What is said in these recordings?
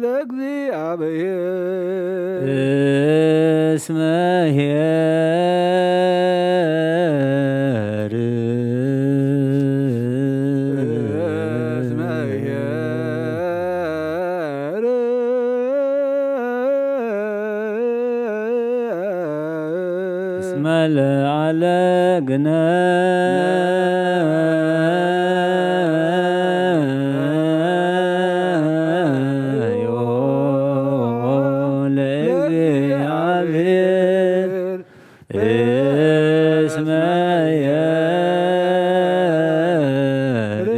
ለእግዚኣብሔር። እስመ ኄር እስመ ኄር እስመ ለዓለ ግነ ዮ ለእግዚኣብሔር እስመ ኄር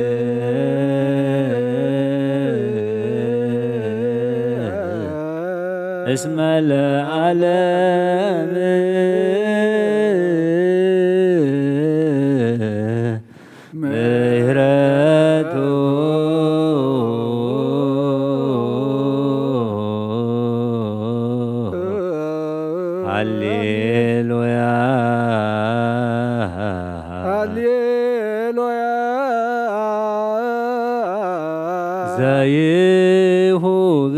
እስመ ለዓለም ምሕረቱ ሃሌሉያ። ሃሌሉያ። ዘይሁብ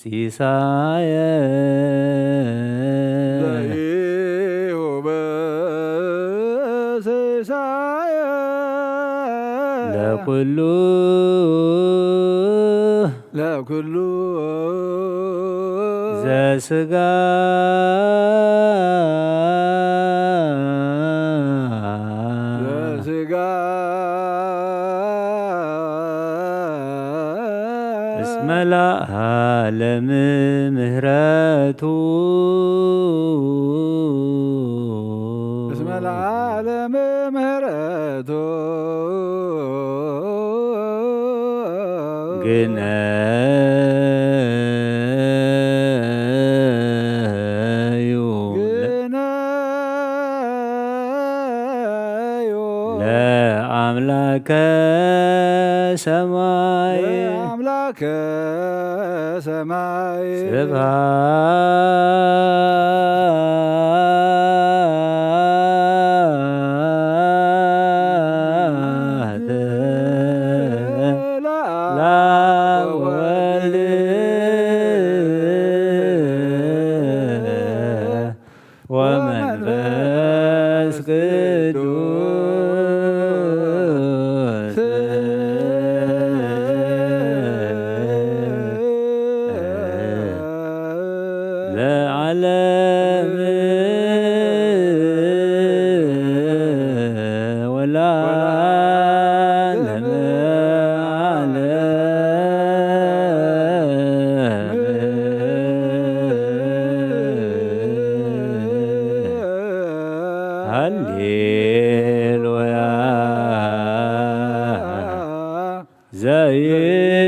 ሲሳየ ዘይሁብ ሲሳየ ለኩሉ ለኩሉ ዘስጋ ዘስጋ እስመ ለዓለም ምህረቱ እስመ ለዓለም ምህረቱ ግነዩ ግነዩ ለአምላከ ሰማይ ለአምላከ ሰማይ ስብሐት ለአብ ወወልድ ወመንፈስ ቅዱስ ለዓለም ወለዓለመ ዓለም። ሃሌሉያ።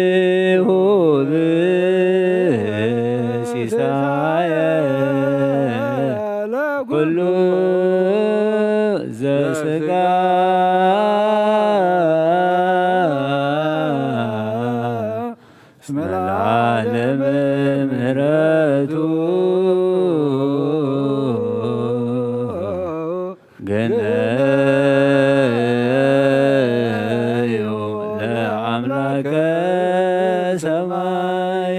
ዘይሁብ ሲሳየ ኩሉ ዘስጋ እስመ ለዓለም ምህረቱ ግነዩ ለአምላከ ሰማይ።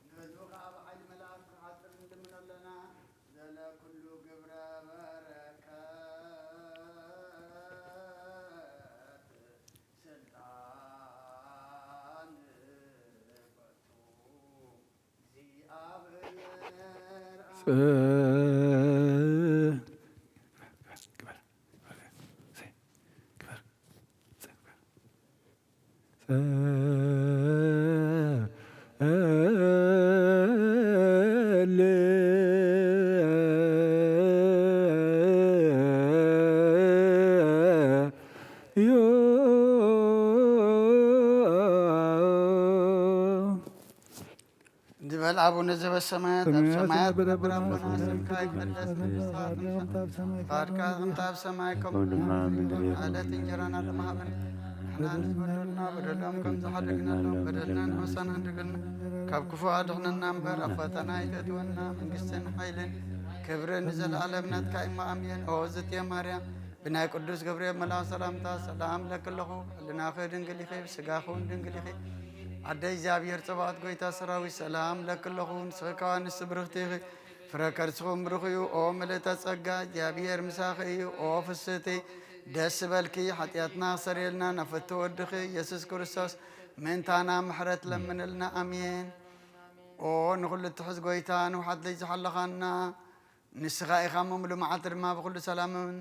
ንህዝቡ ከኣ ብሓይሊ መልኣክ ክሓጽር ንልምኖ ኣለና። ዘለ ኩሉ ግብረ በረከት ስልጣን በቱ እግዚኣብሔር እንዲህ በል፣ አቡነ ዘበሰማያት፣ ኣብ ሰማያት ትነብር ኣቦና፣ ስምካ ይቀደስ፣ መንግስትኻ ትምጻእ፣ ፍቃድካ ከምቲ ኣብ ሰማይ ከምኡ ድማ ኣብ ምድሪ ይኹን። ዕለት እንጀራና ሃበና። ንበደልና በደሎም ከም ዝሓደግናሎም በደልና ንመሳና ንድግልና ካብ ክፉ ኣድሕነና እምበር ኣብ ፈተና ኣይተእትወና። መንግስትን ሓይልን ክብርን ንዘለኣለም ናትካ እማ ኣሜን። ኦ ዝትየ ማርያም ብናይ ቅዱስ ገብርኤል መልኣኽ ሰላምታ ሰላም ለኪ ኣለኹ። ሕልናኺ ድንግል ኢኺ፣ ስጋኺ እውን ድንግል ኢኺ። ኣደ እግዚኣብሔር ጸባኦት ጎይታ ሰራዊት ሰላም ለኪ ኣለኹ። ንስኺ ከኣ ንስቲ ብርኽቲ ኢኺ፣ ፍረ ከርስኺ እውን ብሩኽ እዩ። ኦ ምልእተ ጸጋ እግዚኣብሔር ምሳኺ እዩ። ኦ ፍስህቲ ደስ በልኪ፣ ሓጢኣትና ክሰርየልና ናፍቲ ወድኺ ኢየሱስ ክርስቶስ ምእንታና ምሕረት ለምንልና። ኣሜን። ኦ ንኹሉ እትሕዝ ጎይታ፣ ንውሓት ለይ ዝሓለኻና፣ ንስኻ ኢኻ እሞ ምሉእ መዓልቲ ድማ ብኹሉ ሰላምን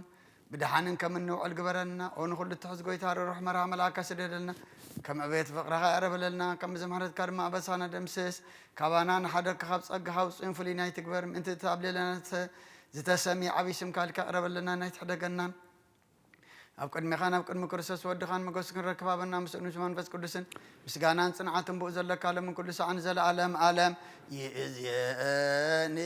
ብደሓንን ከም እንውዕል ግበረልና። ኦ ንኹሉ እትሕዝ ጎይታ፣ ርሩሕ መርሃ መልኣካ ስደደልና፣ ከም ዕቤት ፍቕርኻ ቅረበለልና፣ ከም ብዝምሕረትካ ድማ ኣበሳና ደምስስ። ካባና ንሓደግካ ካብ ጸጋኻ ውጹይን ፍሉይ ናይ ትግበር፣ ምእንቲ እቲ ኣብ ሌላና ዝተ-፣ ዝተሰምየ ዓብዪ ስምካ ኢልካ ቅረበለና፣ ናይ ትሕደገናን ኣብ ቅድሜኻን ኣብ ቅድሚ ክርስቶስ ወድኻን ሞገስ ክንረክብ ሃበና፣ ምስኡ ምስ መንፈስ ቅዱስን ምስጋናን ጽንዓትን ብኡ ዘለካ ሎምን ኩሉ ሰዓን ዘለኣለም ኣለም ይእዝየኒ።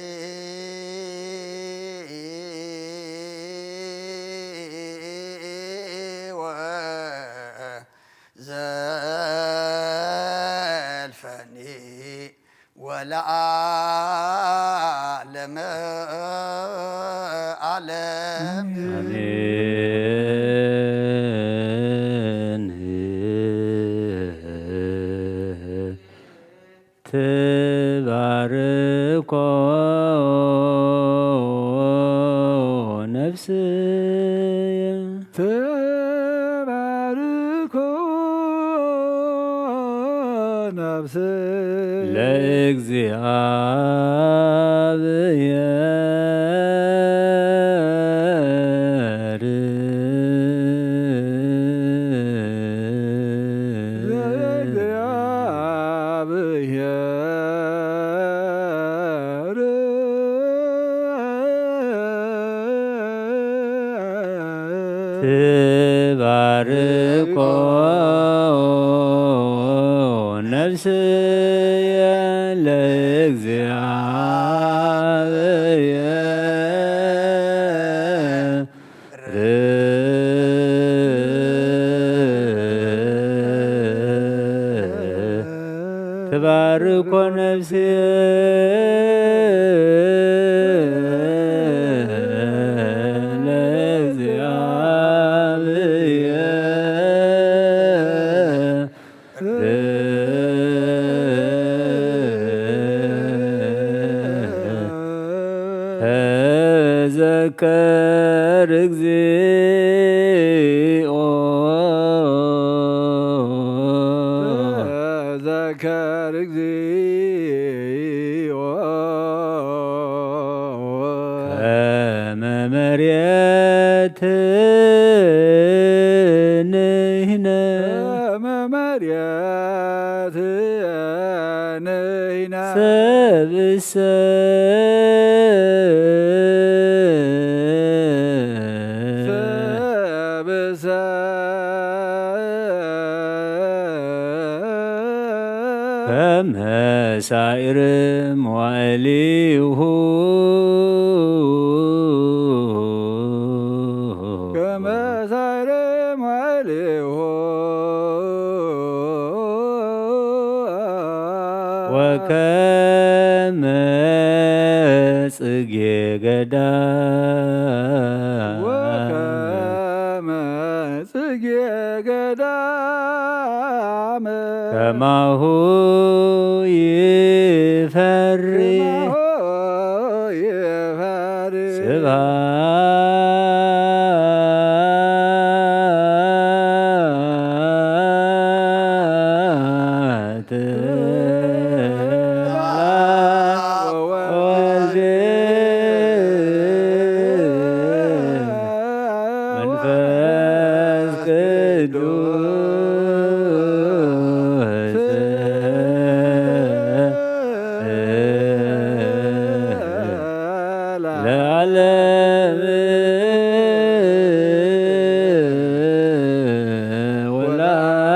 ወዘልፈኒ ወለዓለመ ዓለም። ኣሜን። ትባርኮ ነፍስየ። ትባርኮ ነፍስየ። ለእግዚኣብሔር። ለእግዚኣብሔር። ትባርኮ ነፍስየ ለእግዚኣብሔር። ትባርኮ ነፍስየ ለእግዚኣብሔር። ተዘከር እግዚኦ። ተዘከር እግዚኦ። ከመ መሬት ንሕነ። ከመ መሬት ንሕነ። ሰብእሰ። ሰብእሰ። ከመ ሳዕር መዋዕሊሁ። ከመ ሳዕር መዋዕሊሁ። ወከመ ጽጌ ገዳም። ወከመ ጽጌ ገዳም። ከማሁ ይፈሪ። ከማሁ ይፈሪ። ስብሐት ለአብ ወወልድ መንፈስ ቅዱስ ለዓለም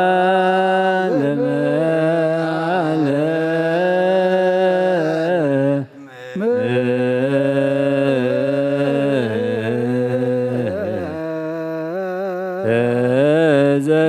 ወለዓለመ ዓለም።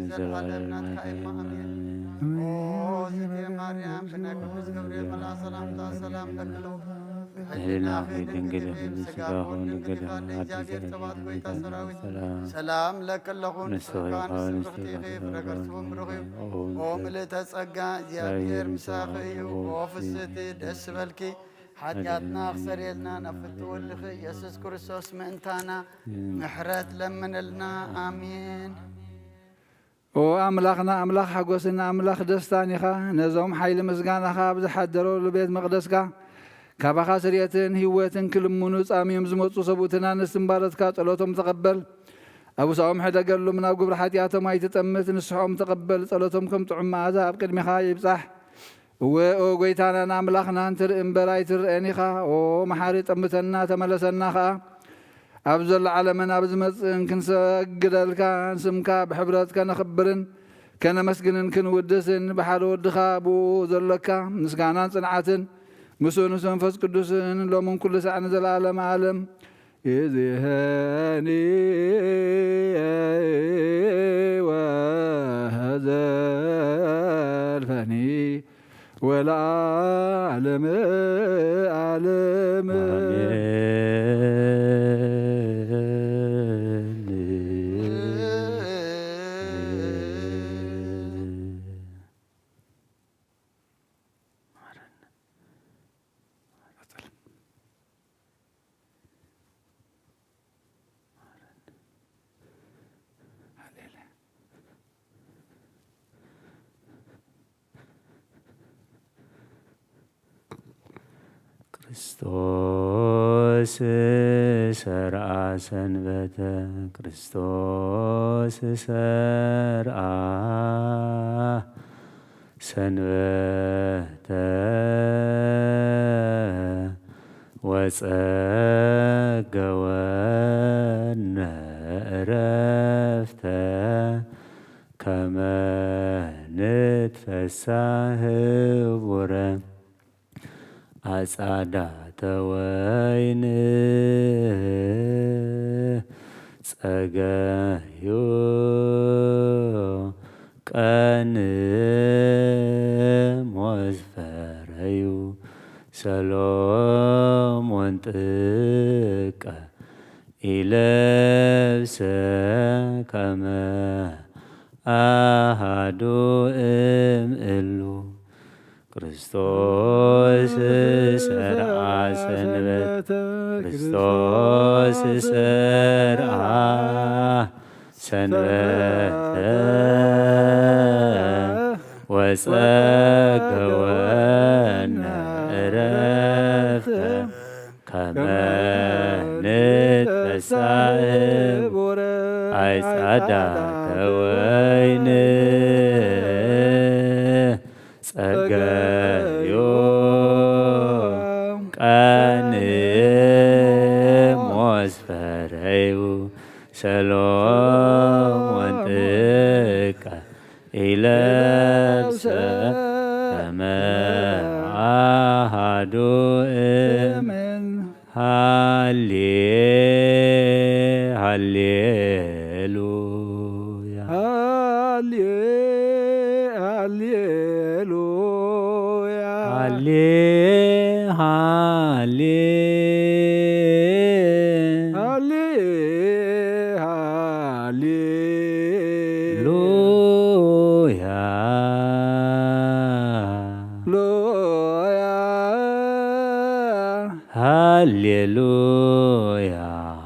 ንዘለዓለም ናትካ እዩ። ኣሜን። ኦ ዝቴ ማርያም፣ ብናይ ቅዱስ ገብርኤል መልኣኽ ሰላምታ ሰላም ለክሎ። ህሊናኺ ድንግል ይኹን፣ ስጋኹ ድንግል ይኹን፣ ኣዴ እግዚኣብሔር ተባረኪ፣ ሰላም ለኪ ኣለኹ፣ ንስኺ ንስጋኺ ይኹን፣ ብሩኽቲ ኢኺ፣ ፍረ ከርስኺ ብሩኽ እዩ። ኦ ምልእተ ጸጋ፣ እግዚኣብሔር ምሳኺ እዩ። ኦ ፍስሕቲ ደስ በልኪ፣ ሓጢኣትና ክሰርየልና ናብ ፍትወልኺ ኢየሱስ ክርስቶስ ምእንታና ምሕረት ለምንልና። ኣሜን። ኦ ኣምላኽና፣ ኣምላኽ ሓጎስን ኣምላኽ ደስታን ኢኻ። ነዞም ሓይሊ ምስጋናኻ ኣብ ዝሓደረሉ ቤት መቕደስካ ካባኻ ስርየትን ህይወትን ክልምኑ ጻምዮም ዝመጹ ሰብኡትን ኣንስትን ባሮትካ ጸሎቶም ተቐበል። ኣቡሳኦም ሕደገሎም፣ ናብ ግብሪ ሓጢኣቶም ኣይትጠምት፣ ንስሖም ተቐበል። ጸሎቶም ከም ጥዑም መኣዛ ኣብ ቅድሚኻ ይብጻሕ። እወ፣ ኦ ጐይታናን ኣምላኽናን፣ ትርኢ እምበር ኣይትርአን ኢኻ። ኦ መሓሪ፣ ጠምተና፣ ተመለሰና ኸኣ። ኣብ ዘሎ ዓለምን ኣብ ዝመጽእን ክንሰግደልካን ስምካ ብሕብረት ከነኽብርን ከነመስግንን ክንውድስን ብሓደ ወድኻ ብኡ ዘሎካ ምስጋናን ጽንዓትን ምስኡ ምስ መንፈስ ቅዱስን ሎምን ኩሉ ሳዕ ንዘለዓለመ ዓለም ይእዜኒ ወዘልፈኒ ወለዓለመ ዓለም። ኣሜን። ክርስቶስ ሰርዓ ሰንበተ፣ ክርስቶስ ሰርዓ ሰንበተ ወጸገወነ ዕረፍተ ከመ ንትፈሳህ ህቡረ ኣጻዳተ ወይን ጸገዩ ቀንሞዝ ፈረዩ ሰሎሞን ጥቀ ኢለብሰ ከመ ኣሃዱ እምእሉ ክርስቶስ ሰርዓ ሰንበት ክርስቶስ ሰርዓ ሰንበተ ጸገወነ ዕረፍተ ከመ ንትፈሳህ ብቡረ ኣይ ጻዳተ ወይን ጸገዩ ቀንሞስ ፈረዩ ሰሎሞን ጥቀ ኢለብሰ ከመ አሃዱ እም ሃሌ ሃሌሉያ። ሃሌ ሃሌሉያ። ሃሌ ሃሌ ሃሌ ሃሌ ሉያ። ሉያ። ሃሌሉያ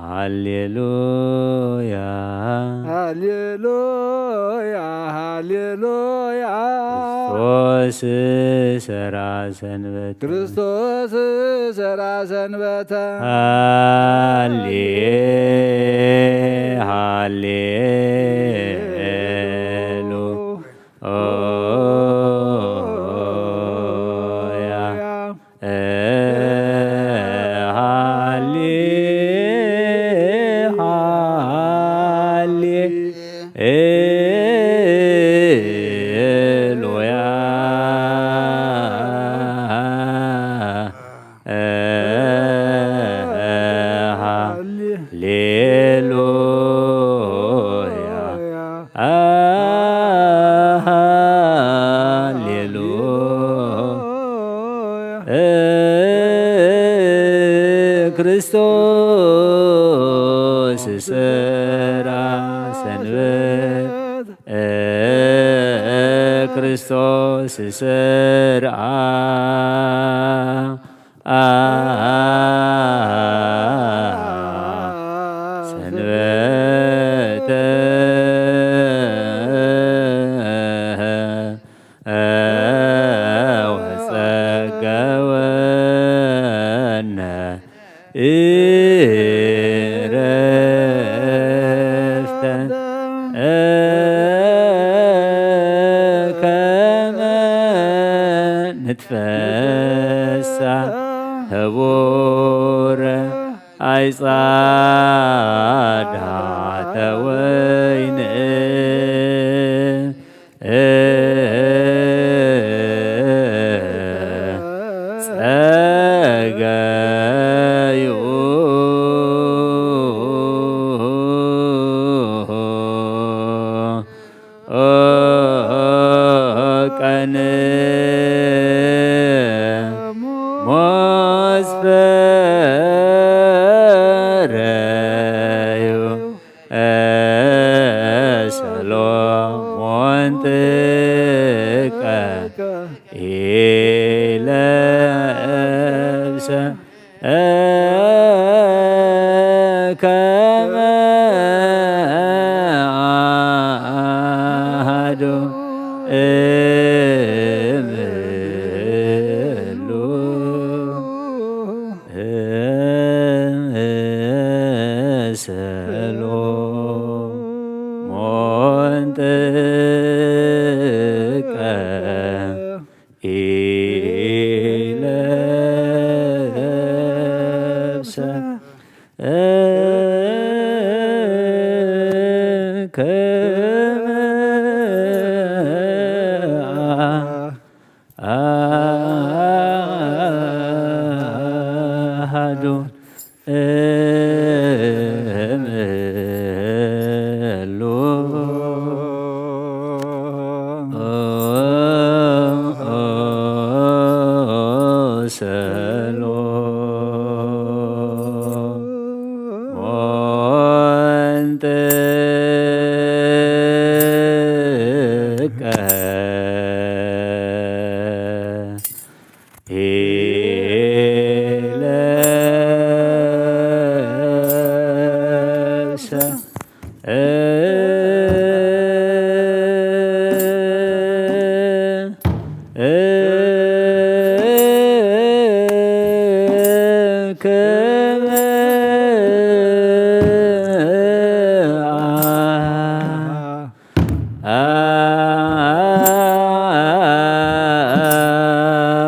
ሃሌሉያ። ሃሌሉያ ሃሌሉያ። ክርስቶስ ሰራ ሰንበት። ክርስቶስ ሰራ ሰንበተ። ሃሌ ሃሌ ሉ ኦያ። ሃሌ ሃሌ ሉያ። ሃሌሉያ። ሃሌሉያ። ክርስቶስ ስራ ሰንበት። ክርስቶስ ስራ ሰንበተ ወጸገወነ ዕረፍተ ከመ ንትፈሳ ህቡረ ኣይ ጻዳተ ወይን ጸገዩ ቀን ሞስፈረዩ ሰሎሞን ጥቀ ኢለብሰ ከመ አሐዱ እምሉ ሰሎሞን ጥቀ ኢለብሰ ከመ አሐዱ እምሉ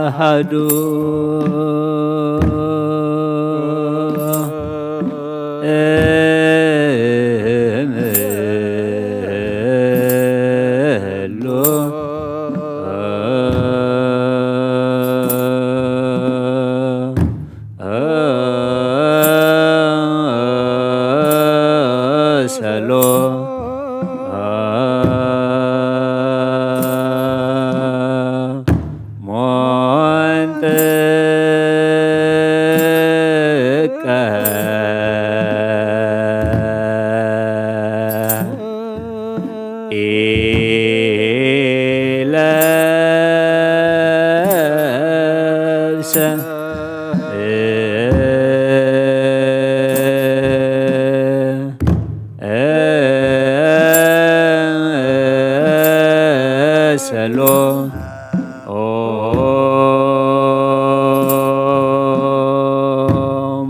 አሐዱ እምሉ ሰሎ ሞንጥቀ ኢለብሰ ሰሎ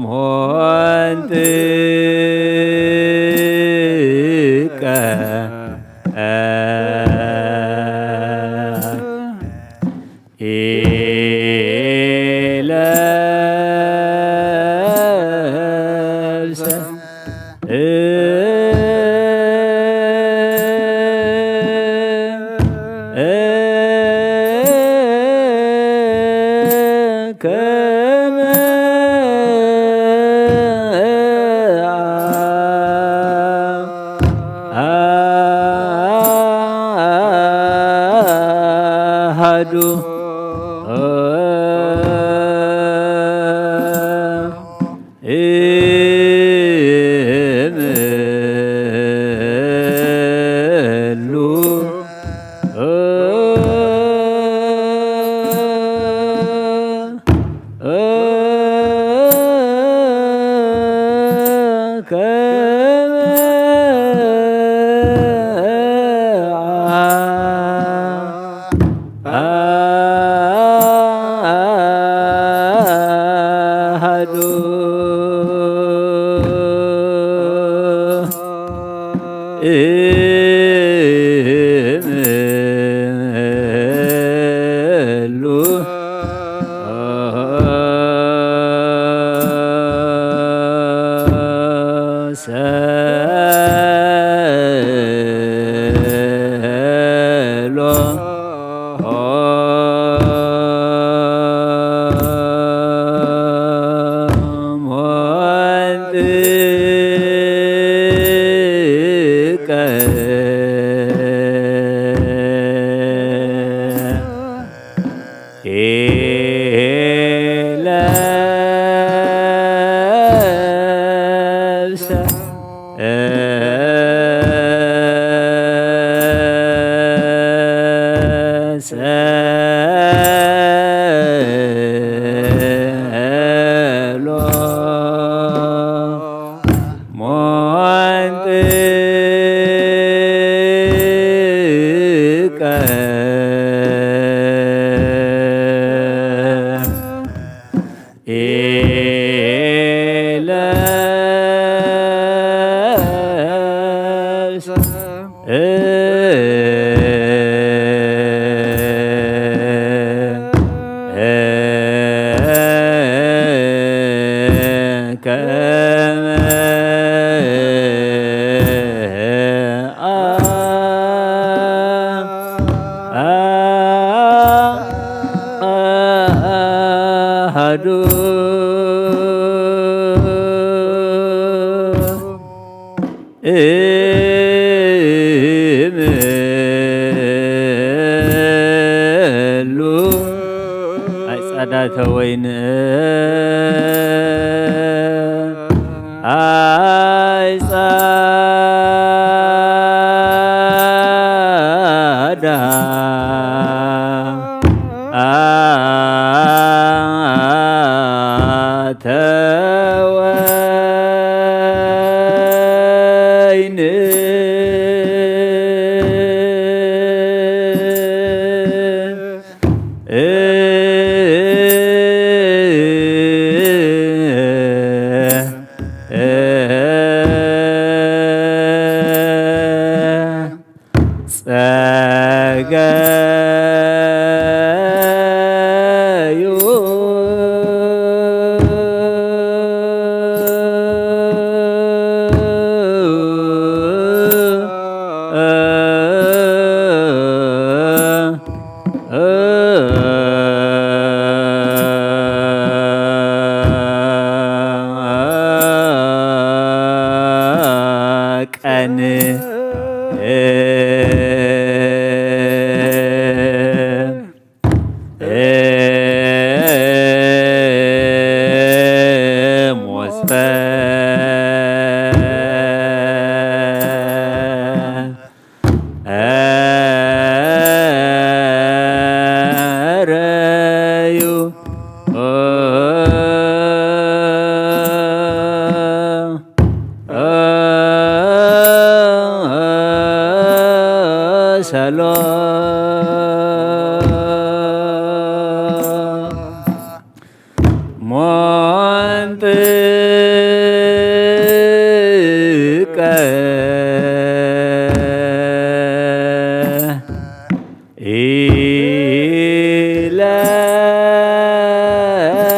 ሞንት ኢለብሰ ከመ አሐዱ እምሉ ከመ አሐዱ እምሉ ሰሎ ሞንጥቀ ኢለብሰ ሰሎ ሞንጥቀ ኢለብሰ ከመ አሐዱ እምሉ። ኣይ ጸዳተ ወይን፣ ኣይ ጸዳ ኣተ ወይን ገዩ ቀን ሞስፈ ረዩ ሰሎ ሞንጥቀ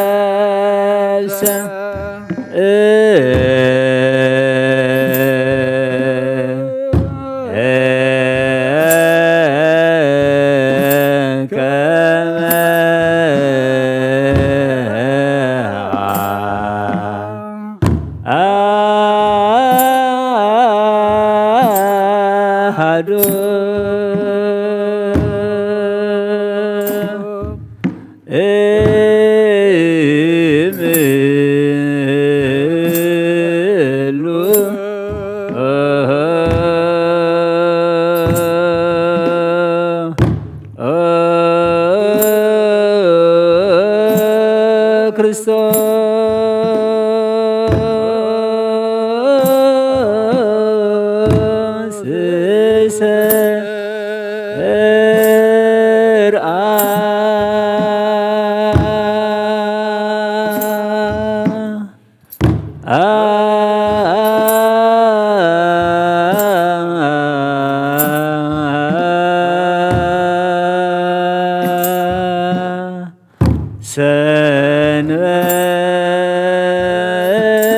ኢለብሰ ከመ አሐዱ እምሉ ክርስቶስ ሰርአ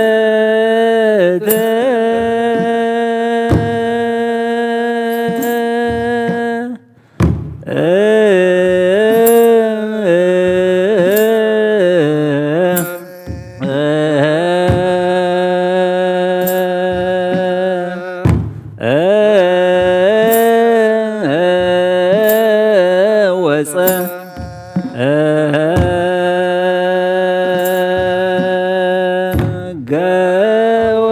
ሰንበተ ወፀ ገወ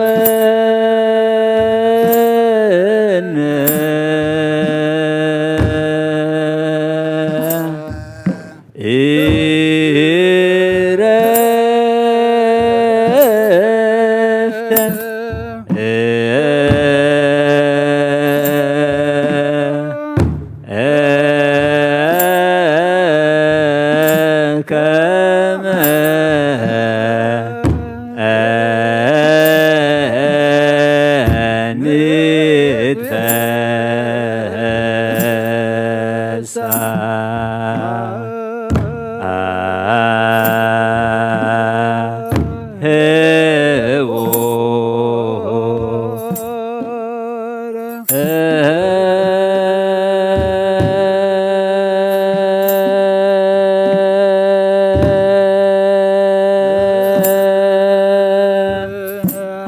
ከመ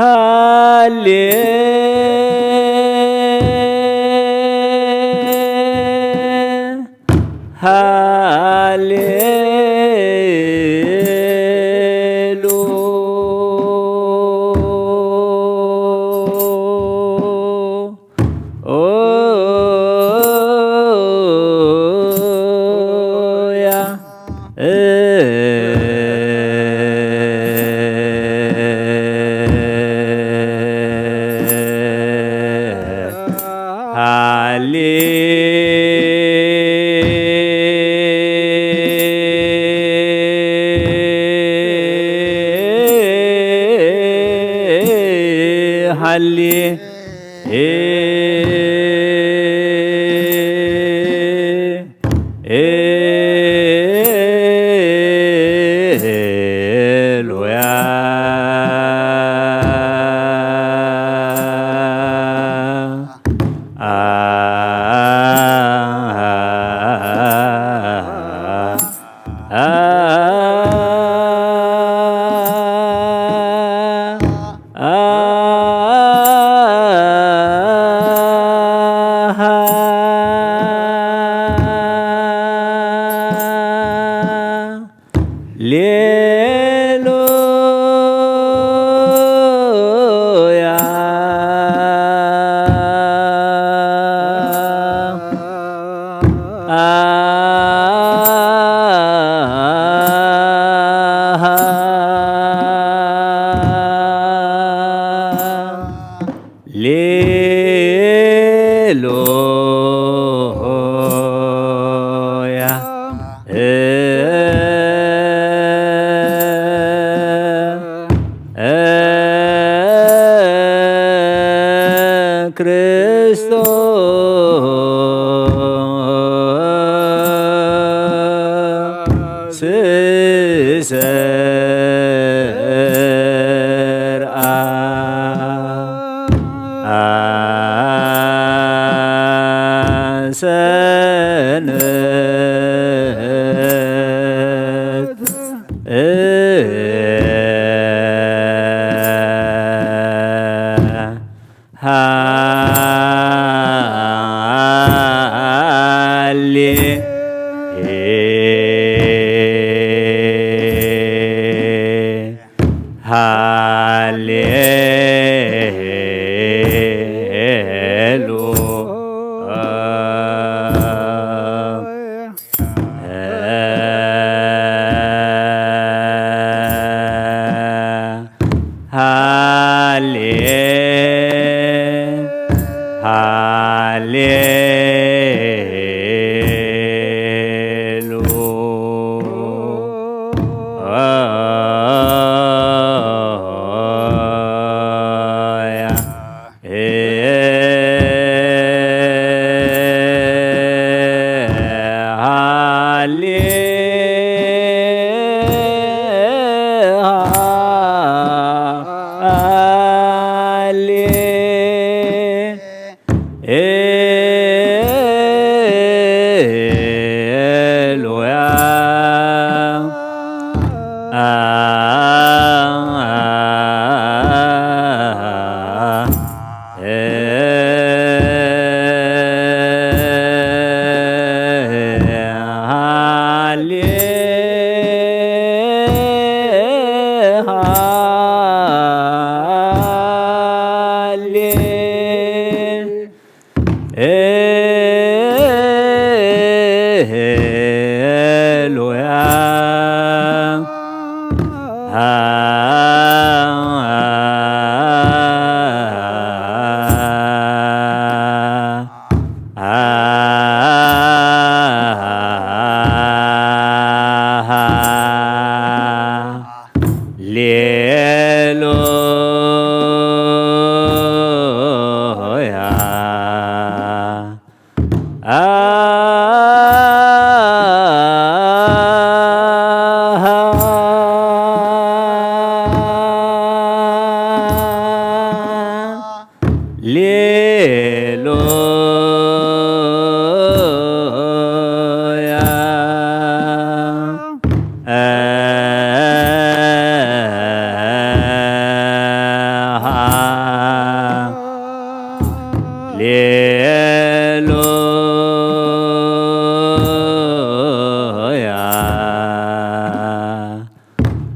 ሃሌ ሃሌ ሉያ። ሃሌ ሃሌ ኤሉያ። ሌሉያ። ሌሉያ። ክርስቶስ ሰርአ ሰንበት። ሃሌ ሃሌ ሃሌ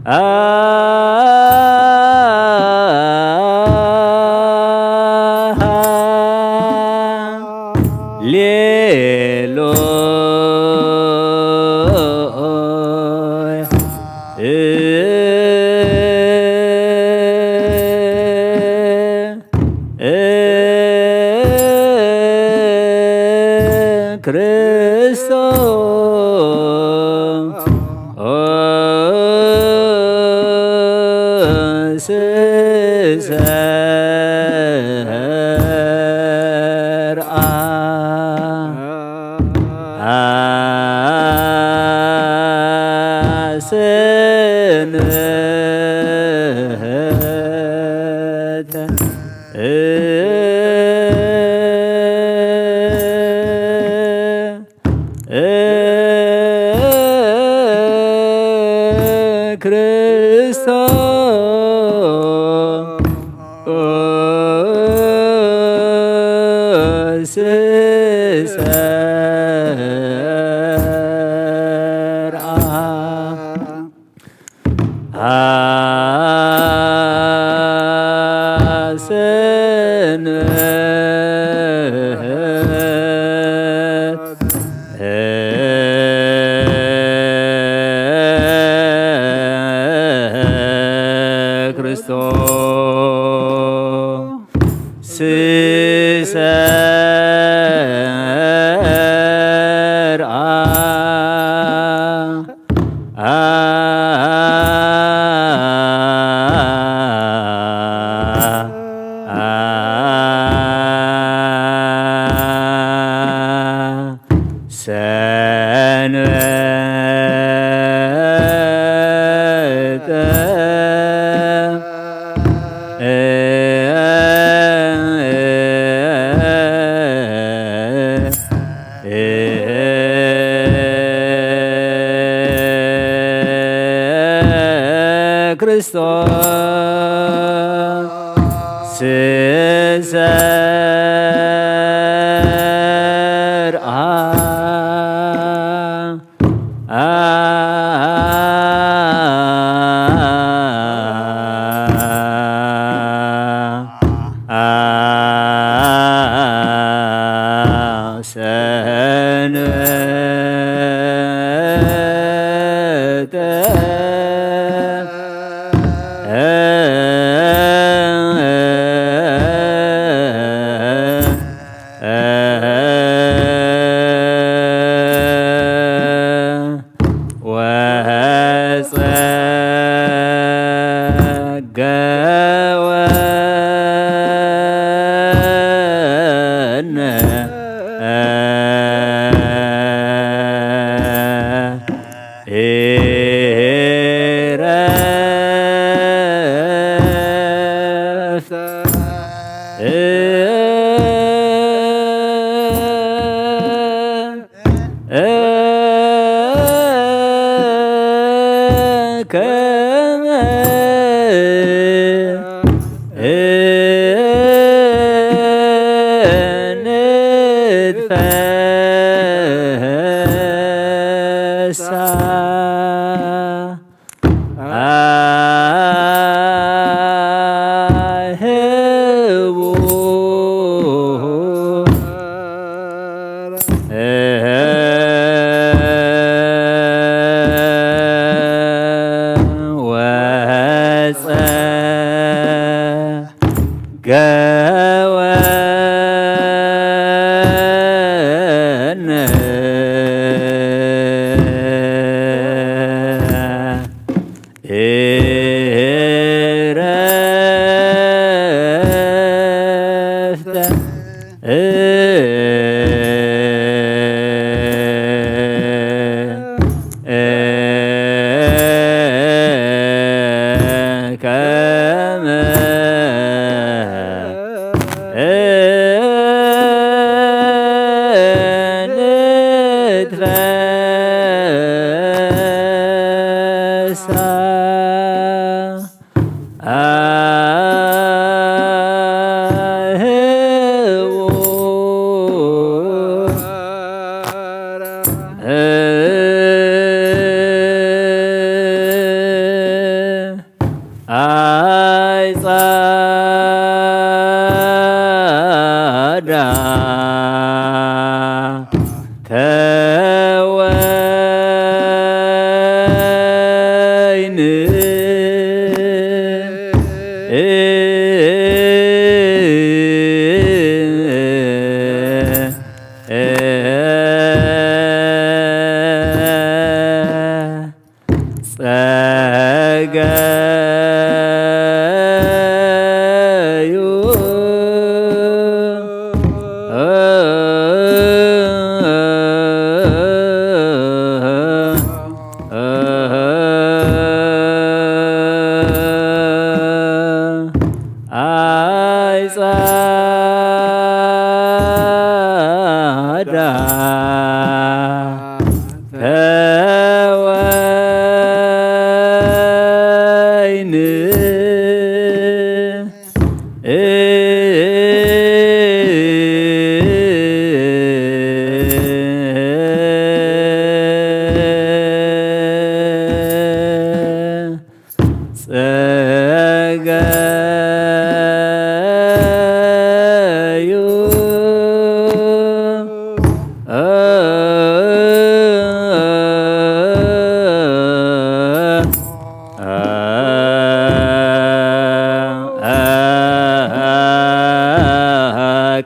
ሃሌ ክርስቶስ ሰርዓ ሰንበት ክርስቶስ ሰርዓ ሰንበተ ክርስቶስ ሰርዓ ሰንበተ ወጸገወነ ኢረፍተ ከመ ንትፈሳ አህቡ ወፀ ገወነ ኢረፍተ ከመ ንትፈሳ አህቡ አይጻዳ ተወይን ጸገዩ ተወይን ጸጋዩ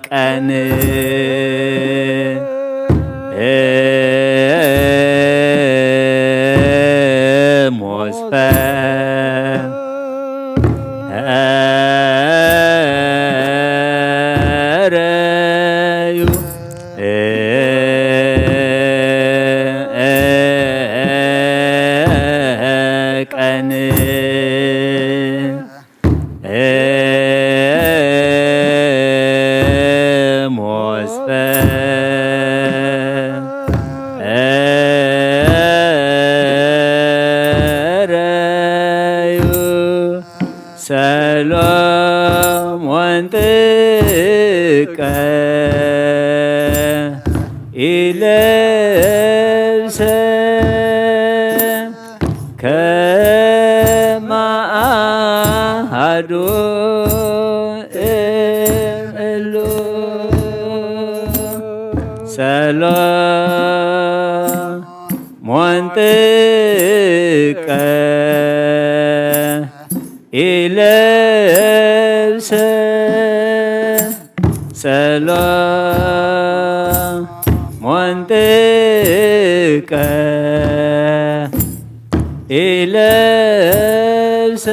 ቀን ሞስፈ ረዩ ቀን ሞስፈ ረዩ ሰሎሞን ጥቀ ኢለብሰ ከማሃዱ እምእሉ ሰሎሞን ጥቀ ኢለብሰ ሰሎሞን ጥቀ ኢለብሰ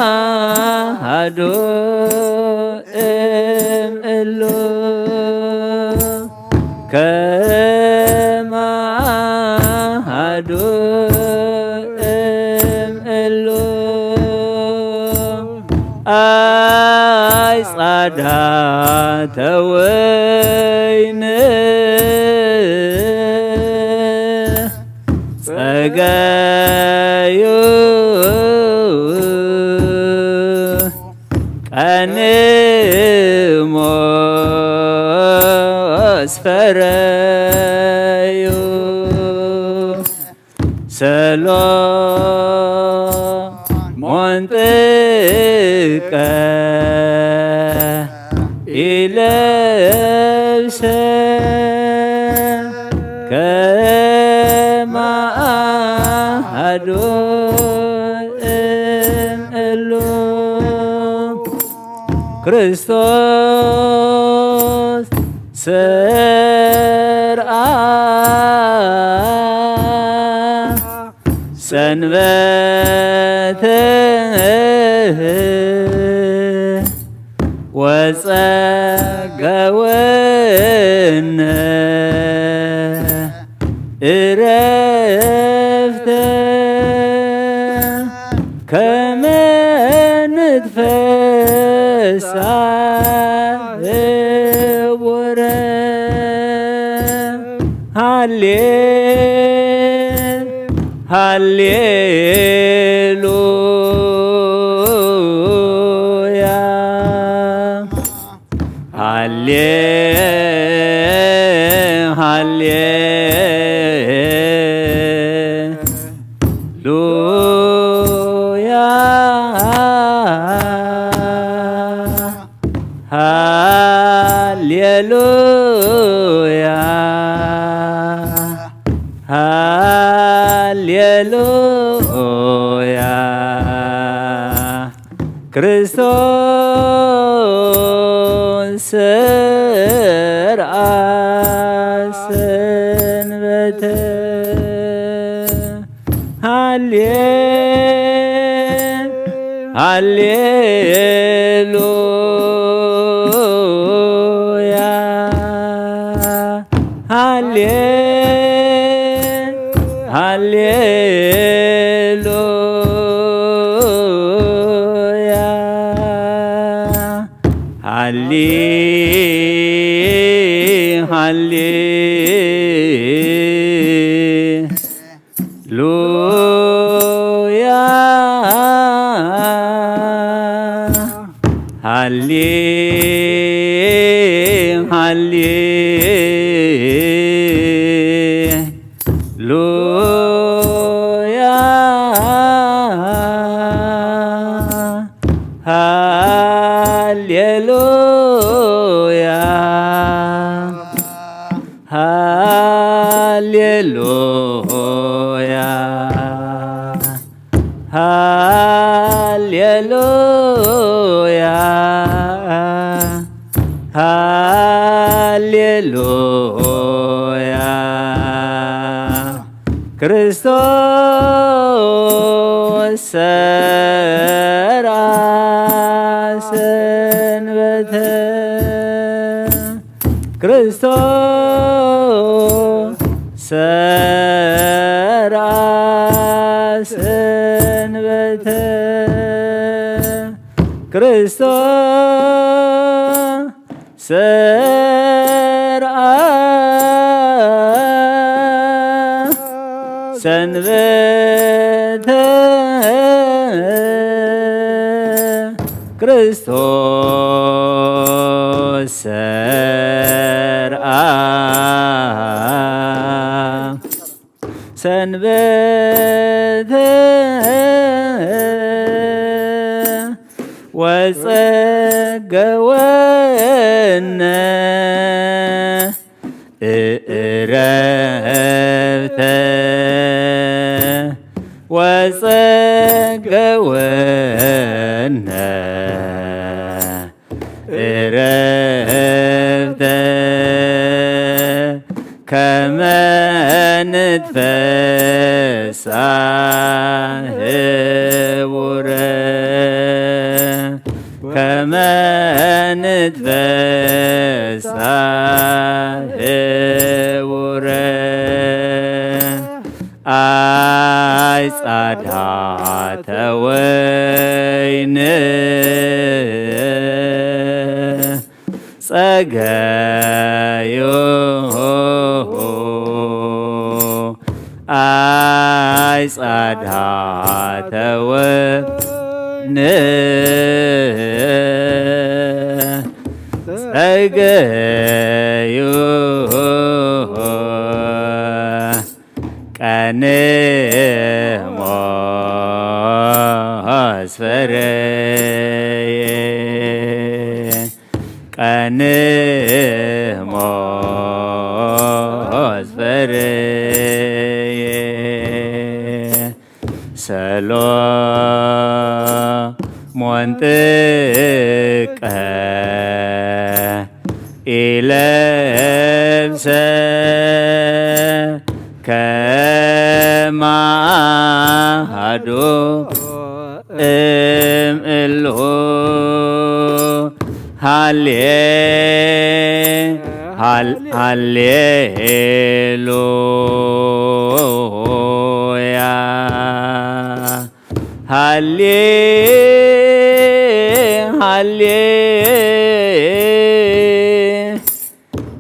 ከማሃዱ እምእሉ ከማሃዱ እምእሉ ኣይ ጻዳተ ወይን ጸጋዩ ቀን ሞስፈረዩ ሰሎሞን ጥቀ ኢለብሰ ከማሃዱ እምእሉ ክርስቶስ ስርዓ ሰንበተ ወጸገወነ እረፍተ ከመ ንትፈሳ ህቡረ ሃሌ ሃሌሉያ ሃሌ ሃሌ ሉያ ሃሌሉያ ሃሌሉያ ክርስቶስ ሰርዐ ሰንበተ ሃሌ ሃሌሉያ ሃሌ ሃሌሉያ ሃሌ ሃሌ ሉያ ሃሌ ሃሌ ሉያ ሃሌሉያ ሃሌሉያ ሃሌሉያ ሃሌሉያ ክርስቶስ ሰርዐ ሰንበተ ክርስቶስ ሰርዐ ሰንበተ ክርስቶስ ሰርዐ ሰንበተ ክርስቶስ ሰርዐ ሰንበተ ወጸገወነ እረፍተ ወጸገወነ እረፍተ ከመ ንትፈሳህ ህቡረ ከመ ንትፈሳህ ህቡረ ኣይ ጻዳተ ወይን ጸገዩ ኣይ ጻዳተ ወይን ጸገዩ ቀንሞስ ፍሬ ቀንሞስ ፍሬ ሰሎሞን ጥቀ ኢለብሰ ከማሃዱ እም እሉ ሃሌ ሃሌ ሃሌ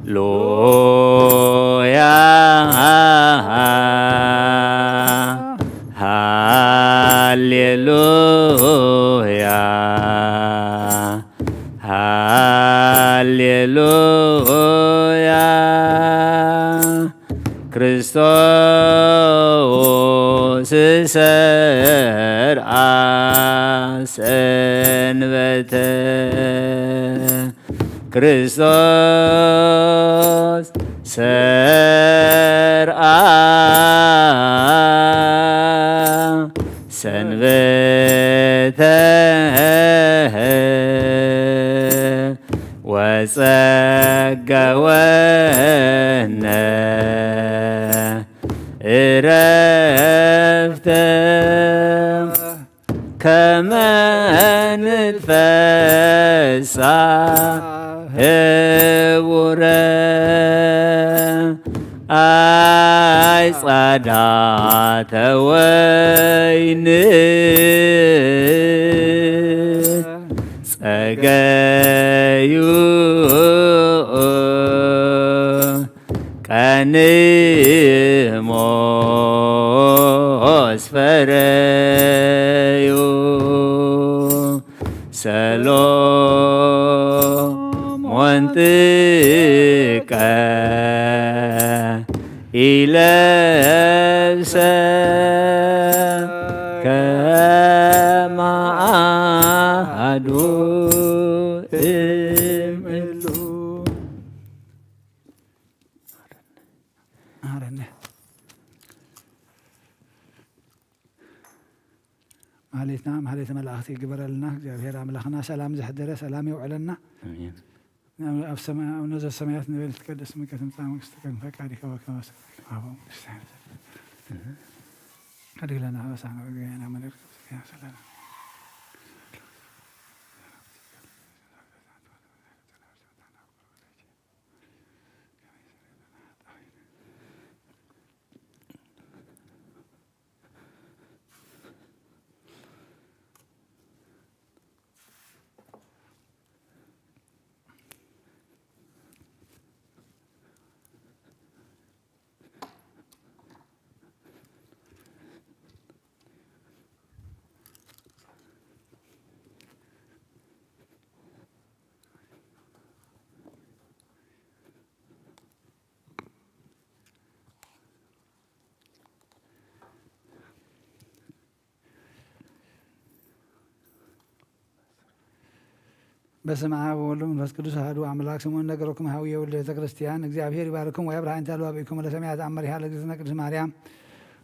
ሉያ ሃሌሉያ ክርስቶስ ሰርዐ ሰንበተ ክርስቶስ ሰርዐ ሰንበተ ወጸገወነ እረፍተ ከመ ንትፈሳ ህቡረ ኣይ ጻዳተ ወይን ጸገዩ ንሞስ ፈረዩ ሰሎሞን ጥቀ ኢለብሰ ከማሃዱ እምሉ። ማረነ። ማህሌትና ማህሌተ መላእኽቲ ይግበረልና። እግዚኣብሔር ኣምላኽና ሰላም ዘሕደረ ሰላም የውዕለና። ኣሜን። ኣብ ሰማይ፣ ኣቡነ ዘበሰማያት ንበል፣ ይትቀደስ ስምከ ትምጻእ መንግስትከ፣ ፈቃድከ በከመ በሰማይ ከማሁ በውስተ። ሓድግ ለነ አበሳነ ወጌጋየነ ከመ ንርግም ጸጋነ ሰላም። በስመ አብ ወወልድ ወመንፈስ ቅዱስ አሐዱ አምላክ። ስምዑ እነግረኩም ሀዊ የውልድ ቤተ ክርስቲያን። እግዚአብሔር ይባርኩም ወያብርሃ እንተ አልባቢኩም ለሰማያት አመሪሃ ለእግዝእትነ ቅድስት ማርያም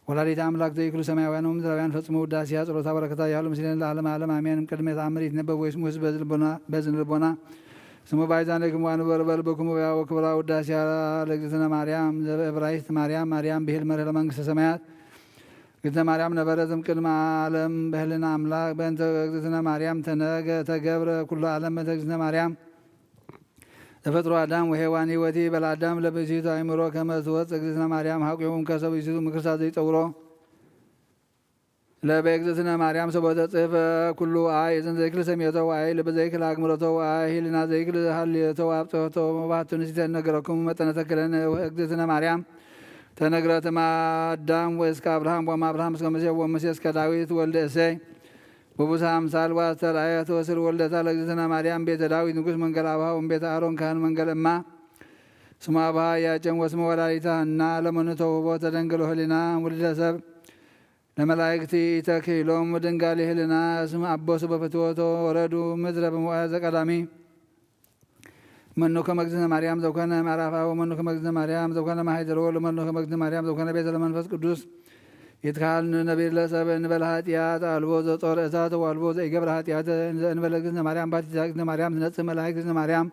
ወላዲተ አምላክ ዘይክሉ ሰማያውያን ወምድራውያን ፈጽሞ ውዳሴያ ጸሎታ በረከታ ያሉ ምስሌን ለዓለም ዓለም አሜን። ቅድመ ተአምር ይትነበብ ወይስሙ ህዝብ በዝን ልቦና፣ በዝን ልቦና ስሙ ባይዛን ለክሙ አንበር በልበኩም ወያ ወክብራ ውዳሴያ ለእግዝእትነ ማርያም ዘበእብራይስጥ ማርያም፣ ማርያም ብሄል መርህ ለመንግስተ ሰማያት። እግዝእትነ ማርያም ነበረት እምቅድመ ዓለም በህልነ አምላክ። በእንተ እግዝእትነ ማርያም ተነገ-፣ ተገብረ ኩሉ ዓለም። በእንተ እግዝእትነ ማርያም ተፈጥሮ አዳም ወሔዋን ህይወቲ። በለ አዳም ለብእሲቱ አእምሮ ከመ ትወፅእ እግዝእትነ ማርያም ሀቁ ከሰብ ይሲቱ ምክርሳ ዘይጠውሮ። ለበእግዝእትነ ማርያም ሰቦተ ጽሕፈ ኩሉ አይ እዝን ዘይክል ሰሚዮቶ ወአይ ልብ ዘይክል አግምሮቶ ወአይ ህልና ዘይክል ሀልዮቶ ወአብጽሖቶ። መባህቱ ንሲተ ነገረኩም መጠነ ተክለን እግዝእትነ ማርያም ተነግረትም አዳም ወእስከ አብርሃም ወእም አብርሃም እስከ ሙሴ ወሙሴ እስከ ዳዊት ወልደ እሴይ። በቡሳ አምሳል ወአስተርአየት ወስል ወልደታ ለእግዝእትነ ማርያም ቤተ ዳዊት ንጉስ መንገል አብሃ ወእም ቤተ አሮን ካህን መንገል እማ። ስሙ አብሃ ያጨን ወስሙ ወላዲታ እና ለመኑ ተውህቦ ተደንግሎ ህሊና ውልደ ሰብ ለመላእክቲ ኢተክኢሎም ድንጋሊ ህልና እስም አቦ ስበ ፍትወቶ ወረዱ ምድረ በመዋዕለ ዘቀዳሚ። መኑ ከመ እግዝእትነ ማርያም ዘኮነ ምዕራፋዊ ወመኑ ከመ እግዝእትነ ማርያም ዘኮነ ማሕደሮ ለመኑ ከመ እግዝእትነ ማርያም ዘኮነ ቤተ ለመንፈስ ቅዱስ። ይትካል ንነቢር ለሰብ እንበለ ኃጢአት አልቦ ዘጾር እሳት ወአልቦ ዘኢገብረ ኃጢአት ዘእንበለ እግዝእትነ ማርያም ባቲታ እግዝእትነ ማርያም ትነጽህ መላእክት እግዝእትነ ማርያም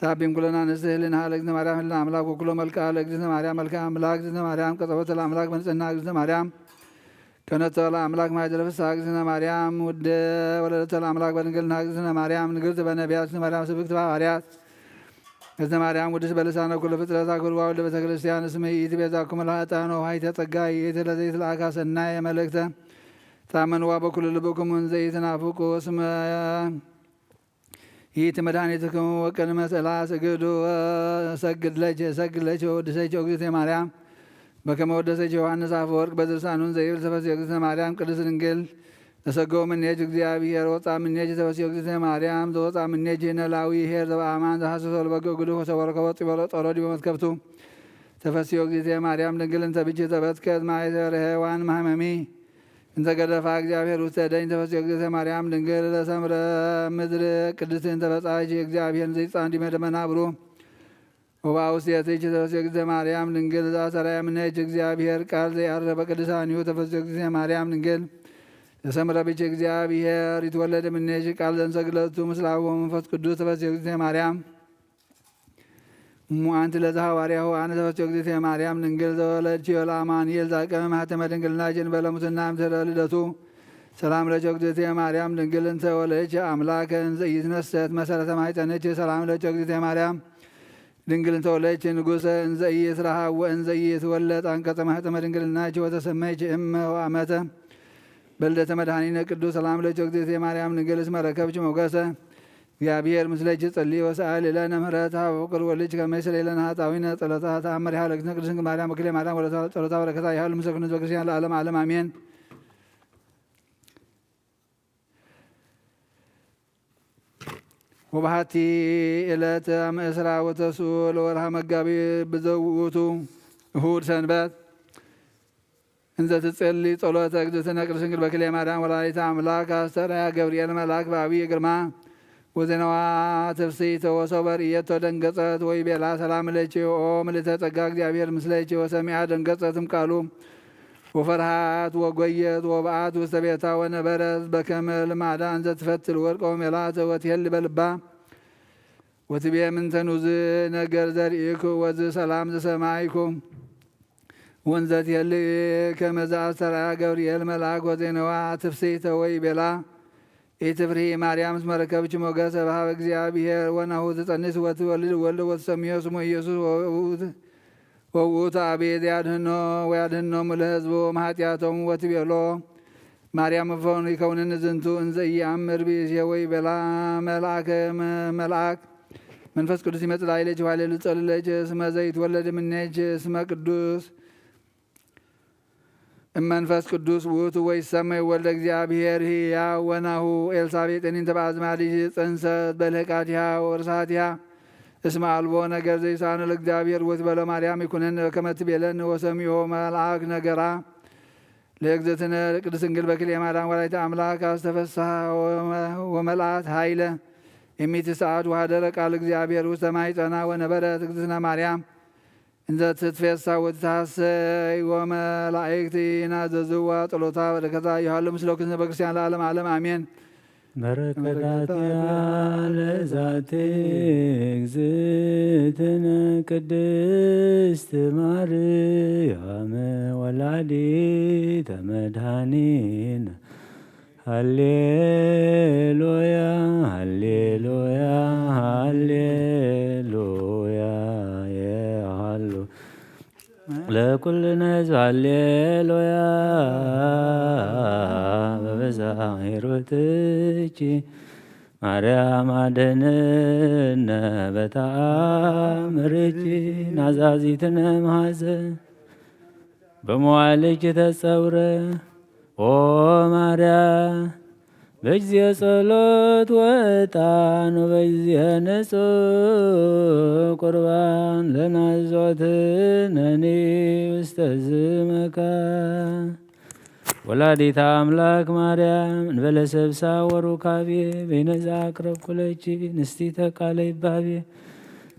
ሳቢም ኩለና ንስህ ህልና ለእግዝእትነ ማርያም ህልና አምላክ ወኩሎ መልክዓ ለእግዝእትነ ማርያም መልክዓ አምላክ እግዝእትነ ማርያም ቀጸወተ ለአምላክ በንጽህና እግዝእትነ ማርያም ከነቶ ለአምላክ ማይደረ ፍስሐ እግዝእትነ ማርያም ውደ ወለደቶ ለአምላክ በድንግልና እግዝእትነ ማርያም ንግርት በነቢያት እግዝእትነ ማርያም ስብክት በሐዋርያት እግዝእትነ ማርያም ውድስ በልሳነ ኩሉ ፍጥረት አክብርዋ ወልደ ቤተ ክርስቲያን እስመ ይእቲ ቤዛኩም ለኃጥኣን ወውሃይተ ጸጋ ይእቲ ለዘይትለአካ ሰናየ መልእክተ ታመንዋ በኩሉ ልብኩም እንዘ ይትናፍቁ እስመ ይእቲ መድኃኒትክሙ ወቅድመ ስእላ ስግዱ ሰግድ ለኪ ሰግድ ለኪ ወውድሰኪ እግዝእትየ ማርያም በከመ ወደሰኪ ዮሐንስ አፈወርቅ በድርሳኑን ዘይብል ተፈስሒ እግዝእትነ ማርያም ቅድስት ድንግል ተሰገው ምኔኪ እግዚአብሔር ወፃ ምኔኪ ተፈስሒ እግዝእትነ ማርያም ዘወፃ ምኔኪ ነላዊ ኄር ዘበአማን ዘሐሰሶ ለበገ ግዱፍ ወሰወረ ከወፂ በሎ ጦሮ ዲበ መትከፍቱ ተፈስሒ እግዝእትየ ማርያም ድንግል እንተ ብኪ ተበትከት ማይሰር ሔዋን ማህመሚ እንተ ገደፋ እግዚአብሔር ውስተ ደኝ ተፈስሒ እግዝእተ ማርያም ድንግል ለሰምረ ምድር ቅድስት እንተ በጻች እግዚአብሔር ዘይጻን ዲመ ደመና ብሩ ወባ ውስቴትች ተፈስሒ እግዝእተ ማርያም ድንግል ዛሰራያ ምነች እግዚአብሔር ቃል ዘይአረበ ቅዱሳን ይሁ ተፈስሒ እግዝእተ ማርያም ድንግል ለሰምረ ብች እግዚአብሔር ይትወለድ ምነች ቃል ዘንሰግለቱ ምስላሁ መንፈስ ቅዱስ ተፈስሒ እግዝእተ ማርያም እሙ አንቲ ለዘ ሐዋርያሁ አነ ተፈስዮ እግዝእትየ ማርያም ድንግል ዘወለድኪዮ ለአማኑኤል ዛቀመ ማህተመ ድንግልና ጀንበለ ሙስና እምድህረ ልደቱ ሰላም ለኪ እግዝእትየ ማርያም ድንግል እንተ ወለድኪ አምላከ እንዘ ኢይትነሰት መሰረተ ማህፀንኪ ሰላም ለኪ እግዝእትየ ማርያም ድንግል እንተ ወለድኪ ንጉሰ እንዘ ኢይትረሃብ ወእንዘ ኢይትወለድ አንቀጸ ማህተመ ድንግልናኪ ወተሰመይኪ እመ ወአመተ በልደተ መድኃኒነ ቅዱስ ሰላም ለኪ እግዝእትየ ማርያም ድንግል እስመ ረከብኪ ሞገሰ እግዚኣብሔር ምስለኪ ጸልዪ ወሰአሊ ለነ ምህረት ሀበ ፍቁር ወልድኪ ከመ ይስረይ ለነ ኃጣውኢነ ጸሎታ ተአምር ይሃለክነ ቅድስት ድንግል ማርያም ወክልኤ ማርያም ወለታ ጸሎታ በረከታ ይሃሉ ምስለ ኩሉ ህዝበ ክርስቲያን ለዓለም ዓለም አሜን። ወበሃቲ ዕለት እምዕስራ ወተስዑ ለወርሃ መጋቢ ብዘውእቱ እሁድ ሰንበት እንዘ ትጼሊ ጸሎተ እግዝእትነ ቅድስት ድንግል በክልኤ ማርያም ወላዲተ አምላክ አስተርአያ ገብርኤል መልአክ በአብይ ግርማ ወዜናዋ ትፍስሕተ ወሶበ ርእየቶ ደንገጸት ወይቤላ ሰላም ለኪ ኦ ምልዕተ ጸጋ እግዚአብሔር ምስለኪ ወሰሚዓ ደንገጸት እምቃሉ ወፈርሃት ወጎየት ወበአት ውስተ ቤታ ወነበረት በከመ ልማዳ እንዘ ትፈትል ወርቀ ወሜላተ ወትሄሊ በልባ ወትቤ ምንተኑ ዝ ነገር ዘርኢኩ ወዝ ሰላም ዝሰማይኩ ወንዘት የልኢ ከመዛ አስተርአያ ገብርኤል መልአክ ወዜነዋ ትፍስሕተ ወይ ቤላ ኢትፍርሂ ማርያም እስመ ረከብኪ ሞገሰ በሃበ እግዚአብሔር ወናሁ ትጸንስ ወትወልድ ወልድ ወትሰምዮ ስሙ ኢየሱስ ወውእቱ ወውእቱ አብይ ዘያድህኖ ወያድህኖሙ ለህዝቡ እምኃጢአቶም ወትቤሎ ማርያም እፎን ይከውንን ዝንቱ እንዘ ኢየአምር ብእሴ ወይ ቤላ መልአከ መልአክ መንፈስ ቅዱስ ይመጽእ ላዕሌኪ ኃይለ ልጸልለኪ እስመ ዘይትወለድ እምኔኪ እስመ ቅዱስ እመንፈስ ቅዱስ ውእቱ ወይሰመይ ወልደ እግዚአብሔር ህያው ወናሁ ኤልሳቤጥን እንተ በአዝማዲኪ ጸንሰት በልህቃቲሃ ወርሳቲሃ እስመ አልቦ ነገር ዘይሳኑ ለእግዚአብሔር ወትቤሎ ማርያም ይኩነን ከመ ትቤለን ወሰሚዖ መልአክ ነገራ ለእግዝእትነ ቅድስት ድንግል በክልኤ ማርያም ወላዲተ አምላክ አስተፈስሐ ወመልአት ኃይለ እሚት ሰዓት ወሃደረ ቃል እግዚአብሔር ውስተ ማይጸና ወነበረት እግዝእትነ ማርያም እንዘ ትትፌሳ ወትትሐሰይ ወመላእክት ይናዘዝዋ ጸሎታ በረከታ ይሃሉ ምስለ ኩልነ በክርስቲያን ለዓለም ዓለም አሜን። በረከታትያ ለዛቲ እግዝእትነ ቅድስት ማርያም ወላዲተ መድኃኒነ ሃሌሉያ ሃሌሉያ ሃሌሉያ የሃሉ ለኩልነ ህዝብ ሃሌሉያ በበዛ ሄሮትኪ ማርያም አድህንነ በተአምርኪ ናዛዚትነ መሐዘ በመዋልኪ ተጸውረ ኦ ማርያም በጊዜ ጸሎት ወዕጣን ወበጊዜ ንጹሕ ቁርባን ለናዞትነኒ ውስተ ዝመካ ወላዲታ አምላክ ማርያም እንበለ ሰብሳ ወሩካቤ በይነዛ አቅረብኩ ለኪ ንስቲተ ቃለ ይባቤ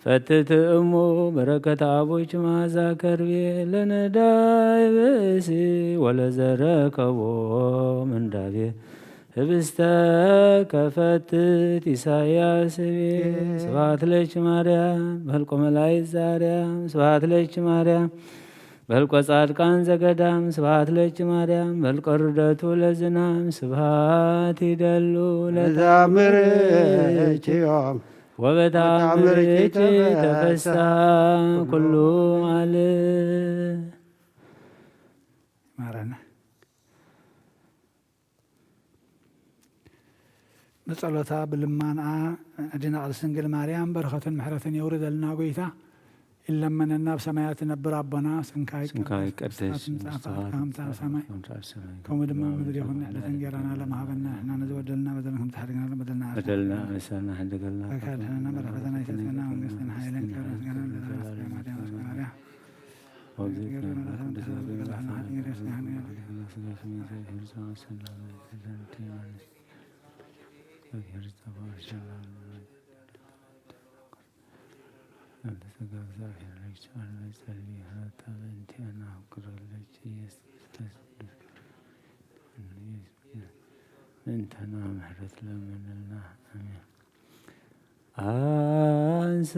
ፈትት እሙ በረከት አቦች መዓዛ ከርቤ ለነዳይ ብእሲ ወለዘረከቦ ምንዳቤ ህብስተ ከፈትት ኢሳያስ ቤ ስብሐት ለኪ ማርያም በልቆ መላእክት ዛርያም ስብሐት ለኪ ማርያም በልቆ ጻድቃን ዘገዳም ስብሐት ለኪ ማርያም በልቆ ርደቱ ለዝናም ስብሐት ይደሉ ለዛምርኪዮም ወበታምርኪ ተፈሳ ኩሉ አለ ማረና። ብጸሎታ ብልማንኣ ኣዴና ቅድስት ድንግል ማርያም በረኸትን ምሕረትን የውርደልና ጎይታ። ይለመነና ብሰማያት ትነብር ኣቦና ስምካ ስምካ ይቀደስ ይቀደስ፣ ትምጻእ መንግስትኻ ፍቃድካ ከምቲ ኣብ ትምጻእ ሰማይ ከምቲ ኣብ ሰማይ ከምኡ ድማ ከምኡ ኣብ ምድሪ ይኹን። ዕለት እንጀራና ሎም ሃበና ንሕና ነዚ በደልና በደልና ከምቲ ሓደግና በደልና በደልና መሰልና ሓደገልና ካብ ካድህነና በረኸትና ይሰስና መንግስትን ሓይልን ክብርን ምስጋናን ለዘለዓለሙ ማርያም እስከ ማርያም ምእንተና ምሕረት ለምንልና። አሜን። አንስ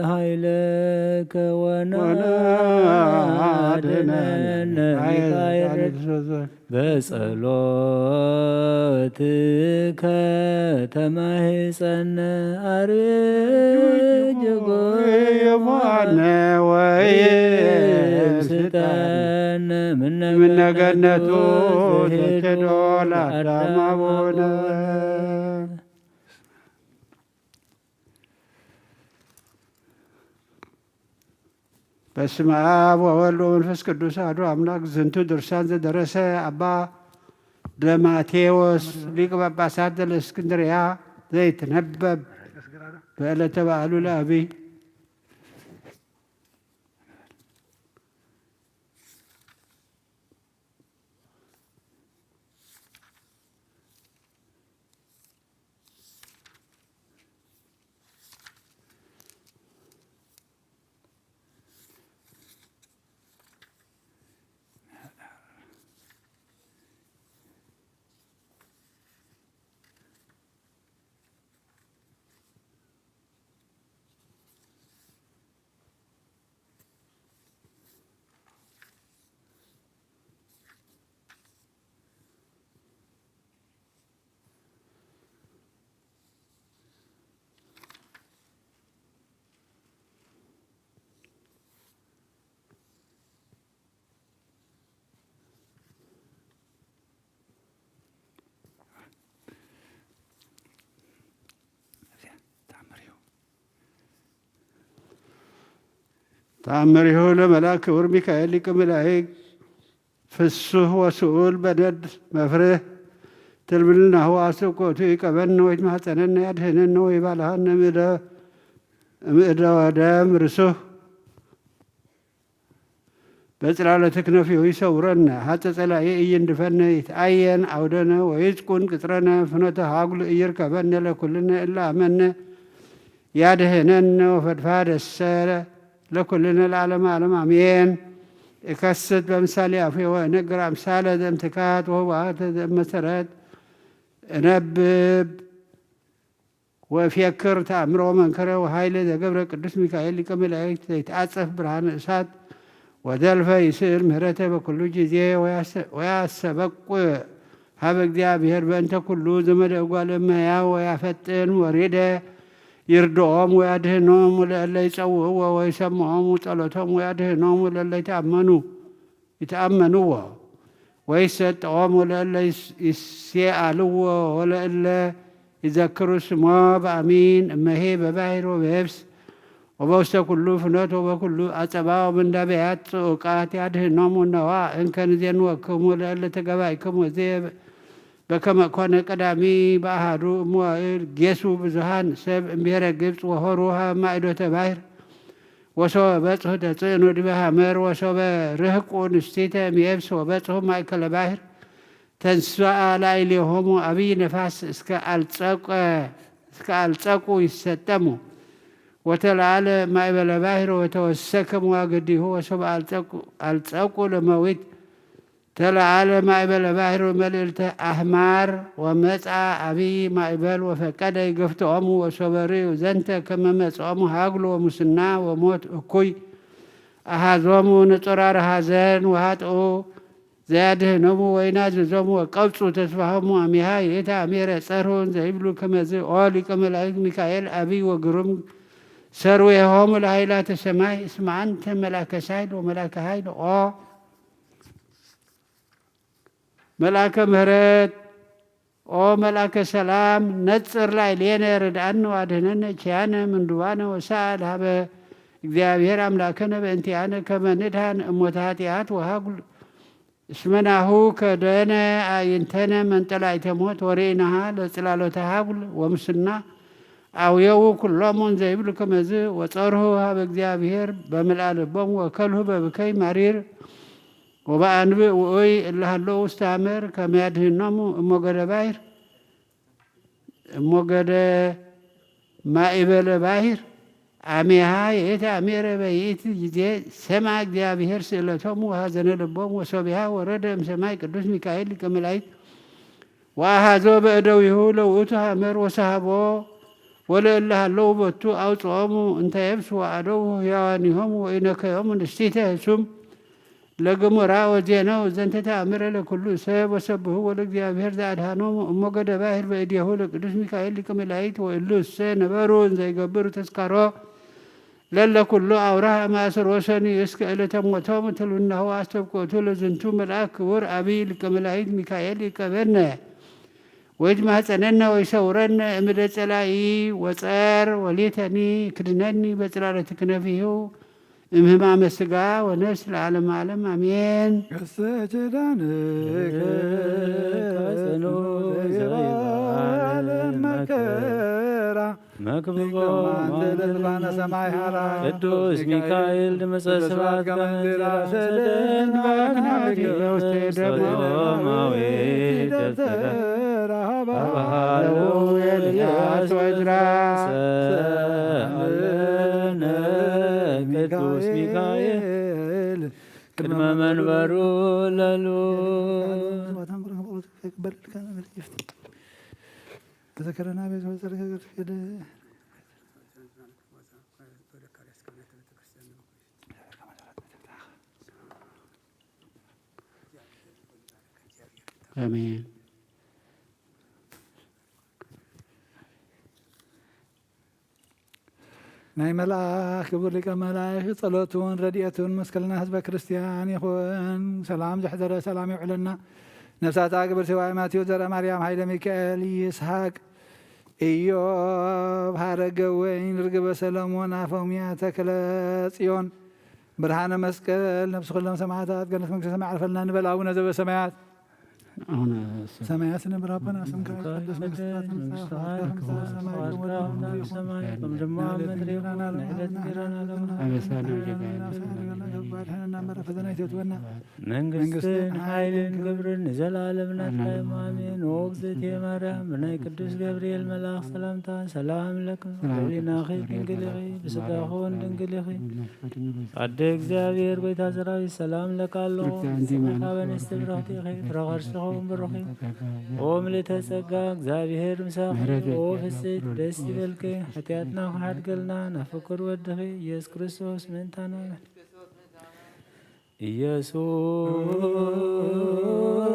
ኃይለከ ወናድነነ ወናድነነ ሚካኤል በጸሎትከ ተማህጸነ አርዌ ጅጎ ይፋነ ወይም ስጠነ እምነ ገነቱ ዘይሄዶ ለአዳም አቡነ። በስመ አብ ወወልድ ወመንፈስ ቅዱስ አሐዱ አምላክ። ዝንቱ ድርሳን ዘደረሰ አባ ደማቴዎስ ሊቀ ጳጳሳት ዘእስክንድርያ ዘይትነበብ በዕለተ በዓሉ ለአብይ። ተአምሪሁ ለመልአክ ክቡር ሚካኤል ሊቀ መላእክት ፍሱህ ወስኡል በደድ መፍርህ ትልብልናሁ አስቆቱ ይቀበን ወይትማጸነን ያድህነን ወይባልሃን እምእደ ወደም ርሱህ በጽላለ ትክነፊሁ ይሰውረነ። ሀጸ ጸላኢ እይንድፈነ ይትአየን አውደነ ወይጽቁን ቅጽረነ ፍኖተ ሃጉል እይርከበነ ለኩልነ እለ አመነ ያድህነነ ወፈድፋደሰ ለኩልነ ለዓለመ ዓለም አሜን። እከስት በምሳሌ አፉ ወእነግር አምሳለ ዘእምትካት ወህወሓተ ዘእመሰረት እነብብ ወእፍየክር ተአምሮ መንከረ ወኃይለ ዘገብረ ቅዱስ ሚካኤል ሊቀ መላእክት ዘይትአጸፍ ብርሃነ እሳት ወዘልፈ ይስእል ምህረተ በኩሉ ጊዜ ወያሰ- ወያሰበቁ ሀበ እግዚአብሔር በእንተ ኩሉ ዘመደ እጓለ እመሕያው ወያፈጥን ወሪደ ይርድኦም ወያድህኖም ለእለ ይጸውዕዎ ወይሰምዖም ጸሎቶም ወያድህኖም ለእለ ይተአመኑ ይትአመንዎ ወይሰጠዎም ወለእለ ይስ- ይሴአልዎ ወለእለ ይዘክሩ ስሞ በአሚን እመሄ በባሕር ወበየብስ ወበውስተ ኩሉ ፍኖት ወበኩሉ አጸባ ወመንዳበያት ጽዑቃት ያድህኖም ነዋ እንከ ንዜንወክሙ ለእለ ተገባይክሙ ዘየ በከመ ኮነ ቀዳሚ በአሃዱ እመዋእል ጌሱ ብዙሃን ሰብ እምብሔረ ግብፅ ወሆሩ ሀበ ማእዶተ ባሕር ወሶበ በጽሑ ተጽዕኑ ዲበ ሐመር ወሶበ ርህቁ ንስቲተ እምየብስ ወበጽሑ ማእከለ ባሕር ተንስአ ላዕሌሆሙ አብይ ነፋስ እስከ አልጸቀ እስከ አልጸቁ ይሰጠሙ ወተለዓለ ማእበለ ባሕር ወተወሰከ መዋግዲሁ ወሶበ አልጸቁ አልጸቁ ለመዊት ተለዓለ ማእበለ ባሕር ወመልእልተ አሕማር ወመጽአ አብይ ማእበል ወፈቀደ ይገፍትኦሙ ወሶበ ርእዩ ዘንተ ከመ መጽኦሙ ሃግሉ ወሙስና ወሞት እኩይ አሃዞሙ ንጹራር ሃዘን ወሃጥኡ ዘያድህኖሙ ወይናዝዞሙ ወቀብጹ ተስፋሆሙ አሚሃ ይእተ አሚረ ጸርሁን ዘይብሉ ከመዝ ኦ ሊቀ መላእክት ሚካኤል አብይ ወግሩም ሰርዌሆሙ ለሃይላተ ሰማይ እስመ አንተ መልአከ ሳይል ወመልአከ ሃይል ኦ መልአከ ምህረት ኦ መልአከ ሰላም ነጽር ላዕሌነ ርድአነ ወአድህነነ ኪያነ ምንዱባነ ወሰአል ሀበ እግዚአብሔር አምላክነ በእንቲአነ ከመ ንድሃን እሞተ ኃጢአት ወሃጉል እስመ ናሁ ከደነ አዕይንተነ መንጠላይተ ሞት ወርኢናሃ ለጽላሎተ ሃጉል ወምስና አውየው ኩሎሙ እንዘ ይብሉ ከመዝ ወጸርሁ ሀበ እግዚአብሔር በምልአ ልቦም ወከልሁ በብከይ መሪር ወበአንብእ ውኡይ እለ ሀለው ውስተ ሐመር ከመ ያድህኖሙ እሞገደ ባሕር እሞገደ ማእበለ ባሕር አሜሃ የእቲ አሜረ በይእቲ ጊዜ ሰምዐ እግዚአብሔር ስእለቶም ወሐዘነ ልቦም ወሶቢሃ ወረደ እምሰማይ ቅዱስ ሚካኤል ሊቀ መላእክት ወአሃዞ በእደዊሁ ለውእቱ ሐመር ወሰሃቦ ወለእለ ሀለው ቦቱ አውፅኦሙ እንተ የብስ ወአደው ህያዋኒሆም ወኢነከዮም ንስቲተ ህሱም ለገሞራ ወዜነው ዘንተ ተአምረ ለኩሉ ሰብ ወሰብህዎ ለእግዚአብሔር ዘአድኃኖሙ እሞ ገደ ባሕር በእዴሁ ለቅዱስ ሚካኤል ሊቀ መላእክት ወእሉ እሰ ነበሩ እንዘ ይገብሩ ተስካሮ ለለ ኩሉ አውራህ ማእሰሮ ሰኑይ እስከ ዕለተ ሞቶም ትልውናሁ አስተብቆቱ ለዝንቱ መልአክ ክቡር አብይ ሊቀ መላእክት ሚካኤል ይቀበነ ወይትማህፀነነ ወይሰውረነ እምደ ጸላኢ ወጸር ወሊተኒ ክድነኒ በጽላለት ክነፊሁ እምህማመ ስጋ ወነፍስ ለዓለም ዓለም አሜን። ከሰችዳንክ ከጽኑ ዘይባል መከራ መክብቦ ሊቀ መዋዕል ለዝባነ ሰማይ ሐራ ቅዱስ ሚካኤል ድምፀ ስብሐት ከመ እንዚራ ሰደን ባግናት ውስተ ደብረ ዮማዊ ደብተራ ባባሃለው ኤልያስ ወዝራ ሰአለነ ቅዱስ ሚካኤል ቅድመ መንበሩ ለሉ ተዘከረና ቤት ወዘተ አሜን። ናይ መልኣክ ክቡር ሊቀ መላእክት ጸሎቱን ረድኤቱን ምስ ክልና ህዝበ ክርስቲያን ይኹን። ሰላም ዘሕደረ ሰላም ይውዕለና። ነፍሳታ ክብርቲ ዋይ ማቴዎስ ዘርአ ማርያም ኃይለ ሚካኤል ይስሐቅ ኢዮብ ሐረገ ወይን ርግበ ሰለሞን አፎምያ ተክለ ጽዮን ብርሃነ መስቀል ነፍሲ ኩሎም ሰማዕታት ገነት መንግስተ ሰማይ ዓርፈልና ንበል። አቡነ ዘበሰማያት አቡነ ሰማያት ነብር አቦና ስምካ ይትቀደስ መንግስትካ ትምጻእ ፍቃድካ ከም በሰማይ ይኩን። ሰማይ ከም ድማ ምድሪ ይኩን። ንዕለት እንጀራና ሎሚ አበሳና ወጌጋየነ መንግስትን ኃይልን ክብርን ንዘለዓለም ናትካ እዩ። አሜን። ኦ እግዝእትየ ማርያም ብናይ ቅዱስ ገብርኤል መልኣኽ ሰላምታ ሰላም ለኪ፣ ሰላም ለኪ፣ ድንግል ኢኺ፣ ብስጋኹን ድንግል ኢኺ። አደ እግዚአብሔር ጐይታ ሰራዊት ሰላም ለኪ ኣለኹ። ንስኺ ካብ ኣንስቲ ብርኽቲ ኢኺ፣ ፍረ ከርሥኺ እውን ብሩኽ እዩ። ኦ ምልዕተ ጸጋ እግዚአብሔር ምሳኺ፣ ኦ ፍጽሕት ደስ ይበልኪ፣ ኃጢአትና ክሓድገልና ናብ ፍቁር ወድኺ ኢየሱስ ክርስቶስ ምእንታና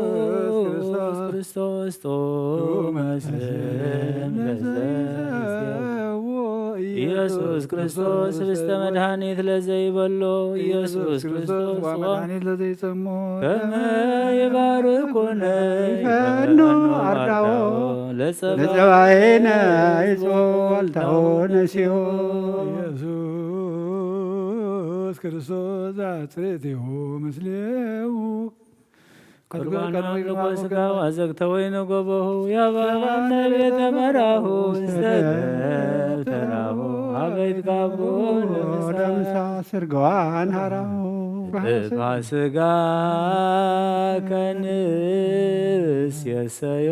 ኢየሱስ ክርስቶስ ጡመ ስም ለዘይሰዎ ኢየሱስ ክርስቶስ ህብስተ መድኃኒት ለዘይበሎ ኢየሱስ ክርስቶስ ጽዋ መድኃኒት ለዘይሰሞ ከመ ይባርኩነ ይፈኑ አርዳዎ ለጸባኤነ ይጽወልታዎ ነሲዮ ኢየሱስ ክርስቶስ ዘአጽርእቲሁ ምስሌሁ ቁርባን አምልኮ ሥጋው አዘግተ ወይነ ጎበሁ ያባነ ቤተ መራሁ ውስተ ደብተራሁ አበይት ካቦ ለምሳ ስርገዋን ሐራሁ ጥፋ ሥጋ ከንስ የሰዮ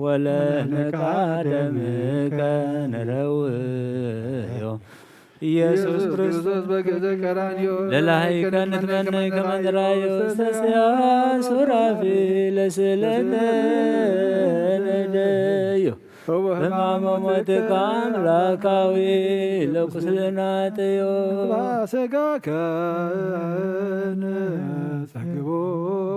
ወለንቃ ደምከ ንረውዮ ኢየሱስ ክርስቶስ በገዘ ቀራንዮ ለላህይከ ንትመነይ ከመ ንርአዮ ውስተ ሰያ ሱራፊ ለስእለተ ነደዮ በሕማመ ሞትከ አምላካዊ ለቁስልና ጥዮ ሥጋከ ጸግቦ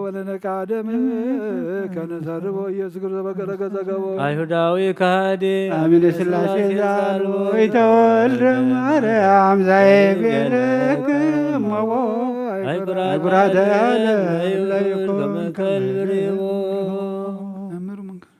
ወለነቃ ደምከ ነሳርቦ ኢየሱስ ክርስቶስ በገለገ ጸገቦ አይሁዳዊ ከሃዲ አሚነ ሥላሴ ዛልቦ ይተወልደ ማርያም ዛይቤለክ እመቦ አይኩራተ ለይኩን ከልብሪቦ መምህር መንክር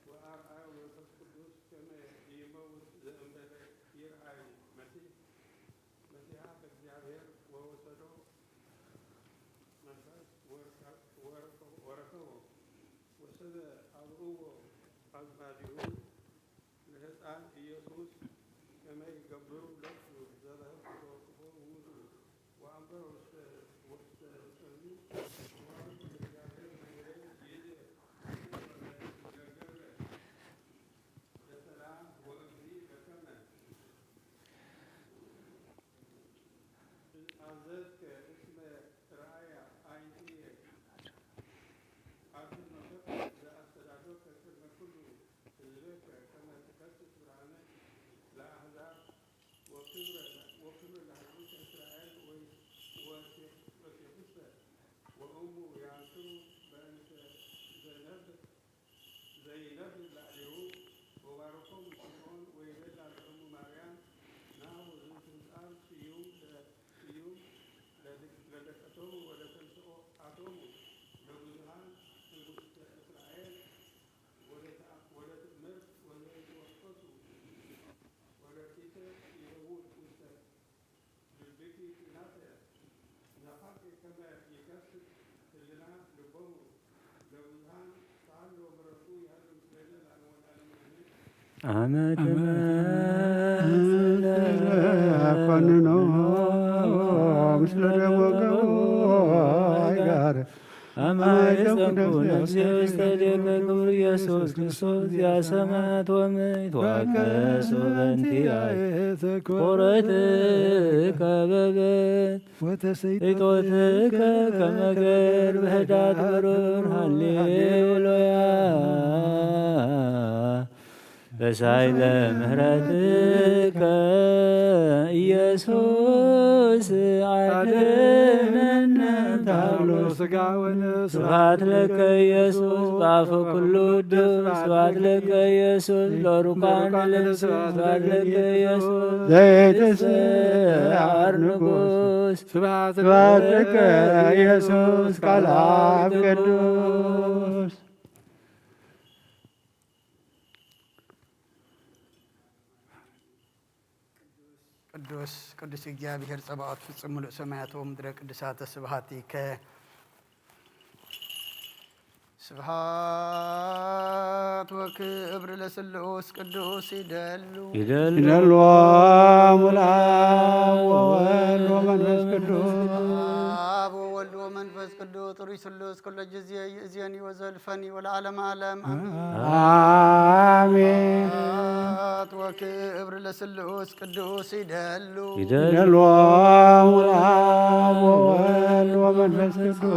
ወአርአዮ መንፈስ ቅዱስ ከመ ኢይመውት ዘእንበለ ይርአዩ መሲሕ መሲሐ ከእግዚአብሔር ወወሰዶ መንፈስ ወረከቦ ወሰበ አብእዎ አዝማዲሁ ለሕፃን ኢየሱስ ከመ ይገብሩ ለኩሉ ዘበህግዎ ክፉ ውእቱ ወአንበረ ውስተ ውስተ ውስተ ዘዝከ እስመ ርኣያ ኣዕይንቲየ፣ ኣብ ህልመ ዘኣስተዳሎከ ቅድመ ኩሉ ህዝበከ፣ ከመ ትከስት ብርሃነ ለኣሕዛብ ወክብረ፣ ወክብረ ለሃይማኖተ እስራኤል ወ-፣ ወሴ-፣ ወሴኩሰ ወእሙ ያንስኡ በእንተ ዘነብር ዘይነብር ላዕሌሁ። ወባረኮሙ ስምዖን ወይቤላ ለእሙ ማርያም፣ ናሁ ዝንቱ ህፃን ስዩም ለ-፣ ስዩም ለደ-፣ ለደቀቶሙ ወለተንስኦ አቶሙ ለብዙሃን እምውስተ እስራኤል ወለተአ-፣ ወለትእምር ወለይትወቀሱ ወለኪተ ይህውል ውስተ ልብኪ ኪናተ ነፋቂ ከመ ይከስት ህልና ልቦሙ ለብዙሃን ሳሎ ምረቱ ያሉ ምስሌነ ለዓለመ ዓለምን አሜን። አመ አመ ተመ ተመ ኮንኖ ምስለ ደሞ ገቦ ጋር አማይ ዘኩ ነፍሴ ውስተ እዴከ ክቡር ኢየሱስ ክርስቶስ ዚአ ሰማያት ወምድር ተዋከሱ በንቲአይ ኮረትከ በበት ወተሰይጦትከ ከመ ገር በህዳት ብሩር። ሃሌሉያ። በሳይለ ምህረትከ ኢየሱስ አድነነ። ታብሎ ስጋ ወነፍስ። ስብሐት ለከ ኢየሱስ በአፈ ኩሉ ውዱስ። ስብሐት ለከ ኢየሱስ ለሩካን ልብስ። ስብሐት ለከ ኢየሱስ ዘይትስዓር ንጉስ። ስብሐት ለከ ኢየሱስ ቃል አብ ቅዱስ። ቅዱስ ቅዱስ እግዚኣብሔር ጸባኦት ፍጹም ምሉእ ሰማያት ወምድረ ቅዱሳተ ስብሐቲከ። ስብሐት ወክብር ለስሉስ ቅዱስ ይደሉ። ይደሉ። ይደሉ ሙላ ወወልድ ወመንፈስ ቅዱስ። አብ ወወልድ ወመንፈስ ቅዱስ ጥሩይ ስሉስ ኩሎ ጊዜ ይእዜኒ ወዘልፈኒ ወለዓለመ ዓለም አሜን። አሜን። ስብሐት ወክብር ለስሉስ ቅዱስ ይደሉ። ይደሉ። ይደሉ ወወልድ ወመንፈስ ቅዱስ።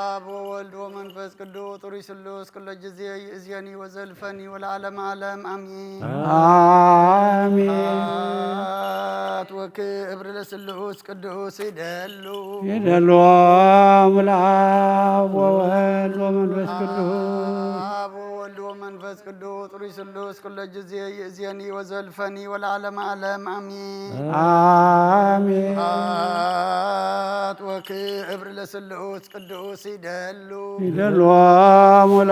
አብ ወወልድ ወመንፈስ ቅዱስ ጥሩይ ስሉስ ኩሎ ጊዜ ይእዜኒ ወዘልፈኒ ወለዓለመ ዓለም አሜን። አሜን። ስብሐት ወክብር ለስሉስ ቅዱስ ይደሉ። ይደሉ ሙላ ወወልድ ወመንፈስ ቅዱስ። አብ ወወልድ ወመንፈስ ቅዱስ ጥሩይ ስሉስ ኩሎ ጊዜ ይእዜኒ ወዘልፈኒ ወለዓለመ ዓለም አሜን። አሜን። ስብሐት ወክብር ለስሉስ ቅዱስ ይደሉ። ይደሉ ሙላ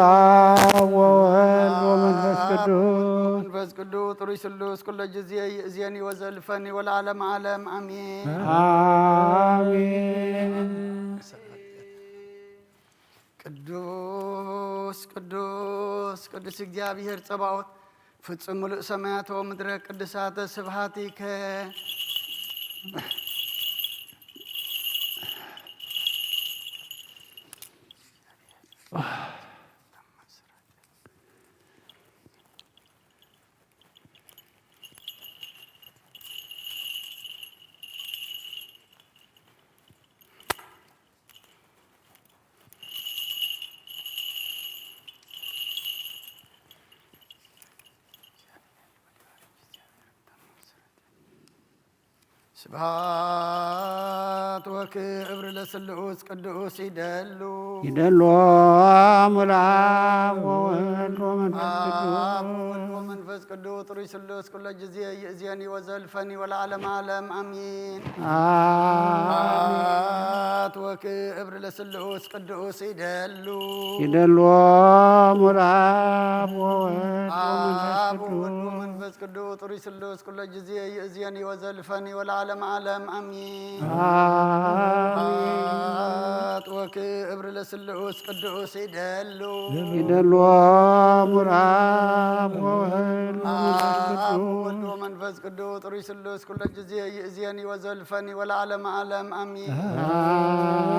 ወወልድ ወመንፈስ ቅዱስ። መንፈስ ቅዱስ ጥሩይ ስሉስ ኩሎ ጊዜ ይእዜኒ ወዘልፈኒ ወለዓለመ ዓለም አሜን። አሜን። ቅዱስ ቅዱስ ቅዱስ እግዚኣብሔር ጸባኦት ፍጹም ምሉእ ሰማያት ወምድረ ቅዱሳተ ስብሐቲከ። ስብሐት ወክብር ለስሉስ ቅዱስ ይደሉ። ይደሉ ሙላ ወወልድ ወመንፈስ ቅዱስ። አብ ወወልድ ወመንፈስ ቅዱስ ጥሩይ ስሉስ ኩሎ ጊዜ ይእዜኒ ወዘልፈኒ ወለዓለመ ዓለም አሜን። አሜን። ስብሐት ወክብር ለስሉስ ቅዱስ ይደሉ። ይደሉ ሙላ ወወልድ ወመንፈስ አብ ቅዱስ። ወወልድ ወመንፈስ ቅዱስ ጥሩይ ስሉስ ኩሎ ጊዜ ይእዜኒ ወዘልፈኒ ወለዓለመ ዓለም አሜን። አሜን። ወክብር ለስሉስ ቅዱስ ይደሉ። ይደልዎም ለአብ ወወልድ ወመንፈስ አብ ቅዱስ። ወወልድ ወመንፈስ ቅዱስ ጥሩይ ስሉስ ኩለ ጊዜ ይእዜኒ ወዘልፈኒ ወለዓለመ ዓለም አሚን። አሜን።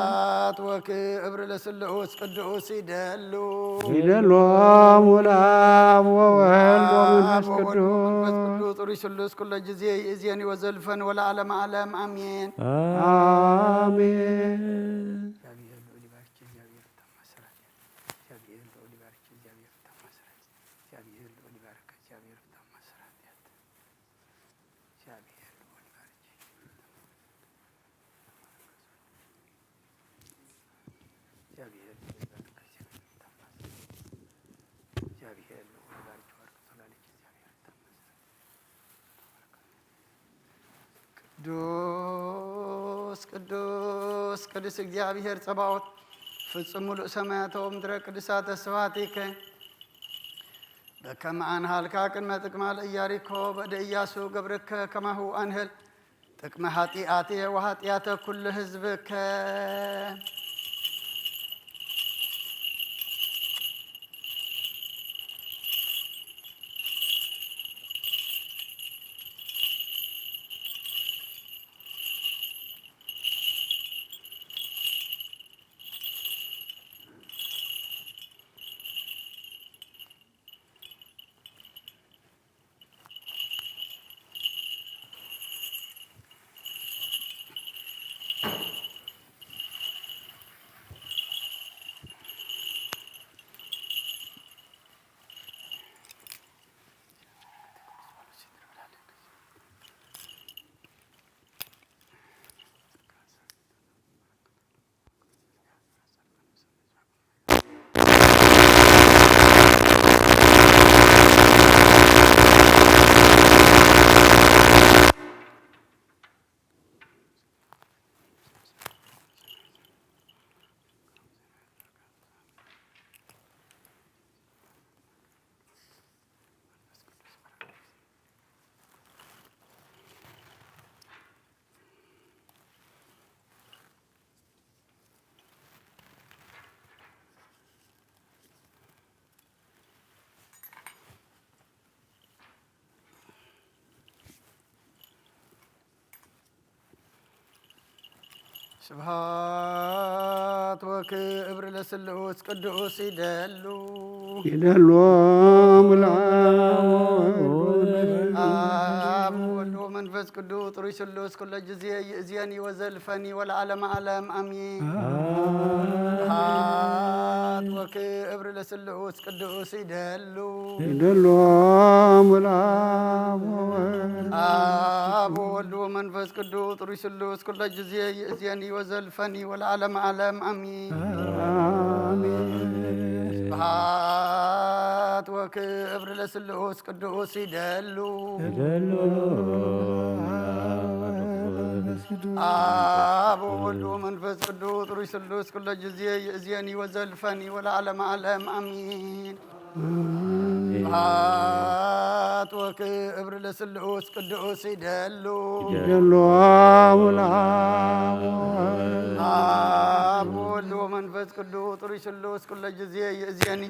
ስብሐት ወክብር ለስሉስ ቅዱስ ይደሉ። ይደልዎም ለአብ ወወልድ ወመንፈስ አብ ወወልድ ወመንፈስ ቅዱስ። ቅዱስ ጥሩይ ስሉስ ኩለ ጊዜ ይእዜኒ ወዘልፈኒ ወለዓለመ ዓለም አሚን። አሜን። እግዚአብሔር ልዑል ይባርክ። እግዚአብሔር ፍታ ማሰራት። እግዚአብሔር ልዑል ይባርክ። እግዚአብሔር ፍታ ማሰራት። እግዚአብሔር ልዑል ይባርክ። እግዚአብሔር ፍታ ማሰራት። እግዚአብሔር ልዑል ይባርክ። እግዚአብሔር ልዑል ይባርክ። እግዚአብሔር ልዑል ይባርክ። ወርቅ ተላለች። እግዚአብሔር ፍታ ማሰራት። ቅዱስ ቅዱስ ቅዱስ እግዚአብሔር ጸባኦት ፍጹም ሙሉእ ሰማያተ ወምድረ ቅዱሳተ ስብሐቲከ በከመ አንሃልካ ቅድመ ጥቅማ ለኢያሪኮ በእደ ኢያሱ ገብርከ ከማሁ አንህል ጥቅመ ኃጢአቴ ወኃጢአተ ኩሉ ህዝብከ። ስብሐት ወክብር ለስሉስ ቅዱስ ይደሉ። ይደልዎም ለአብ ወወልድ አብ ወወልድ ወመንፈስ ቅዱስ ጥሩይ ስሉስ ኩለ ጊዜ ይእዜኒ ወዘልፈኒ ወለዓለመ ዓለም አሚን። አሜን። ስብሐት ወክብር ለስሉስ ቅዱስ ይደሉ። ይደልዎም ለአብ ወወልድ አብ ወወልድ ወመንፈስ ቅዱስ ጥሩይ ስሉስ ኩለ ጊዜ ይእዜኒ ወዘልፈኒ ወለዓለመ ዓለም አሚን። አሜን። ስብሐት ወክብር ለስሉስ ቅዱስ ይደሉ። ይደሉ አብ ወወልድ ወመንፈስ ቅዱስ ጥሩይ ስሉስ ኩለ ጊዜ ይእዜኒ ወዘልፈኒ ወለዓለመ ዓለም አሚን። ስብሐት ወክብር ለስሉስ ቅዱስ ይደሉ። ይደልዎም ለአብ አብ ወወልድ ወመንፈስ ቅዱስ ጥሩይ ስሉስ ኩለ ጊዜ ይእዜኒ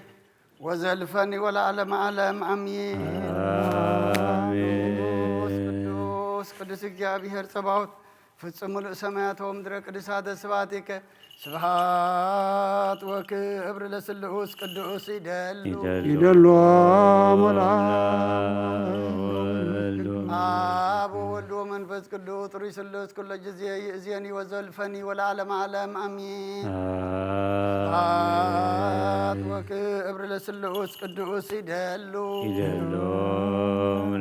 ወዘልፈኒ ወለዓለመ ዓለም አሚን። አሜን። ቅዱስ ቅዱስ ቅዱስ እግዚአብሔር ጸባኦት ፍጹም ምሉእ ሰማያተ ወምድረ ቅዱሳተ ስብሐቲከ። ስብሐት ወክብር ለስሉስ ቅዱስ ይደሉ። ይደሉ ይደልዎም ለአብ ወወልድ አብ ወወልድ ወመንፈስ ቅዱስ ጥሩይ ስሉስ ኩለ ጊዜ ይእዜኒ ወዘልፈኒ ወለዓለመ ዓለም አሚን። አሜን። ስብሐት ወክብር ለስሉስ ቅዱስ ይደሉ። ይደሉ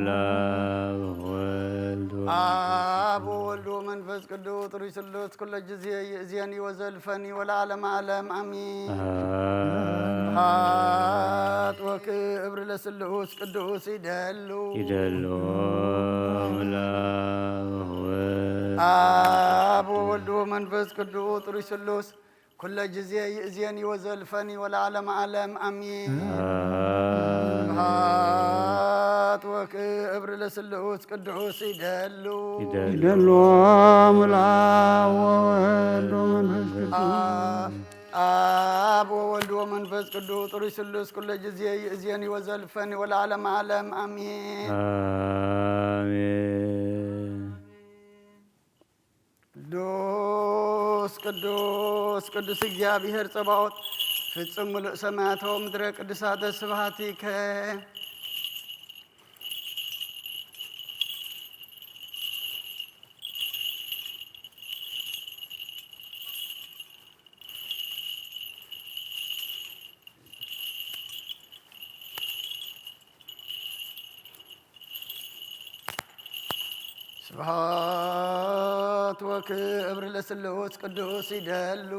ለአብ ወወልድ አብ ወወልድ ወመንፈስ ቅዱስ ጥሩይ ስሉስ ኩለ ጊዜ ይእዜኒ ወዘልፈኒ ወለዓለመ ዓለም አሚን። አሜን። ስብሐት ወክብር ለስሉስ ቅዱስ ይደሉ። ይደሉ ለአብ ወወልድ አብ ወወልድ ወመንፈስ ቅዱስ ጥሩይ ስሉስ ኩለ ጊዜ ይእዜኒ ወዘልፈኒ ወለዓለመ ዓለም ኣሚን። ኣሜን። ስብሐት ወክብር ለስሉስ ቅዱስ ይደሉ። ይደሉ። ይደሉ አብ ወወልድ ወመንፈስ ቅዱስ። አ-፣ አብ ወወልድ ወመንፈስ ቅዱስ ጥሩይ ስሉስ ኩለ ጊዜ ይእዜኒ ወዘልፈኒ ወለዓለመ ዓለም ኣሚን። ኣሜን። ቅዱስ ቅዱስ ቅዱስ እግዚኣብሔር ጸባኦት ፍጹም ምሉእ ሰማያት ወምድረ ቅዱሳተ ስብሐቲከ። ስብሐት ወክብር ለስሉስ ቅዱስ ይደሉ።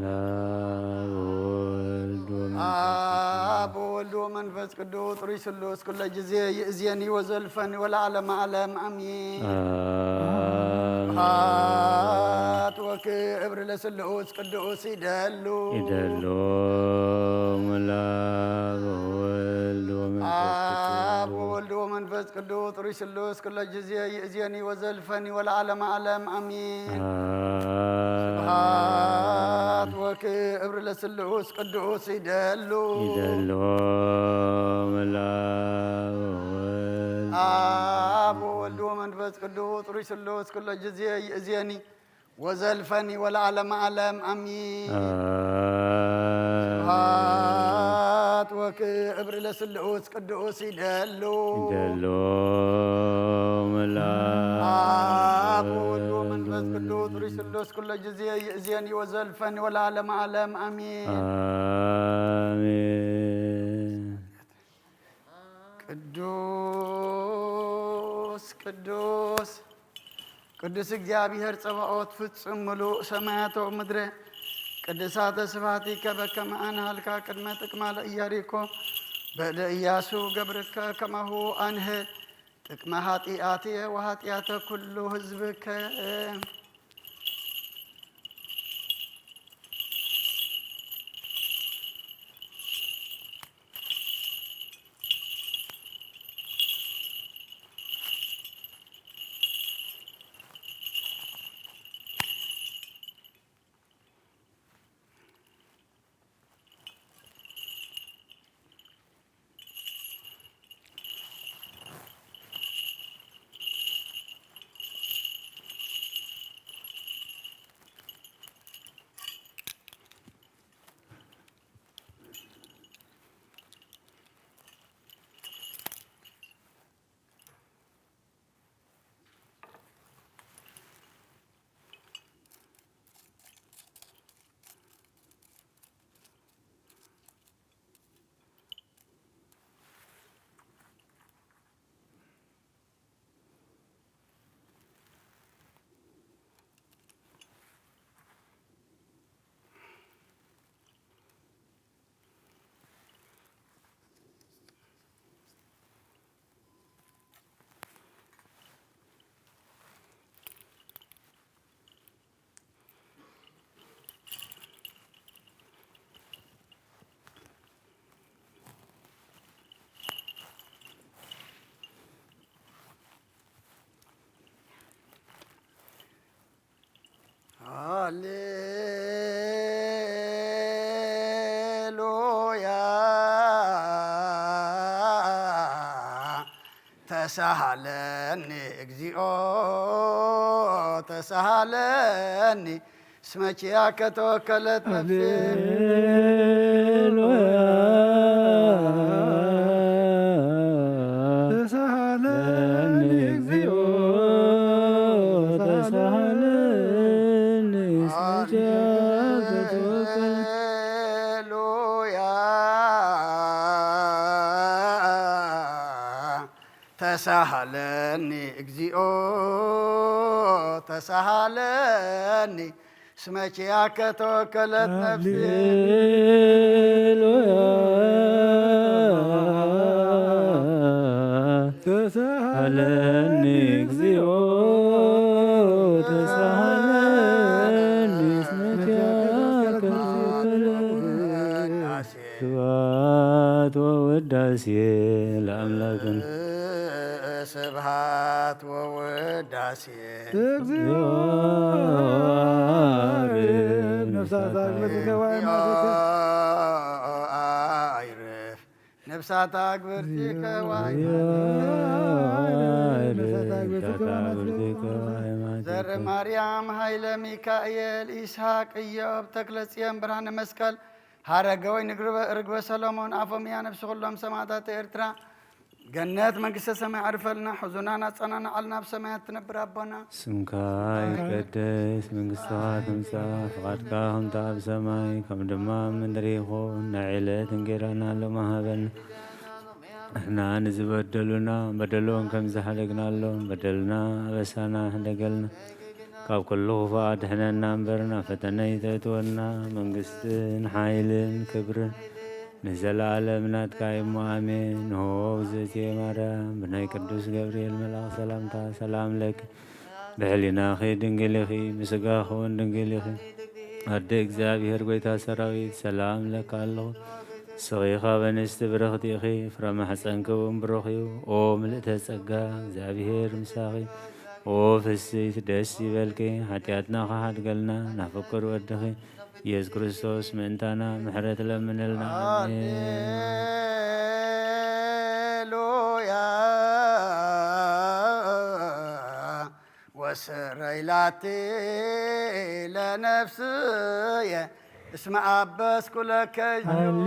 ለአብ ወወልድ ወመንፈስ አብ ወወልድ ወመንፈስ ቅዱስ ጥሩይ ስሉስ ኩለ ጊዜ ይእዜኒ ወዘልፈኒ ወለዓለመ ዓለም ኣሚን። አሜን። ስብሐት ወክብር ለስሉስ ቅዱስ ይደሉ። ይደሉ ለአብ ወወልድ ወመንፈስ አብ ቅዱስ። ወወልድ ወመንፈስ ቅዱስ ጥሩይ ስሉስ ኩለ ጊዜ ይእዜኒ ወዘልፈኒ ወለዓለመ ዓለም ኣሚን። ስብሐት አሜን። ወክብር ለስሉስ ቅዱስ ይደሉ። ይደሉ ለአብ ወወልድ አብ ወወልድ ወመንፈስ ቅዱስ ጥሩይ ስሉስ ኩለ ጊዜ ይእዜኒ ወዘልፈኒ ወለዓለመ ዓለም ኣሚን። አሜን። ስብሐት ወክብር ለስሉስ ቅዱስ ይደሉ። ይደሉ ለአብ አብ ወወልድ ወወልድ ወመንፈስ ቅዱስ ወመንፈስ ጥሩይ ስሉስ ኩለ ጊዜ ይእዜኒ ወዘልፈኒ ወለዓለመ ዓለም ኣሚን። አሜን። ቅዱስ ቅዱስ ቅዱስ እግዚኣብሔር ጸባኦት ፍጹም ምሉእ ሰማያት ወምድረ ቅዱሳተ ስብሐቲከ በከመ ኣንሃልካ ቅድመ ጥቅማ ለኢያሪኮ በእደ ኢያሱ ገብርከ ከማሁ ኣንህ ጥቅመ ኃጢአትየ ወኃጢአተ ኩሉ ህዝብከ። ሃሌሉያ። ተሳሃለኒ እግዚኦ ተሳሃለኒ እስመ ኪያከ ተወከለት ነፍሴ። ሃሌሉያ። ተሳሃለኒ እግዚኦ ተሳሃለኒ እስመ ኪያከ ተወከለት። ሃሌሉያ። ተሳሃለኒ እግዚኦ ተሳሃለኒ እስመ ኪያከ ተወከለት ነፍሴ። ሃሌሉያ። ተሳሃለኒ እግዚኦ ተሳሃለኒ ስብሐት ወውዳሴ እግዚኦ ነፍሳት አግብርቲከ ወአይማቲከ አይርፍ ነፍሳት አግብርቲከ ወአይማቲከ ዘር ማርያም ኃይለ ሚካኤል ይስሐቅ ኢዮብ ተክለ ጽዮን ብርሃነ መስቀል ሐረገወይን ርግበ ሰሎሞን አፎምያ ነፍሲ ኩሎም ሰማዕታት ኤርትራ ገነት መንግስተ ሰማይ ዓርፈልና፣ ሕዙናን ኣጸናንዓልና፣ ኣብ ሰማያት ትነብር ኣቦና። ስምካ ይቀደስ፣ መንግስትኻ ትምጻእ፣ ፍቓድካ ከምቲ ኣብ ሰማይ ከም ድማ ኣብ ምድሪ ይኹን። ናይ ዕለት እንጌራና ሎሚ ሃበና። ንሕና ንዝበደሉና በደሎም ከም ዝሓደግናሎም በደልና ኣበሳና ሕደገልና። ካብ ኩሉ ክፉእ ኣድሕነና እምበር ናብ ፈተነ ይተእትወና። መንግስትን ሓይልን ክብርን ንዘለኣለም ናትካ እሞ ኣሜን። ሆ እግዝእትየ ማርያም ብናይ ቅዱስ ገብርኤል መልኣኽ ሰላምታ ሰላም ለኪ። ብሕሊናኺ ድንግል ኢኺ፣ ብስጋኺ እውን ድንግል ኢኺ። ኣደ እግዚኣብሔር ጐይታ ሰራዊት ሰላም እብለኪ ኣለኹ። ንስኺ ካብ ኣንስቲ ብርኽቲ ኢኺ፣ ፍረ ማሕፀንኪ እውን ብሩኽ እዩ። ኦ ምልእተ ጸጋ እግዚኣብሔር ምሳኺ። ኦ ፍስሕቲ ደስ ይበልኪ፣ ሓጢኣትና ክሓድገልና ናብ ፍቁር ወድኺ ኢየሱስ ክርስቶስ ምእንታና ምሕረት ለምንልና። ኣሜን። ሃሌሉያ ወስረይ ላቲ ለነፍስየ እስመ አበስኩ ለከ ሃሌሉያ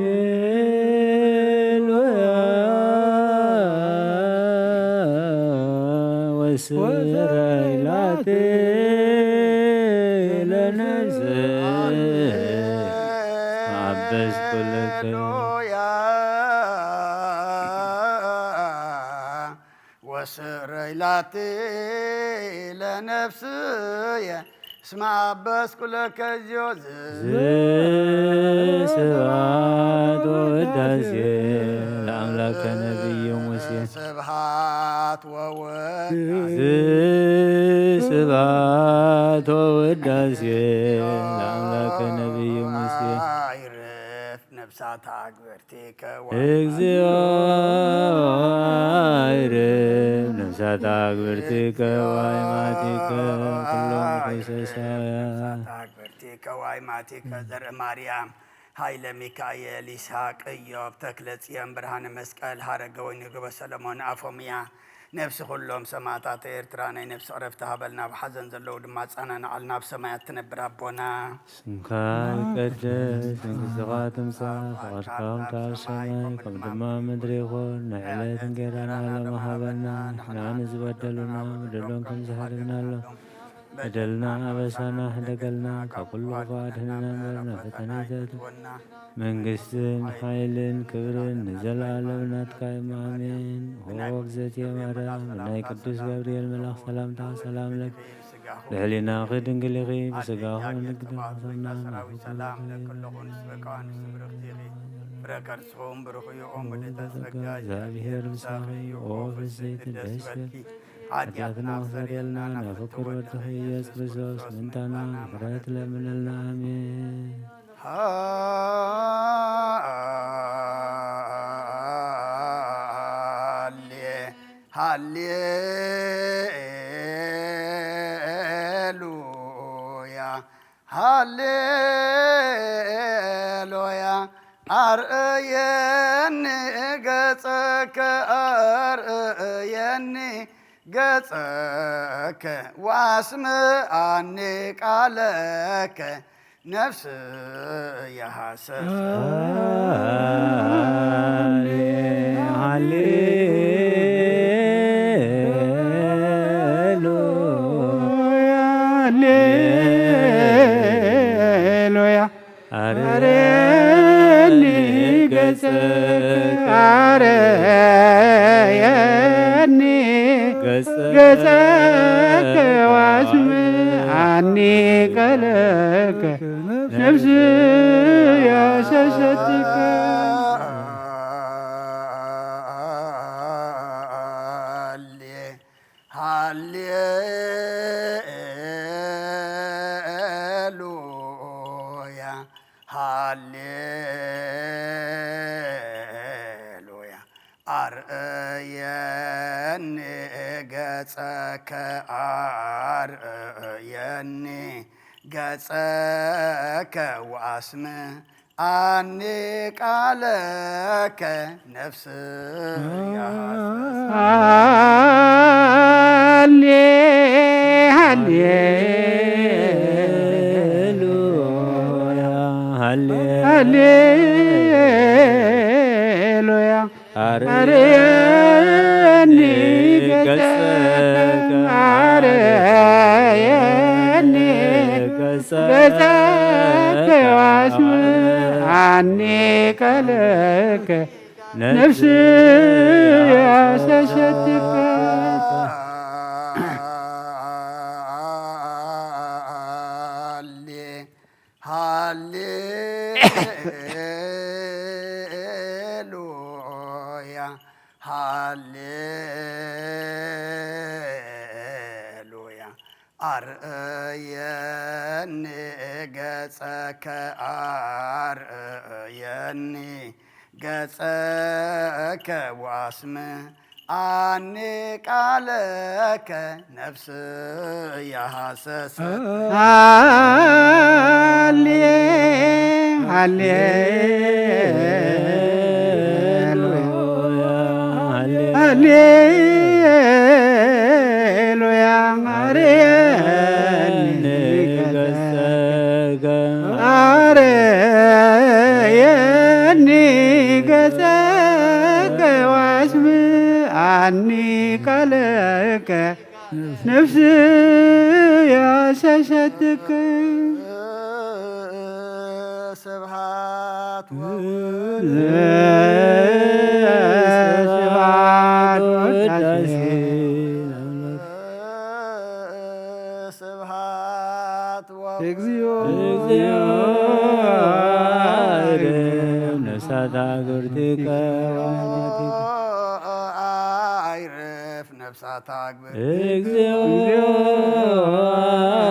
ወስረይ ላቲ ለነፍስየ አበስኩ ለከ ሃሌሉያ ወስረይ ላቲ ለነፍስየ እስመ አበስኩ ለከ እግዚኦ ዝ- ስብሐት ወውዳሴ ለአምላከ ነቢዩ ሙሴ። ስብሐት ወውዳሴ ስብሐት ወውዳሴ ለአምላከ ነቢዩ ሙሴ። ይረፍ ነፍሳት አግብርቲከ እግዚኦ አይርፍ ነፍሳት አግብርቲከ ወአይማቲከ ኩሎም ኩሰሳያ። አግብርቲከ ወአይማቲከ ዘርእ ማርያም ኃይለ ሚካኤል ይስሐቅ ኢዮብ ተክለ ጽዮን ብርሃነ መስቀል ሐረገወይን ርግበ ሰሎሞን አፎምያ ነፍሲ ኩሎም ሰማእታት ኤርትራ ናይ ነፍሲ ዕረፍቲ ሃበልና፣ ኣብ ሓዘን ዘለዉ ድማ ኣጸናንዓልና፣ ኣብ ሰማያት ትነብር ኣቦና። ስምካ ይቀደስ፣ መንግስትኻ ትምጻእ፣ ፍቓድካ ከምቲ ኣብ ሰማይ ከም ድማ ኣብ ምድሪ ይኹን። ናይ ዕለት እንጌራና ሎሚ ሃበና፣ ንሕና ንዝበደሉና በደሎም ከም ዝሓደግናሎም በደልና ኣበሳና ሕደገልና፣ ካብ ኩሉ ክፉእ ኣድሕነና እምበር ናብ ፈተነ ኣይተእትወና። መንግስትን ሓይልን ክብርን ንዘለኣለም ናትካ እዩ። ኣሜን። ሆ እግዝእትየ ማርያም፣ ብናይ ቅዱስ ገብርኤል መልኣኽ ሰላምታ ሰላም ለኪ። ብሕሊናኺ ድንግል ኢኺ፣ ብስጋኺ እውን ድንግል ኢኺ። ሰላም ለኪ ኩሉ ፍረ ከርስኹም ብሩኽ እዩ። ኦም ወልደ ጸጋ፣ እግዚኣብሔር ምሳኺ እዩ። ኦ ፍስሕቲ ደስ ይበልኪ። ሓጢኣትና ኣስተሰርየልና፣ ናብ ፍቁር ወድኺ ኢየሱስ ክርስቶስ ምእንታና ምሕረት ለምነልና። ኣሜን። ሃሌ ሃሌሉያ ሃሌሉያ። አርእየኒ ገጸከ፣ አርእየኒ ገጸከ፣ ወአስምዓኒ ቃለከ፣ ነፍስየ ሐሰሰት። ሃሌ- ሃሌሉያ፣ ሃሌሉያ። አርየኒ ገጸከ፣ አርየኒ ገጸከ፣ ወአስምዓኒ ቃለከ፣ ነፍስየ ሐሰሰትከ። ሃሌሉያ፣ ሃሌሉያ። አርእየ ከኣርእየኒ ገጸከ ወኣስምዓኒ ቃለከ ነፍስየ ሃሰሰት። ሃሌ ሃሌሉያ ሃሌ ሃሌሉያ። ኣርየኒ ገጸከ፣ ኣርየኒ ገጸከ፣ ወኣስምዓኒ ቃለከ፣ ነፍስየ ሃሰሰትከ። ሃሌሉያ፣ ሃሌሉያ። ኣርእየኒ ገጸከ፣ ኣርእየኒ ገጸከ ወኣስምዓኒ ቃለከ ነፍስየ ሃሰሰት። ሃሌ ሃሌ ሃሌሉያ። ኣርየኒ ገጸከ፣ ኣርየኒ ገጸከ፣ ወኣስምዓኒ ቃለከ፣ ነፍስየ ሃሰሰትከ። ስብሐት ወወልድ ስብሐት ወወልድ ስብሐት ወወልድ እግዚኦ። እግዚኦ። ነፍሳት ኣግብርቲከ። ኣይርፍ ነፍሳት ኣግብር። እግዚኦ።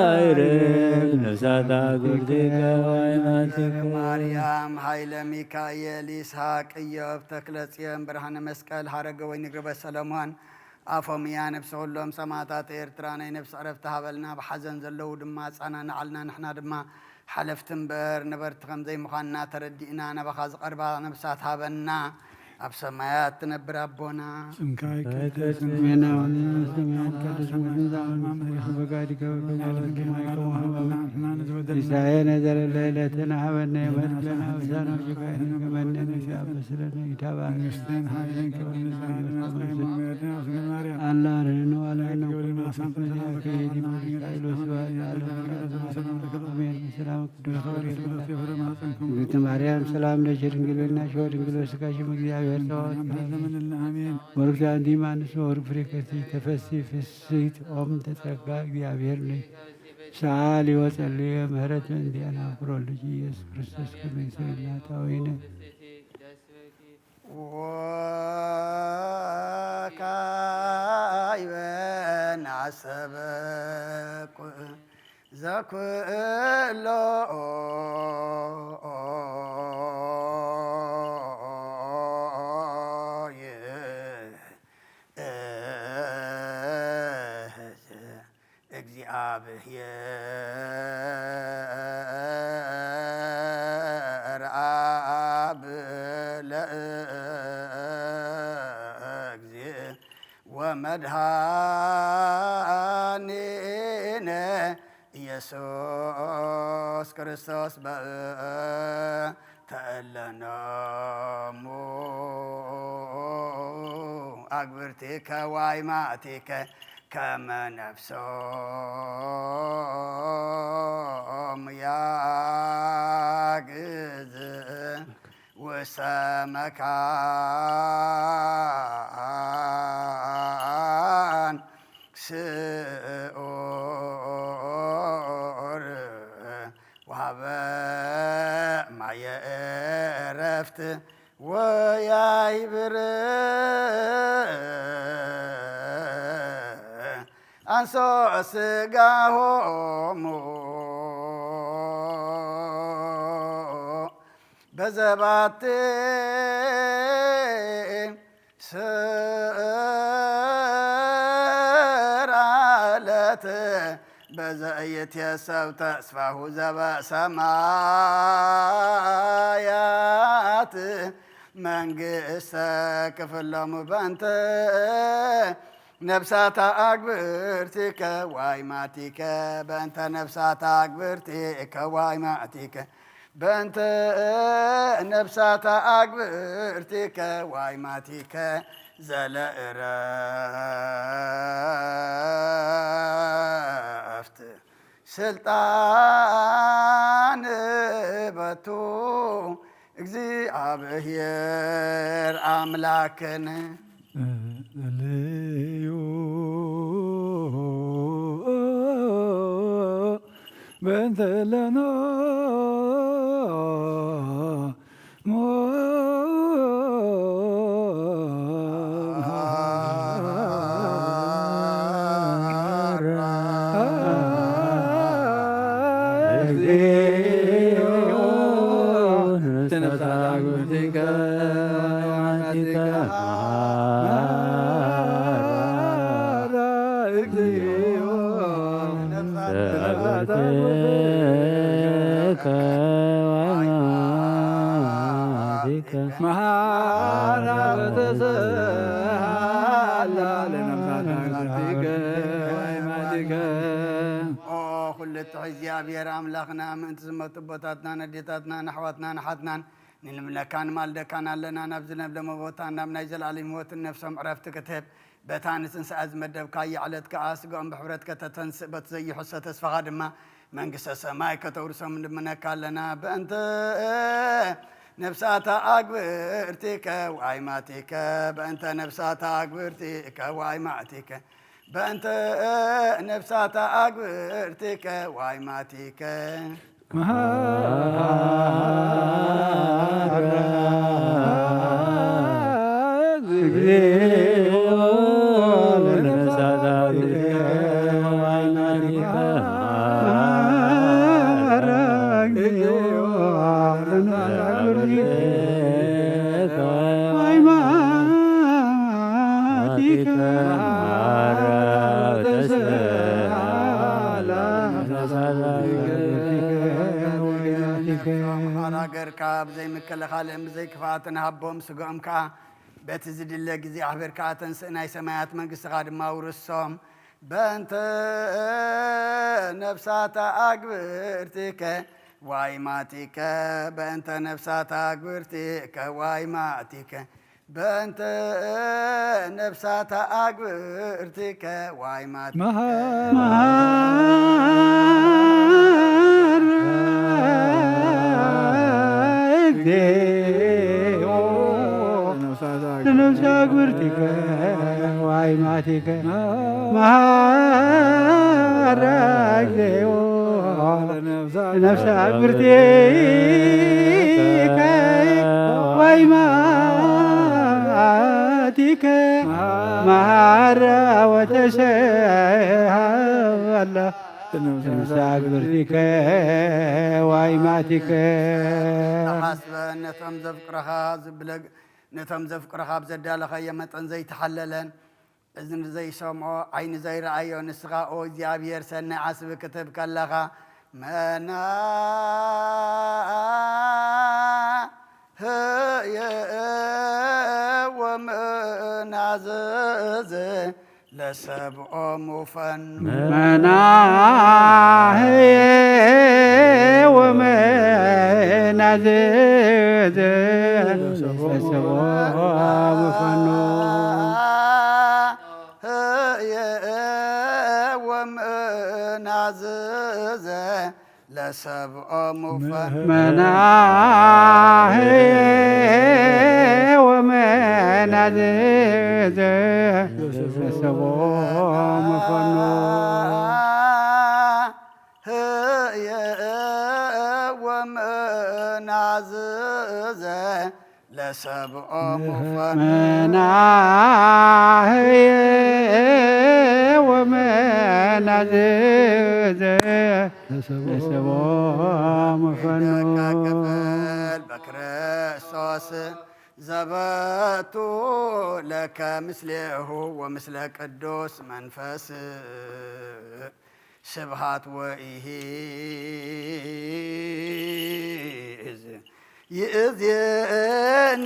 ኣይርፍ ነፍሳት ኣግብርቲከ ወኣይማንቲከ። ማርያም፣ ኃይለ ሚካኤል፣ ይስሐቅ፣ ኢዮብ፣ ተክለ ጽዮን፣ ብርሃነ መስቀል፣ ሐረገ ወይኒ፣ ግርበ ሰለሞን፣ ኣፎምያ፣ ነፍሲ ኩሎም ሰማእታት ኤርትራ ናይ ነፍሲ ዕረፍቲ ሃበልና፣ ብሓዘን ዘለዉ ድማ ኣጸናንዓልና፣ ንሕና ድማ ሓለፍቲ እምበር ነበርቲ ከም ዘይምዃንና ተረዲእና፣ ናባኻ ዝቐርባ ነፍሳት ሃበና። ኣብ ሰማያት ትነብር ኣቦና፣ ስምካ ይቀደስ፣ መንግስትካ ትምጻእ፣ ፈቃድካ በከመ ኣብ ሰማይ ከምኡ በማይ ትምጻእ። ሲሳየነ ዘለለ ዕለትነ ሀበነ ዮም፣ ወህብ ለነ አበሳነ ወጌጋየነ ከመ ንሕነኒ ንገስስ ለነ ኢታብአነ። መንግስትን ኃይልን ክብርን ለዘለዓለሙ አሜን። አላ ርህኑ አላ ነው። እግዝእትነ ማርያም ሰላም ለኪ ድንግል በልናሽ ወድንግል በስጋሽ እም እግዚአብሔር ጸባኦት። አሜን። ወርክት አንቲ ማንስ ወርክ ፍሬ ከርሲ ተፈሲ ፍስሕት ኦም ተጸጋ እግዚአብሔር ነሽ። ሰአሊ ወጸልዩ ምህረት እንዲያና ፍቅር ወልድኪ ኢየሱስ ክርስቶስ ከመ ይስረይ ኃጣውኢነ። ወካዕበ ናሰበኩ ዘኩሎ እግዚአብሔር አብ ለእግዚእ ወመድኃኒነ ኢየሱስ ክርስቶስ በእንተ እለ እምኔሙ አግብርቲከ ወአይማእቲከ ከመ ነፍሶሙ ያግዝ ውስተ መካን ስዑር ወሀበ ማየ ዕረፍት ወያይብር አንሶ ስጋሆሙ በዘባቲ ስራ በዘኢይትየሰብ ተስፋሁ ዘበሰማያት መንግስተ ክፍሎሙ በእንተ ነፍሳታ ኣግብርቲከ ዋይማቲከ በእንተ ነፍሳታ ኣግብርቲከ ዋይማቲከ በእንተ ነፍሳታ ኣግብርቲከ ዋይማቲከ ዘለእረፍት ስልጣን በቱ እግዚኣብሔር ኣምላክን። ጸልዩ በእንተ ለነ ኦ ኩሉ ትሑት እግዚኣብሔር ኣምላኽና፣ ምእንቲ ዝመቱ ኣቦታትናን ኣዴታትናን ኣሕዋትናን ኣሓትናን ንልምነካን ማልደካን ኣለና። ናብ ዝለምለመ ቦታ ናብ ናይ ዘለኣለም ህይወትን ነፍሶም ዕረፍቲ ክትህብ በታ ንትንሳኤ ዝመደብካያ ዕለት ከኣ ስጋኦም ብሕብረት ከተተንስእ በቲ ዘይሕሶ ተስፋኻ ድማ መንግስተ ሰማይ ከተውርሶም ንልምነካ ኣለና። በእንተ ነፍሳታ ኣግብርቲከ ዋይማቲከ በእንተ ነፍሳታ ኣግብርቲከ ዋይማቲከ በእንተ ነፍሳታ ኣግብርቲከ ዋይማቲከ ሃገርካ ብዘይ ምክልኻልን ብዘይ ክፍኣትን ሃቦም፣ ስግኦም ከኣ በቲ ዝድለ ግዜ ኣኽቢርካ ኣተንስእ፣ ናይ ሰማያት መንግስትኻ ድማ ኣውርሶም። በእንተ ነፍሳታ ኣግብርቲከ ዋይማቲከ በእንተ ነፍሳታ ኣግብርቲከ ዋይማቲከ በእንተ ነፍሳታ ኣግብርቲከ ዋይማቲከ መሃራ እግዚኦ ለነፍሳ ግብርቲከ ዋይማቲከ መሃራ እግዚኦ ለነፍሳ ግብርቲከ ዋይማቲከ መሃራ ወተሰሃላ ለነፍሳ ግብርቲከ ዋይማቲከ ተሓስበ ነቶም ዘፍቅረኻ ዝብለ ነቶም ዘፍቅረኻ ኣብ ዘዳለኻዮ መጠን ዘይተሓለለን እዝኒ ዘይሰምዖ ዓይኒ ዘይረኣዮ ንስኻ ኦ እግዚኣብሔር ሰናይ ዓስቢ ክትህብ ከለኻ መና ህየ ወመናዘዘ ለሰብኦሙ ፈኑ መናህየ ወመናዘዘ ለሰብኦሙ ፈኑ ህየ ወመናዘዘ ለሰብኦሙ ፈኑ መናህየ ወመናዘዘ ለሰብኦሙ ፈኑ ህየ ወመናዘዘ ለሰብኦሙ ፈኑ መናህየ ወመናዘዘ ለሰብኦሙ ፈኑ ደካ ክፍል በክርስቶስ ዘበቱ ለከ ምስሌሁ ወምስለ ቅዱስ መንፈስ ስብሃት ወኢሂዝ ይእዜኒ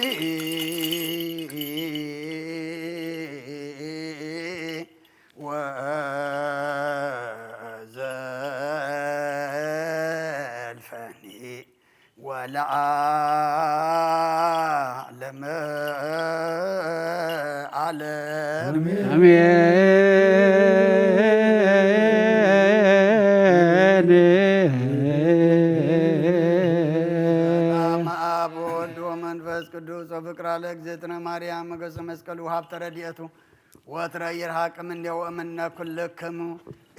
ወዘልፈኒ ወለዓለመ ዓለም። አሜን። ሰላም አብ ወወልድ ወመንፈስ ቅዱስ ወፍቅራ ለእግዝእትነ ማርያም ሞገሰ መስቀሉ ሀብተ ረድኤቱ ወትረ ይርሃቅ እምኔሁ እምነ ኩልክሙ።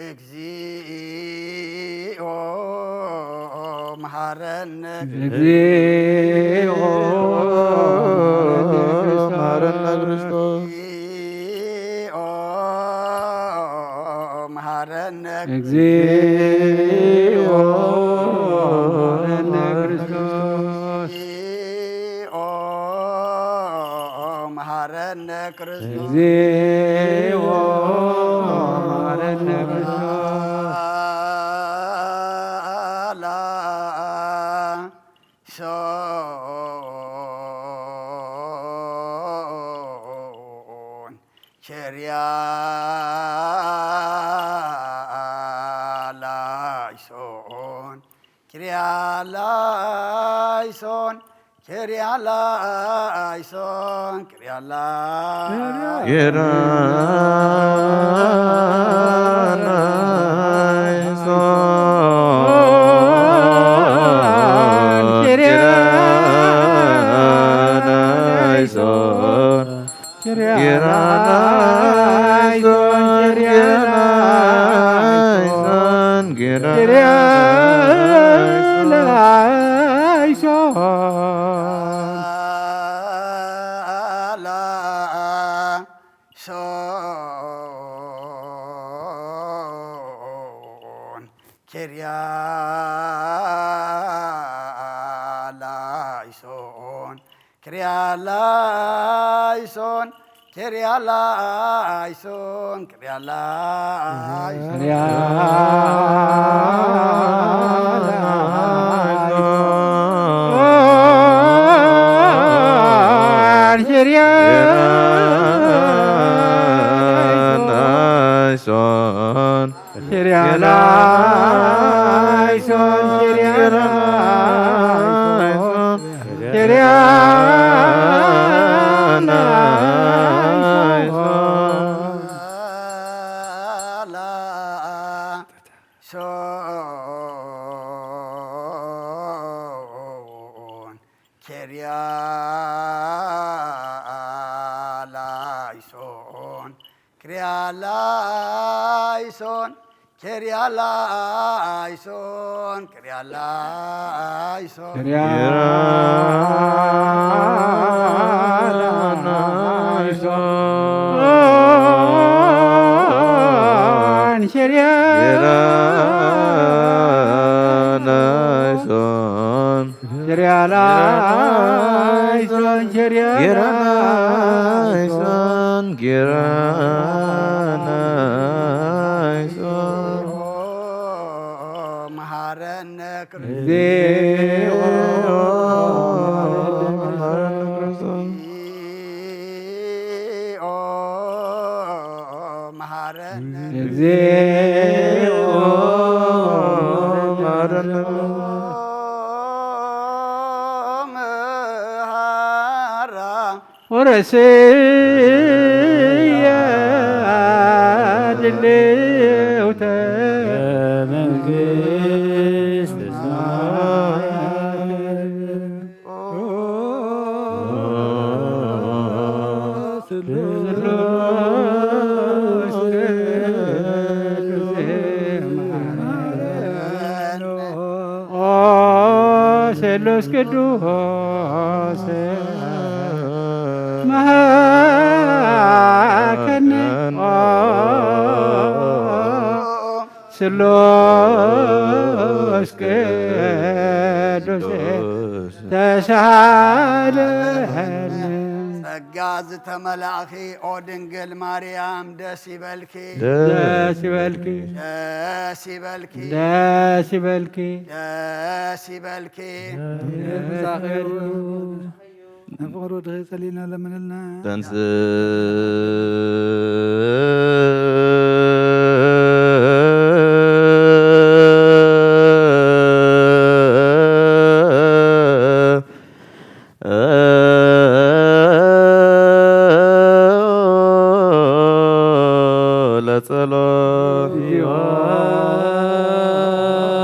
እግዚኦ መሐረነ። እግዚኦ መሐረነ ክርስቶስ። እግዚኦ መሐረነ። እግዚኦ መሐረነ ክርስቶስ። እግዚኦ መሐረነ ክርስቶስ። እግዚኦ መሐረነ ክርስቶስ። ላይሶን ቸርያ ላይሶን ኪርያ ላይሶን፣ ኪርያ ላይሶን፣ ኪርያ ላይሶን። ኪርያላይሶን፣ ኪርያላይሶን። ኪርያላይሶን፣ ኪርያላይሶን፣ ኪርያላይሶን። ላይሶን፣ ኪርያላይሶን። ኪርያላይሶን፣ ኪርያላይሶን፣ ኪርያላይሶን። ኪርያላይሶን፣ ኪርያላይሶን። ኪርያላይሶን፣ ኪርያላይሶን፣ ኪርያላይሶን። ኪርያላይሶን፣ ኪርያላይሶን፣ ኪርያላይሶን፣ ኪርያላይሶን። ኪርያላይሶን፣ ኪርያላይሶን። ኪርያላይሶን፣ ኪርያላይሶን። ኪርያላይሶን፣ ኪርያላይሶን። መሐረነ ክርስቶስ። እግዚኦ መሐረነ ክርስቶስ። እግዚኦ መሐረነ። እግዚኦ መሐረነ። መሐራ ወረስየ ድልውተ መንግስት ሰማያት። ኦ ስሉስ ቅዱስ መሃከነ። ኦ ስሉስ ቅዱስ ተሳለነ። ጸጋ ዝተመላእኺ ኦ ድንግል ማርያም ደስ ይበልኪ። ደስ ይበልኪ። ደስ ይበልኪ። ደስ ይበልኪ። ደስ ይበልኪ። ደስ ይበልኪ። ኣብ ፍቕሩ ድኺ ጸሊና ለምንልና። ተንስ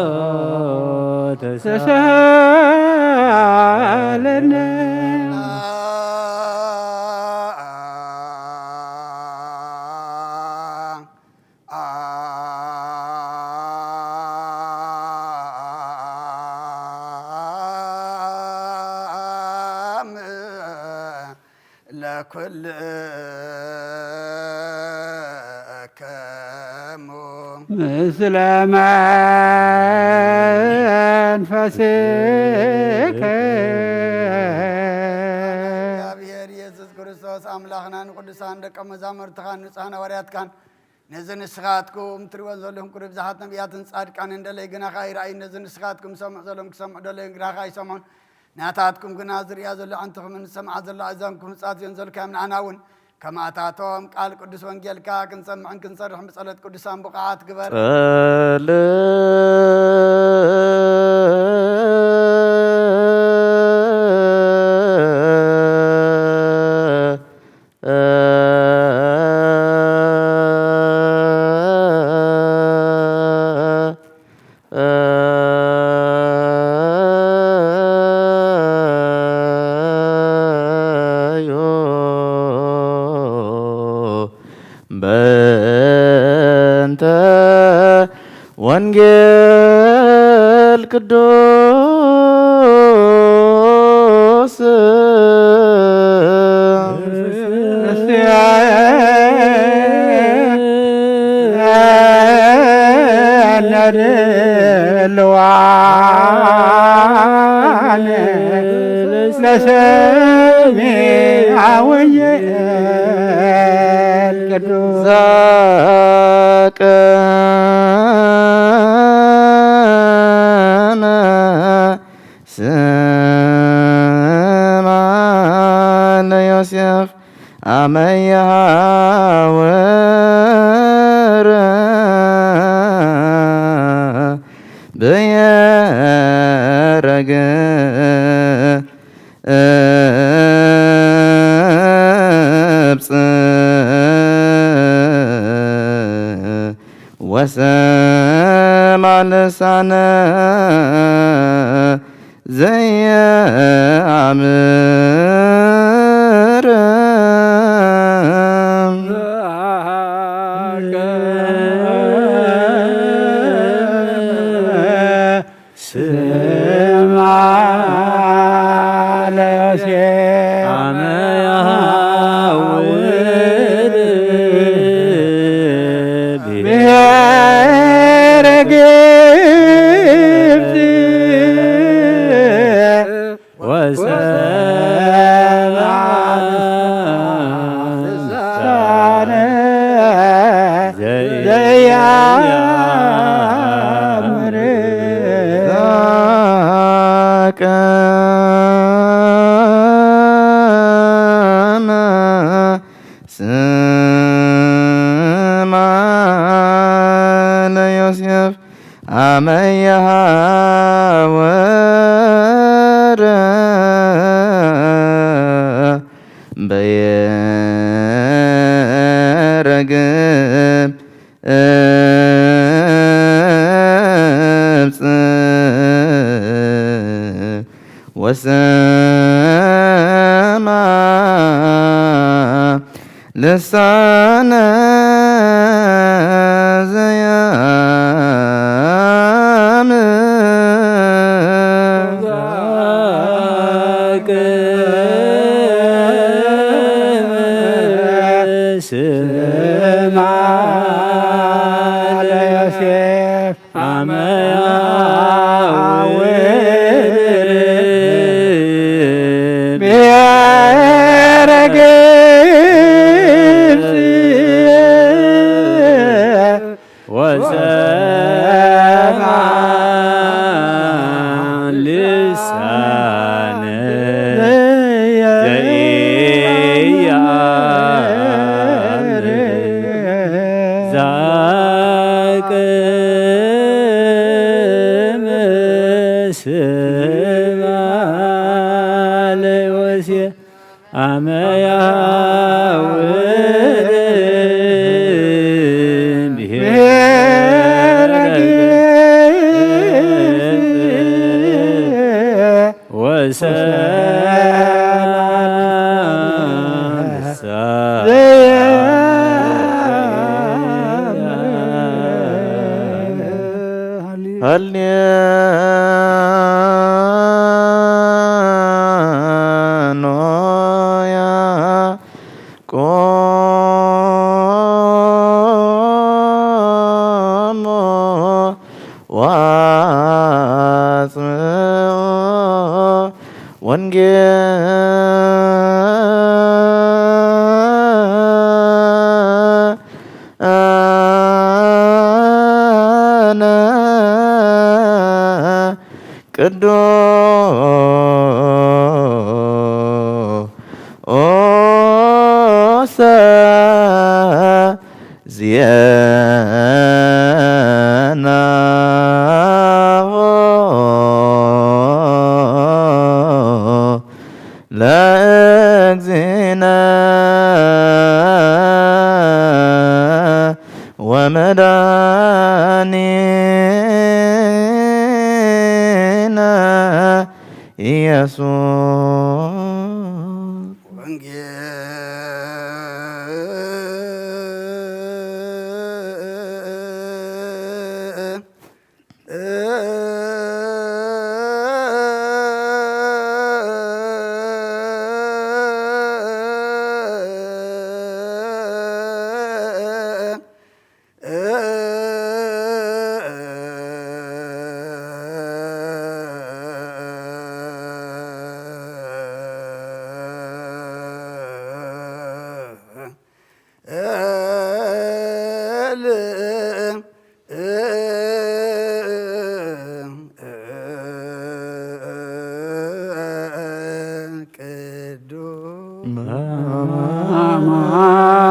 ለጸሎት ተሳለነ። ለኩልክሙ ምስለ መንፈስከ። እግዚኣብሔር ኢየሱስ ክርስቶስ ኣምላኽና ንቅዱሳን ደቀ መዛሙርትኻን ንጹሓን ሃዋርያትካን ነዚ ንስኻትኩም ትሪእዎ ዘለኹም ቁሩብ ብዙሓት ነቢያትን ጻድቃንን ደለይ ግናኻ ኣይረኣዩን። ነዚ ንስኻትኩም ዝሰምዑ ዘለኹም ክሰምዑ ደለዩ ግናኻ ኣይሰምዑን። ናታትኩም ግና ዝርእያ ዘሎ ኣዕንትኹምን ዝሰምዓ ዘሎ ኣእዛንኩም ዝጻትዮን ዘልካዮም ንዓና እውን ከማታቶም ቃል ቅዱስ ወንጌልካ ክንሰምዕን ክንሰርሕን ብጸሎት ቅዱሳን ብቑዓት ግበር። ጸል በእንተ ወንጌል ቅዱስ ለሰሚዐ ወንጌል ቅዱስ። ዛቀነ ስማ ለዮሴፍ አመ የሐውር ብየረግ እብጽ ወሰማ ልሳነ ዘየአምር። ስማ ለዮሴፍ አመ የሐውር ብሔረ ግብጽ ወሰማ ልሳነ ዘያምር። ዘያቀመ ስማ ለዮሴፍ አመ የሐውር በየረግም እብጽ ወሰማ ልሳነ ዘያም ስማ ለዮሴፍ አመ ያውር ብሔረ ዛቅም ስማ ለዮሴ አመ ያውር ብሔረ ወሰ ሃሌሉያ። ቆሞ ወአጽምዑ ወንጌልነ ቅዱስ ኦሰ ዜናሁ ለእግዚእነ ወመድኃኒነ ኢየሱስ። ወንጌል ቅዱስ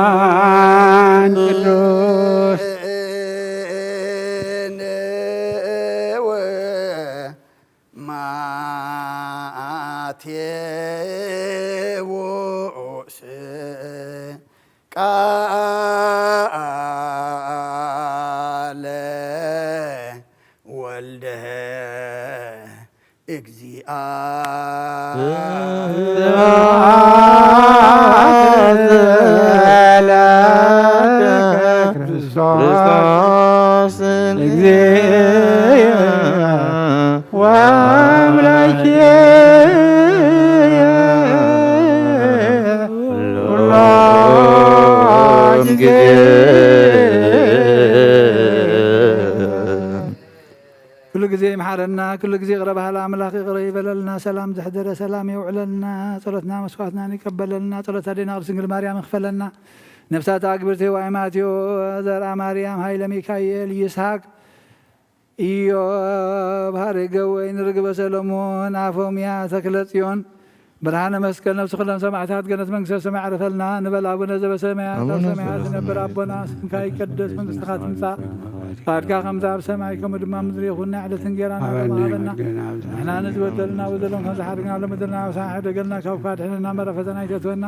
አማን ቅዱስ ማቴዎስ ቃለ ወልደ እግዚአ። ክርስቶስ እግዚእ ወአምላኬ ኩሉ ጊዜ። ኩሉ ጊዜ ይምሓረና፣ ኩሉ ጊዜ ይቕረ በሃሊ ኣምላኽ ይቕረ ይበለልና። ሰላም ዘሕደረ ሰላም የውዕለልና። ጸሎትና መስዋዕትናን ይቀበለልና። ጸሎት ኣዴና ቅድስት ድንግል ማርያም ይኽፈለና። ነፍሳት ኣግብርቲ ዋይ ማቴዎ ዘርኣ ማርያም ሃይለ ሚካኤል ይስሐቅ ኢዮብ ሃረገ ወይን ርግበ ሰለሞን ኣፎምያ ተክለ ጽዮን ብርሃነ መስቀል ነፍሲ ኩሎም ሰማዕታት ገነት መንግስተ ሰማይ ዕረፈልና ንበል። ኣቡነ ዘበሰማያት ኣብ ኣቡነ ሰማያት ዘበሰማያት ዝነብር ኣቦና ስምካ ይቀደስ መንግስትኻ ትምጻእ ፍቃድካ ከምዛ ኣብ ሰማይ ከምኡ ድማ ምድሪ ይኹን። ናይ ዕለት እንጌራና ሃበና ሎማዕለትና ንሕና ንዝበደልና በደሎም ከም ዝሓደግና ሎምድርና ኣሳሕ ደገልና ካብ ኳ ድሕንና መረፈተና ይተትወና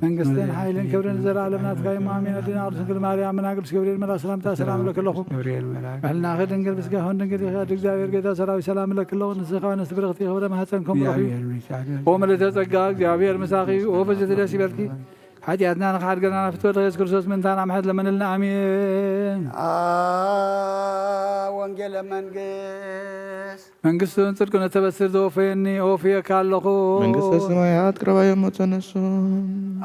መንግስትን ሓይልን ክብርን ዘለዓለም ናትካ እዩ። ኣሜን። ኣዴና ቅድስት ድንግል ማርያም እና ቅዱስ ገብርኤል መልኣክ ሰላምታ ሰላም እለኪ ኣለኹ። ገብርኤል መልኣክ ምሕልናኺ ድንግል ምስጋና ድንግል ይኸድ። እግዚኣብሔር ጌታ ሰራዊት ሰላም እለኪ ኣለኹ። ንስኻ ነስ ብርኽቲ ይኸብረ ማህፀን ከም ብሩኽ እዩ። ኦ ምልዕተ ጸጋ እግዚኣብሔር ምሳኺ እዩ። ኦ ፍጽሕቲ ደስ ይበልኪ። ሓጢኣትና ንኽሓድገና ናብ ፍትወት ኢየሱስ ክርስቶስ ምእንታና ምሕረት ለመንልና። ኣሜን። ወንጌለ መንግስት መንግስቱን ጽድቁን እተበስር ዘወፈየኒ እወፍየካ ኣለኹ። መንግስተ ሰማያት ቅረባ እየ እሞ ተነሱ።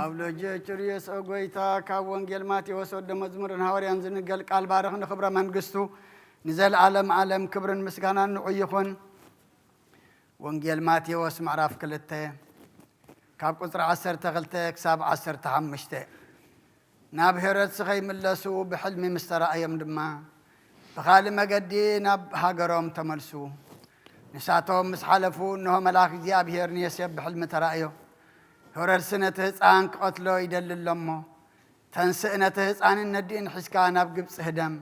ኣብ ሎጀ ጭርዮስ ኦ ጎይታ ካብ ወንጌል ማቴዎስ ወደ መዝሙርን ሃዋርያን ዝንገል ቃል ባርኽ ንኽብረ መንግስቱ ንዘለዓለም ዓለም ክብርን ምስጋናን ንዑ ይኹን። ወንጌል ማቴዎስ ምዕራፍ ክልተ ካብ ቁጽሪ ዓሰርተ ክልተ ክሳብ ዓሰርተ ሓሙሽተ። ናብ ሄሮድስ ኸይምለሱ ብሕልሚ ምስ ተራእዮም ድማ ብኻልእ መገዲ ናብ ሃገሮም ተመልሱ። ንሳቶም ምስ ሓለፉ እንሆ መልኣኽ እግዚኣብሔር ንዮሴፍ ብሕልሚ ተራእዮ። ሄሮድስ ነቲ ህፃን ክቐትሎ ይደሊ ኣሎ እሞ "ተንስእ፣ ነቲ ህፃንን ነዲኡን ሒዝካ ናብ ግብፂ ህደም፣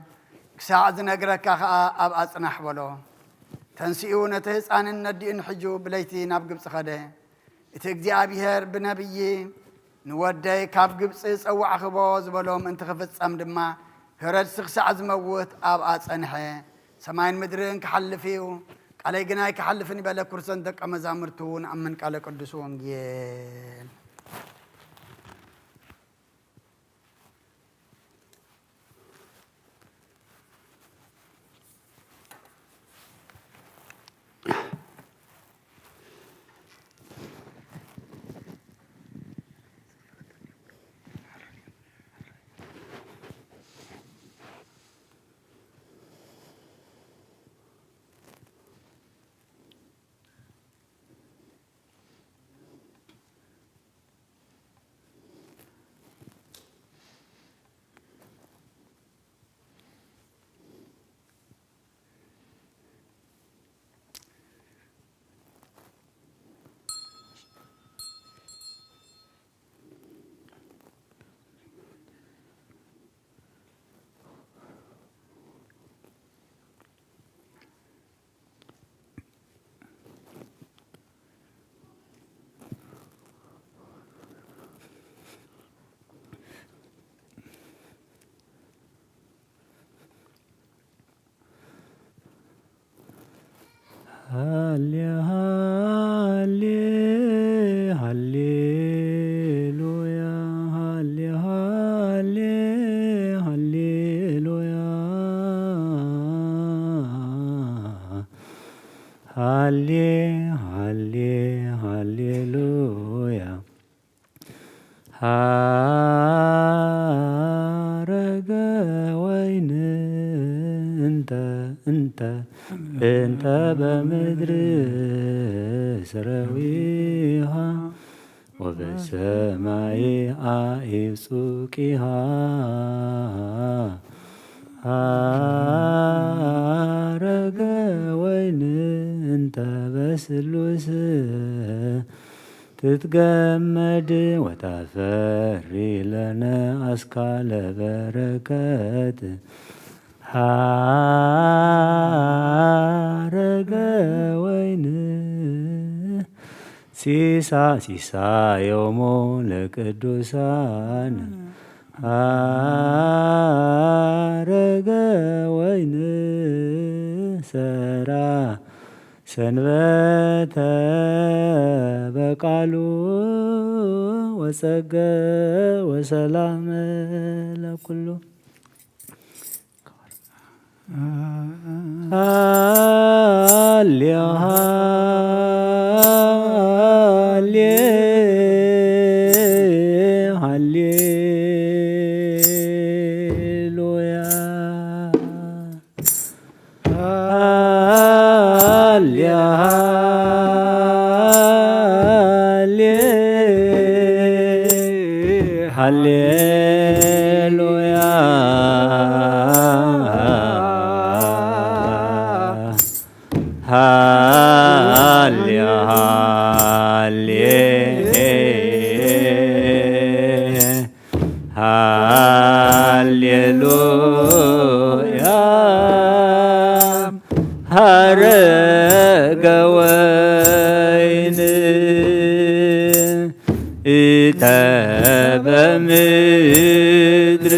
ክሳዕ ዝነግረካ ኸዓ ኣብኣ ፅናሕ" በሎ። ተንሲኡ ነቲ ህፃንን ነዲኡን ሒዙ ብለይቲ ናብ ግብፂ ኸደ። እቲ እግዚኣብሔር ብነቢይ፣ "ንወደይ ካብ ግብፂ ጸዋዕኽዎ" ዝበሎ ምእንቲ ክፍጸም ድማ፣ ሄሮድስ ክሳዕ ዝመውት ኣብኣ ጸንሐ። "ሰማይን ምድርን ክሓልፍ እዩ፣ ቃለይ ግን ኣይክሓልፍን" ይበለ። ክርስቶስ ደቀ መዛሙርቱ ንኣምን። ቃለ ቅዱስ ወንጌል። ሃሌ ሃሌ ሃሌሉያ፣ ሃሌ ሃሌ ሃሌሉያ፣ ሃሌ ሃሌ ሃሌሉያ። ሐረገ ወይን እንተ፣ እንተ፣ እንተ በምድር ስረዊሃ ወበሰማይ አዕጹቂሃ። ሐረገ ወይን እንተ በስሉስ ትትገመድ ወታፈሪ ለነ አስካለ በረከት። ሐረገ ወይን ሲሳ፣ ሲሳዮሙ ለቅዱሳን። ሐረገ ወይን ሰራ ሰንበተ በቃሉ ወጸገ ወሰላም ለኩሉ። ሃሌ ሃሌ ሃሌሉያ። ሃሌ ሃሌ ሃሌሉያ። ሃሌ ሃሌ ሃሌሉያ። ሐረገ ወይን እተ በምድር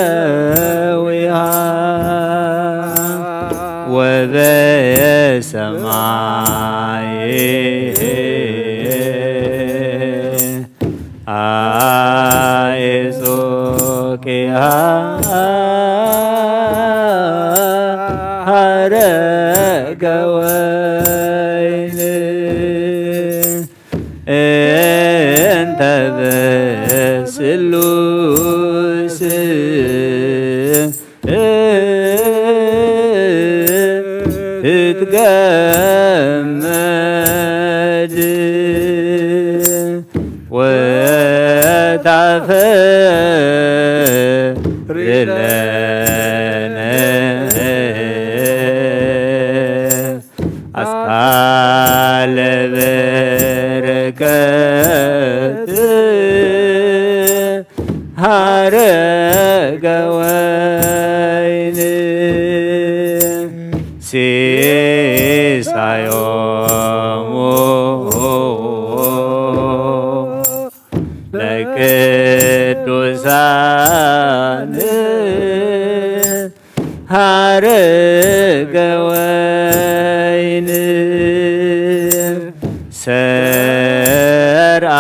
ስረዊሃ ወበሰማይ አዕጹቂሃ። ሐረገ ወይን እንተ በስሉስ ትትገመድ ወታፈሪ ለነ አስካለ ቅዱሳን ሐረገ ወይን ሰርዓ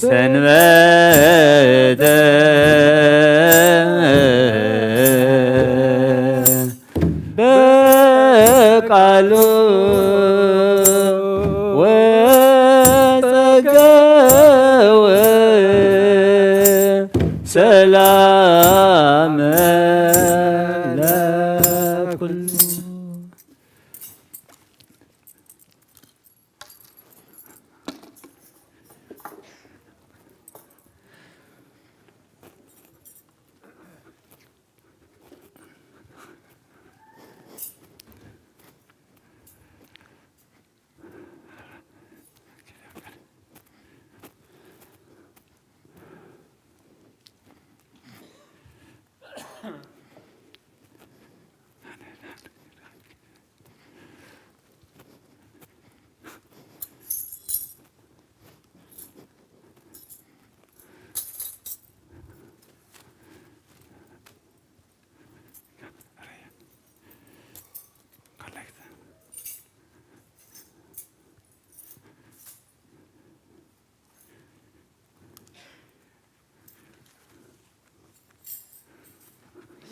ሰንበተ በቃሉ ወጸገወ ሰላመ ለኩሉ።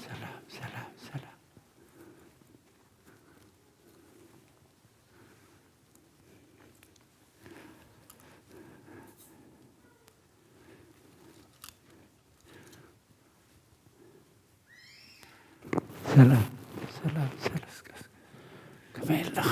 ሰላም፣ ሰላም፣ ሰላም። ሰላም፣ ሰላም፣ ሰላም። ከመይ ኣለኻ?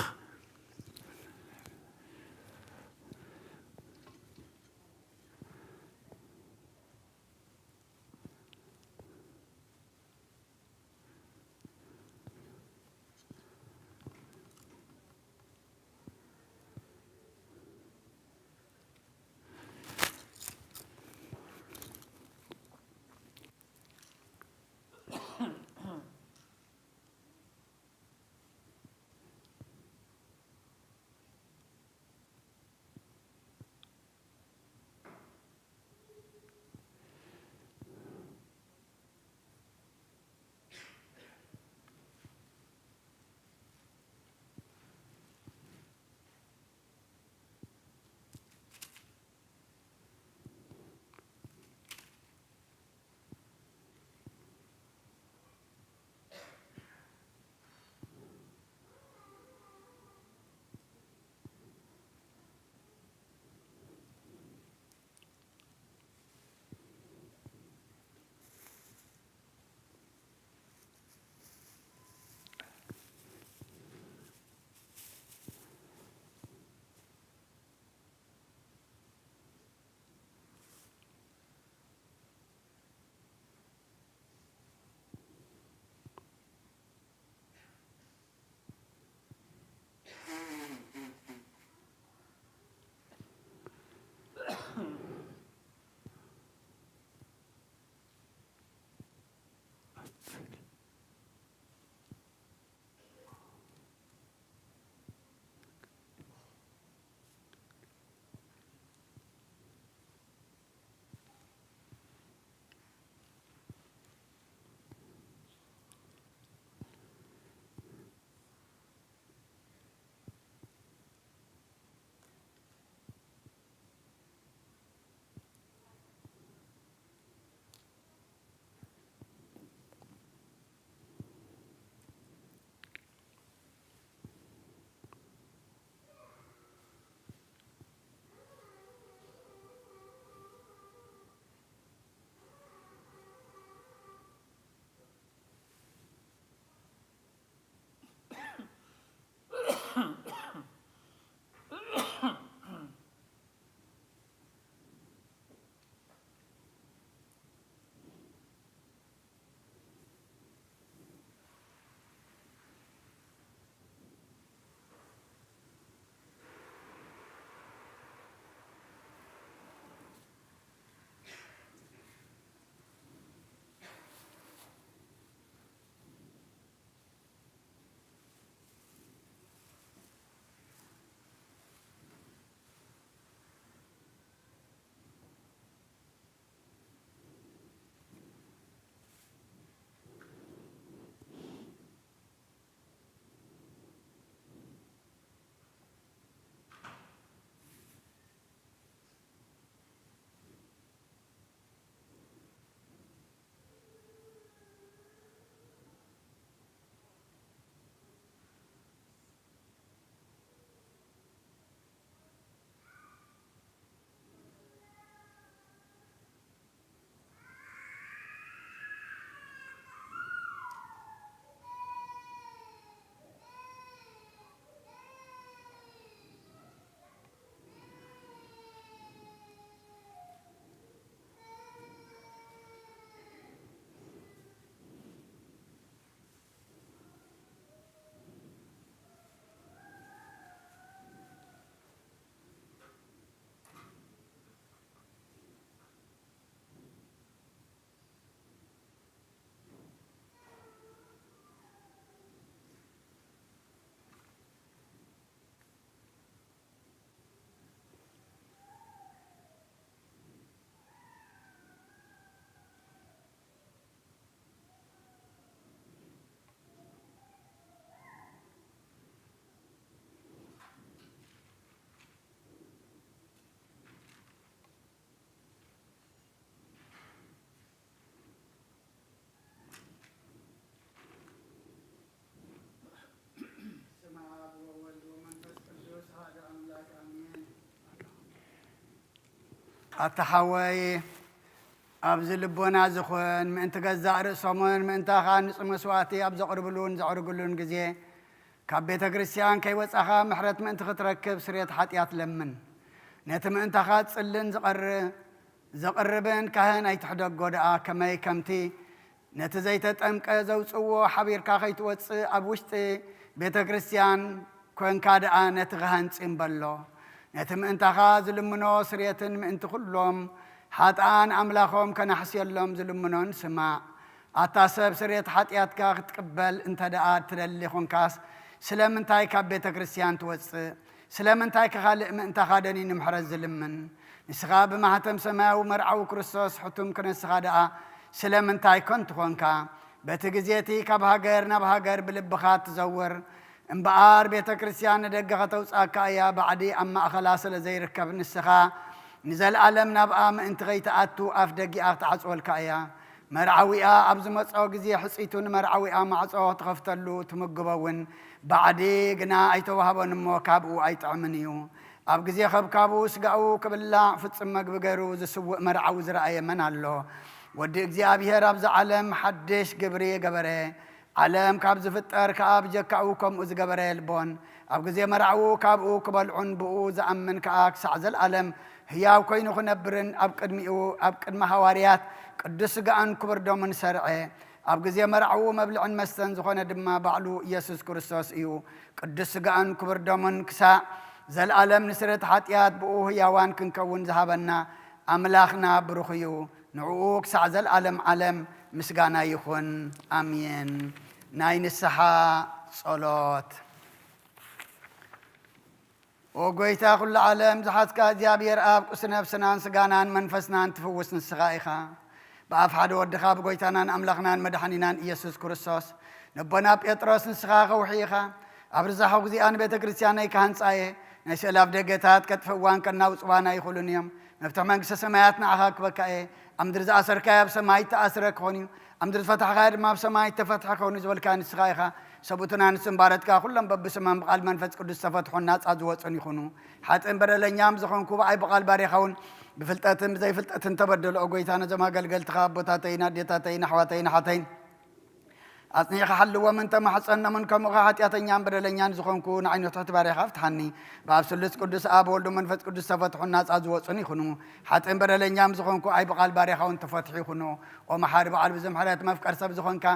ኣታ ሓወይ፣ ኣብዚ ልቦና ዝኾን ምእንቲ ገዛእ ርእሶምን ምእንታኻ ንጹህ መስዋእቲ ኣብ ዘቕርብሉን ዘዕርግሉን ግዜ፣ ካብ ቤተ ክርስቲያን ከይወጻኻ ምሕረት ምእንቲ ክትረክብ ስርየት ሓጢኣት ለምን። ነቲ ምእንታኻ ጽልን ዝቐር-፣ ዘቕርብን ካህን ኣይትሕደጎ ደኣ፣ ከመይ ከምቲ ነቲ ዘይተጠምቀ ዘውጽእዎ ሓቢርካ ከይትወጽእ ኣብ ውሽጢ ቤተ ክርስቲያን ኮንካ ደኣ ነቲ ካህን ጽም በሎ። ነቲ ምእንታኻ ዝልምኖ ስርየትን ምእንቲ ኩሎም ሓጥኣን ኣምላኾም ከናሕስየሎም ዝልምኖን ስማዕ። ኣታ ሰብ ስርየት ሓጢኣትካ ክትቅበል እንተ ደኣ ትደሊ ኾንካስ ስለምንታይ ካብ ቤተ ክርስቲያን ትወጽእ? ስለምንታይ ከ ካልእ ምእንታኻ ደኒ ንምሕረት ዝልምን? ንስኻ ብማህተም ሰማያዊ መርዓዊ ክርስቶስ ሕቱም ክነስኻ ደኣ ስለምንታይ ከንቱ ኾንካ? በቲ ግዜ እቲ ካብ ሃገር ናብ ሃገር ብልብኻ ትዘውር እምበኣር ቤተ ክርስቲያን ንደገ ከተውጽኣካ እያ። ባዕዲ ኣብ ማእኸላ ስለ ዘይርከብ ንስኻ ንዘለኣለም ናብኣ ምእንቲ ከይትኣቱ ኣፍ ደጊኣ ክትዓጽወልካ እያ። መርዓዊኣ ኣብ ዝመጾ ግዜ ሕጽይቱ ንመርዓዊኣ ማዕጾ ትኸፍተሉ ትምግቦ እውን ባዕዲ ግና ኣይተዋህቦን እሞ ካብኡ ኣይጥዕምን እዩ። ኣብ ግዜ ከብካቡ ስጋኡ ክብላዕ ፍጹም መግቢ ገይሩ ዝስውእ መርዓዊ ዝረኣየ መን ኣሎ? ወዲ እግዚኣብሔር ኣብዚ ዓለም ሓድሽ ግብሪ ገበረ። ዓለም ካብ ዝፍጠር ከኣ ብጀካኡ ከምኡ ዝገበረ የልቦን። ኣብ ግዜ መርዓኡ ካብኡ ክበልዑን ብኡ ዝኣምን ከኣ ክሳዕ ዘለኣለም ህያው ኮይኑ ክነብርን ኣብ ቅድሚኡ ኣብ ቅድሚ ሃዋርያት ቅዱስ ስጋኡን ክቡር ደሙን ሰርዐ። ኣብ ግዜ መርዓኡ መብልዕን መስተን ዝኾነ ድማ ባዕሉ ኢየሱስ ክርስቶስ እዩ። ቅዱስ ስጋኡን ክቡር ደሙን ክሳዕ ዘለኣለም ንስርየት ሓጢኣት ብኡ ህያዋን ክንከውን ዝሃበና ኣምላኽና ብሩኽ እዩ። ንዕኡ ክሳዕ ዘለኣለም ዓለም ምስጋና ይኹን። ኣሜን። ናይ ንስሓ ጸሎት። ኦ ጎይታ ኩሉ ዓለም ዝሓዝካ እግዚኣብሔር ኣብ ቁስ ነብስናን ስጋናን መንፈስናን ትፍውስ ንስኻ ኢኻ። ብኣፍ ሓደ ወድኻ ብጎይታናን ኣምላኽናን መድሓኒናን ኢየሱስ ክርስቶስ ነቦና ጴጥሮስ ንስኻ ከውሒ ኢኻ። ኣብ ርዛሕ ግዚኣ ንቤተ ክርስቲያነይ ክሃንጻ እየ። ናይ ስእላፍ ደገታት ከጥፍእዋን ከናውጽዋን ኣይኽእሉን እዮም። መፍትሕ መንግስተ ሰማያት ንዓኻ ክበካ እየ። ኣብ ምድሪ ዝኣሰርካዮ ኣብ ሰማይ እተኣስረ ክኾን እዩ። ኣብ ምድሪ ዝፈታሕካዮ ድማ ኣብ ሰማይ እተፈትሐ ክኸውን እዩ ዝበልካ ንስኻ ኢኻ። ሰብኡትን ኣንስትን ባረትካ ኩሎም በብስሞም ብቓል መንፈስ ቅዱስ ዝተፈትሑን ናጻ ዝወጹን ይኹኑ። ሓጥእን በደለኛም ዝኾንኩ ብኣይ ብቓል ባሪኻ እውን ብፍልጠትን ብዘይፍልጠትን ተበደሉ። ኦ ጎይታ ነዞም ኣገልገልትኻ ኣቦታተይን ኣዴታተይን ኣሕዋተይን ኣሓተይን ኣጽኒዕኻ ሓልዎምን ተማሕጸኖምን፣ ከምኡ ኸኣ ሓጢኣተኛን በደለኛን ዝኾንኩ ንዓይኑ ትሕቲ ባሪኻ ፍትሓኒ። ብኣብ ስሉስ ቅዱስ ኣብ ወልዱ መንፈስ ቅዱስ ተፈትሑን ናጻ ዝወጹን ይኹኑ። ሓጥእን በደለኛም ዝኾንኩ ኣይ ብቓል ባሪኻ እውን ተፈትሑ ይኹኑ። ኦ መሓሪ በዓል ብዙሕ ምሕረት መፍቀር ሰብ ዝኾንካ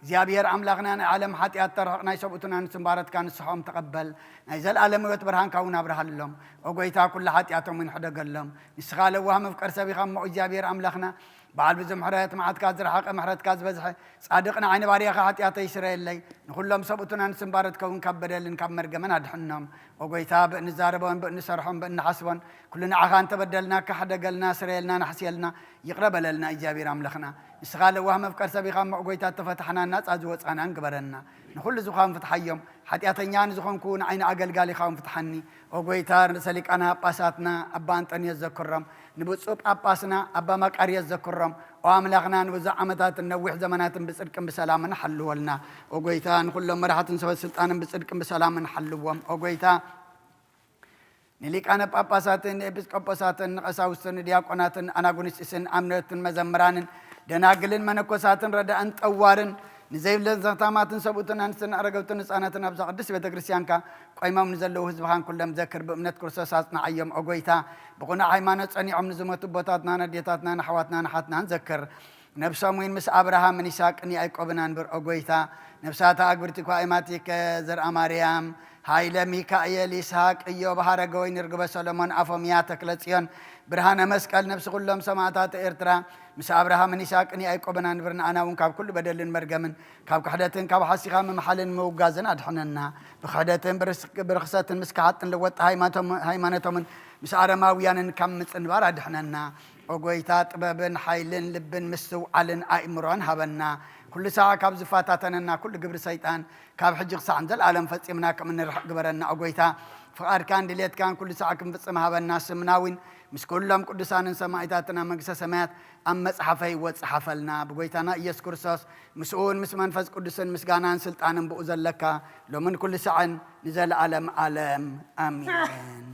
እግዚኣብሔር ኣምላኽና ናይ ዓለም ሓጢኣት ተርሕቕ ናይ ሰብኡትን ኣንስትን ባረትካ ንስሖም ተቐበል። ናይ ዘለኣለም ህይወት ብርሃንካ እውን ኣብርሃሎም። ኦ ጎይታ ኩሉ ሓጢኣቶም እውን ሕደገሎም። ንስኻ ለዋህ መፍቀር ሰብ ኢኻ እሞ እግዚኣብሔር ኣምላኽና በዓል ብዙሕ ምሕረት መዓትካ ዝረሓቐ ምሕረትካ ዝበዝሐ ጻድቕ ንዓይ ንባርያኻ ሓጢኣተይ ስረየለይ። ንኹሎም ሰብኡትን ኣንስትን ባረትካ እውን ካብ በደልን ካብ መርገምን ኣድሕኖም። ኦ ጎይታ ብእንዛረቦን ብእንሰርሖን ብእንሓስቦን ኩሉ ንዓኻ እንተበደልና ካሕደገልና ስረየልና ናሕስየልና ይቕረ በለልና እግዚኣብሔር ኣምላኽና። ንስኻ ለዋህ መፍቀር ሰብ ኢኻ እሞ ጎይታ እተፈታሕናን ናጻ ዝወጻናን ግበረና። ንኹሉ ዝኾን ፍትሓዮም። ሓጢኣተኛ ንዝኾንኩ ንዓይ ንኣገልጋሊኻ እውን ፍትሓኒ። ኦ ጎይታ ርእሰ ሊቃነ ጳጳሳትና ኣባ ኣንጠንዮስ ዘክሮም። ንብፁዕ ጳጳስና ኣባ መቃርዮስ ዘክሮም። ኦ ኣምላኽና ንብዙሕ ዓመታትን ነዊሕ ዘመናትን ብጽድቅን ብሰላምን ሓልወልና። ኦ ጎይታ ንኹሎም መራሕትን ሰበ ስልጣንን ብጽድቅን ብሰላምን ሓልዎም። ኦ ጎይታ ንሊቃነ ጳጳሳትን ንኤጲስቆጶሳትን ንቐሳውስትን ንዲያቆናትን ኣናጉንስጢስን ኣምነትን መዘምራንን ደናግልን መነኮሳትን ረዳእን ጠዋርን ንዘይብለን ዘኽታማትን ሰብኡትን ኣንስትን ኣረገውትን ህፃናትን ኣብዛ ቅድስት ቤተ ክርስቲያንካ ቆይሞም ንዘለዉ ህዝብኻን ኩሎም ዘክር። ብእምነት ክርስቶስ ኣጽንዓዮም ኦ ጎይታ። ብቕኑዕ ሃይማኖት ጸኒዖም ንዝሞቱ ኣቦታትናን ኣዴታትናን ኣሕዋትናን ኣሓትናን ዘክር። ነብሶም እውን ምስ ኣብርሃምን ይስሐቅን ያዕቆብን ኣንብር ኦ ጎይታ። ነብሳት ኣግብርቲ ኳ ኤማቲከ ዘርኣ ማርያም ሃይለ ሚካኤል ይስሐቅ እዮብ ሃረገወይን ርግበ ሰሎሞን ኣፎምያ ተክለ ጽዮን ብርሃነ መስቀል ነብሲ ኩሎም ሰማእታት ኤርትራ ምስ ኣብርሃምን ይስሐቅን ያዕቆብን ኣንብር። ንኣና እውን ካብ ኩሉ በደልን መርገምን ካብ ክሕደትን ካብ ሓሲኻ ምምሓልን ምውጋዝን ኣድሕነና። ብክሕደትን ብርስ-፣ ብርኽሰትን ምስ ከሓጥን ለወጥቲ ሃይማቶም-፣ ሃይማኖቶምን ምስ ኣረማውያንን ካብ ምጽንባር ኣድሕነና። ኦ ጎይታ ጥበብን ሓይልን ልብን ምስትውዓልን ኣእምሮን ሃበና። ኩሉ ሳዕ ካብ ዝፈታተነና ኩሉ ግብሪ ሰይጣን ካብ ሕጂ ክሳዕ ንዘለኣለም ፈጺምና ከም እንርሕቕ ግበረና። ኦ ጎይታ ፍቓድካን ድሌትካን ኩሉ ሳዕ ክንፍጽም ሃበና። ስምና እውን ምስ ኩሎም ቅዱሳንን ሰማእታትን ኣብ መንግስተ ሰማያት ኣብ መጽሓፈ ህይወት ጽሓፈልና። ብጎይታና ኢየሱስ ክርስቶስ ምስኡን ምስ መንፈስ ቅዱስን ምስጋናን ስልጣንን ብኡ ዘለካ ሎምን ኩሉ ሳዕን ንዘለኣለም ኣለም ኣሜን።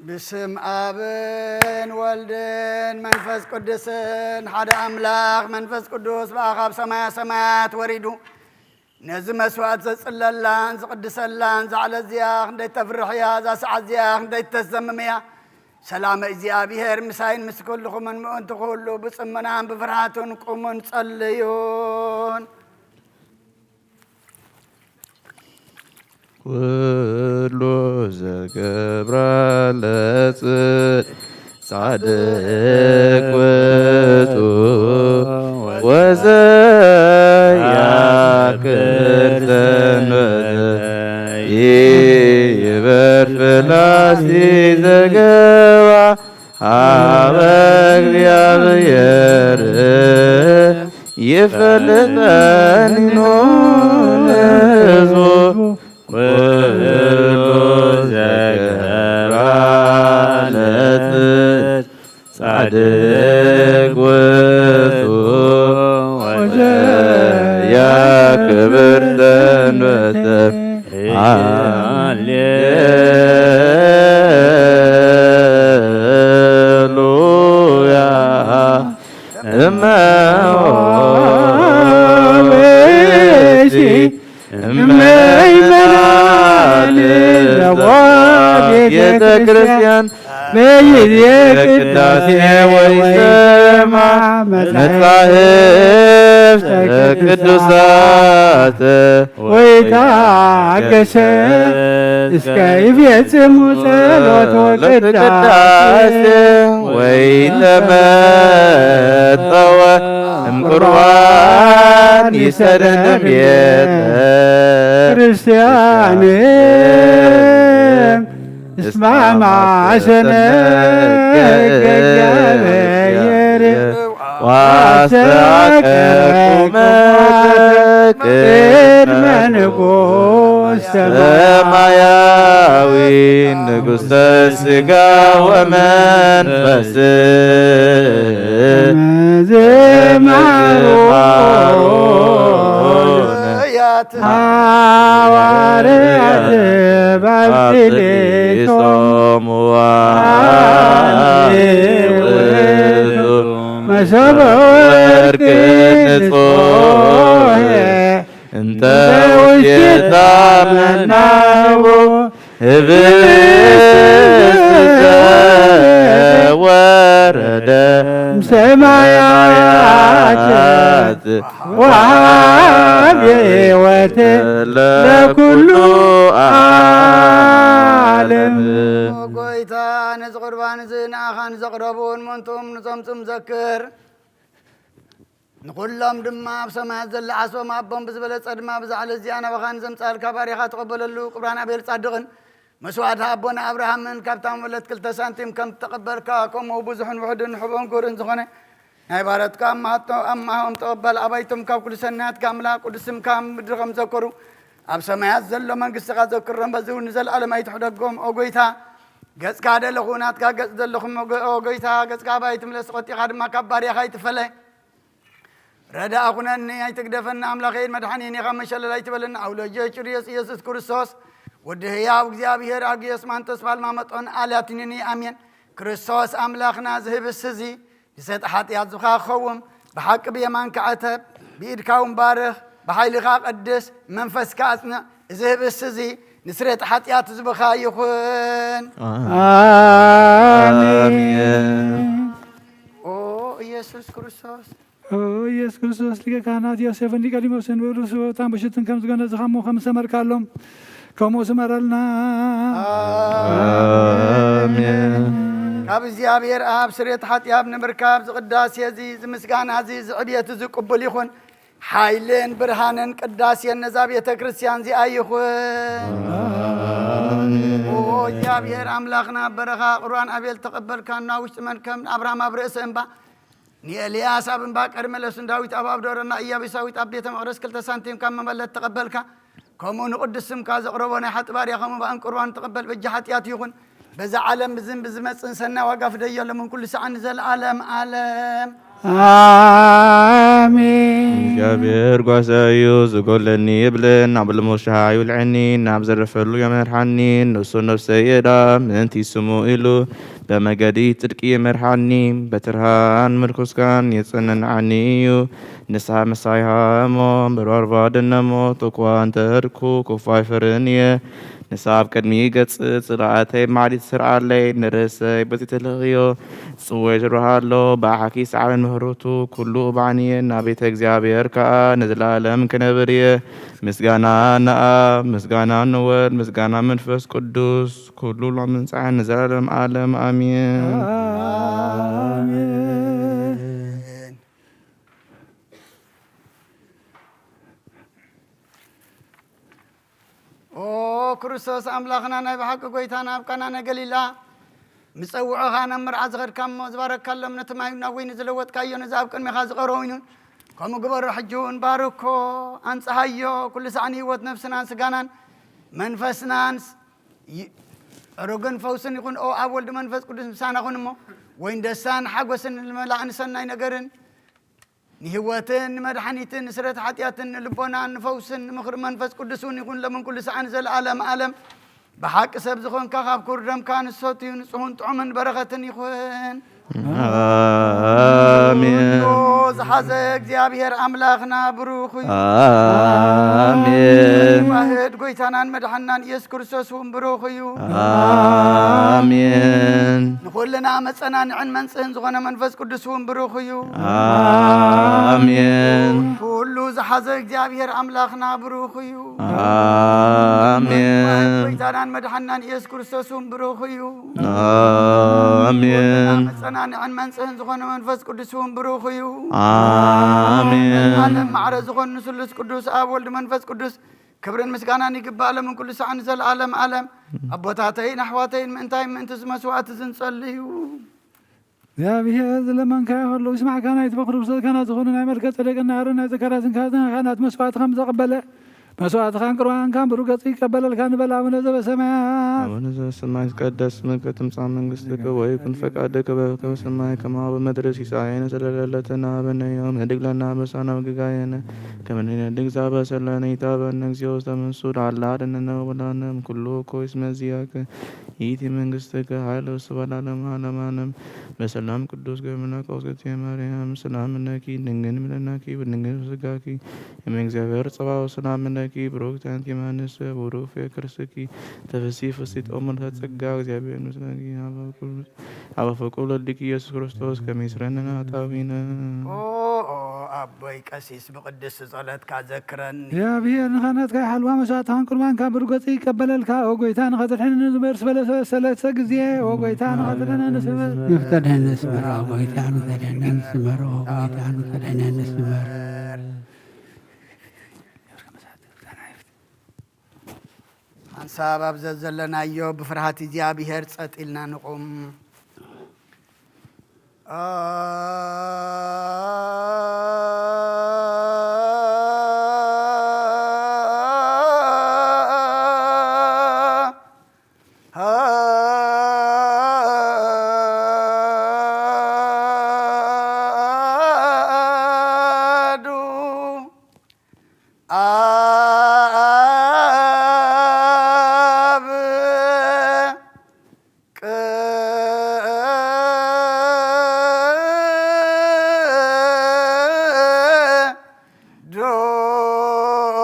ብስም ኣብን ወልድን መንፈስ ቅዱስን ሓደ ኣምላኽ። መንፈስ ቅዱስ ብኣኻ ኣብ ሰማያ ሰማያት ወሪዱ ነዚ መስዋዕት ዘጽለላን ዝቕድሰላን፣ እዛ ዕለት እዚኣ ክንደይ ተፍርሕ እያ፣ እዛ ሰዓት እዚኣ ክንደይ ተሰምም እያ። ሰላም እግዚኣብሔር ምሳይን ምስ ኩልኹምን ምእንቲ ኩሉ ብጽሞናን ብፍርሃትን ቁሙን ጸልዩን። ኩሉ ዘገብራ ለጽድቅ ጻድቅ ውእቱ ወዘያክል ሰንበተ ይበር ፍላሲ ዘገባ ሀበ እግዚአብሔር ይፈልጠኒ ህዝቡ ኩሉ ዘገባ ለጽድቅ ጻድቅ ውእቱ ወዘያክብር ሰንበተ። ሃሌሉያ። እመ ኦብሲ እመ ይመናል ቤተ ክርስቲያን በጊዜ ቅዳሴ ወይሰማ መጻሕፍተ ቅዱሳት ወይታገሰ እስከ ይፌጽሙ ጸሎተ ቅዳሴ ወይተመጠወ እምቁርባን ይሰደድ ቤተ ክርስቲያን እስማማ ሰነ እግዚአብሔር ዋስተአቀቁመ ቅድመ ንጉሥ ሰማያዊ ንጉሥ ስጋ ወመንፈስ ዘማሩ ሐዋርያት ባብሊሶም ዋኔ ውእቱ መሶበ ወርቅ ንጹሕ እንተ ውስቴታ መናቡ ህብስት ዘወረደ እምሰማያት ወሃብ ሕይወት ለኩሉ ዓለም። ጎይታ ነዚ ቁርባን እዚ ንኣኻን ዘቕረቡን ምእንትኡም ንዘምፅም ዘክር። ንኹሎም ድማ ኣብ ሰማያት ዘለ ዓስቦም ኣቦም ብዝበለጸ ድማ ብዛ ዕለት እዚኣ ናባኻ ንዘምጻልካ ባሪኻ ተቐበለሉ። ቅብራን ኣቤል ጻድቕን መስዋዕቲ ኣቦና ኣብርሃምን ካብታ መበለት ክልተ ሳንቲም ከም ተቐበልካ፣ ከምኡ ብዙሕን ውሑድን ንሕቦን ግብርን ዝኾነ ናይ ባረትካ ኣማሃቶ-፣ ኣማሆም ተቐበል። ኣባይቶም ካብ ኩሉ ሰናያትካ ኣምላኽ ቅዱስ ስምካ ምድሪ ከም ዘከሩ ኣብ ሰማያት ዘሎ መንግስትኻ ዘክሮም፣ በዚ እውን ንዘለኣለም ኣይትሕደጎም። ኦ ጎይታ፣ ገጽካ ደለኹ ናትካ ገጽ ዘለኹም ኦ ጎ-፣ ኦ ጎይታ፣ ገጽካ ኣባይ ትምለስ፣ ቆጢኻ ድማ ካብ ባርያኻ ኣይትፈለ። ረዳእ ኩነኒ፣ ኣይትግደፈኒ ኣምላኸይን መድሓኒን ኢኻ፣ መሸለል ኣይትበለኒ። ኣውሎጆ ጭርዮስ ኢየሱስ ክርስቶስ ወዲ ህያው እግዚኣብሔር ኣግዮስ ማንቶስ ፋልማ መጦን ኣላቲኒኒ ኣሜን። ክርስቶስ ኣምላኽና ዝህብስ እዚ ንሰጥ ሓጢኣት ዝኻ ክኸውን ብሓቂ ብየማንካ ዕተብ፣ ብኢድካ እውን ባርኽ፣ ብሓይልኻ ቀድስ፣ መንፈስካ ኣጽንዕ። እዚ ህብስ እዚ ንስሬት ሓጢኣት ዝብኻ ይኹን። ኣሜን። ኦ ኢየሱስ ክርስቶስ። ኦ ኢየሱስ ክርስቶስ ሊቀ ካህናት ዮሴፍን ኒቆዲሞስን ብእሉ ስበታን ብሽትን ከም ዝገነዝኻ እሞ ከም ዝሰመርካሎም ከምኡ ስመረልና። ኣሜን። ካብ እግዚኣብሔር ኣብ ስሬት ሓጢኣት ንምርካብ ዝቅዳሴ እዚ ዝምስጋና እዚ ዝዕብየት እዚ ቅቡል ይኹን። ሓይልን ብርሃንን ቅዳሴን ነዛ ቤተ ክርስቲያን እዚኣ ይኹን። ኣሜን። ኦ እግዚኣብሔር ኣምላኽና ኣብ በረኻ ቅርባን ኣቤል ተቐበልካና፣ ውሽጢ መን ከም ኣብርሃም ኣብ ርእሲ እምባ ንኤልያስ ኣብ እምባ ቀርሜሎስ፣ ንዳዊት ኣብ ኣብ ደብረ፣ ንኢያቡሳዊት ኣብ ቤተ መቕደስ ክልተ ሳንቲም ካብ መበለት ተቐበልካ። ከምኡ ንቕዱስ ስምካ ዘቕረቦ ናይ ሓጢ ባርያ ከምኡ ብኣን ቁርባን ተቐበል፣ በጃ ሓጢኣት ይኹን። በዛ ዓለም ብዝን ብዝመጽእን ሰናይ ዋጋ ፍደዮ፣ ሎምን ኩሉ ሰዓን ንዘለኣለም ዓለም። ኣሜን። እግዚኣብሔር ጓሳይ እዩ፣ ዝጎለኒ የብለን። ኣብ ልሞት ሸሃ ይውልዐኒ፣ ናብ ዘረፈሉ የመርሓኒ። ንሱ ነፍሰይ የዳ ምእንቲ ስሙ ኢሉ፣ በመገዲ ጽድቂ የመርሓኒ። በትርሃን ምርኩስካን የጽንዓኒ እዩ። ንስሓ መሳይሃ እሞ፣ በርባርባ ደነሞ፣ ተኳ እንተርኩ፣ ክፉ ኣይፈርን እየ። ንሳ ኣብ ቅድሚ ገጽ ጽላእተይ ማዕሊት ትሰርዓለይ፣ ንርእሰይ በቲ ተለኽዮ ጽወይ ትብርሃሎ፣ ብኣሓኪ ሰዓበን ምህረቱ ኩሉ እባዕንየ፣ ናብ ቤተ እግዚኣብሔር ከኣ ንዘለኣለም ክነብር እየ። ምስጋና ንኣብ፣ ምስጋና ንወልድ፣ ምስጋና መንፈስ ቅዱስ፣ ኩሉ ሎምን ጸዓን ንዘለኣለም ዓለም ኣሜን። ኣሜን። ኦ ክርስቶስ ኣምላኽና ናይ ብሓቂ ጎይታና ኣብ ቃና ናይ ገሊላ ምጸውዖኻ ናብ መርዓ ዝኸድካ እሞ ዝባረካሎም ነቲ ማይ ናብ ወይኒ ዝለወጥካዮ ነዚ ኣብ ቅድሜኻ ዝቐረበ ወይኒ ከምኡ ግበሮ። ሕጂ እውን ባርኮ ኣንጽሃዮ ኩሉ ሳዕ ንህይወት ነፍስናን ስጋናን መንፈስናን ስ- ይ- ዕሩግን ፈውስን ይኹን። ኦ ኣብ ወልድ መንፈስ ቅዱስ ምሳና ኩን እሞ ወይን ደስታን ሓጎስን ንመላእን ሰናይ ነገርን ንህይወትን ንመድሓኒትን ንስረት ሓጢኣትን ንልቦናን ንፈውስን ንምኽሪ መንፈስ ቅዱስ እውን ይኹን ለምን ኩሉ ሰዓን ዘለኣለም ኣለም። ብሓቂ ሰብ ዝኾንካ ካብ ክቡር ደምካ ንሰትዩ ንጹሁን ጥዑምን በረኸትን ይኹን። ኣሜን። ኩሉ ዝሓዘ እግዚኣብሔር ኣምላኽና ብሩኽ እዩ። ኣሜን። ዋህድ ጎይታናን መድሓናን ኢየሱስ ክርስቶስ እውን ብሩኽ እዩ። ኣሜን። ንኹልና መጸናንዕን መንጽህን ዝኾነ መንፈስ ቅዱስ እውን ብሩኽ እዩ። ኣሜን። ኩሉ ዝሓዘ እግዚኣብሔር ኣምላኽና ብሩኽ እዩ። ኣሜን። ጎይታናን መድሓናን ኢየሱስ ክርስቶስ እውን ብሩኽ እዩ። ኣሜን። መጸናንዕን መንጽህን ዝኾነ መንፈስ ቅዱስ እውን ብሩኽ እዩ። ኣሜን። ዓለም ማዕረ ዝኾኑ ስሉስ ቅዱስ ኣብ ወልድ መንፈስ ቅዱስ ክብርን ምስጋናን ይግባእ፣ ሎምን ኩሉ ሰዓን ንዘለኣለም ዓለም። ኣቦታተይን ኣሕዋተይን፣ ምእንታይ ምእንቲ እዚ መስዋዕቲ እዚ ንጸልዩ። እግዚኣብሔር ዝለመንካዮ ከሎ ይስማዕካ፣ ናይ ትበክሩ ብሰልካና ዝኾነ ናይ መልከ ጸደቅና ኣሮን ናይ ዘካርያስን ካህናት መስዋዕቲ ከም ዘቐበለ፣ መስዋዕትኻን ቁርባንካን ብሩህ ገጽ ይቀበለልካ ንበል። ኣቡነ ዘበሰማያት። ኣቡነ ዘበሰማይ ይትቀደስ ስምከ ትምጻእ መንግስትከ ወይኩን ፈቃድከ በከመ በሰማይ ከማሁ በምድር። ሲሳየነ ዘለለዕለትነ ሀበነ ዮም፣ ህድግ ለነ አበሳነ ወጌጋየነ ከመ ንሕነኒ ህድግ ለዘአበሰ ለነ። ኢታበነ እግዚኦ ውስተ መንሱት፣ አላ አድነነ ወበላነ እምኩሉ እኩይ። እስመ ዚአከ ይእቲ መንግስትከ ኃይል ወስብሐት ለዓለመ ዓለም። በሰላም ቅዱስ ገብርኤል መልአክ አውስክቲ ማርያም ሰላም ለኪ ድንግል እምለናኪ ወድንግል ስጋኪ እም እግዚአብሔር ጸባኦት ሰላም ለኪ ብሩክት አንቲ እም ንስእ ወብሩክ ፍሬ ከርስኪ ተፈሲ ፍስሕት ኦ ምልዕተ ጸጋ እግዚአብሔር ምስለኪ። አበ ፍቁር ወልድኪ ኢየሱስ ክርስቶስ ከመ ይስረነ ኃጣውኢነ። ኦ፣ ኦ፣ ኣቦይ ቀሲስ ብቅድስቲ ጸሎትካ ዘክረኒ። እግዚኣብሔር ንኸነትካ ይሓልዋ መስዋዕትኻን ቁርባንካ ብሩህ ገጽ ይቀበለልካ። ኦ ጎይታ ንኸተድሕነኒ ዝበርስ በለ ሰለስተ ግዜ። ኦ ጎይታ ንኸተድሕነኒ ስምር። ንኽተድሕነኒ ስምር። ኦ ጎይታ ንኸተድሕነኒ ስምር። ኦ ጎይታ ንኸተድሕነኒ ስምር። ሓንሳብ ኣብ ዘዘለናዮ ብፍርሃት እግዚኣብሔር ጸጥ ኢልና ንቑም። ኣሐዱ ኣብ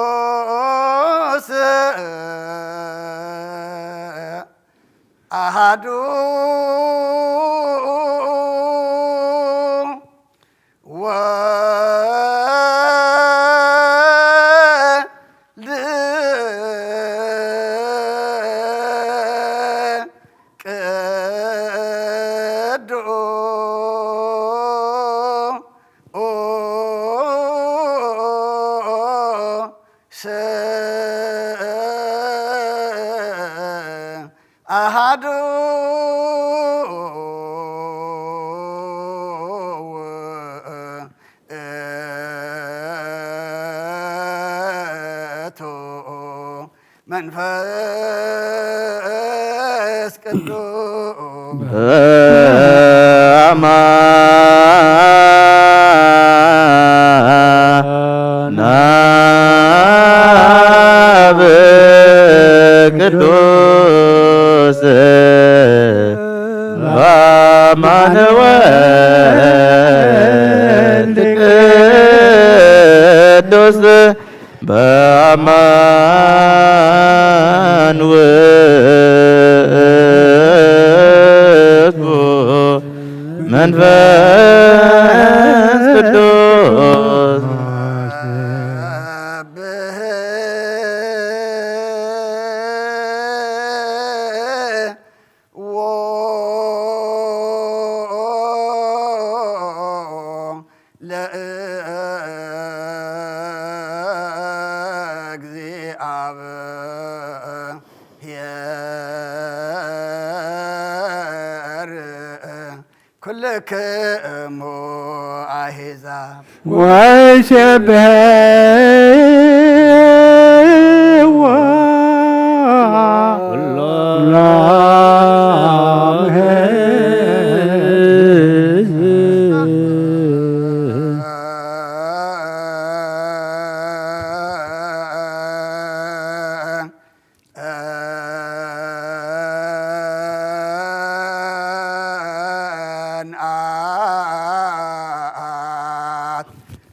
ቅዱስ ኣሃዱ ወልድ ቅዱስ ኣሃዱ ውእቱ መንፈስ ቅዱስ በአማን ቅዱስ በአማን ወልድ ቅዱስ በአማን ውእቱ መንፈስ ቅዱስ። ለእግዚአብሔር ኩልክሙ አሕዛብ ወይሴብሕዎ ኩሎም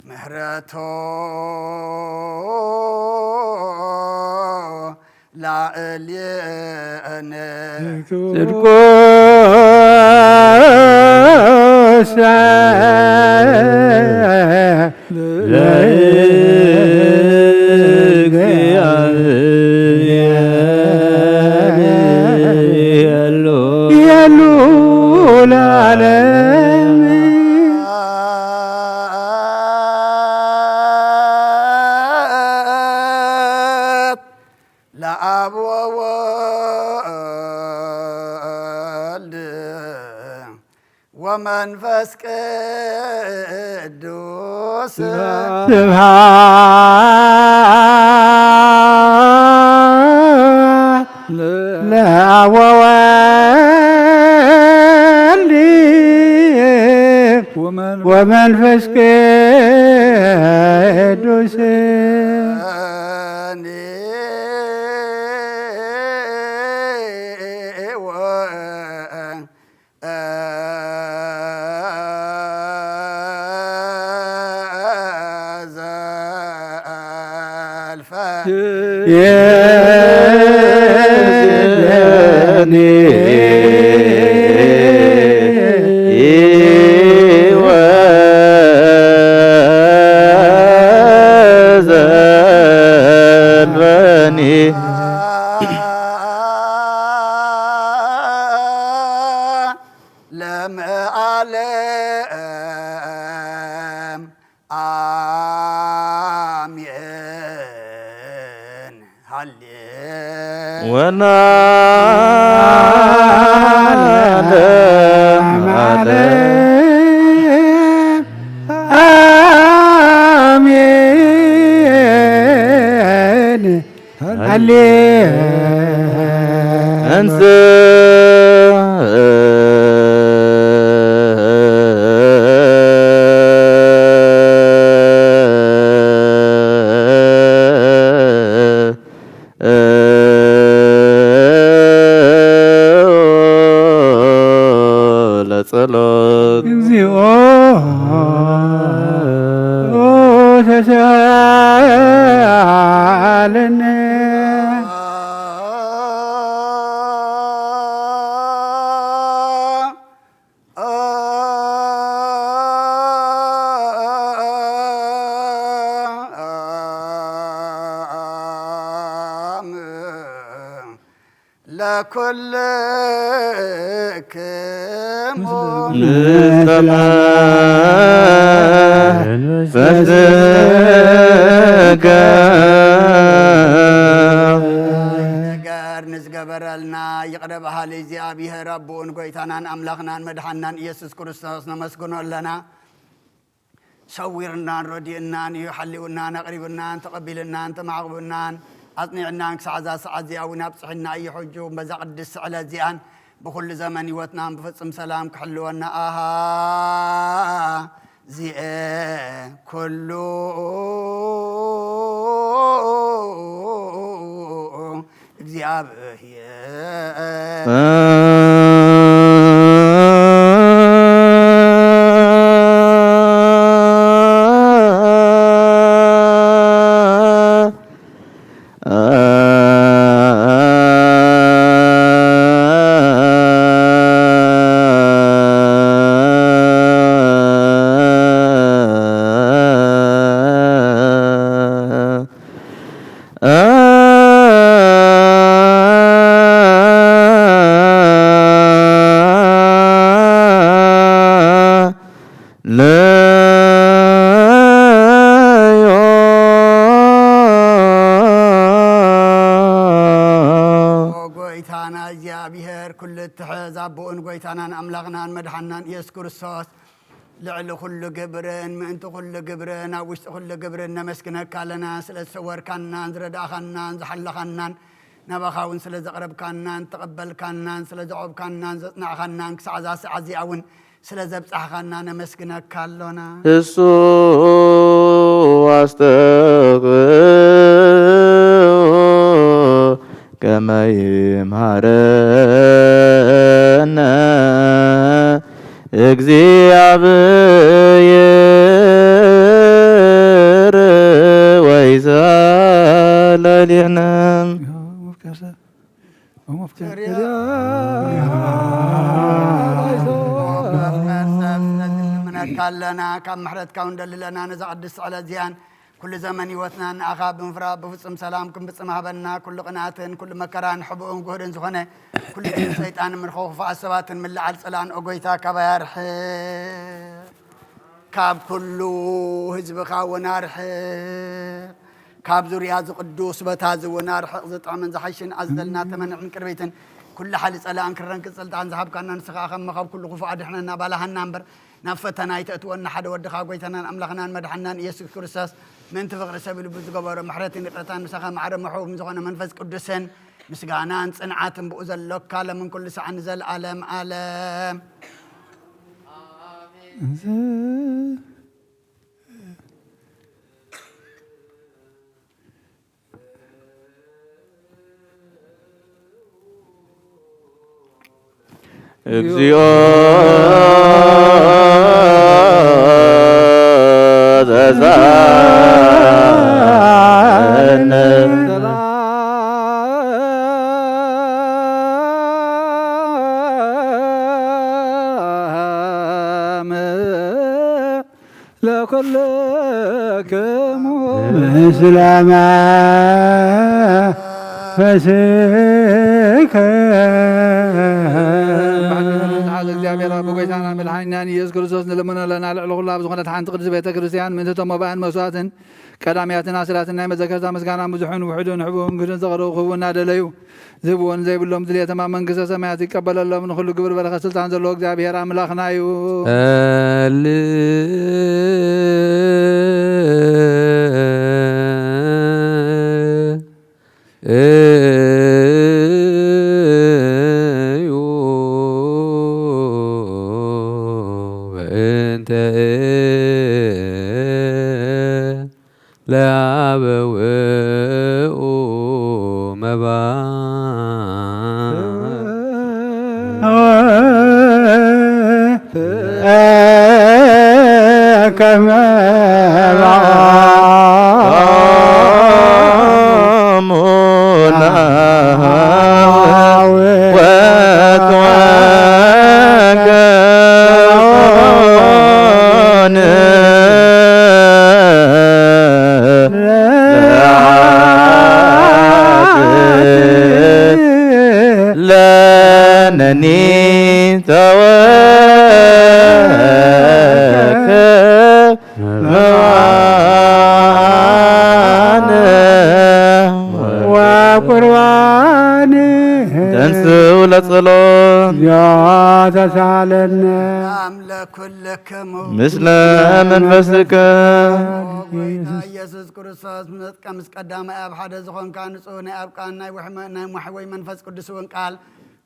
ምሕረቱ ላዕሌነ ጽድቁሰ ለእግዚአብሔር የሉ የሉ ለዓለም። ለአብ ወወልድ ወመንፈስ ቅዱስ ስብሐት ለአብ ወወልድ ወመንፈስ ቅዱስ። ለመዓለም አሜን። ሃሌ ወለዓለመ ዓለም አሜን። ሃሌ እንስ ለጸሎት እግዚኦ ተሳለነ። ለኩልክሙ ንሰማዕ በስጋ ነገር ንዝገበረልና ይቕረ በሃሊ እግዚኣብሔር ኣቦኡን ጎይታናን ኣምላኽናን መድሓንናን ኢየሱስ ክርስቶስ ነመስግኖ ኣለና። ሰዊርናን ረዲእናን እዩ፣ ሓሊውናን ኣቕሪብናን ተቐቢልናን ተማዕቕብናን ኣጽኒዕናን ክሳዕ እዛ ሰዓት እዚኣ እውን ኣብጽሕና እዩ። ሕጂ እውን በዛ ቅድስቲ ዕለት እዚኣን ብኹሉ ዘመን ህይወትናን ብፍጹም ሰላም ክሕልወና ኣሃ ዚኤ ኩሉ እግዚኣብሔር ለዮ። ኦ ጎይታና እግዚኣብሔር፣ ኩሉ እትሕዝ ኣቦኡን ጎይታናን ኣምላኽናን መድሓናን ኢየሱስ ክርስቶስ፣ ልዕሊ ኩሉ ግብርን ምእንቲ ኩሉ ግብርን ኣብ ውሽጢ ኩሉ ግብርን ነመስግነካ ኣለና። ስለ ዝሰወርካናን ዝረዳእኻናን ዝሓለኻናን፣ ናባኻ እውን ስለ ዘቕረብካናን ተቐበልካናን፣ ስለ ዘዕቆብካናን ዘጽናዕኻናን፣ ክሳዕ እዛ ሰዓት እዚኣ እውን ስለ ዘብጻሕኻና ነመስግነካ ኣሎና። እሱ ኣስተውቅዑ ከመ ይምሃረነ እግዚኣብሔር ወይሰለሊነ። መፍቀር ሰብ ስለዚ ንልምነካ ኣለና፣ ካብ ምሕረትካ እውን ደልለና ነዛ ቅድስቲ ዕለት እዚኣን ኩሉ ዘመን ህይወትና ንኣኻ ብምፍራድ ብፍጹም ሰላም ክንፍጽም ሃበና። ኩሉ ቅንኣትን ኩሉ መከራን ሕቡእን ጉህድን ዝኾነ ኩሉ ግዜ ሰይጣን ንምርኮ ክፉኣት ሰባትን ምልዓል ጸላእን ኦ ጎይታ ካባይ ኣርሕቕ። ካብ ኩሉ ህዝብኻ እውን ኣርሕቕ። ካብ ዙርያ እዚ ቅዱስ ቦታ እዚ እውን ኣርሕቕ። ዝጥዕምን ዝሓሽን ኣዘልና ተመንዕን ቅርቢትን ኩሉ ሓሊ ጸላእን ክረን ቅጽልጣን ዝሃብካና ንስኻ ከመ ካብ ኩሉ ክፉእ ኣድሕነና ባላሃና እምበር ናብ ፈተና ኣይተእትወና። ሓደ ወድኻ ጎይታናን ኣምላኽናን መድሓናን ኢየሱስ ክርስቶስ ምእንቲ ፍቕሪ ሰብ ኢሉ ብዝገበሮ ምሕረትን ይቕረታን ምሳኻ ማዕረ ምሕቡም ዝኾነ መንፈስ ቅዱስን ምስጋናን ጽንዓትን ብኡ ዘሎካ ለምን ኩሉ ሰዓት ንዘለኣለም ኣለም። እግዚኦ ዘዛነ ለኩልክሙ ምስለ መንፈስከ። ብሓቂ ንዝሓዘ እግዚኣብሔር ኣብ ጎይታና መድሓኒናን ኢየሱስ ክርስቶስ ንልምኖ ኣለና። ልዕሊ ኩሉ ኣብ ዝኾነት ሓንቲ ቅድስቲ ቤተ ክርስቲያን ምእንቲ እቶም መባእን መስዋዕትን ቀዳምያትን ኣስራትን ናይ መዘከርታ ምስጋና ብዙሕን ውሑድን ሕቡእን ግህድን ዘቕረቡ ክህቡ እናደለዩ ዝህብዎን ዘይብሎም ድልየቶም ኣብ መንግስተ ሰማያት ይቀበለሎም። ንኹሉ ግብሪ በረኸት ስልጣን ዘለዎ እግዚኣብሔር ኣምላኽና እዩ። እዩ በእንተ ለአበውኡ መባ ከመ ለነኒ ተወከ መዋነ ወቁርባን ተንስኡ ለጸሎት። ተሳለነ ለኩልክሙ ምስለ መንፈስከ። ኦ ጎይታ ኢየሱስ ክርስቶስ፣ መጥቃ ምስ ቀዳማይ ኣብ ሓደ ዝኾንካ ንጹህ ናይ ኣብ ቃል ናይ ውሕመ-፣ ናይ ማሕወይ መንፈስ ቅዱስ እውን ቃል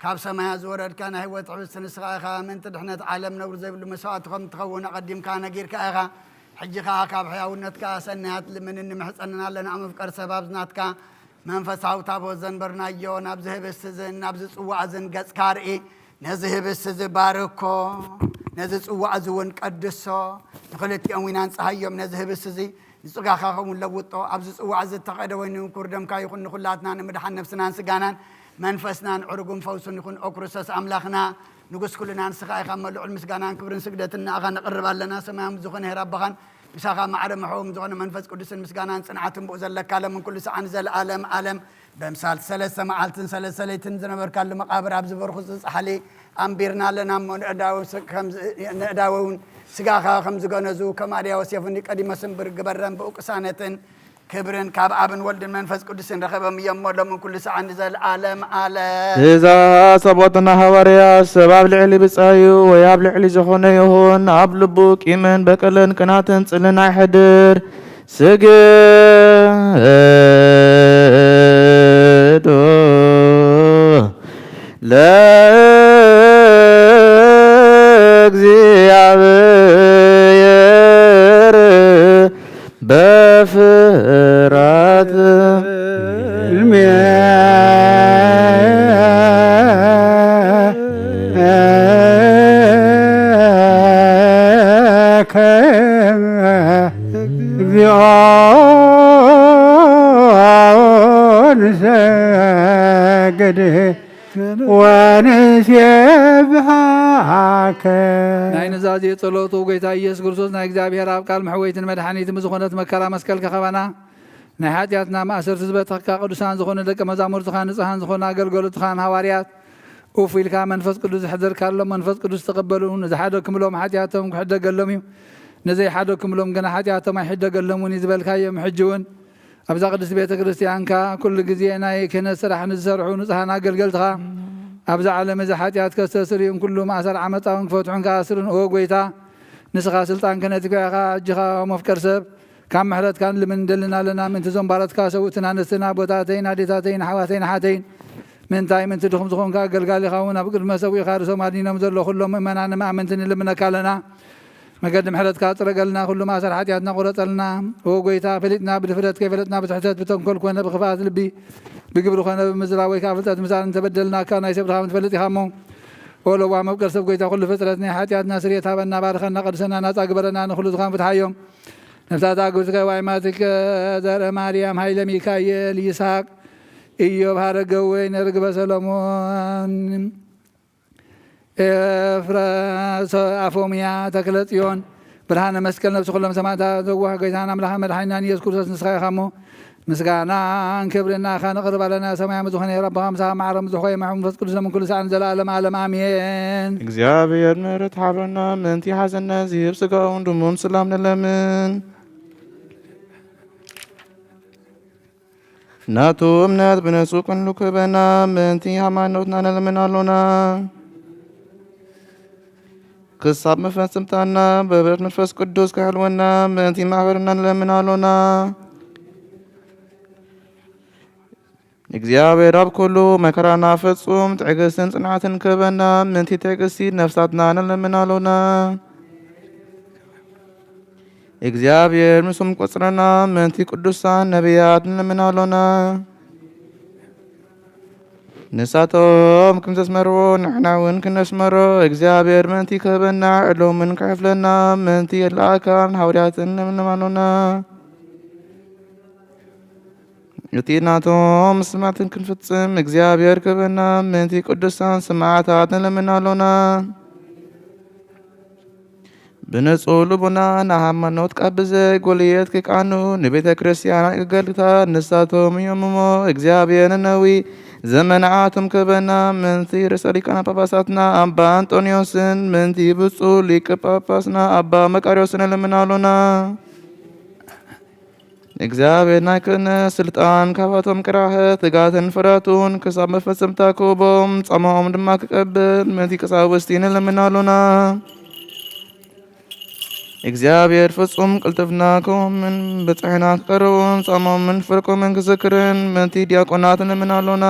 ካብ ሰማያት ዝወረድካ ናይ ህይወት ሕብስቲ ንስኻ ኢኻ። ምእንቲ ድሕነት ዓለም ነውሪ ዘይብሉ መስዋእቲ ከም ትኸውን ኣቐዲምካ ነጊርካ ኢኻ። ሕጂ ኸኣ ካብ ሕያውነትካ ሰናያት ልምንን ንምሕጸንን ኣለና። ኣብ መፍቀር ሰብ ኣብዚ ናትካ መንፈሳዊ ታቦት ዘንበርናዮ ናብዚ ህብስቲ እዝን ናብዚ ጽዋዕ እዝን ገጽካ ርኢ። ነዚ ህብስቲ እዚ ባርኮ፣ ነዚ ጽዋዕ እዚ እውን ቀድሶ። ንኽልቲኦም ዊናን ጸሃዮም ነዚ ህብስቲ እዚ ንጽጋኻ ኸውን ለውጦ። ኣብዚ ጽዋዕ እዚ እተቐደ ወይኒ ምኩር ደምካ ይኹን፣ ንኹላትና ንምድሓን ነፍስናን ስጋናን መንፈስናን ዕሩግን ፈውስን ይኹን። ኦ ክርስቶስ ኣምላኽና፣ ንጉስ ኩልና ንስኻ ኢኻ። እሞ ልዑል ምስጋናን ክብርን ስግደትን ንኣኻ ነቕርብ ኣለና። ሰማያዊ ዝኾነ ሄር ኣቦኻን ምሳኻ ማዕረ መሕዎም ዝኾነ መንፈስ ቅዱስን ምስጋናን ጽንዓትን ብኡ ዘለካ፣ ለምን ኩሉ ሰዓን ዘለዓለም ዓለም። በምሳል ሰለስተ መዓልትን ሰለስተ ለይትን ዝነበርካሉ መቓብር ኣብ ዝበርኹ ጻሕሊ ኣንቢርና ኣለና እሞ፣ ንእዳው ስ-፣ ከም ዝ-፣ ንእዳው እውን ስጋኻ ከም ዝገነዙ፣ ከም ኣድያዎስ የፉኒ ቀዲሞስ እምብር ግበረን ብኡ ቅሳነትን ክብርን ካብ ኣብን ወልድን መንፈስ ቅዱስን ረኸቦም እዮም እሞ፣ ሎምን ኩሉ ሰዓን ንዘለዓለም ዓለም። እዛ ሰቦትና ሃዋርያ፣ ሰብ ኣብ ልዕሊ ብጻዩ ወይ ኣብ ልዕሊ ዝኾነ ይኹን ኣብ ልቡ ቂምን በቀልን ቅናትን ጽልን ኣይሕድር። ስግዱ ለእግዚአብሔር በፍራት እግዚኦ ንሰግድ ወንሴብሐከ። ናይ ኑዛዜ ጸሎቱ። ጎይታ ኢየሱስ ክርስቶስ ናይ እግዚኣብሔር ኣብ ቃል መሕወይትን መድሓኒትን ብዝኾነት መከራ መስቀል ከኸባና ናይ ሓጢኣትና ማእሰርቲ ዝበተኽካ ቅዱሳን ዝኾኑ ደቀ መዛሙርትኻን ንጹሃን ዝኾኑ ኣገልገሎትኻን ሃዋርያት ኡፍ ኢልካ መንፈስ ቅዱስ ዘሕደርካሎም መንፈስ ቅዱስ ተቐበሉ። ንዝሓደግክምሎም ሓጢኣቶም ክሕደገሎም እዩ፣ ንዘይሓደግክምሎም ግና ሓጢኣቶም ኣይሕደገሎምን እዩ ዝበልካዮም። ሕጂ እውን ኣብዛ ቅድስቲ ቤተ ክርስቲያንካ ኩሉ ግዜ ናይ ክህነት ስራሕ ንዝሰርሑ ንጹሃን ኣገልገልትኻ ኣብዚ ዓለም እዚ ሓጢኣት ከስተስርዩን ኩሉ ማእሰር ዓመፃውን ክፈትሑን ክኣስሩን፣ ኦ ጎይታ፣ ንስኻ ስልጣን ክህነትካ ኢኻ። ሕጂ ኸኣ መፍቀር ሰብ ካብ ምሕረትካ ንልምን እንደልን ኣለና። ምእንቲ እዞም ባሮትካ ሰብኡትን ኣንስትን ኣቦታተይን ኣዴታተይን ኣሕዋተይን ኣሓተይን ምእንታይ ምእንቲ ድኹም ዝኾንካ ኣገልጋሊኻ እውን ኣብ ቅድሚ መሰዊእኻ ርእሶም ኣድኒኖም ዘለዉ ኩሎም ምእመናን መኣምንቲ ንልምነካ ኣለና። መገዲ ምሕረትካ ጽረገልና፣ ኩሉ ማእሰር ሓጢኣትና ቁረጸልና። ኦ ጎይታ፣ ፈሊጥና ብድፍረት፣ ከይፈለጥና ብትሕተት፣ ብተንኮል ኮነ ብኽፍኣት ልቢ፣ ብግብሪ ኮነ ብምዝራብ ወይ ከኣ ፍልጠት ምሳል እንተበደልናካ፣ ናይ ሰብ ድኻም ትፈልጥ ኢኻ እሞ። ኦ ለዋህ መፍቀር ሰብ ጎይታ፣ ኩሉ ፍጥረት ናይ ሓጢኣትና ስርየት ሃበና፣ ባርኸና፣ ቀድሰና፣ ናጻ ግበረና፣ ንኹሉ ድኻም ፍትሓዮም። ነፍሳት ኣግብትከ ዋይማትከ ዘርአ ማርያም፣ ሃይለ ሚካኤል፣ ይስሐቅ፣ ኢዮብ፣ ሃረገወይን፣ ርግበ ሰሎሞን፣ ኤፍረ-፣ ሶ-፣ ኣፎምያ፣ ተክለ ጽዮን፣ ብርሃነ መስቀል፣ ነፍሲ ኩሎም ሰማዕታት ዘዋህ ጎይታን ኣምላኽን መድሓኒናን ኢየሱስ ክርስቶስ ንስኻ ኢኻ እሞ፣ ምስጋናን ክብርን ንኣኻ ነቕርብ ኣለና። ሰማያዊ ዝኾነ ሄር ኣቦኻ ምሳኻ ማዕረ ብዙሕ ኮይኑ መንፈስ ቅዱስ ሎምን ኩሉ ሰዓትን ዘለዓለም ዓለም ኣሜን። እግዚኣብሔር ምሕረት ሓብረና ምእንቲ ሓዘንና ዝህብ ስጋውን ደሙን ስላም ንለምን። ናቱ እምነት ብነጹ ክንሉ ክህበና ምእንቲ ሃይማኖትና ንልምን ኣሎና። ክሳብ መፈጸምታና ብህብረት መንፈስ ቅዱስ ክሕልወና ምእንቲ ማሕበርና ንለምን ኣሎና። እግዚኣብሔር ኣብ ኩሉ መከራና ፍጹም ትዕግስትን ጽንዓትን ክህበና ምእንቲ ትዕግስቲ ነፍሳትና ንለምን ኣሎና። እግዚኣብሔር ምስም ቆጽረና ምእንቲ ቅዱሳን ነቢያት ንለምን ኣሎና። ንሳቶም ከም ዘስመርዎ ንሕና እውን ክነስመሮ እግዚኣብሔር ምእንቲ ክህበና ዕሎምን ክሕፍለና ምእንቲ የለኣካን ሃዋርያትን ንለምን ኣሎና። እቲ ናቶም ስማትን ክንፍጽም እግዚኣብሔር ክህበና ምእንቲ ቅዱሳን ሰማዕታት ንለምን ኣሎና። ብንጹህ ልቡና ንሃይማኖት ካብ ብዘይ ጎልየት ክቃኑ ንቤተ ክርስቲያን ኣገልግሎታት ንሳቶም እዮም እሞ እግዚኣብሔር ነነዊ ዘመናዓቶም ክህበና ምእንቲ ርእሰ ሊቃነ ጳጳሳትና ኣባ ኣንጦንዮስን ምእንቲ ብፁዕ ሊቀ ጳጳስና ኣባ መቃርዮስን ንለምን ኣሎና። እግዚኣብሔር ናይ ክህነት ስልጣን ካብኣቶም ቅራኸ ትጋትን ፍራቱን ክሳብ መፈጸምታ ክህቦም ጻማኦም ድማ ክቀብል ምእንቲ ቀሳውስቲ ንለምን ኣሎና። እግዚኣብሔር ፍጹም ቅልጥፍና ክህቦምን ብጽሕና ክቀርቡን ጻሞምን ፍርቆምን ክዝክርን ምእንቲ ዲያቆናት ንለምን ኣሎና።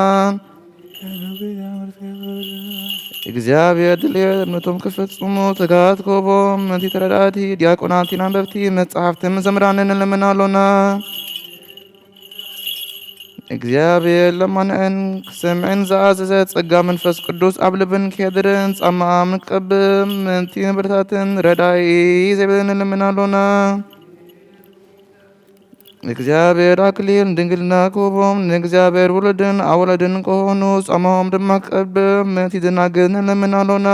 እግዚኣብሔር ድልየት ነቶም ክፍጽሙ ትጋት ክህቦም ምእንቲ ተረዳእቲ ዲያቆናት ኣንበብቲ መጻሕፍቲ መዘምራንን ንለምን ኣሎና። እግዚኣብሔር ለማንዐን ክሰምዐን ዝኣዘዘ ጸጋ መንፈስ ቅዱስ ኣብ ልብን ከየድርን ጻማኣም ንቀብም ምእንቲ ምብርታትን ረዳኢ ዘይብልን ንልምን ኣሎና። እግዚኣብሔር ኣክሊል ድንግልና ክህቦም ንእግዚኣብሔር ውሉድን ኣወለድን ከሆኑ ጻማኦም ድማ ክቀብም ምእንቲ ዝናግን ንልምን ኣሎና።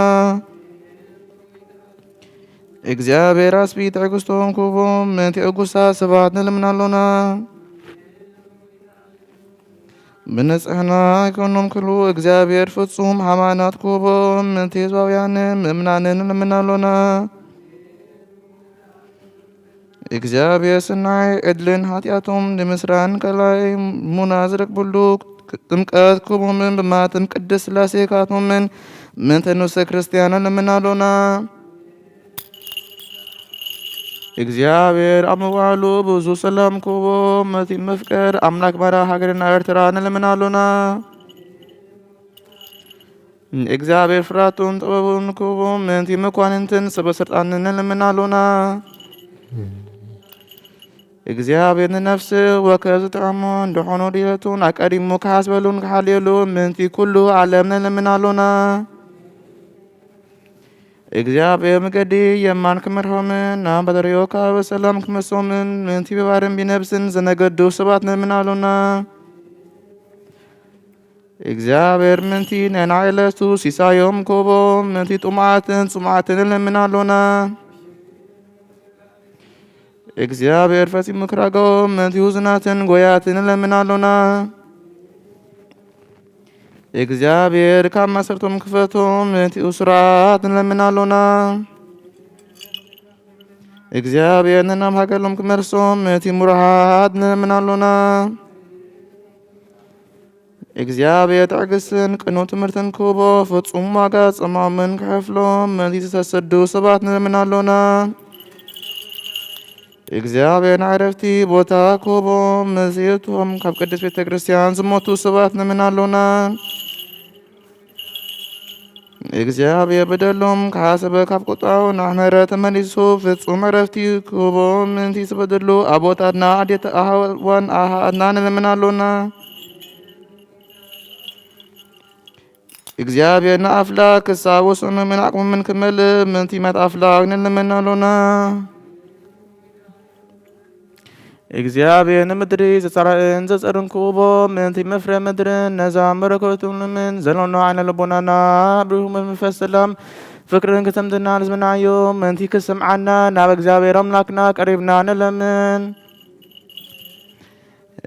እግዚኣብሔር ኣስቢ ትዕግስቶም ክህቦም ምእንቲ እጉሳ ሰባት ንልምን ኣሎና። ብንጽሕና ይኮኖም ክሉ እግዚኣብሔር ፍጹም ሃይማኖት ክህቦም ምእንቲ ህዝባውያንን ምእምናንን ንልምን ኣሎና። እግዚኣብሔር ስናይ ዕድልን ሓጢኣቶም ንምስራን ከላይ ሙና ዝረክብሉ ጥምቀት ክህቦምን ብማትም ቅድስት ስላሴ ካቶምን ምእንተ ንሰ ክርስቲያን ንልምን ኣሎና። እግዚኣብሔር ኣብ ምውዓሉ ብዙ ሰላም ክህቦ ምእንቲ መፍቀር ኣምላክ ባራ ሃገርና ኤርትራ ንልምን ኣሎና። እግዚኣብሔር ፍራቱን ጥበቡን ክህቦ ምእንቲ መኳንንትን ሰበ ስልጣንን ንልምን ኣሎና። እግዚኣብሔር ንነፍሲ ወከፍ ዝጥዕሞ እንደኾኑ ድየቱን ኣቀዲሙ ክሓስበሉን ክሓልየሉ ምእንቲ ኩሉ ዓለም ንልምን ኣሎና። እግዚኣብሔር መገዲ የማን ክመርሖምን ናብ በደርዮ ካብ ሰላም ክመሶምን ምእንቲ ብባርን ቢነብስን ዘነገዱ ሰባት ንልምን ኣሎና። እግዚኣብሔር ምእንቲ ናይ ናዕለቱ ሲሳዮም ክህቦም ምእንቲ ጥሙዓትን ጽሙዓትን ንልምን ኣሎና። እግዚኣብሔር ፈጺሙ ክራጎም ምእንቲ ውዙናትን ጎያትን ንለምን ኣሎና። እግዚኣብሔር ካብ ማሰርቶም ክፈቶም ምእንቲ እሱራት ንለምን ኣሎና። እግዚኣብሔር ንናብ ሃገርሎም ክመልሶም ምእንቲ ምሩሃት ንለምን ኣሎና። እግዚኣብሔር ትዕግስትን ቅኑዕ ትምህርትን ክህቦ ፍጹም ዋጋ ጽምኦምን ክኸፍሎም ምእንቲ ዝተሰዱ ሰባት ንለምን ኣሎና። እግዚኣብሔር ንዕረፍቲ ቦታ ክህቦም ምስቶም ካብ ቅድስት ቤተ ክርስቲያን ዝሞቱ ሰባት ንለምን ኣሎና። እግዚኣብሔር በደሎም ክሓሰበ ካብ ቁጣው ናብ ምሕረት ተመሊሱ ፍጹም ዕረፍቲ ክህቦም ምእንቲ ዝበደሉ ኣቦታትና ኣዴት ኣሕዋን ኣሓትና ንለምን ኣሎና። እግዚኣብሔር ንኣፍላክ ክሳብ ወሰኖምን ዓቅሞምን ክመልእ ምእንቲ መት ኣፍላክ ንለምን ኣሎና። እግዚኣብሔር ንምድሪ ዘጻርዕን ዘጸርን ክህቦ ምእንቲ መፍረ ምድርን ነዛ መረከቱን ምን ዘሎና ዓይነ ልቦናና ብሩህ መንፈስ ሰላም ፍቅርን ክተምትና ንዝመናዮ ምእንቲ ክስምዓና ናብ እግዚኣብሔር ኣምላክና ቀሪብና ንለምን።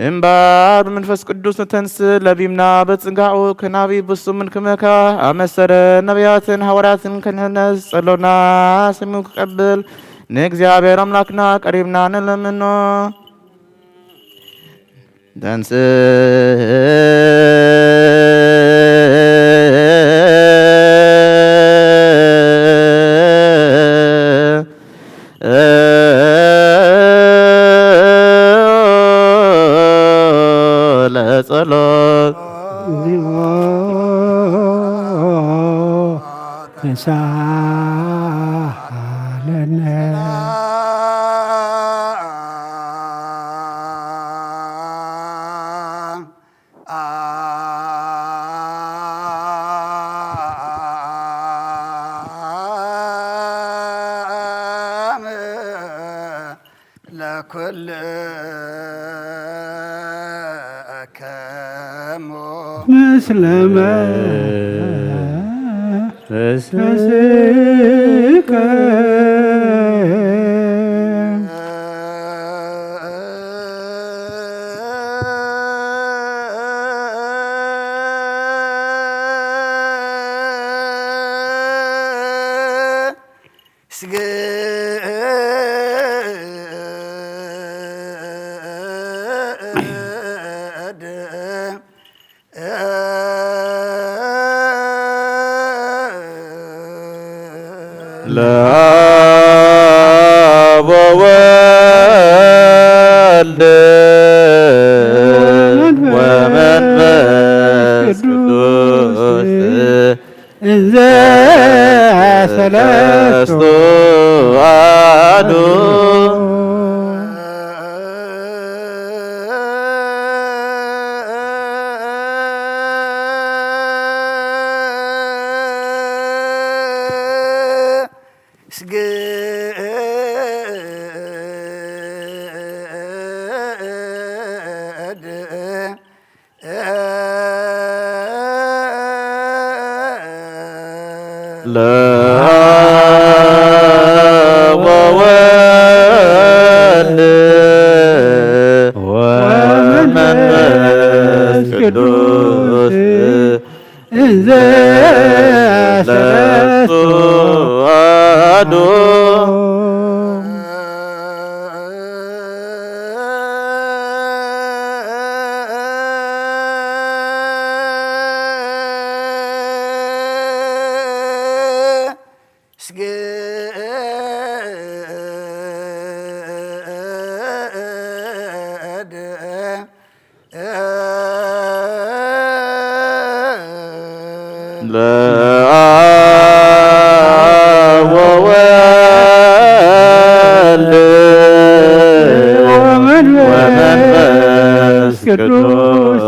እምበኣር ብመንፈስ ቅዱስ ንተንስ ለቢምና በጽጋዑ ክናቢ ብሱምን ክመካ ኣመሰረ ነቢያትን ሃዋርያትን ክንሕነስ ጸሎና ስሙ ክቀብል ንእግዚኣብሔር ኣምላክና ቀሪብና ንለምኖ። ተንስ ለጸሎት። ለኩልክሙ ምስለ መንፈስከ። ስግድ ለአብ ወወልድ ወመንፈስ ቅዱስ እንዘ ሰለስቱ አሐዱ። ግድ ለአብ ወወልድ ወመንፈስ ቅዱስ እንዘ ሰለስቱ አሐዱ። ስግድ ለአብ ወወልድ ወመንፈስ ቅዱስ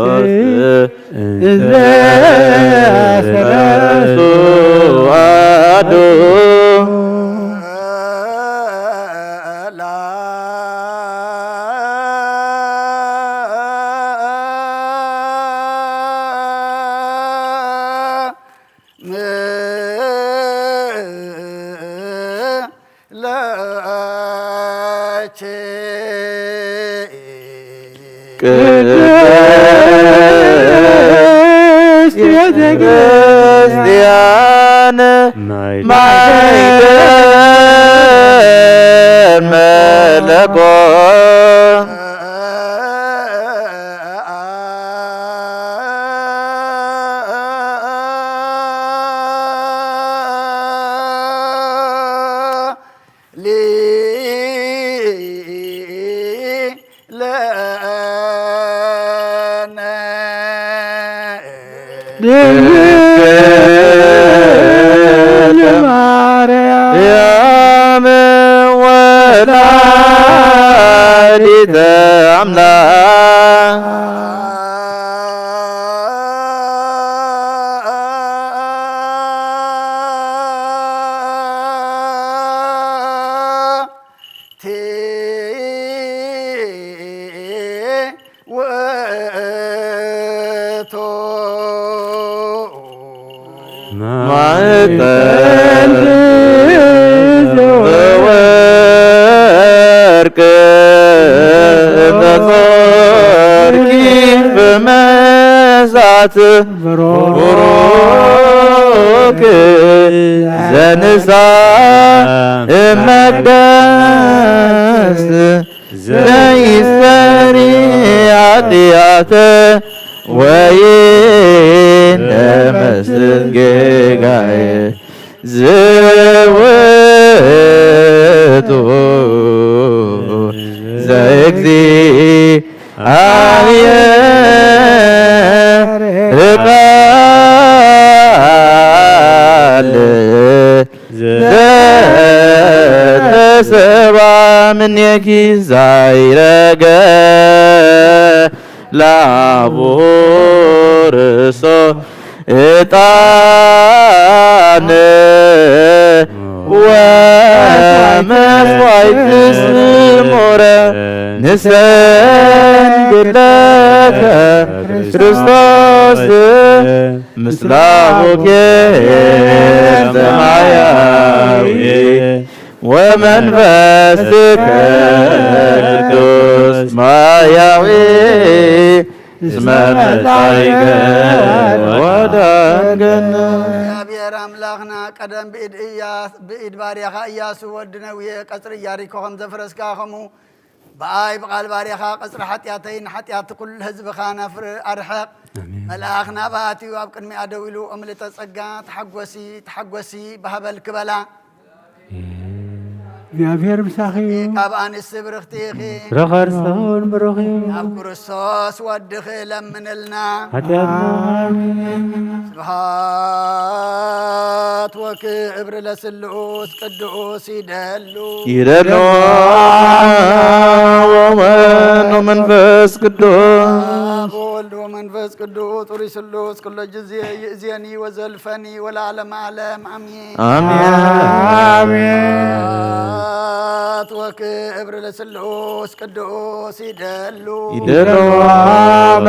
እንዘ ሰለስቱ አሐዱ። ለኪ ቅድስት ቤተ ክርስቲያን ማይደር መለኮት ለነ ድንግል ማርያም ወላዲተ አምላክ። ቲ ውእቱ ማዕጠንት ዘወርቅ ተጾርኪ በመሳት ብሩክ ዘንሳ እመቅደስ ዘይሰሪ ኃጢአት ወይን ደመስስ ጌጋዬ ዝውቱ ዘእግዚአብሔር ቃል ዘተሰባ ምኔኪ ዛይረገ ላቡ ርእሶ ዕጣን ወመስዋዕት ስሙረ ንሰግድ ለከ ክርስቶስ ምስለ አቡኪ ሰማያዊ ወመንፈስከ ቅዱስ ማያዊ እስመ መጻኢከ ወደንገነ። እግዚኣብሔር ኣምላኽና ቀደም ብኢድ እያ-፣ ብኢድ ባርያኻ ኢያሱ ወዲ ነዌ ቀጽሪ ኢያሪኮ ከም ዘፍረስካ፣ ከምኡ ብኣይ ብቓል ባርያኻ ቀጽሪ ሓጢኣተይን ሓጢኣት ኩሉ ህዝብኻን ኣፍር-፣ ኣርሕቕ። ኣሜን። መልኣኽ ናብኣ ኣትዩ ኣብ ቅድሚኣ ደው ኢሉ፣ እምልተ ጸጋ፣ ተሓጎሲ፣ ተሓጎሲ፣ ብሃበልኪ በላ። እግዚኣብሔር ምሳኺ እዩ። ካብ ኣንስቲ ብርኽቲ ኢኺ። ፍረ ከርስኺ እውን ብሩኽ እዩ። ኣብ ክርስቶስ ወድኺ ለምንልና። ሓጢኣትና። ኣሜን። ስብሐት ወክብር ለስሉስ ቅዱስ ይደሉ። ይደሉ። ወመን ወመንፈስ ቅዱስ። አብ ወወልድ ወመንፈስ መንፈስ ቅዱስ ጥሩይ ስሉስ ኩሎ ጊዜ ይእዜኒ ወዘልፈኒ ወለዓለመ ዓለም ኣሜን። ኣሜን። ት ወክብር ለስሉስ ቅዱስ ይደሉ ይደሉ አብ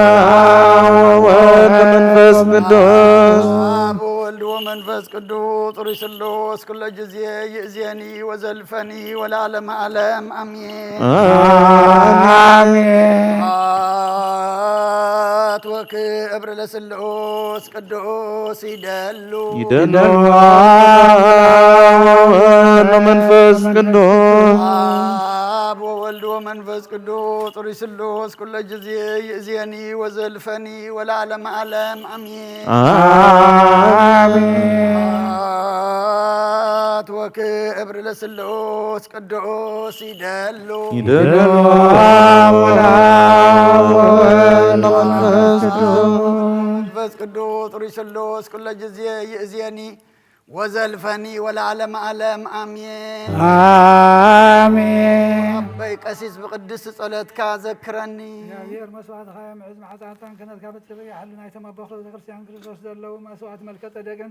ወወልድ መንፈስ ቅዱስ አብ ወወልድ ወመንፈስ ቅዱስ ጥሩይ ስሉስ ኩሎ ጊዜ ይእዜኒ ወዘልፈኒ ወለዓለመ ዓለም ኣሜን። አሜን። ት ወክብር ለስሉስ ቅዱስ ይደሉ ይደሉ አብ ወወልድ መንፈስ ቅዱስ አብ ወወልድ ወመንፈስ ቅዱስ ጥሩይ ስሉስ ኩሎ ጊዜ ይእዜኒ ወዘልፈኒ ወለዓለመ ዓለም ኣሜን። አሜን። ት ወክብር ለስሉስ ቅዱስ ይደሉ ይደሉ አብ ወወልድ መንፈስ ቅዱስ መንፈስ ቅዱስ ጥሩይ ስሉስ ኩሎ ጊዜ ይእዜኒ ወዘልፈኒ ወለዓለመ ዓለም ኣሜን። አሜን። ኣቦይ ቀሲስ ብቅድስቲ ጸሎትካ ዘክረኒ። እግዚኣብሔር መስዋዕትኻ የምዕዝ፣ መዓጻ ዕጣን ክህነትካ በቲ ክብሪ ይሓሉ። ናይቶም ኣቦ ቤተክርስትያን ክርስቶስ ዘለዉ መስዋዕት መልከ ጸደቅን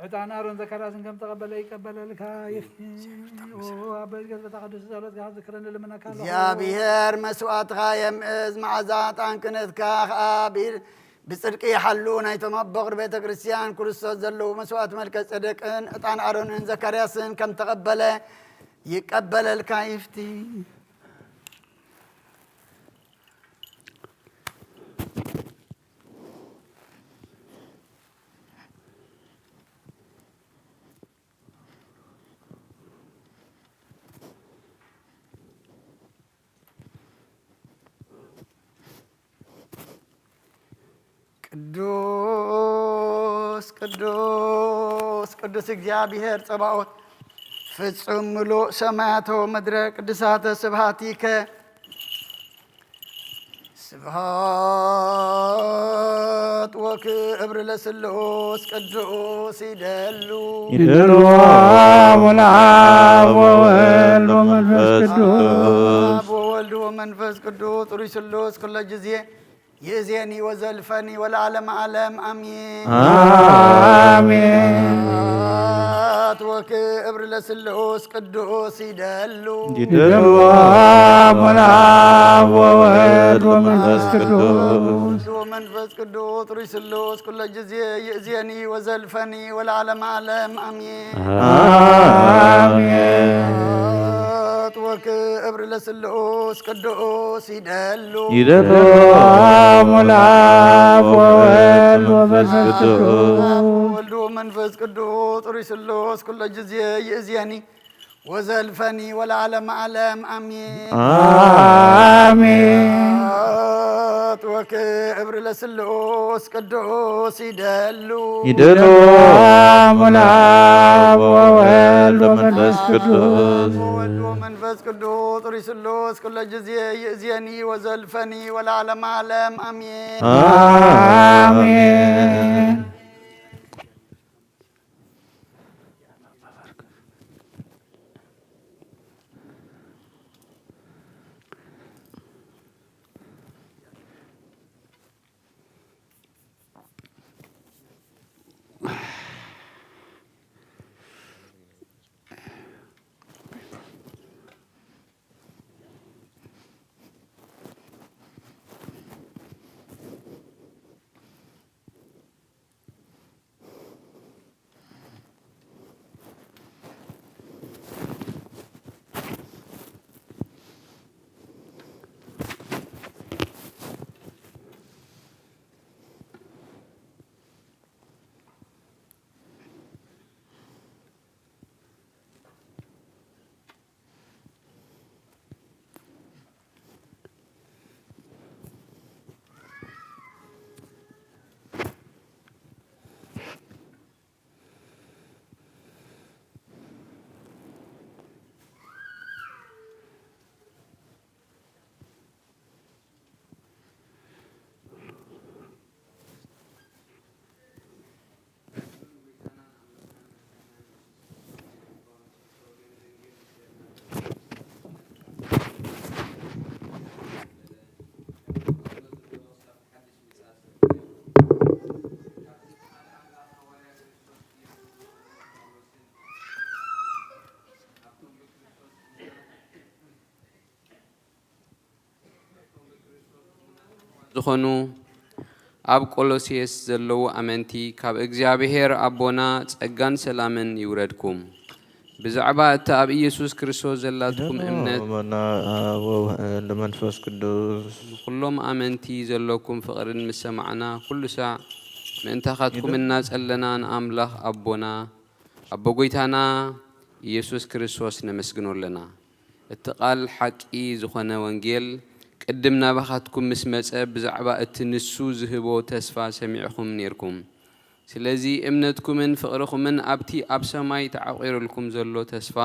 ዕጣን ኣሮን ዘካርያስን ከም ተቐበለ ይቀበለልካ ይፍትዎ። ኣቦይ ገጽ በታ ቅዱስ ጸሎትካ ዝክረኒ ልምነካ ኣለኹ። እግዚኣብሔር መስዋዕትኻ የምዕዝ፣ መዓዛ ዕጣን ክህነትካ ኸኣ ብ- ብጽድቂ ይሓሉ። ናይቶም ኣቦ ቅዱስ ቤተ ክርስቲያን ክርስቶስ ዘለዉ መስዋዕት መልከ ጸደቅን ዕጣን ኣሮንን ዘካርያስን ከም ተቐበለ ይቀበለልካ ይፍቲ። ቅዱስ ቅዱስ ቅዱስ እግዚኣብሔር ጸባኦት ፍጹም ምሉእ ሰማያቶ ምድረ ቅዱሳተ ስብሃቲከ ስብሃት ወክብር ለስሉስ ቅዱስ ይደሉ ይደሉ አብ ወወልድ ወመንፈስ ቅዱስ አብ ወወልድ ወመንፈስ ቅዱስ ጥሩይ ስሉስ ኩሎ ጊዜ ይእዜኒ ወዘልፈኒ ወለዓለመ ዓለም ኣሜን። አሜን። ት ወክብር ለስሉስ ቅዱስ ይደሉ ይደሉ አብ ወወልድ ወመንፈስ ቅዱስ ወመንፈስ ቅዱስ ጥሩይ ስሉስ ኩሎ ጊዜ ይእዜኒ ወዘልፈኒ ወለዓለመ ዓለም ኣሜን። አሜን። ት ወክብር ለስሉስ ቅዱስ ይደሉ ይደሉ አብ ወወልድ ወመንፈስ ቅዱስ ወልድ ወመንፈስ ቅዱስ ጥሩይ ስሉስ ኩሎ ጊዜ ይእዜኒ ወዘልፈኒ ወለዓለመ ዓለም ኣሜን። አሜን። ት ወክብር ለስሉስ ቅዱስ ይደሉ ይደሉ አብ ወወልድ ወመንፈስ ቅዱስ ወወልድ ወመንፈስ ቅዱስ ጥሩይ ስሉስ ኩሎ ጊዜ ይእዜኒ ወዘልፈኒ ወለዓለመ ዓለም ኣሜን። አሜን። ዝኾኑ ኣብ ቆሎሴስ ዘለዉ ኣመንቲ ካብ እግዚኣብሔር ኣቦና ጸጋን ሰላምን ይውረድኩም። ብዛዕባ እቲ ኣብ ኢየሱስ ክርስቶስ ዘላትኩም እምነት ኣቦና ኣብ ወወልድ መንፈስ ቅዱስ። ኩሎም ኣመንቲ ዘለኩም ፍቕርን ምስ ሰማዕና፣ ኩሉ ሳዕ ምእንታኻትኩም እናጸለና ንኣምላኽ ኣቦና፣ ኣቦ ጐይታና ኢየሱስ ክርስቶስ ነመስግኖ ኣለና። እቲ ቃል ሓቂ ዝኾነ ወንጌል ቅድም ናባኻትኩም ምስ መጸ፣ ብዛዕባ እቲ ንሱ ዝህቦ ተስፋ ሰሚዕኹም ኔርኩም። ስለዚ እምነትኩምን ፍቕርኹምን ኣብቲ ኣብ ሰማይ ተዓቑሩልኩም ዘሎ ተስፋ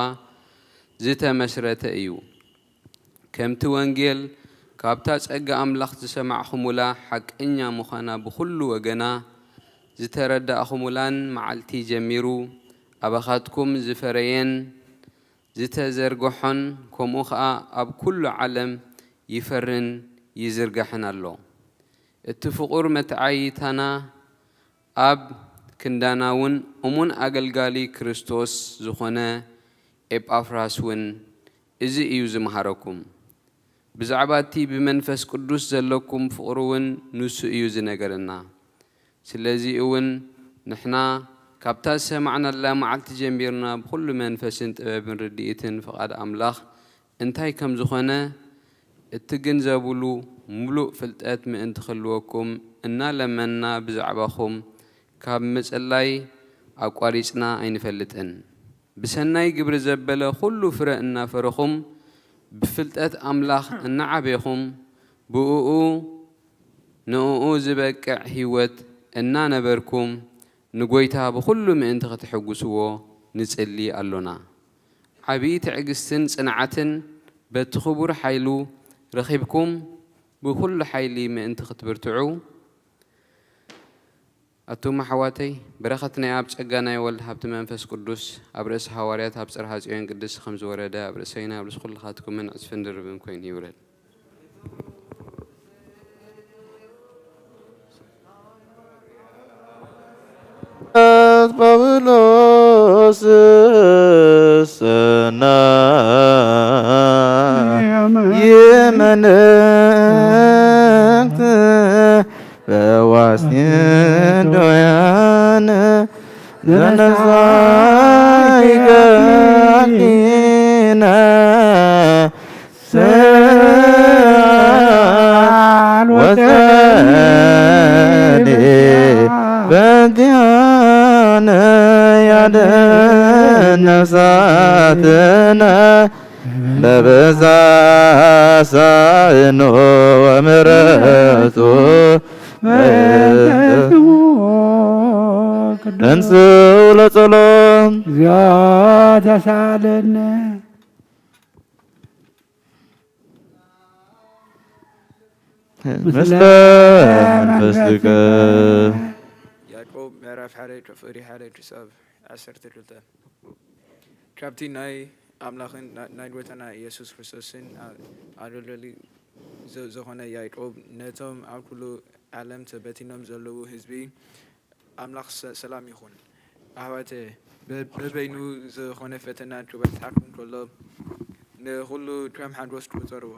ዝተመስረተ እዩ። ከምቲ ወንጌል ካብታ ጸጋ ኣምላኽ ዝሰማዕኹሙላ ሓቀኛ ምዃና ብኹሉ ወገና ዝተረዳእኹሙላን መዓልቲ ጀሚሩ ኣባኻትኩም ዝፈረየን ዝተዘርግሖን፣ ከምኡ ኸኣ ኣብ ኩሉ ዓለም ይፈርን ይዝርጋሕን ኣሎ። እቲ ፍቑር መተዓይይታና ኣብ ክንዳና እውን እሙን ኣገልጋሊ ክርስቶስ ዝኾነ ኤጳፍራስ እውን እዚ እዩ ዝመሃረኩም። ብዛዕባ እቲ ብመንፈስ ቅዱስ ዘለኩም ፍቕሪ እውን ንሱ እዩ ዝነገረና። ስለዚ እውን ንሕና ካብታ ዝሰማዕናላ መዓልቲ ጀሚርና ብኹሉ መንፈስን ጥበብን ርድኢትን ፍቓድ ኣምላኽ እንታይ ከም ዝኾነ እትግንዘቡሉ ምሉእ ፍልጠት ምእንቲ ክህልወኩም እናለመንና ብዛዕባኹም ካብ ምጽላይ ኣቋሪጽና ኣይንፈልጥን። ብሰናይ ግብሪ ዘበለ ኩሉ ፍረ እናፈረኹም ብፍልጠት ኣምላኽ እናዓቤኹም ብእኡ ንእኡ ዝበቅዕ ህይወት እናነበርኩም ንጎይታ ብኹሉ ምእንቲ ክትሕጉስዎ ንጽሊ ኣሎና። ዓብዪ ትዕግስትን ጽንዓትን በቲ ክቡር ሓይሉ ረኺብኩም ብኹሉ ሓይሊ ምእንቲ ክትብርትዑ ኣቱም ኣሕዋተይ፣ በረኸት ናይ ኣብ ጸጋ ናይ ወልድ ሃብቲ መንፈስ ቅዱስ ኣብ ርእሲ ሃዋርያት ኣብ ጽርሃ ጽዮን ቅድስቲ ከም ዝወረደ ኣብ ርእሰይን ኣብ ርእሲ ኩልኻትኩምን ዕጽፍን ድርብን ኮይኑ ይውረድ። ጳውሎስ ሰናይ የመልእክት በዋስኒን ዶያን ዘነሳይከኒነ ሰዓል ወጸሊ በዚያነ ያደነሳትነ በብዛ ሳእኖ ወምሕረቱ በእንትሙ ቅዱስ እንስው ለጸሎም። እግዚኦ ተሳለነ። ምስለ መንፈስከ። ያዕቆብ ምዕራፍ ሓደ ፍቕሪ ሓደ ክሳብ ዓሰርተ ክልተ። ካብቲ ናይ ኣምላኽን ና-፣ ናይ ጐይታና ኢየሱስ ክርስቶስን ኣ-፣ ኣገልጋሊ ዘ-፣ ዝኾነ ያዕቆብ፣ ነቶም ኣብ ኩሉ ዓለም ተበቲኖም ዘለዉ ህዝቢ ኣምላኽ ሰ-፣ ሰላም ይኹን። ኣሕዋተ፣ በ-፣ በበይኑ ዝኾነ ፈተና ክበጽሓኩም ከሎ፣ ንኹሉ ከም ሓጎስ ቁጸርዎ።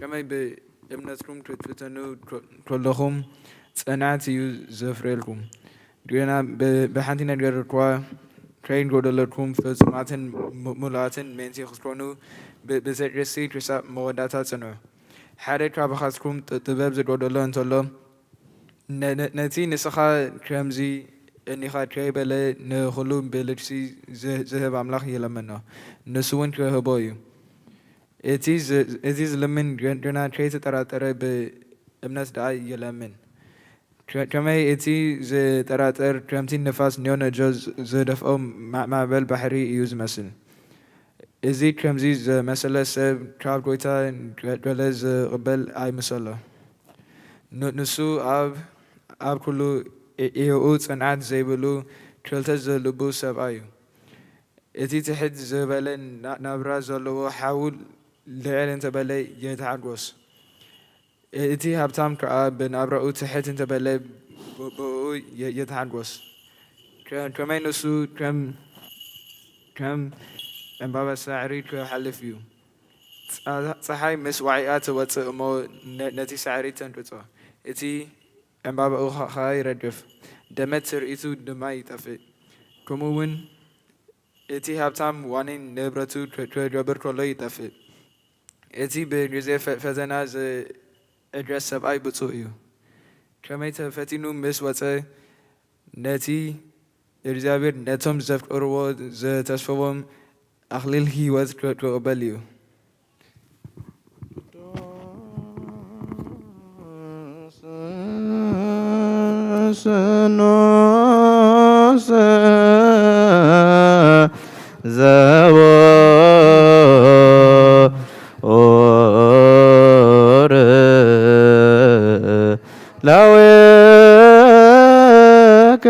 ከመይ ብእምነትኩም ክትፍተኑ ከ-፣ ከለኹም፣ ጽንዓት እዩ ዘፍርየልኩም። ግና ብ-፣ ብሓንቲ ነገር እኳ ከይጎደለኩም፣ ፍጹማትን ሙ-፣ ምሉኣትን ምእንቲ ክትኮኑ፣ ብ-፣ ብትዕግስቲ ክሳብ መወዳእታ ጽንዑ። ሓደ ካባኻትኩም ጥ-፣ ጥበብ ዝጎደሎ እንተሎ፣ ነ-፣ ነ-፣ ነቲ ንስኻ ከምዚ እኒኻ ከይበለ ንኹሉ ብልግሲ ዝ-፣ ዝህብ ኣምላኽ ይለምኖ፣ ንሱ እውን ክህቦ እዩ። እቲ ዝ-፣ እቲ ዝልምን ገ-፣ ግና ከይተጠራጠረ ብእምነት ደኣ ይለምን። ከ-፣ ከመይ እቲ ዝጠራጠር ከምቲ ንፋስ ኒዮ ነጆ ዝ-፣ ዝደፍኦ ማ-፣ ማዕበል ባሕሪ እዩ ዝመስል። እዚ ከምዚ ዝመሰለ ሰብ ካብ ጐይታ ገ-፣ ገለ ዝቕበል ኣይምሰሎ። ን-፣ ንሱ ኣብ፣ ኣብ ኩሉ እ-፣ እዮኡ ጽንዓት ዘይብሉ ክልተ ዝልቡ ሰብኣይ እዩ። እቲ ትሕት ዝበለ ና-፣ ናብራ ዘለዎ ሓዉ ልዕል እንተበለ የተሓጎስ። እቲ ሃብታም ከኣ ብናብራኡ ትሕት እንተበለ ብ-፣ ብእኡ የ-፣ የተሓጎስ። ከ-፣ ከመይ ንሱ ከም፣ ከም ዕምባባ ሳዕሪ ክሓልፍ እዩ። ጸ-፣ ጸሓይ ምስ ዋዒኣ ትወጽእ እሞ ነ-፣ ነቲ ሳዕሪ ተንቅጾ። እቲ ዕምባባኡ ኸኣ ይረግፍ፣ ደመት ትርኢቱ ድማ ይጠፍእ። ከምኡ እውን እቲ ሃብታም ዋኒን ንብረቱ ክገብር ከሎ ይጠፍእ። እቲ ብግዜ ፈ-፣ ፈተና ዝዕገስ ሰብኣይ ብፁዕ እዩ። ከመይ ተፈቲኑ ምስ ወጸ፣ ነቲ እግዚኣብሔር ነቶም ዘፍቅርዎ ዘተስፈዎም ኣኽሊል ህይወት ክቕበል እዩ። ቅዱስ ንዑስ ዘወትር ላዌከ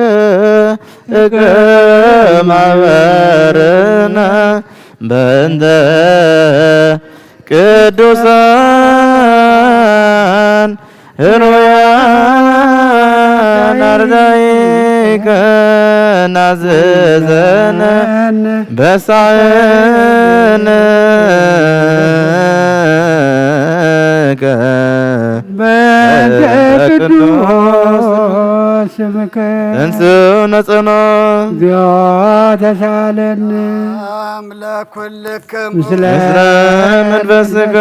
እከ ማህበርነ በእንተ ቅዱሳን ህሩያን ኣርዳኢከ ናዘዘነ በሳዕንከ በእንተ ቅዱስ ስምከ። ተንሥኡ ነጸኖ። እግዚኦ ተሳለነ። ኣምላክ ኩልክም ምስለ ምስለ መንፈስከ።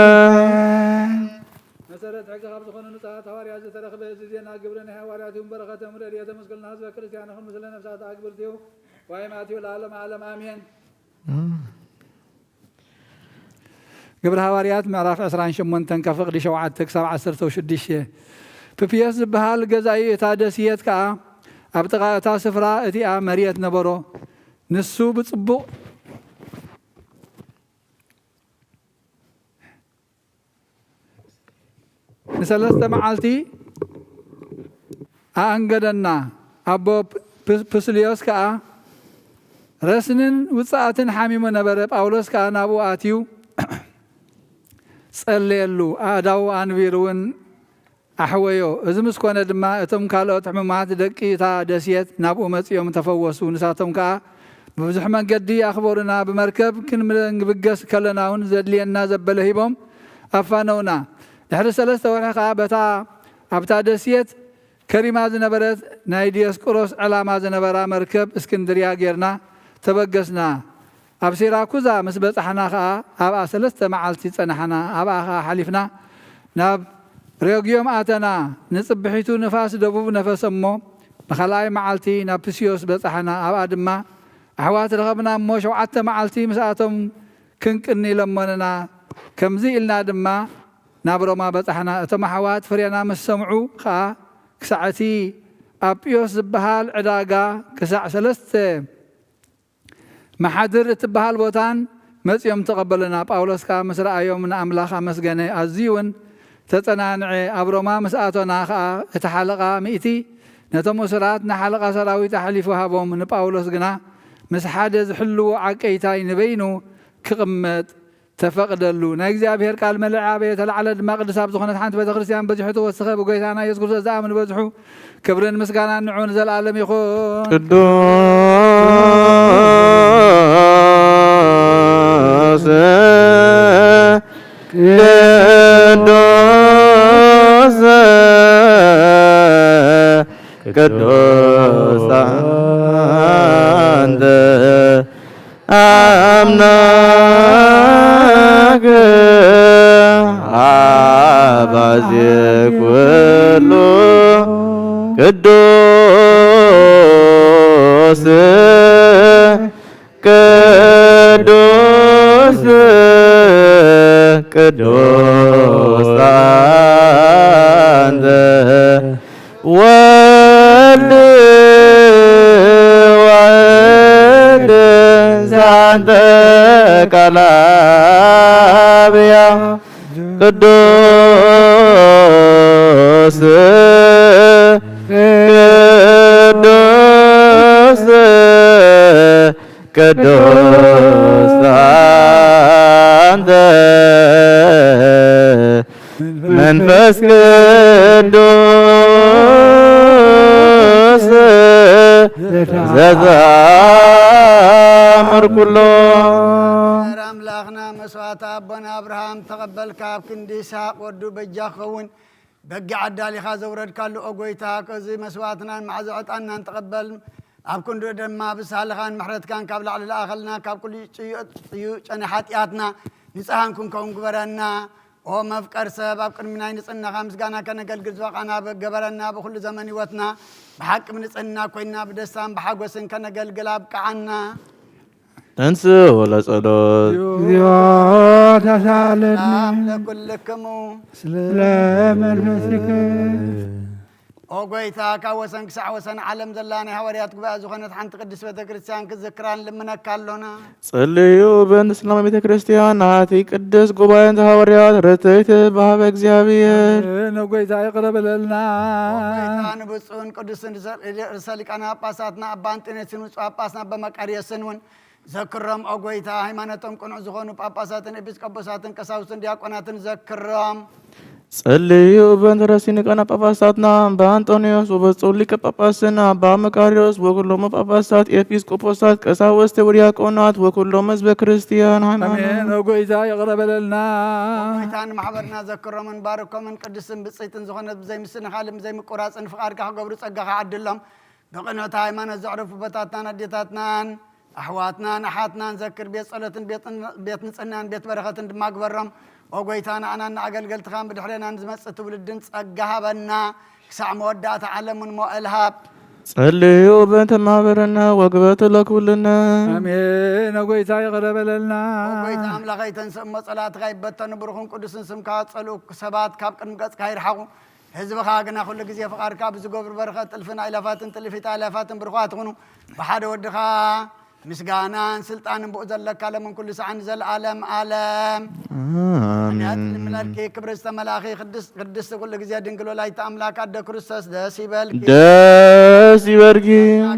መሰረት ሕጊ ካብ ዝኾኑ ንጹሃት ሃዋርያት ዝተረኽበ እዚ ዜና ግብሪ ናይ ሃዋርያት ይኹን በረኸቶም ረድኤቶም ምስለ ህዝበ ክርስቲያንኹም ምስለ ነፍሳት ኣግብርቲሁ ዋይ ማቴዎ ለዓለም ዓለም ኣሜን። ግብሪ ሃዋርያት ምዕራፍ ዕስራን ሸሞንተን ካብ ፍቕዲ ሸውዓተ ክሳብ ዓሰርተ ሽዱሽተ። ፕፕዮስ ዝበሃል ገዛኢ እታ ደስየት ከኣ ኣብ ጥቓ እታ ስፍራ እቲኣ መርየት ነበሮ። ንሱ ብጽቡቕ ንሰለስተ መዓልቲ ኣኣንገደና። ኣቦ ፕ-፣ ፕስልዮስ ከኣ ረስንን ውጽኣትን ሓሚሙ ነበረ። ጳውሎስ ከኣ ናብኡ ኣትዩ ጸለየሉ፣ ኣእዳዉ ኣንቢሩ እውን ኣሕወዮ። እዚ ምስ ኮነ ድማ እቶም ካልኦት ሕሙማት ደቂ እታ ደሴት ናብኡ መጺኦም ተፈወሱ። ንሳቶም ከኣ ብብዙሕ መንገዲ ኣኽበሩና። ብመርከብ ክንብገስ ከለና እውን ዘድልየና ዘበለ ሂቦም ኣፋነውና። ድሕሪ ሰለስተ ወርሒ ከኣ በታ ኣብታ ደሴት ከሪማ ዝነበረት ናይ ዲዮስቆሮስ ዕላማ ዝነበራ መርከብ እስክንድርያ ጌርና ተበገስና። ኣብ ሲራኩዛ ምስ በጻሕና ኸኣ ኣብኣ ሰለስተ መዓልቲ ጸናሕና። ኣብኣ ኸኣ ሓሊፍና ናብ ሬግዮም ኣተና። ንጽብሒቱ ንፋስ ደቡብ ነፈሰ እሞ ብኻልኣይ መዓልቲ ናብ ፕስዮስ በጻሕና። ኣብኣ ድማ ኣሕዋት ረኸብና እሞ ሸውዓተ መዓልቲ ምስኣቶም ክንቅኒ ለመኑና። ከምዚ ኢልና ድማ ናብ ሮማ በጻሕና። እቶም ኣሕዋት ፍሬና ምስ ሰምዑ ኸኣ ክሳዕ እቲ ኣጵዮስ ዝበሃል ዕዳጋ ክሳዕ ሰለስተ መሓድር እትበሃል ቦታን መጺኦም ተቐበሉና። ጳውሎስ ከኣ ምስ ረኣዮም ንኣምላኽ ኣመስገነ፣ ኣዝዩ እውን ተጸናንዐ። ኣብ ሮማ ምስ ኣቶና ኸኣ እቲ ሓለቓ ሚእቲ ነቶም እሱራት ንሓለቓ ሰራዊት ኣሕሊፉ ሃቦም። ንጳውሎስ ግና ምስ ሓደ ዝሕልዎ ዓቀይታይ ንበይኑ ክቕመጥ ተፈቕደሉ። ናይ እግዚኣብሔር ቃል መሊኣ ኣበየ ተላዕለ ድማ ቅድስ ኣብ ዝኾነት ሓንቲ ቤተ ክርስቲያን በዚሑ ተወስኸ። ብጎይታና ኢየሱስ ክርስቶስ ዝኣምን በዝሑ። ክብርን ምስጋናን ንዑ ንዘለኣለም ይኹን። ቅዱስ ቅዱስ ቅዱስ ኣንተ ኣምላክ ኣባዜ ኩሉ ቅዱስ ቅዱስ ቅዱስ ኣንተ ወልድ ዋሕድ ዛንተ ቃል ኣብያ ቅዱስ ቅዱስ ቅዱስ ኣንተ መንፈስ ቅዱስ ዘተኣምር ኩሎ። ኣምላኽና መስዋዕቲ ኣቦና ኣብርሃም ተቐበልካ፣ ኣብ ክንዲ ይስሐቅ ወዱ በጃ ክኸውን በጊዕ ኣዳሊኻ ዘውረድካሉ፣ ኦ ጎይታ፣ ከዚ መስዋዕትናን መዓዛ ዕጣንናን ተቐበል። ኣብ ክንዱ ድማ ብሳልኻን ምሕረትካን ካብ ላዕሊ ለኣኸልና፣ ካብ ኩሉ ጽዩ-፣ ጽዩዕ ጨነ ሓጢኣትና ንጽሃን ክንከውን ግበረና። ኦ መፍቀር ሰብ፣ ኣብ ቅድሚ ናይ ንጽህናኻ ምስጋና ከነገልግል ዝበቓና ገበረና። ብኹሉ ዘመን ህይወትና ብሓቂ ብንጽህና ኮይና፣ ብደስታን ብሓጎስን ከነገልግል ኣብቅዓና። ተንሥኡ ለጸሎት። እግዚኦ ተሳለኒ። ሰላም ለኩልክሙ። ስለ መንፈስክ። ኦ ጎይታ፣ ካብ ወሰን ክሳዕ ወሰን ዓለም ዘላ ናይ ሃዋርያት ጉባኤ ዝኾነት ሓንቲ ቅድስት ቤተ ክርስቲያን ክትዝክራ ንልምነካ ኣሎና። ጸልዩ በእንተ ሰላም ቤተ ክርስቲያን ናቲ ቅድስት ጉባኤ እንተ ሃዋርያት ርትዕት በሃበ እግዚኣብሔር። ንጎይታ ይቕረ በለልና። ኦ ጎይታ፣ ንብፁዕን ቅዱስን ርእሰ ሊቃነ ጳጳሳትና ኣባ ኣንጦንዮስን ብፁዕ ጳጳስና ኣባ መቃርዮስን እውን ዘክሮም። ኦ ጎይታ፣ ሃይማኖቶም ቅኑዕ ዝኾኑ ጳጳሳትን ኤጲስቆጶሳትን ቀሳውስትን ዲያቆናትን ዘክሮም። ጸልዩ በእንተ ርእሲ ሊቃነ ጳጳሳትና ኣባ ኣንጦንዮስ ወብፁዕ ሊቀ ጳጳስና ኣባ መቃርዮስ ወኩሎም ጳጳሳት፣ ኤጲስቆጶሳት፣ ቀሳውስት ወዲያቆናት ወኩሎም ህዝበ ክርስቲያን ሃይማኖት። ኣሜን። ኦ ጎይታ ይቕረ በለልና። ኦ ጎይታ፣ ንማሕበርና ዘክሮምን ባርኮምን ቅድስትን ብፅዕትን ዝኾነት ብዘይምስንኻልን ብዘይምቁራፅን ፍቓድካ ክገብሩ ጸጋኻ ዓድሎም። ብቕንዕቲ ሃይማኖት ዘዕረፉ ኣቦታትናን ኣዴታትናን ኣሕዋትናን ኣሓትናን ዘክር። ቤት ጸሎትን ቤት ን-፣ ቤት ንጽህናን ቤት በረኸትን ድማ ግበሮም። ኦ ጎይታ፣ ንዓናን ንኣገልገልትኻን ብድሕሬናን ዝመጽእ ትውልድን ጸጋ ሃበና። ክሳዕ መወዳእታ ዓለም እውን ሞኤል ሃብ። ጸልዩ በእንተ ማህበርነ ወግበቱ ለኩልነ። ኣሜን። ኦ ጎይታ፣ ይቕረ በለልና። ኦ ጎይታ ኣምላኸይ፣ ተንስእ እሞ ጸላእትኻ ይበተኑ። ብሩኽን ቅዱስን ስምካ ጸልኡ ሰባት ካብ ቅድሚ ገጽካ ይርሓቑ። ህዝብኻ ግና ኩሉ ግዜ ፍቓድካ ብዝገብሩ በረኸት ጥልፍን ኣእላፋትን ጥልፊት ኣእላፋትን ብሩኻት ይኹኑ። ብሓደ ወድኻ ምስጋናን ስልጣንን ብኡ ዘለካ ለምን ኩሉ ሰዓን ንዘለኣለም ኣለም። ኣሜን። ኣንያት ልምለልኪ ክብሪ ዝተመላእኺ ቅድስት፣ ቅድስቲ ኩሉ ግዜ ድንግል ወላዲተ ኣምላክ ኣደ ክርስቶስ ደስ ይበልኪ። ደስ ይበልኪ።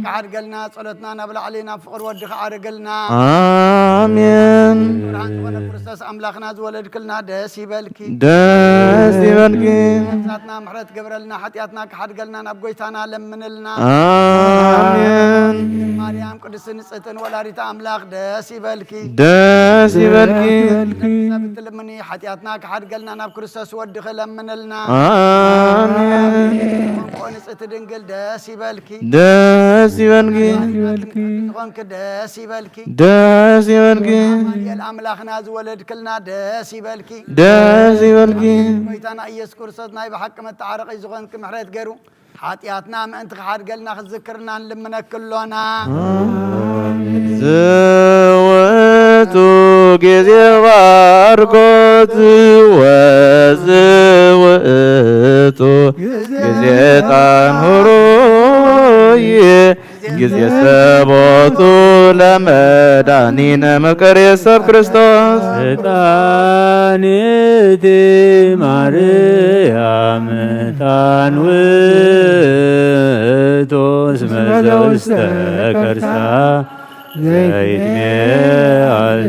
ክሓድገልና ጸሎትና ናብ ላዕሊ ናብ ፍቕሪ ወድኻ ዓርግልና። ኣሜን። ብርሃን ዝኾነ ክርስቶስ ኣምላኽና ዝወለድክልና ደስ ይበልኪ። ደስ ይበልኪ። ነፍሳትና ምሕረት ግበረልና፣ ሓጢኣትና ክሓድገልና ናብ ጎይታና ለምንልና። ኣሜን። ማርያም ቅድስቲ ንጽሕትን ወላዲተ ኣምላኽ ደስ ይበልኪ። ደስ ይበልኪ። ሰብ እትልምኒ ሓጢኣትና ክሓድገልና ናብ ክርስቶስ ወድኺ ለምንልና። ኣሜን። ቋንቋ ንጽሕቲ ድንግል ደስ ይበልኪ። ደስ ይበልኪ። ዝኾንኪ ደስ ይበልኪ። ደስ ይበልኪ። ኣማኑኤል ኣምላኽና ዝወለድክልና ደስ ይበልኪ። ደስ ይበልኪ። ጎይታና ኢየሱስ ክርስቶስ ናይ ብሓቂ መተዓረቒ ዝኾንኪ ምሕረት ገይሩ ሓጢኣትና ምእንቲ ክሓድገልና ክዝክርና ንልምነኪ ኣሎና። ዝውቱ ጊዜ ባርኮት ወዝውቱ ጊዜ ጣን ሁሩይ ጊዜ ሰቦቱ ለመድኃኒነ መፍቀሬ ሰብ ክርስቶስ። ዕጣን እቲ ማርያም ዕጣን ውእቱ እስመ ዘውስተ ከርሳ ዘይትሜዓዝ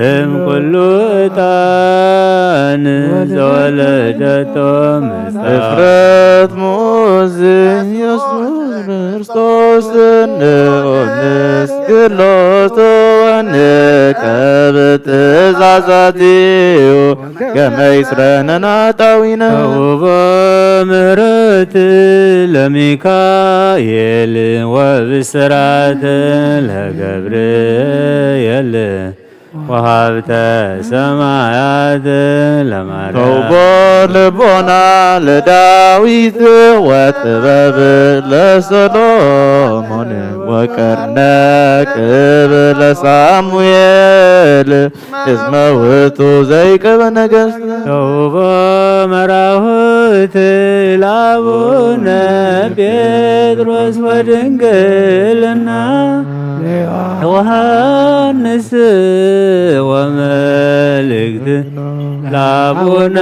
እም ኩሉ ዕጣን ዘወለደቶ ምስታ እፍረት ሙዝ ኢየሱስ ክርስቶስ ንኦንስ ግሎቶ ወንቀብ ትእዛዛቲዩ ገመይ ስረነና ጣዊነ። ተውቦ ምሕረት ለሚካኤል ወብስራት ለገብርኤል ወሃብተ ሰማያት ለማርያም። ተውቦ ልቦና ለዳዊት ወጥበብ ለሰሎሞን ወቀርነ ቅብ ለሳሙኤል እስመ ውእቱ ዘይቅብ ነገሥት። ተውቦ መራሁት ለአቡነ ጴጥሮስ ወድንግልና ዮሐንስ ወመልእክት ለአቡነ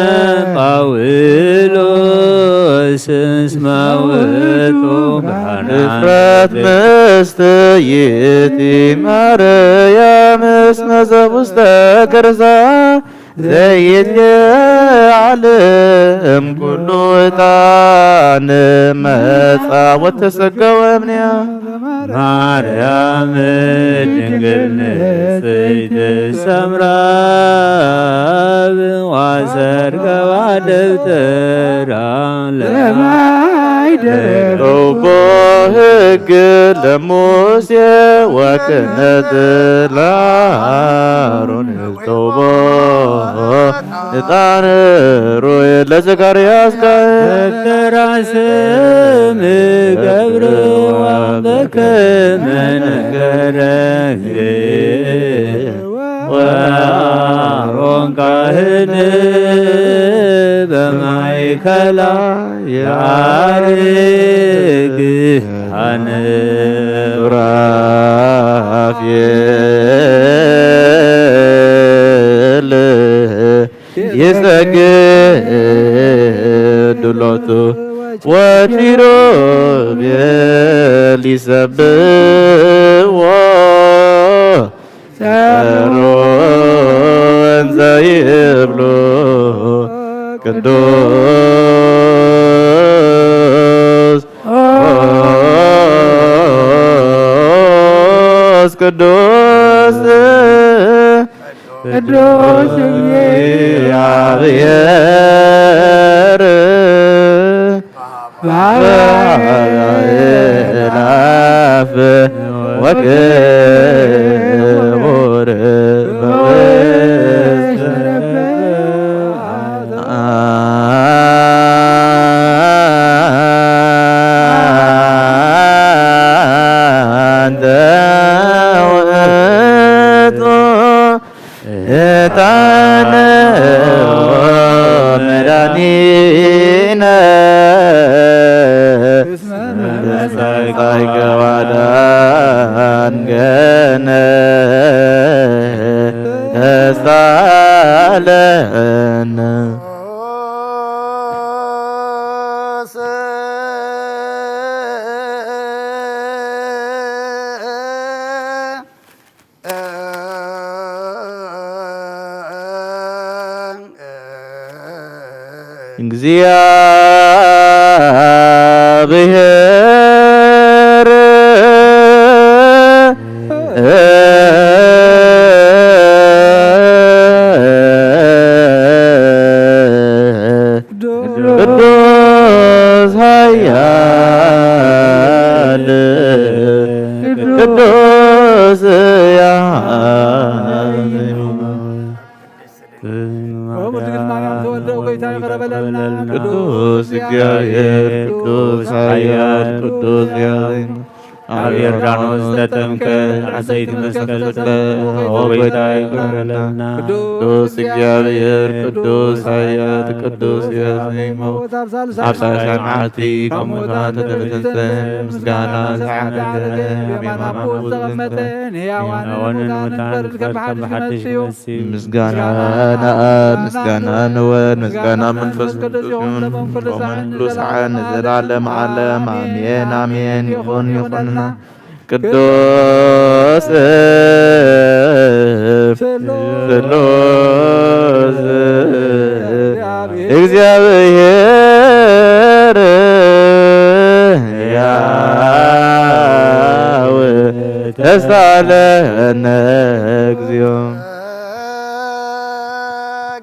ጳውሎስ እስመ ውእቱ ብርሃነ እፍረት ምስት ይእቲ ማርያም እስመ ዘውስተ ከርሳ ዘይትዓለም ኩሉ ዕጣን መጻ ወተሰገወ እምንያ። ማርያም ድንግል ንጽሕት ሰምራ ብዋሰርገዋ ደብተ ለማይደር እቦ ሕግ ለሙሴ ወክህነት ለአሮን እቶቦ ዕጣን ሩይ ለዘካርያስ ካህን። በራስም ገብርዋ በከመ ነገረ ወአሮን ካህን በማእከላ ያርግ አነ ሱራፌል ይሰግድ ሎቱ ወኪሩቤል ይሰብዎ ጸሩ እንዘ ይብሉ ቅዱስ ቅዱስ ቅዱስ እግዚአብሔር በኃይል አፍ ወክቡር በውስተ አንተ ውእቱ ዕጣነ ወመድኃኒነ እስመ መጻእከ ወአዳንከነ ተሳለነ። እግዚአብሔር ቅዱስ ኃያል ቅዱስ ያለ ኦ ድንግል ማርያም ተወልደ ጌታ ይቅረ በለልና። ቅዱስ እግዚአብሔር ቅዱስ ኃያል ቅዱስ ያለ ኣብ ዮርዳኖስ ተጠምቀ፣ ዓሰይቲ መስቀል ተጠምቀ፣ ኦ ጐይታ ይቕረበልና። ቅዱስ እግዚኣብሔር፣ ቅዱስ ኃያል፣ ቅዱስ ያዜሞ፣ ኣብ ሳልሳይ መዓልቲ ካብ ሙታን ተተንስተ፣ ምስጋና ዝሓደረ፣ ኣብ የማን ኣቦ ዝተቐመጠ፣ ንሕያዋንን ንሙታንን ክፈርድ ከም ብሓድሽ ይመጽእ። ምስጋና ንኣብ፣ ምስጋና ንወልድ፣ ምስጋና መንፈስ ቅዱስ ይኹን፣ ሎምን ኩሉ ሰዓት ንዘለዓለም ዓለም። ኣሜን፣ ኣሜን። ይኹን፣ ይኹንና። ቅዱስ ስሉስ እግዚኣብሔር ሕያው ተሳለነ እግዚኦ።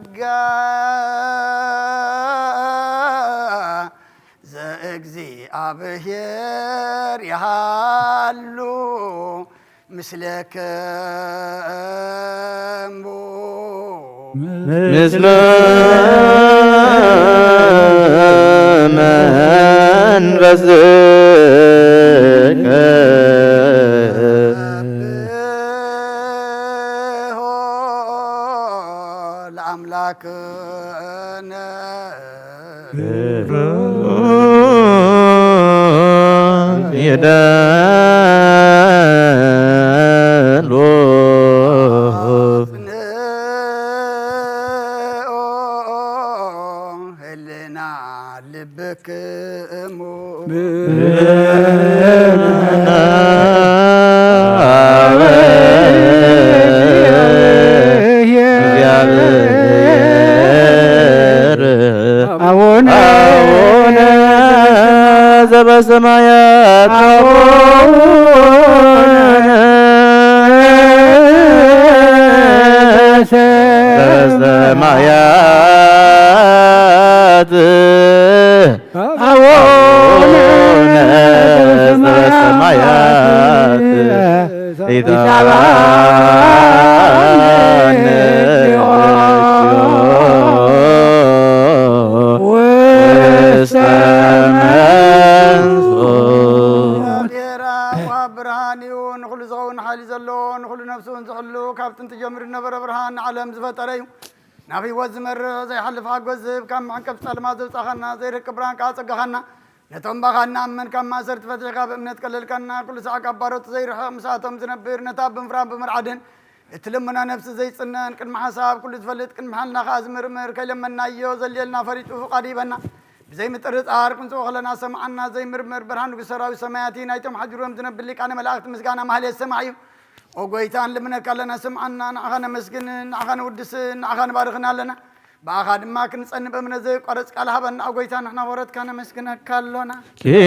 ጸጋ ዘእግዚኣብሔር ይሃሉ ምስሌክሙ። ምስለ መንፈስከ። ለአምላክነ ይደሉ። ህልና ልብክሙ። እግዚአብሔር አቡነ አቡነ ዘበሰማያት አቡነ ዘበሰማያት ኢታባን እግዚኦ ውስተ መንሱ። እግዚኣብሔር ኣብ ወሃብ ብርሃን እዩ። ንኹሉ ዝኸውን ሓይሊ ዘለዎ፣ ንኹሉ ነፍሱ እውን ዝሕሉ፣ ካብ ጥንቲ ጀሚሩ ዝነበረ ብርሃን ንዓለም ዝፈጠረ እዩ። ናብ ህይወት ዝመርሕ ዘይሓልፍ ሓጎስ ዝህብ፣ ካብ መዕንቀፍ ጸልማት ዘውጻኻና፣ ዘይረቅብ ብርሃን ከኣ ጸጋኻና፣ ነቶም ባኻ እንኣምን ካብ ማእሰርቲ ፈቲሕካ ብእምነት ቀለልካና፣ ኩሉ ሳዕ ካብ ባሮት ዘይርሕቕ ምሳቶም ዝነብር፣ ነታ ብምፍራን ብምርዓድን እትልምኖ ነፍሲ ዘይጽነን፣ ቅድሚ ሓሳብ ኩሉ ዝፈልጥ፣ ቅድሚ ሓልና ከኣ ዝምርምር፣ ከይለመንናዮ ዘልየልና ፈሊጡ ፍቓዱ ይበና። ብዘይምጥርጣር ክንጽኦ ከለና ሰምዓና፣ ዘይምርምር ብርሃን ንጉስ ሰራዊት ሰማያት እዩ። ናይቶም ሓዲሮም ዝነብር ሊቃነ መላእክት ምስጋና ማህሌት ሰማዕ እዩ። ኦ ጎይታ፣ ንልምነካ ኣለና፣ ስምዓና፣ ንዓኻ ነመስግንን፣ ንዓኻ ነውድስን፣ ንዓኻ ንባርኽን ኣለና። ብኣኻ ድማ ክንጸንእ በእምነት ዘየቋርጽ ቃል ሃበና። ኦ ጎይታ፣ ንሕና ወረትካ ነመስግነካ ኣሎና። ኪያከ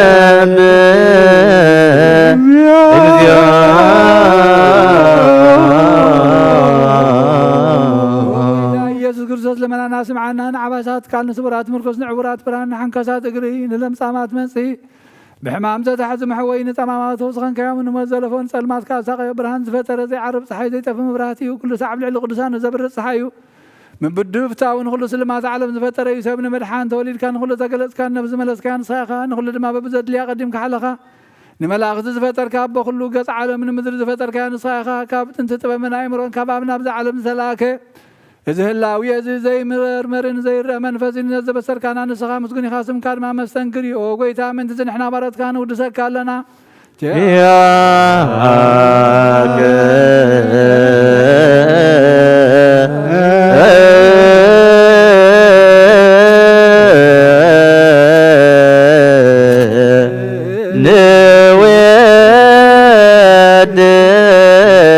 ንሴብሕ እግዚኦ። ኢየሱስ ክርስቶስ ልመናና ስምዓና፣ ንዓባሳት ቃል፣ ንስቡራት ምርኩስ፣ ንዕቡራት ብርሃን፣ ንሓንከሳት እግሪ፣ ንለምጻማት መንጽሂ፣ ብሕማም ዘተሓዙ መሕወይ፣ ንጸማማት ፈውሲ ኸንካዮም፣ ንሞት ዘለፎ፣ ንጸልማት ከኣ ሳቐዮ። ብርሃን ዝፈጠረ ዘይዓርብ ጸሓይ፣ ዘይጠፊ መብራህቲ እዩ። ኩሉ ሳዕ ኣብ ልዕሊ ቅዱሳኑ ዘብርህ ጸሓይ እዩ። ምብድብታኡ ንኹሉ ስልማት ዓለም ዝፈጠረ እዩ። ሰብ ንምድሓን ተወሊድካ፣ ንኹሉ ተገለጽካ፣ ነፍሲ ዝመለስካያ ንስኻ ኢኻ። ንኹሉ ድማ በብዘድልያ ቀዲምካ ሓለኻ። ንመላእኽቲ ዝፈጠርካ፣ ኣቦ ኩሉ ገጽ ዓለም ንምድሪ ዝፈጠርካያ ንስኻ ኢኻ። ካብ ጥንቲ ጥበብን ኣእምሮን ካብ ኣብ ናብዛ ዓለም ዝተላእከ፣ እዚ ህላዌ እዚ ዘይምርመርን ዘይረአ መንፈስ እዩ። ነዚ ዘበሰርካና ንስኻ ምስጉን ኢኻ፣ ስምካ ድማ መስተንክር እዩ። ኦ ጎይታ፣ ምእንቲ እዚ ንሕና ባሮትካ ንውድሰካ ኣለና። ያከ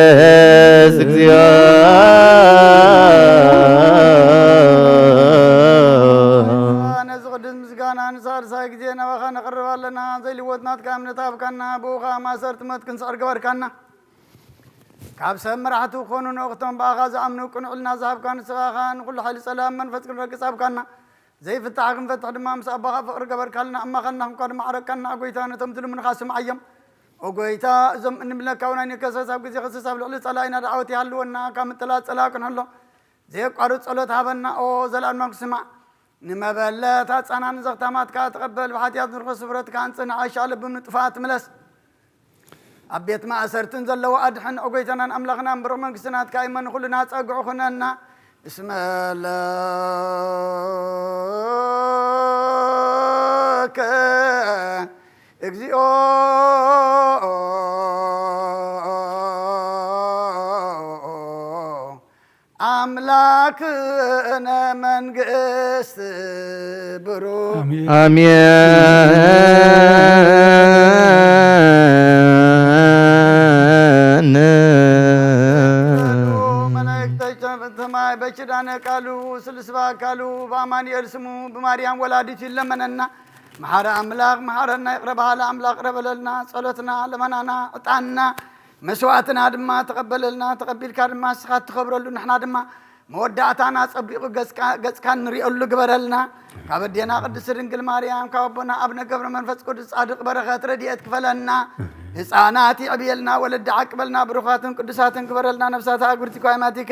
ንወድስ እግዚኦ። ነዚ ቅዱስ ምስጋና ንሳልሳይ ግዜ ናባኻ ነቕርብ ኣለና። ዘይልወጥ ናትካ እምነት ሃብካና፣ ብኡ ኸኣ ማእሰርቲ ሞት ክንስዕር ገበርካና። ካብ ሰብ መራሕቲ ክኾኑ ንእኽቶም ብኣኻ ዝኣምኑ ቅኑዕ ዕልና ዝሃብካ ንስኻ ኢኻ። ንኹሉ ሓይሊ ጸላም መንፈስ ክንረግጽ ሃብካና። ዘይፍታሕ ክንፈትሕ ድማ ምስ ኣቦኻ ፍቕሪ ገበርካልና፣ እማኸልና ክንኳ ድማ ዓረቅካና። ኦ ጎይታ፣ ነቶም ዝልምኑኻ ስምዓዮም። ኦ ጎይታ፣ እዞም እንብለካ እውን ኣይንከሰስ። ኣብ ግዜ ክስስ ኣብ ልዕሊ ጸላኢና ደዓወት ይሃልወና፣ ካብ ምጥላጽ ጸላኢ ክንሕሎ። ዘየቋርጽ ጸሎት ሃበና፣ ኦ ዘላለም ስማዕ። ንመበለት ኣጻና ንዘኽታማትካ ተቐበል፣ ብሓጢኣት ንርኹስ ስፍረትካ ኣንጽህ፣ ንዓሻ ልብም ንጥፋት ምለስ። ኣብ ቤት ማእሰርትን ዘለዉ ኣድሕን። ኦ ጎይታናን ኣምላኽናን ብሩኽ መንግስቲ ናትካ እመን፣ ንኹልና ጸግዑ ኩነና። እስመ ለከ እግዚኦ ኣምላክነ መንግስት ብሩክ። ኣሜን። መላእክተ ሰማይ በኪዳነ ቃሉ ስልስባ ቃሉ በአማኑኤል ስሙ ብማርያም ወላዲቱ ይለመነና። መሓረ ኣምላኽ መሓረና፣ ይቕረ በሃሊ ኣምላኽ ይቕረ በለልና። ጸሎትና፣ ልመናና፣ ዕጣንና፣ መስዋዕትና ድማ ተቐበለልና። ተቐቢልካ ድማ ንስኻ እትኸብረሉ፣ ንሕና ድማ መወዳእታና ጸቢቑ ገጽካ፣ ገጽካ እንሪኦሉ ግበረልና። ካብ ኣዴና ቅድስቲ ድንግል ማርያም፣ ካብ ኣቦና ኣብነ ገብረ መንፈስ ቅዱስ ጻድቕ በረኸት ረድኤት ክፈለና። ህፃናት ይዕብየልና፣ ወለዲ ዓቅበልና፣ ብሩኻትን ቅዱሳትን ግበረልና። ነፍሳት ኣግብርቲ ኳይማቲከ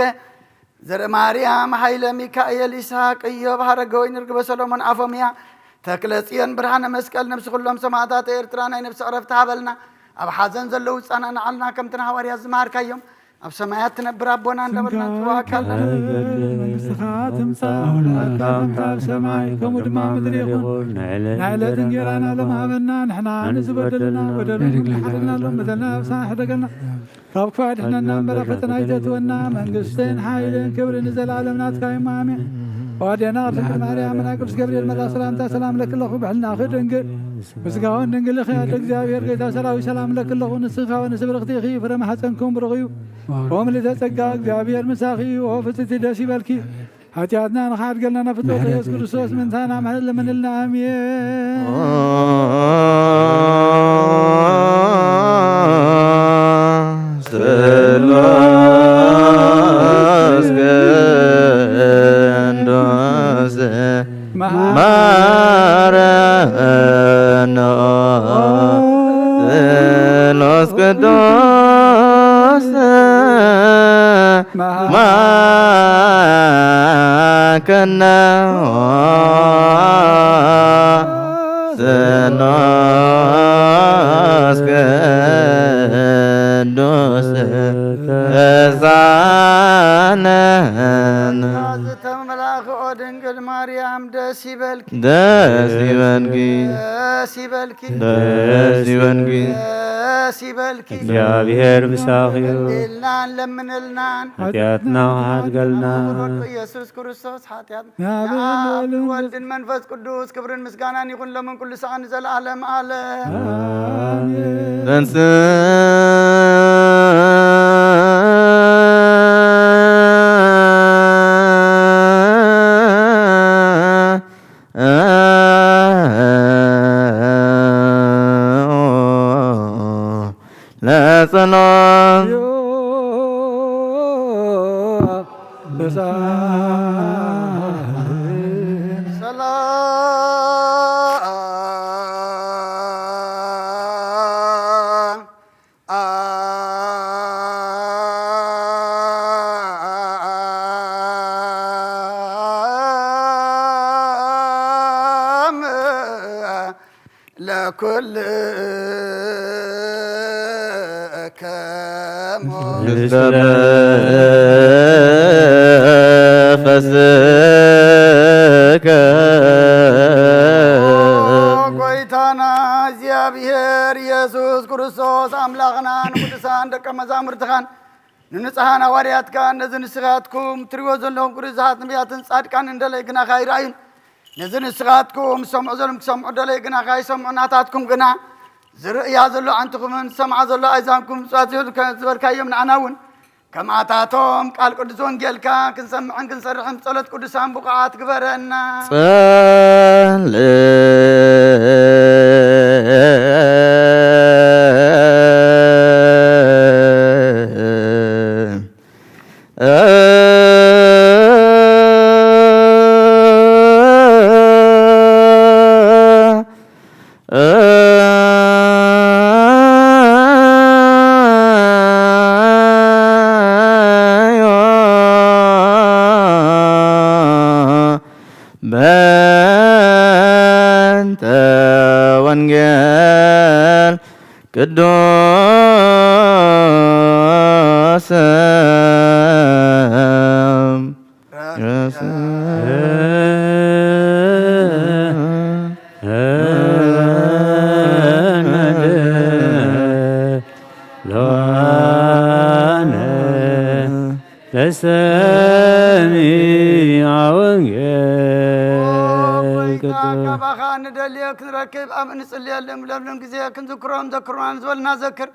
ዘርኢ ማርያም፣ ሃይለ ሚካኤል፣ ይስሐቅ፣ ኢዮብ፣ ሃረገወይን፣ ርግበ ሰሎሞን፣ ኣፎምያ፣ ተክለ ጽዮን፣ ብርሃነ መስቀል፣ ነብሲ ኩሎም ሰማዕታት ኤርትራ ናይ ነብሲ ዕረፍቲ ሃበልና። ኣብ ሓዘን ዘለዉ ጻናንዓልና፣ ከምቲ ንሃዋርያት ዝመሃርካዮም፣ ኣብ ሰማያት ትነብር ኣቦና እንዳበልና ንጽዋዕካ ኣለና። መንግስትኻ ትምጻእ፣ ውላድካ ከምታ ኣብ ሰማይ፣ ከምኡ ድማ ኣብ ምድሪ ይኹን። ናይ ዕለት እንጌራና ሎም ሃበና፣ ንሕና ንዝበደሉና በደሉ ንሓድግና ሎም በደልና፣ ኣብ ሰማይ ሕደገልና። ካብ ክፉ ኣድሕነና እምበር፣ ኣብ ፈተና ኣይተእትወና። መንግስትን ሓይልን ክብርን ንዘለኣለም ናትካ እዩ፣ ኣሜን። ኦ ኣዴና ቅድስት ድንግል ማርያም፣ ናይ ቅዱስ ገብርኤል መልኣክ ሰላምታ ሰላም ለኪ ኣለኹ፣ ብሕልናኺ ድንግል፣ ብስጋውን ድንግል ኢኺ፣ ኣደ እግዚኣብሔር፣ ጌታ ሰራዊት ሰላም ለኪ ኣለኹ። ንስኺ ካብ ኣንስቲ ብርኽቲ ኢኺ፣ ፍረ ማሕፀንኩም ብሩኽ እዩ። ኦ ምልዕተ ጸጋ፣ እግዚኣብሔር ምሳኺ እዩ። ኦ ፍጽቲ ደስ ይበልኪ። ሓጢኣትና ንኽሓድገልና ናብ ፍትወት ምሕረት ኢየሱስ ክርስቶስ ይግበረልና። ምእንታና ምሕረት ለምንልና። ኣሜን። ቅዱስ ማከነ ስሉስ ቅዱስ ተሳነን። ዝተመላእኺ ኦ ድንግል ማርያም ደስ ይበልኪ። ደስ ይበልኪ። ደስ ይበልኪ። ደስ ይበልኪ። ደስ ይበልኪ። እግዚኣብሔር ምሳኺ እዩ። ኢልና እንለምንልናን። ሓጢኣትና ሓድገልና። ወዶ ኢየሱስ ክርስቶስ ሓጢኣት ናብ ወልድን መንፈስ ቅዱስ ክብርን ምስጋናን ይኹን ሎምን ኩሉ ሰዓን ንዘለዓለም ዓለም። ኣሜን። ተንስ ለጸሎት ሰላም ለኩልክሙ ምስለ ፈስከ። ጎይታና እግዚኣብሔር ኢየሱስ ክርስቶስ ኣምላኽና ንቅዱሳን ደቀ መዛሙርትኻን ንንጹሓን ሃዋርያትካን ነዚ ንስኻትኩም ትሪእዎ ዘለኹም ግርዛት ነቢያትን ጻድቃንን ደለይ ግናኻ ኣይረኣዩን። ነዚ ንስኻትኩም ዝሰምዑ ዘለኹም ክሰምዑ ደለይ ግናኻ ኣይሰምዑ። ናታትኩም ግና ዝርእያ ዘሎ ኣዕንትኹምን ዝሰምዓ ዘሎ ኣእዛንኩም ብፅዋት ዝበልካዮም ንዓና እውን ከምኣታቶም ቃል ቅዱስ ወንጌልካ ክንሰምዕን ክንሰርሕን ብጸሎት ቅዱሳን ብቑዓት ግበረና። ጸልእ በእንተ ወንጌል ቅዱስ ሎነ ለሰሚዐ ወንጌል ኦ፣ ጎይታ፣ ቅዱስ። ካባኻ ንደልዮ ክንረክብ ኣብ እንጽልየሉ እምለሉን ግዜ ክንዝክሮም ዘክሩና ንዝበልና ዘክር።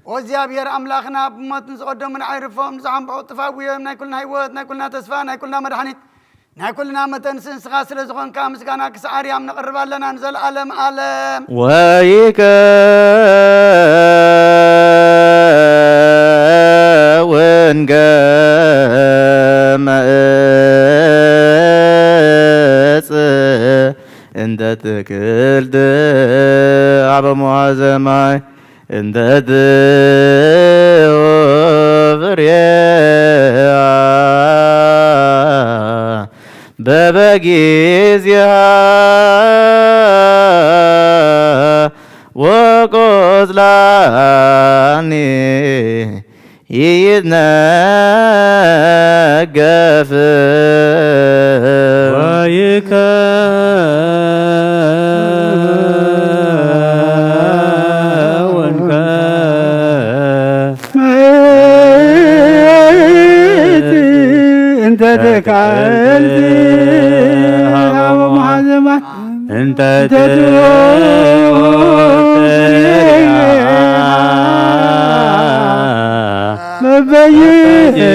ኦ እግዚኣብሔር ኣምላኽና፣ ብሞት ንዝቐደሙን ኣይርፎም፣ ንዝሓንብዑ ጥፋውዮም፣ ናይ ኩልና ህይወት፣ ናይ ኩልና ተስፋ፣ ናይ ኩልና መድሓኒት፣ ናይ ኩልና መተንስ ንስኻ ስለ ዝኾንካ ምስጋና ክሳዕ ኣርያም ነቕርብ ኣለና ንዘለኣለም ኣለም። ወይከ ወንገ መእጽ እንተ ትክልት ኣብ መዋዘ ማይ እንተ ትህቦ ፍሬሃ በበጊዜሃ ወቆጽላኒ ይትነገፍ ወይከ ወንከ መሬት እንተ ተካልት ሃቦ መሓዘማ እንተ ትወፍርያ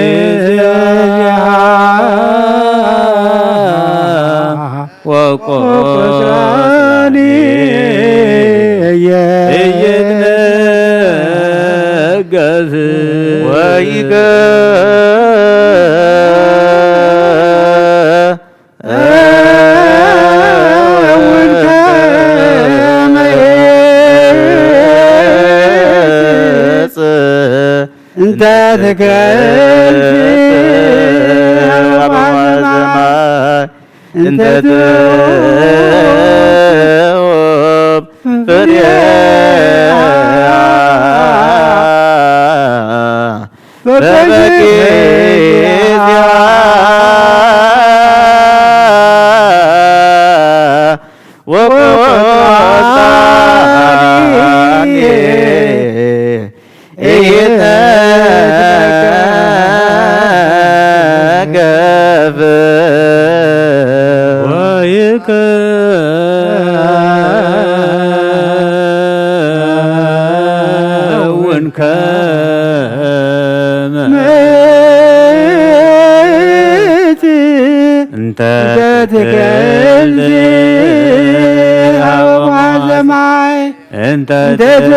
በበይእዜሃ ወቆጽላኒ እይትነገፍ ወይከ እንተ ትከልሲ ኣቡነ ዘማይ እንተ ትህብ ፍሬሃ በበጊዜሃ ወቆጻኒ ኢይትነገፍ ወይከውን ከመ ምእቲ እንተ ትከልሲ ኣቡነ ዘማይ እንተ ትህብ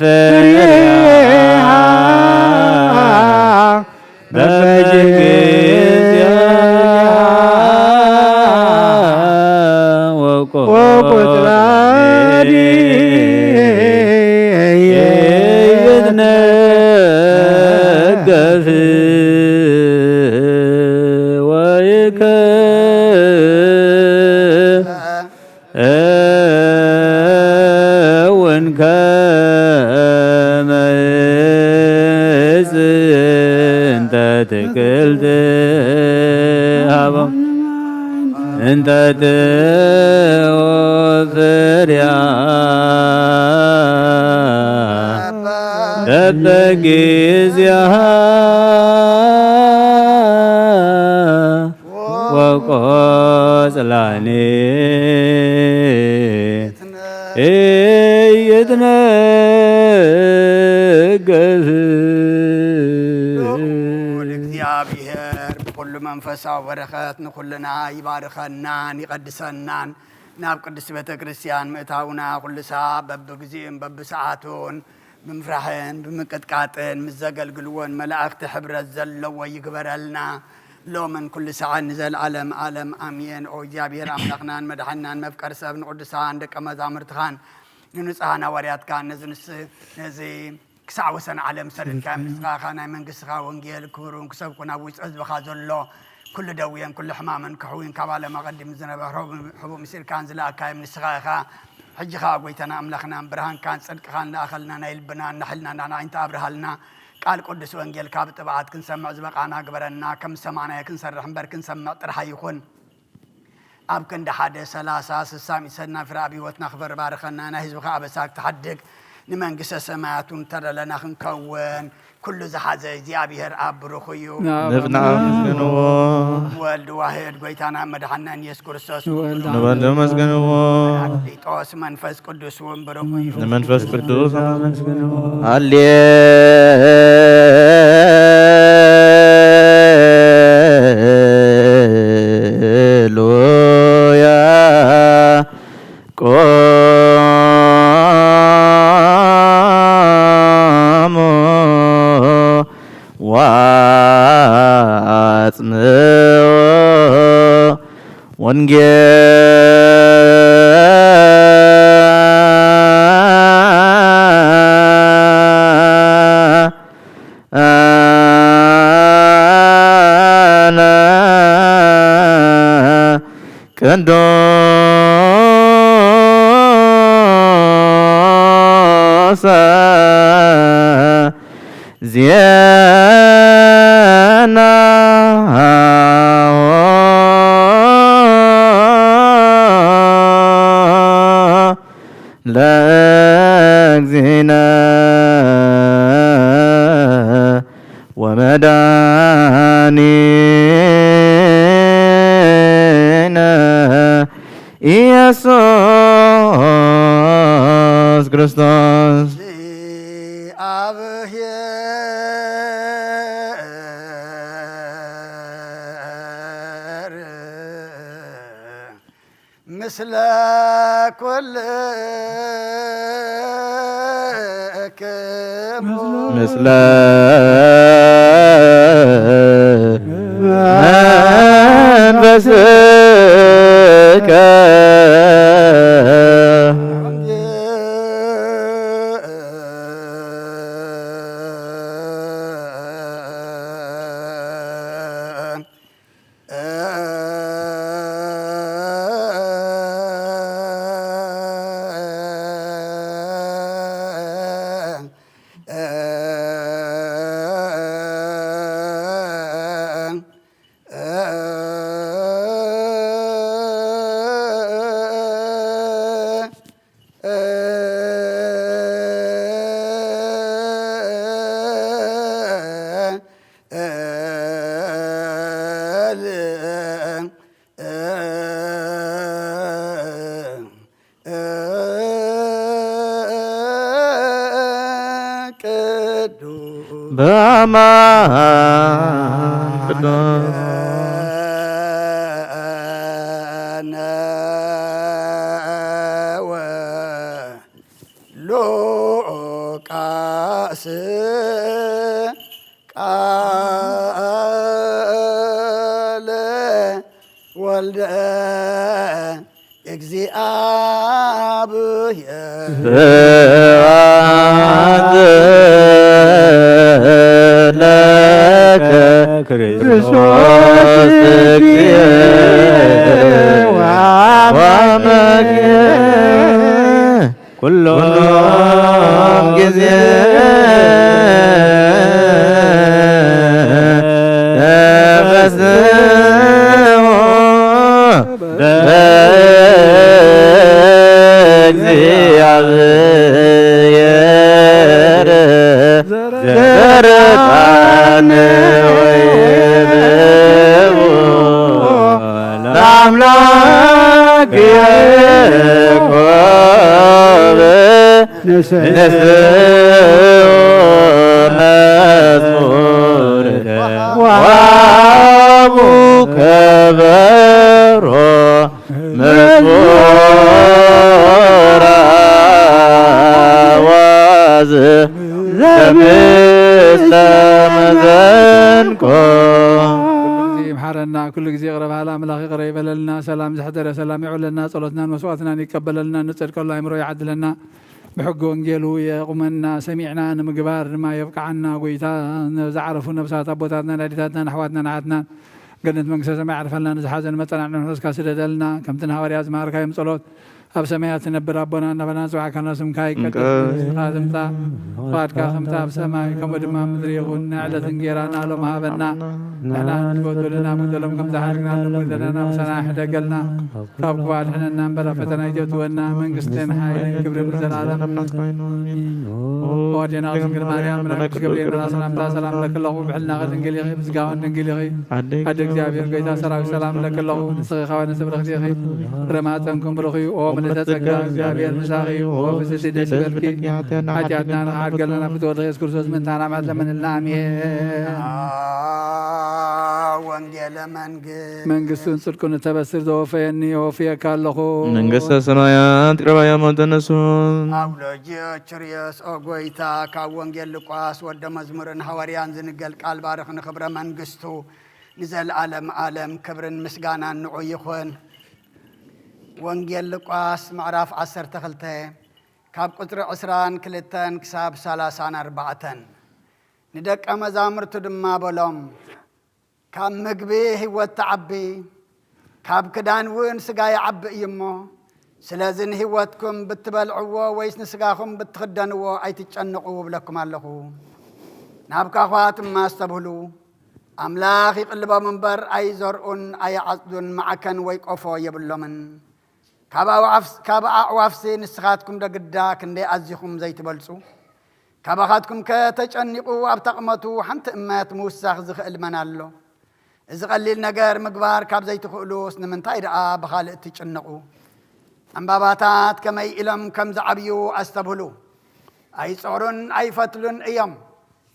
ፍሬሃ በበጊዜሃ ወቆጽላኒ ይትነገፍ ወይከ እውን ከመ እጽ እንተ ትክልት ሃቦ እንተ ትወፍርያ በበጊዜሃ ወቆጽላኒ ኢይትነገፍ። ልዑል እግዚኣብሔር ብኹሉ መንፈሳዊ በረኸት ንኹልና ይባርከናን ይቐድሰናን። ናብ ቅድስት ቤተ ክርስቲያን ምእታውና ኩሉ ሳዕ በብግዚኡን በብሰዓቱን ብምፍራሕን ብምቅጥቃጥን ምስ ዘገልግልዎን መላእኽቲ ሕብረት ዘለዎ ይግበረልና። ሎምን ኩሉ ሰዓት ንዘለዓለም ዓለም ኣሜን። ኦ እግዚኣብሔር ኣምላኽናን መድሓንናን መፍቀር ሰብ ንቅዱሳን ደቀ መዛሙርትኻን ንንጹሃን ሃዋርያትካን ነዚ ንስ ነዚ ክሳዕ ወሰን ዓለም ሰደድካዮም ንስኻ ኢኻ ናይ መንግስትኻ ወንጌል ክብሩን ክሰብኩ ናብ ውሽጢ ህዝብኻ ዘሎ ኩሉ ደውየን ኩሉ ሕማመን ክሕውዩን ካብ ዓለም ኣቐዲሙ ዝነበረ ሕቡእ ምሲልካን ዝለኣካዮም ንስኻ ኢኻ። ሕጂ ኸኣ ጎይታና ኣምላኽናን ብርሃንካን ጽድቅኻን ለኣኸልና ናይ ልብናን ናሕልናን ኣዒንቲ ኣብርሃልና። ቃል ቅዱስ ወንጌልካ ብጥብዓት ክንሰምዕ ዝበቓና ግበረና። ከም ዝሰማዕናዮ ክንሰርሕ እምበር ክንሰምዕ ጥራሕ ኣይኹን። ኣብ ክንዲ ሓደ ሰላሳ ስሳ ሚእቲ ሰናይ ፍረ ኣብ ህይወትና ክፈሪ ባርኸና። ናይ ህዝብኻ ኣበሳ ክትሓድግ ንመንግስተ ሰማያት እውን ተደለና ክንከውን ኩሉ ዝሓዘ እግዚኣብሔር ኣብ ብሩኽ እዩ። ንብና ኣመስግንዎ። ወልድ ዋህድ ጎይታና መድሓና ኢየሱስ ክርስቶስ ንወልድ ንወልድ ኣመስግንዎ። ጳራቅሊጦስ መንፈስ ቅዱስ እውን ብሩኽ እዩ። ንመንፈስ ቅዱስ ኣመስግንዎ። ሃሌሉያ። ቆሙ ወአጽምዑ ወንጌል አነ ቅዱሰ ዜና ለእግዚእነ ወመድኃኒነ ኢየሱስ ክርስቶስ። ምስለ ኩልክሙ ምስለ መንፈስከ በአማን ቅዱስ ሉቃስ ቃለ ወልደ እግዚአብሔር። ስብሐት ለከ ክርስቶስ እግዚእ ወአምላክ ኩሎም ጊዜ ተፈስሑ በእግዚአብሔር ዘርፋን ወይብቡ ለአምላክ ያዕቆብ ንስኡ መዝሙር ወሃቡ ከበሮ መዝሙር አዋዝ ዘምስለ መሰንቆ። ኩሉ ግዜ ይምሓረና፣ ኩሉ ግዜ ይቕረ በሃል ኣምላኽ ይቕረ ይበለልና። ሰላም ዘሕደረ ሰላም ይዕለልና፣ ጸሎትናን መስዋዕትናን ይቀበለልና፣ ንጸድቀሉ ኣእምሮ ይዓድለና፣ ብሕጊ ወንጌሉ የቑመና፣ ሰሚዕና ንምግባር ድማ የብቅዓና። ጎይታ፣ ዝዓረፉ ነብሳት ኣቦታትናን ኣዴታትናን ኣሕዋትናን ኣሓትናን ገነት መንግስተ ሰማይ ዓርፈልና፣ ንዝሓዘን መጸናንዒ መንፈስካ ስደደልና። ከምቲ ንሃዋርያት ዝመሃርካዮም ጸሎት፣ ኣብ ሰማያት ትነብር ኣቦና፣ እናበልና ንጽውዓካ፣ ስምካ ይቀደስ፣ መንግስትኻ ትምጻእ፣ ፍቓድካ ከምቲ ኣብ ሰማይ ከምኡ ድማ ኣብ ምድሪ ይኹን። ናይ ዕለት እንጌራና ሎም ሃበና፣ ንሕና ንጎደለና መጎደሎም ከም ዝሓለና ንጎደለና፣ ምሳና ሕደገልና፣ ካብ ክፉእ ኣድሕነና እምበር፣ ኣብ ፈተና ኣይተእትወና። መንግስትን ሓይልን ክብርን ንዘለኣለም። ኦ ኣዴና ድንግል ማርያም፣ መልኣክ ቅዱስ ገብርኤል መልኣ ሰላምታ ሰላም ለኪ ኣለኹ፣ ብሕልናኺ ድንግል ኢኺ፣ ብስጋኺ ድንግል ኢኺ። ኣደ እግዚኣብሔር፣ ጎይታ ሰራዊት ሰላም ለኪ ኣለኹ፣ ንስኺ ካብ ኣንስቲ ብርኽቲ ኢኺ፣ ፍረ ማህፀንኩም ብሩኽ እዩ። ኦ ምልዕተ ጸጋ፣ እግዚኣብሔር ምሳኺ እዩ። ኦ ፍስሕቲ ደስ ይበልኪ፣ ሓጢኣትና ንኽሓድገልና ብትወልድ ኢየሱስ ክርስቶስ ምእንታና ማት ለምንልና። ኣሜን። ወንጌለ መንግስት መንግስቱን ጽድቁን እተበስር ዘወፈየኒ የወፍየካ ኣለኹ። መንግስተ ሰማያት ቅረባያ ሞተነሱ። ኣውሎጅዮ ችርዮስ ኦ ጎይታ፣ ካብ ወንጌል ሉቃስ ወደ መዝሙርን ሃዋርያን ዝንገል ቃል ባርኽ ንኽብረ መንግስቱ ንዘለዓለም ዓለም ክብርን ምስጋናን ንዑ ይኹን። ወንጌል ሉቃስ ምዕራፍ ዓሰርተ ክልተ ካብ ቁጽሪ ዕስራን ክልተን ክሳብ ሰላሳን ኣርባዕተን። ንደቀ መዛሙርቱ ድማ በሎም፣ ካብ ምግቢ ህይወት ትዓቢ፣ ካብ ክዳን እውን ስጋ ይዓቢ እዩ እሞ፣ ስለዚ ንህይወትኩም ብትበልዕዎ ወይስ ንስጋኹም ብትኽደንዎ ኣይትጨንቑ እብለኩም ኣለኹ። ናብ ኳዃት እማ ኣስተብህሉ፣ ኣምላኽ ይቕልቦም እምበር ኣይዘርኡን ኣይዓጽዱን፣ ማዕከን ወይ ቆፎ የብሎምን። ካብ ኣዕዋፍስ-፣ ካብ ኣዕዋፍሲ ንስኻትኩም ዶ ግዳ ክንደይ ኣዚኹም ዘይትበልጹ? ካባኻትኩም ከ ተጨኒቑ ኣብታ ቁመቱ ሓንቲ እመት ምውሳኽ ዝኽእል መን ኣሎ? እዚ ቀሊል ነገር ምግባር ካብ ዘይትኽእሉስ፣ ንምንታይ ደኣ ብኻልእ ትጭነቑ? ዕምባባታት ከመይ ኢሎም ከም ዝዓብዩ ኣስተብህሉ። ኣይጾሩን ኣይፈትሉን እዮም።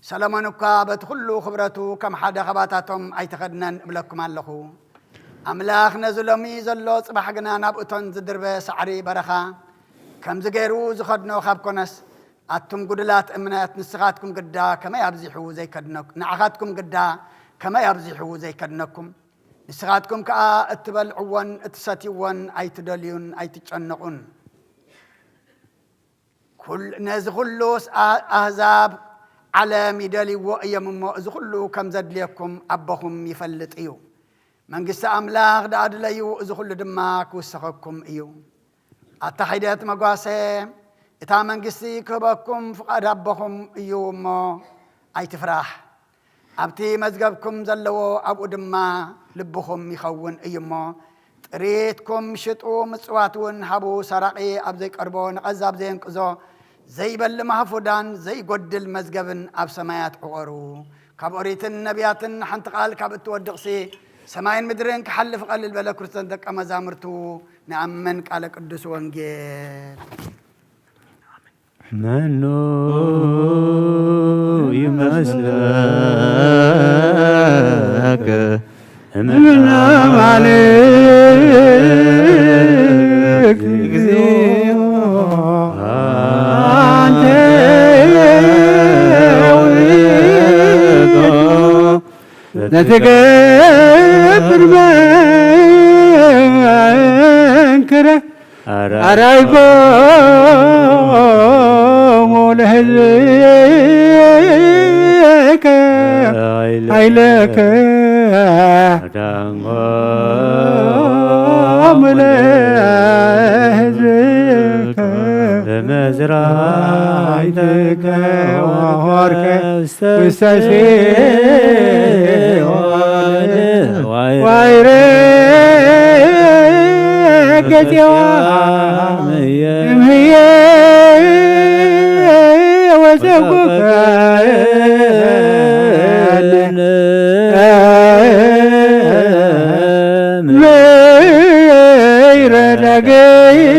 ሰሎሞን እኳ በቲ ኹሉ ኽብረቱ ከም ሓደ ኻባታቶም ኣይተኸድነን እብለኩም ኣለኹ። ኣምላኽ ነዚ ሎሚ ዘሎ፣ ጽባሕ ግና ናብ እቶን ዝድርበ ሳዕሪ በረኻ ከምዚ ገይሩ ዝኸድኖ ካብ ኮነስ፣ ኣቱም ጉዱላት እምነት፣ ንስኻትኩም ግዳ ከመይ ኣብዚሑ ዘይከድነኩ-፣ ንዓኻትኩም ግዳ ከመይ ኣብዚሑ ዘይከድነኩም? ንስኻትኩም ከኣ እትበልዕዎን እትሰትይዎን ኣይትደልዩን ኣይትጨነቑን። ኩል-፣ ነዚ ኩሉስ ኣ-፣ ኣህዛብ ዓለም ይደልይዎ እዮም እሞ፣ እዚ ኩሉ ከም ዘድልየኩም ኣቦኹም ይፈልጥ እዩ። መንግስቲ ኣምላኽ ደኣ ድለዩ፣ እዚ ኩሉ ድማ ክውሰኸኩም እዩ። ኣታ ሒደት መጓሰ፣ እታ መንግስቲ ክህበኩም ፍቓድ ኣቦኹም እዩ እሞ፣ ኣይትፍራሕ። ኣብቲ መዝገብኩም ዘለዎ ኣብኡ ድማ ልብኹም ይኸውን እዩ እሞ፣ ጥሪትኩም ሽጡ፣ ምጽዋት እውን ሃቡ። ሰራቒ ኣብ ዘይቀርቦ፣ ነቐዝ ኣብ ዘየንቅዞ፣ ዘይበልም ሃፉዳን ዘይጎድል መዝገብን ኣብ ሰማያት ዕቖሩ። ካብ ኦሪትን ነቢያትን ሓንቲ ቃል ካብ እትወድቕሲ፣ ሰማይን ምድርን ክሓልፍ ቀልል በለ። ክርስቶስ ደቀ መዛሙርቱ ንኣምን። ቃለ ቅዱስ ወንጌል። መኑ ለከ እምነ ማልክ እግዚኦ አንተ ውእቱ ለትገብር መንክረ አራይኮሙ ለህዝብከ ኃይለከ አዳንጎሙ ለህዝብከ ለመዝራዕትከ ወሆርከ ውስተ ሲኦል ዋይረ ገጽዋ እምህየ ወዘጉከ ምሕረት ዳግም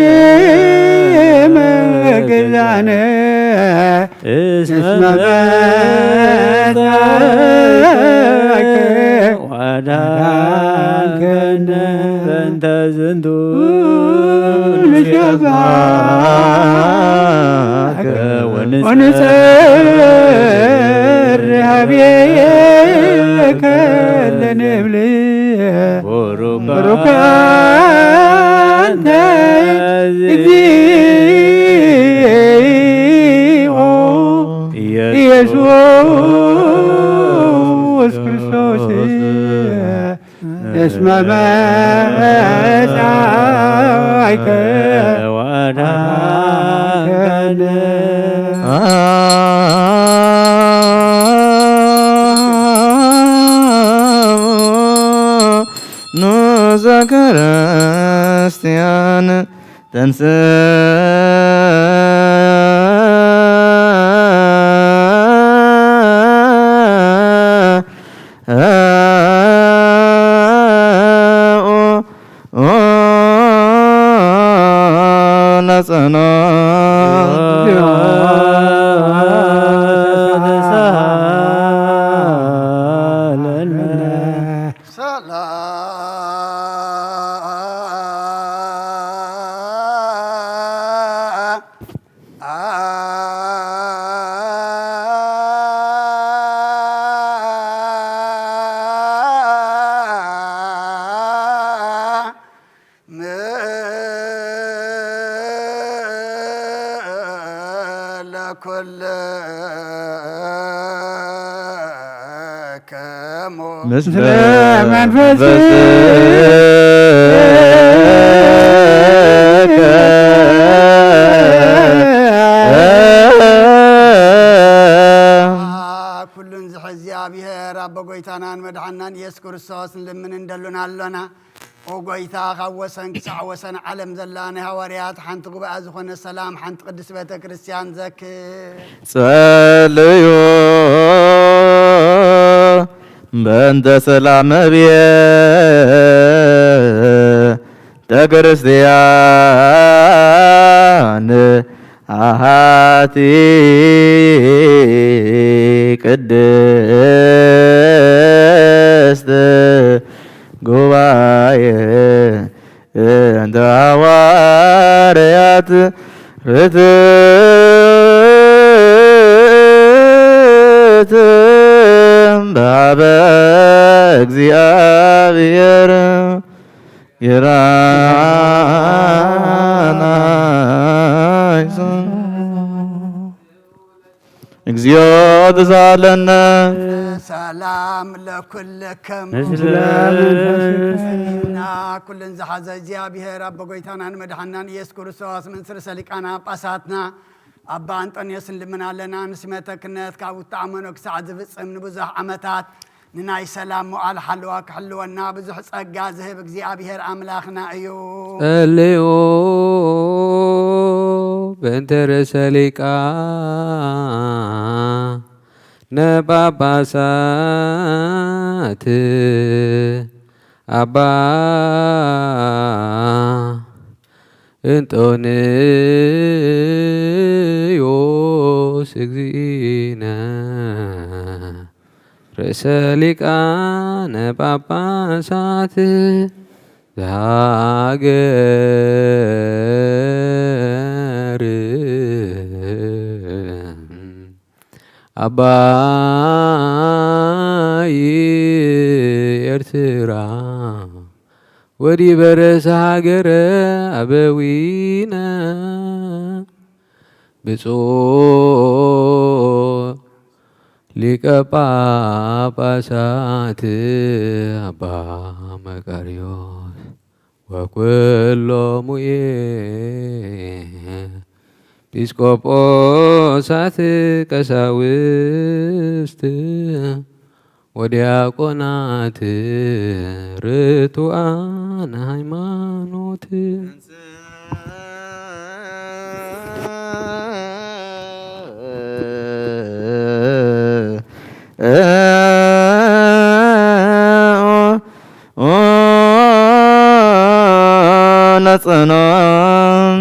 ግዛነ እስመ መጻእከ ወአድኃንከነ። በእንተ ዝንቱ ንሴብሐከ ወንጸ ወንጸሪ ሀቤከ ለንብል ቡሩክ ቡሩክ አንተ እግዚኦ ኢየሱስ ክርስቶስ እስመ መጻእከ ወአድኃንከነ። ንዘ ክርስቲያን ተንስ ሰላም ለኩልክሙ ምስለ መንፈስከ ኩሉን ዝሕዝ እግዚኣብሔር ኣቦ ጎይታናን መድሓናን ኢየሱስ ክርስቶስ ንልምን እንደሉን ኣሎና። ኦ ጎይታ፣ ካብ ወሰን ክሳዕ ወሰን ዓለም ዘላ ናይ ሃዋርያት ሓንቲ ጉባኤ ዝኾነ ሰላም ሓንቲ ቅድስት ቤተ ክርስቲያን ዘክር። ጸልዩ በእንተ ሰላም ቤተ ክርስቲያን አሃቲ ቅድስት ጉባኤ እንተ ሐዋርያት ርትዕት በአበ እግዚአብሔር ይራናይሶ። እግዚኦ ተሳለነ። ሰላም ለኩልክም። ምስለ እና ኩልን ዝሓዘ እግዚኣብሔር ኣቦ ጎይታናን መድሓናን ኢየሱስ ክርስቶስ፣ መንስርሰ ሊቃነ ጳጳሳትና ኣባ ኣንጦንዮስ ንልምን ኣለና። ንስመተ ክነት ካብ ውታዕ መነኩሳዕ ዝፍጽም ንብዙሕ ዓመታት ንናይ ሰላም መዋዕል ሓለዋ ክሕልወና ብዙሕ ጸጋ ዝህብ እግዚኣብሔር ኣምላኽና እዩ። ጸልዩ በእንተ ርእሰ ሊቃነ ጳጳሳት ኣባ እንጦንዮስ እግዚእነ። ርእሰ ሊቃነ ጳጳሳት ዘሃገር አባይ ኤርትራ ወዲበ ርእሰ ሃገረ አበዊነ ብፁዕ ሊቀ ጳጳሳት አባ መቃርዮስ ወኩሎሙ ኤጲስቆጶሳት ቀሳውስት ወዲያቆናት ርቱዓን ሃይማኖት። ነጸኖም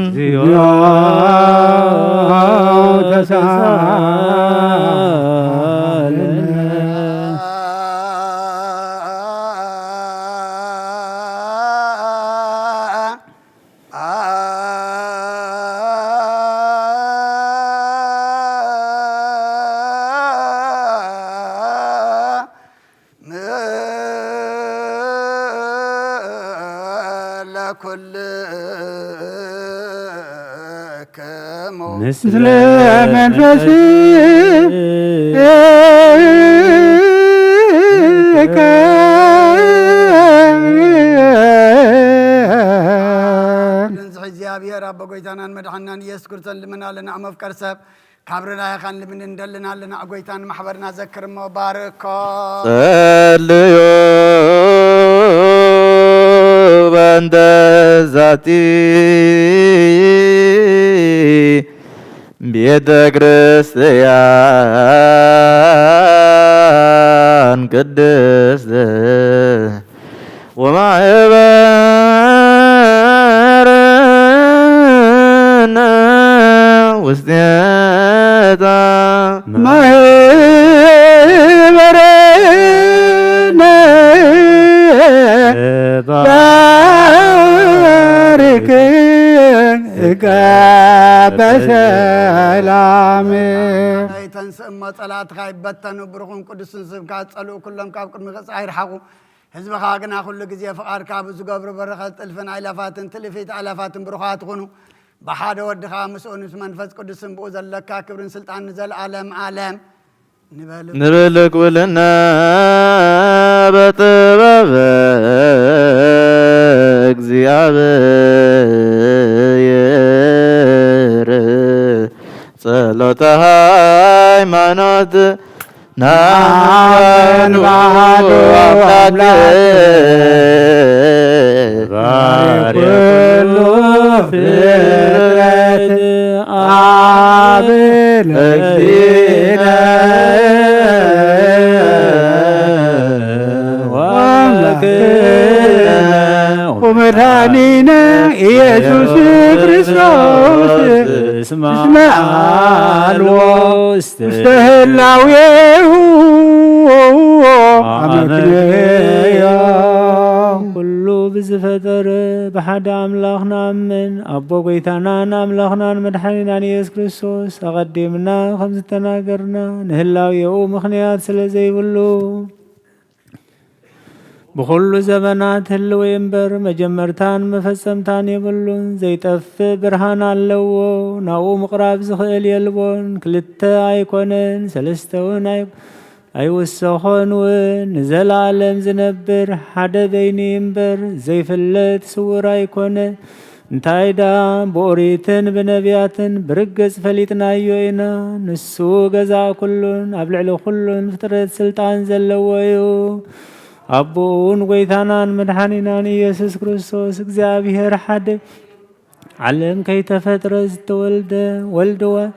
ምስለ መንፈስከ። እግዚኣብሔር ኣቦ ጎይታናን መድሓናን ኢየሱስ ክርስቶስ ልመና ኣለና። መፍቀር ሰብ ካብ ርዳይኻን ልምን እንደልን ኣለና። ጎይታን ማሕበርና ዘክር እሞ ባርኮ። ጸልዩ በእንተ ዛቲ ቤተ ክርስቲያን ቅድስት ወማህበርነ ውስቴታ። ማህበርነ ባርክ እቀ በሰላም። ተንስእ እሞ ጸላእትኻ ይበተኑ፣ ብሩኽን ቅዱስን ስምካ ጸልኡ፣ ኩሎም ካብ ቅድሚ ገጽካ ይርሓቑ። ህዝብኻ ግና ኩሉ ግዜ ፍቓድካ ብዝገብሩ በረኸት ጥልፍን ኣይላፋትን ትልፊት ኣይላፋትን ብሩኻት ኩኑ። ብሓደ ወድኻ ምስኡን ምስ መንፈስ ቅዱስን ብኡ ዘለካ ክብርን ስልጣን ንዘለኣለም ዓለም። ንበል። ንብል ኩልና በጥበብ እግዚኣብሔር ጸሎተ ሃይማኖት ናመን ባዶ አምላክ ባሪ ኩሉ ፍጥረት አብ ለእግዚእነ ወአምላክነ ወመድኃኒነ ኢየሱስ ክርስቶስ እስመ አልቦ ውስተ ህላዌሁ አመክንዮ። ኩሉ ብዝፈጠረ ብሓደ ኣምላኽ ንኣምን፣ ኣቦ ጐይታናን ኣምላኽናን መድሓኒናን ኢየሱስ ክርስቶስ፣ ኣቐዲምና ከም ዝተናገርና፣ ንህላዌኡ ምኽንያት ስለ ዘይብሉ፣ ብኹሉ ዘመናት ህልው እምበር መጀመርታን መፈጸምታን የብሉን። ዘይጠፍእ ብርሃን ኣለዎ። ናብኡ ምቕራብ ዝኽእል የልቦን። ክልተ ኣይኮነን፣ ሰለስተ እውን ኣይ-፣ ኣይውሰኾን እውን። ንዘለኣለም ዝነብር ሓደ በይኑ እምበር ዘይፍለጥ ስውር ኣይኮነን። እንታይ ደኣ ብኦሪትን ብነቢያትን ብርግጽ ፈሊጥናዮ ኢና። ንሱ ገዛእ ኩሉን ኣብ ልዕሊ ኩሉን ፍጥረት ስልጣን ዘለዎ እዩ። ኣቦኡን ጐይታናን መድሓኒናን ኢየሱስ ክርስቶስ እግዚኣብሔር ሓደ፣ ዓለም ከይተፈጥረ ዝተወልደ ወልድ ዋሕድ፣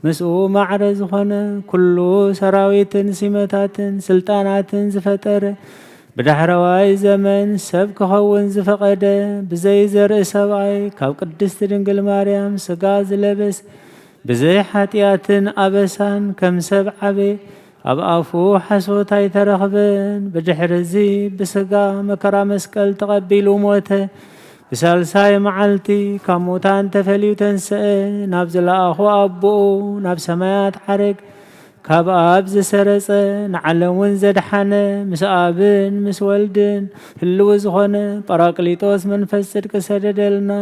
ምስኡ ማዕረ ዝኾነ፣ ኩሉ ሰራዊትን ሲመታትን ስልጣናትን ዝፈጠረ፣ ብዳሕረዋይ ዘመን ሰብ ክኸውን ዝፈቐደ፣ ብዘይ ዘርኢ ሰብኣይ፣ ካብ ቅድስት ድንግል ማርያም ሥጋ ዝለበስ፣ ብዘይ ሓጢኣትን ኣበሳን ከም ሰብ ዓበየ። ኣብ ኣፉ ሓሶት ኣይተረኽበን። ብድሕሪ እዚ ብስጋ መከራ መስቀል ተቐቢሉ ሞተ። ብሳልሳይ መዓልቲ ካብ ሙታን ተፈልዩ ተንስአ። ናብ ዝለኣኾ ኣቦኡ ናብ ሰማያት ዓረግ። ካብ ኣብ ዝሰረጸ ንዓለም እውን ዘድሓነ ምስ ኣብን ምስ ወልድን ህልው ዝኾነ ጳራቅሊጦስ መንፈስ ጽድቂ ሰደደልና።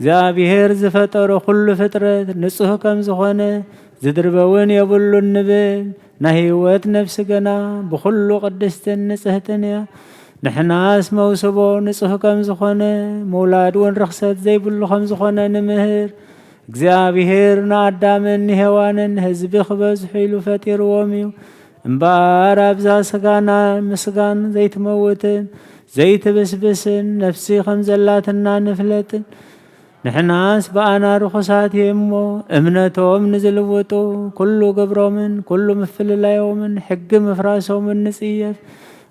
እግዚኣብሔር ዝፈጠሮ ኩሉ ፍጥረት ንጹህ ከም ዝኾነ ዝድርበ እውን የብሉን ንብል። ናይ ህይወት ነፍሲ ገና ብኹሉ ቅድስትን ንጽህትን እያ። ንሕናስ መውስቦ ንጹህ ከም ዝኾነ ምውላድ እውን ርኽሰት ዘይብሉ ከም ዝኾነ ንምህር። እግዚኣብሔር ንኣዳምን ንሄዋንን ህዝቢ ክበዝሑ ኢሉ ፈጢርዎም እዩ። እምበኣር ኣብዛ ስጋና ምስጋን ዘይትመውትን ዘይትብስብስን ነፍሲ ከም ዘላትና ንፍለጥን። ንሕናስ ብኣና ርኹሳት እየ እሞ እምነቶም ንዝልውጡ ኩሉ ግብሮምን ኩሉ ምፍልላዮምን ሕጊ ምፍራሶምን ንጽየፍ።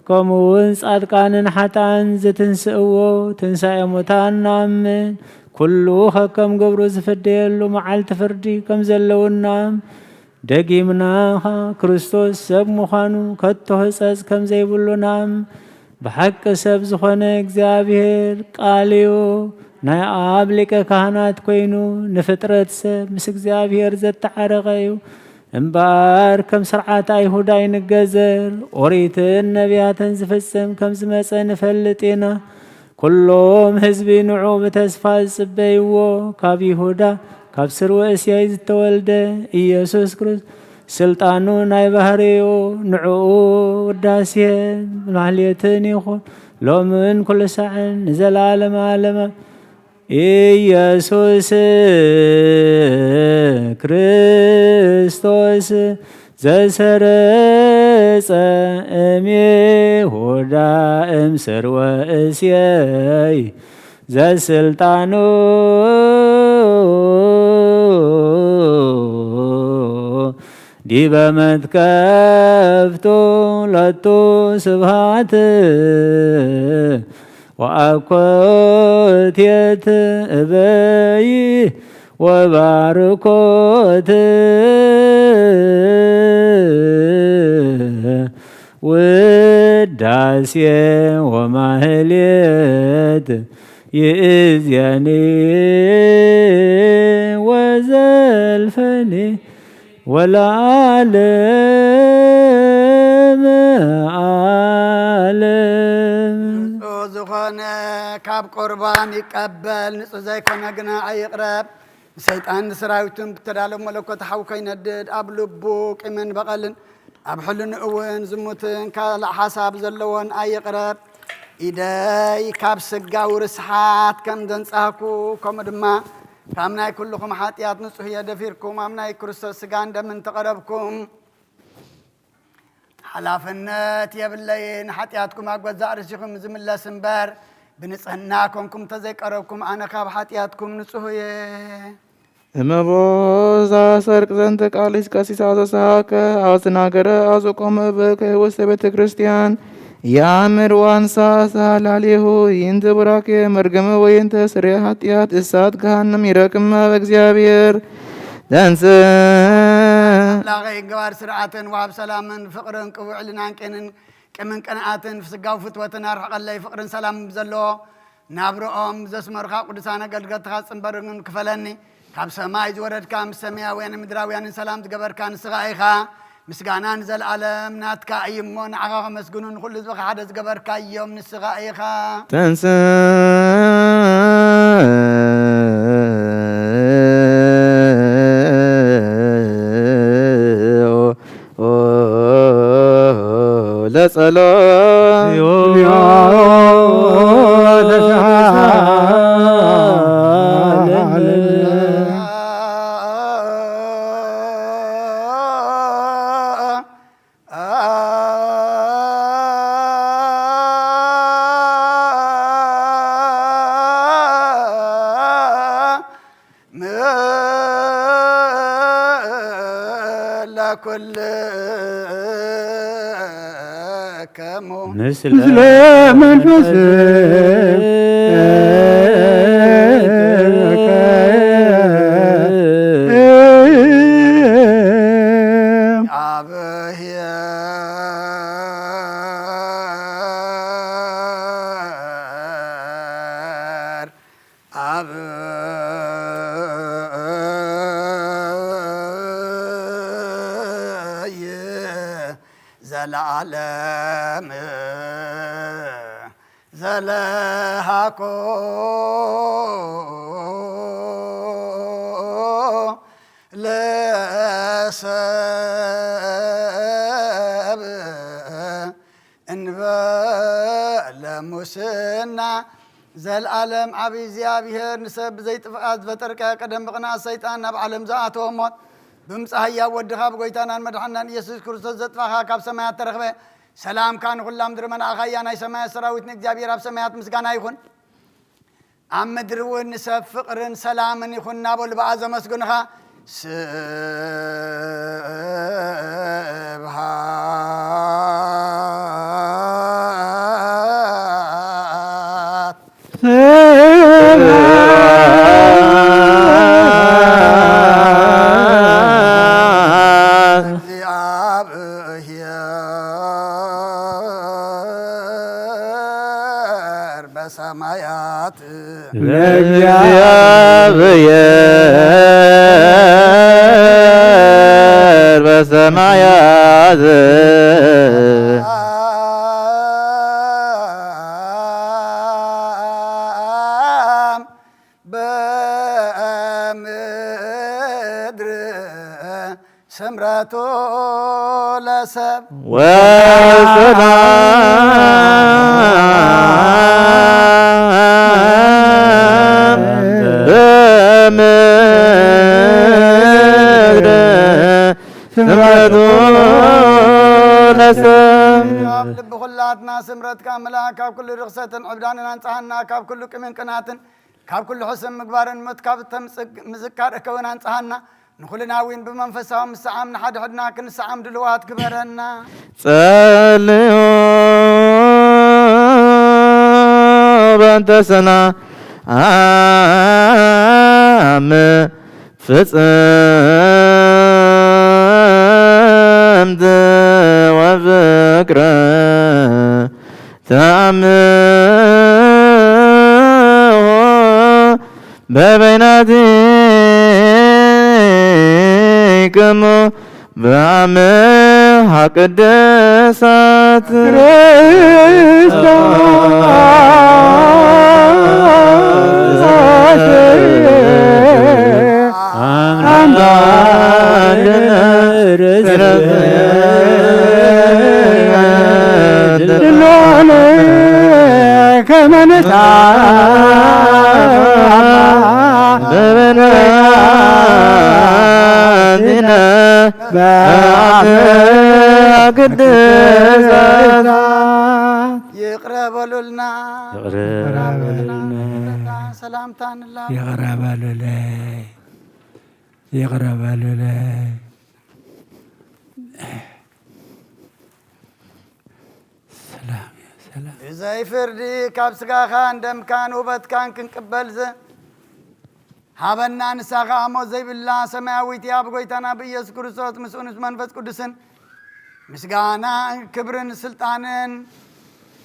ከምኡ እውን ጻድቃንን ሓጥኣን ዝትንስእዎ ትንሳኤ ሙታን ንኣምን። ኩሉ ከከም ግብሩ ዝፍደየሉ መዓልቲ ፍርዲ ከም ዘለውና ደጊምና ኸኣ ክርስቶስ ሰብ ምዃኑ ከቶ ህጸጽ ከም ዘይብሉ ንኣምን። ብሓቂ ሰብ ዝኾነ እግዚኣብሔር ቃል እዩ። ናይ ኣብ ሊቀ ካህናት ኮይኑ ንፍጥረት ሰብ ምስ እግዚኣብሔር ዘተዓረቐ እዩ። እምበኣር ከም ስርዓት ኣይሁድ ኣይንገዘር፣ ኦሪትን ነቢያትን ዝፍጽም ከም ዝመጸ ንፈልጥ ኢና። ኩሎም ህዝቢ ንዑ ብተስፋ ዝጽበይዎ፣ ካብ ይሁዳ ካብ ስርወ እስያይ ዝተወልደ ኢየሱስ ክርስቶስ ስልጣኑ ናይ ባህሪኡ፣ ንዕኡ ውዳሴን ማህሌትን ይኹን፣ ሎምን ኩሉ ሳዕን ንዘለዓለመ ዓለመ። ኢየሱስ ክርስቶስ ዘሰረጸ እምይሁዳ እምስርወ እሴይ ዘስልጣኑ ዲበ መትከፍቱ ለቱ ስብሃት ወአኮቴት እበይ ወባርኮት ውዳሴ ወማህሌት ይእዜኒ ወዘልፈኒ ወለዓለመ ዓለም። ንጹህ ዝኾነ ካብ ቁርባን ይቀበል፣ ንጹህ ዘይኮነ ግና ኣይቕረብ። ንሰይጣን ንሰራዊቱን ብተዳለወ መለኮት ሓዊ ከይነድድ ኣብ ልቡ ቂምን በቐልን ኣብ ሕልንኡ እውን ዝሙትን ካልእ ሓሳብ ዘለዎን ኣይቕረብ። ኢደይ ካብ ስጋዊ ርስሓት ከም ዘንጻህኩ፣ ከምኡ ድማ ካብ ናይ ኩልኹም ሓጢኣት ንጹህ እየ። ደፊርኩም ኣብ ናይ ክርስቶስ ስጋን ደምን ተቐረብኩም። ሓላፍነት የብለይን፣ ሓጢኣትኩም ኣብ ገዛእ ርእሲኹም ዝምለስ እምበር፣ ብንጽህና ኮንኩም እንተዘይቀረብኩም፣ ኣነ ካብ ሓጢኣትኩም ንጹህ እየ። እመቦ ዛሰርቅ ዘንተ ቃሊስ ቀሲስ አውዘሳከ አውዝናገረ አውዝቆመ በከ ውስተ ቤተ ክርስቲያን ያምር ዋንሳ ሳላሌሁ ይንተ ቡራኬ መርገመ ወይንተ ስሬ ኃጢአት እሳት ገሃነም ይረክማ በእግዚአብሔር ተንስ ኣምላኸይ ገባር ስርዓትን ወሃብ ሰላምን ፍቕርን ቅቡዕ ልናንቄንን ቅምን ቅንኣትን ስጋዊ ፍትወትን ኣርሕቐለይ። ፍቕርን ሰላም ዘለዎ ናብርኦም ዘስመርካ ቅዱሳን ኣገልገልትኻ ጽንበርግን ክፈለኒ። ካብ ሰማይ ዝወረድካ ምስ ሰማያውያንን ምድራውያንን ሰላም ዝገበርካ ንስኻ ኢኻ። ምስጋና ንዘለኣለም ናትካ እዩ እሞ ንዓኻ ከመስግኑ ንኹሉ ህዝብኻ ሓደ ዝገበርካ እዮም ንስኻ ኢኻ። ተንስ ለጸሎት ለኩልክሙ ምስለ መንፈስከ አብየ ዘለዓለም ዘለሃኮ ለሰብ እንበለ ሙስና። ዘልኣለም ዓቢ እግዚኣብሔር፣ ንሰብ ብዘይጥፍኣት ዝፈጠርካዮ፣ ቀደም ብቕንኣት ሰይጣን ናብ ዓለም ዝኣተወ ሞት፣ ብምጽኣት ህያው ወድኻ፣ ብጎይታናን መድሓናን ኢየሱስ ክርስቶስ ዘጥፋኻ፣ ካብ ሰማያት ተረኽበ። ሰላምካ ንኹላ ምድሪ መላእኻ እያ። ናይ ሰማያት ሰራዊት ንእግዚኣብሔር ኣብ ሰማያት ምስጋና ይኹን። ኣብ ምድሪ እውን ንሰብ ፍቕርን ሰላምን ይኹን እናበሉ ብኣ ዘመስግኑኻ። ስብሐት ስብሐት ለእግዚኣብሔር በሰማያት። ለእግዚኣብሔር በሰማያት። በምድር ስምረቱ ለሰብ። ወሰላም በምድር ስምረቱ ለሰብ። ኣብ ልቢ ኩላትና ስምረትካ ምልኣክ፣ ካብ ኩሉ ርኽሰትን ዕብዳንን ኣንጽሃና፣ ካብ ኩሉ ቂምን ቅናትን፣ ካብ ኩሉ ሕስም ምግባርን ሞት ካብ ተምጽእ ምዝካር እከውን ኣንጽሃና። ንኹልና እውን ብመንፈሳዊ ምስዓም ንሓድሕድና ክንስዓም ድልዋት ግበረና። ጸልዩ በእንተ ሰላም ፍጽምት ወፍቅረ ተአምሆ በበይናቲክሙ በአምሃ ቅድሳት። ክርስቶስ አምላክ ድሎነ ከመ ንትሐባእ በበይናቲነ በአምሃ ቅድሳት። ይቕረ በሉልና። ይቕረ በሉልና። ሰላምታ ንላቦ። ይቕረ በሉለይ። ይቕረ በሉለይ። ሰላም፣ ሰላም። ብዘይ ፍርዲ ካብ ስጋኻን ደምካን ውበትካን ክንቅበል ዘ-፣ ሃበና። ንሳ ኸኣ ሞት ዘይብላ ሰማያዊት እያ። ብጎይታና ብኢየሱስ ክርስቶስ ምስኡን ምስ መንፈስ ቅዱስን ምስጋናን ክብርን ስልጣንን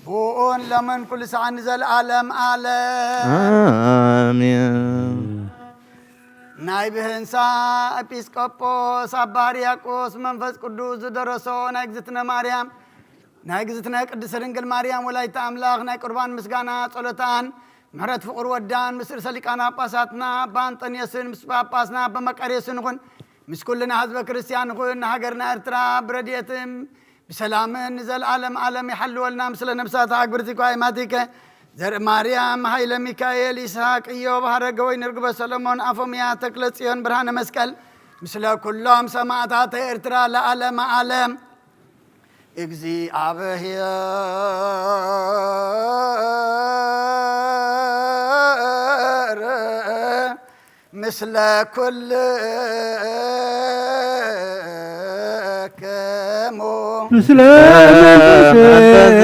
ብኡን ሎምን ኩሉ ሰዓት ንዘለኣለም ኣለም። ኣሜን። ናይ ብህንሳ ኤጲስቆጶስ ኣባ ሕርያቆስ መንፈስ ቅዱስ ዝደረሶ ናይ እግዝእትነ ማርያም፣ ናይ እግዝእትነ ቅድስት ድንግል ማርያም ወላዲተ ኣምላኽ ናይ ቁርባን ምስጋና ጸሎታን ምሕረት ፍቑር ወዳን ምስ ርእሰ ሊቃነ ጳጳሳትና ኣባ ኣንጠንዮስን ምስ ጳጳስና ኣባ መቃርዮስን ይኹን። ምስ ኩልና ህዝበ ክርስቲያን ይኹን። ንሃገርና ኤርትራ ብረድኤትን ብሰላምን ንዘለኣለም ኣለም ይሓልወልና። ምስለ ነብሳት ኣግብርቲ ኳይ ማቲከ ዘርኢ ማርያም፣ ሃይለ ሚካኤል፣ ይስሐቅ፣ ኢዮብ፣ ሃረገወይን፣ ርግበ ሰሎሞን፣ ኣፎምያ፣ ተክለ ጽዮን፣ ብርሃነ መስቀል፣ ምስለ ኩሎም ሰማእታት ኤርትራ ለዓለመ ዓለም። እግዚኣብሔር ምስለ ኩልክሙ። ምስለ መንፈስከ።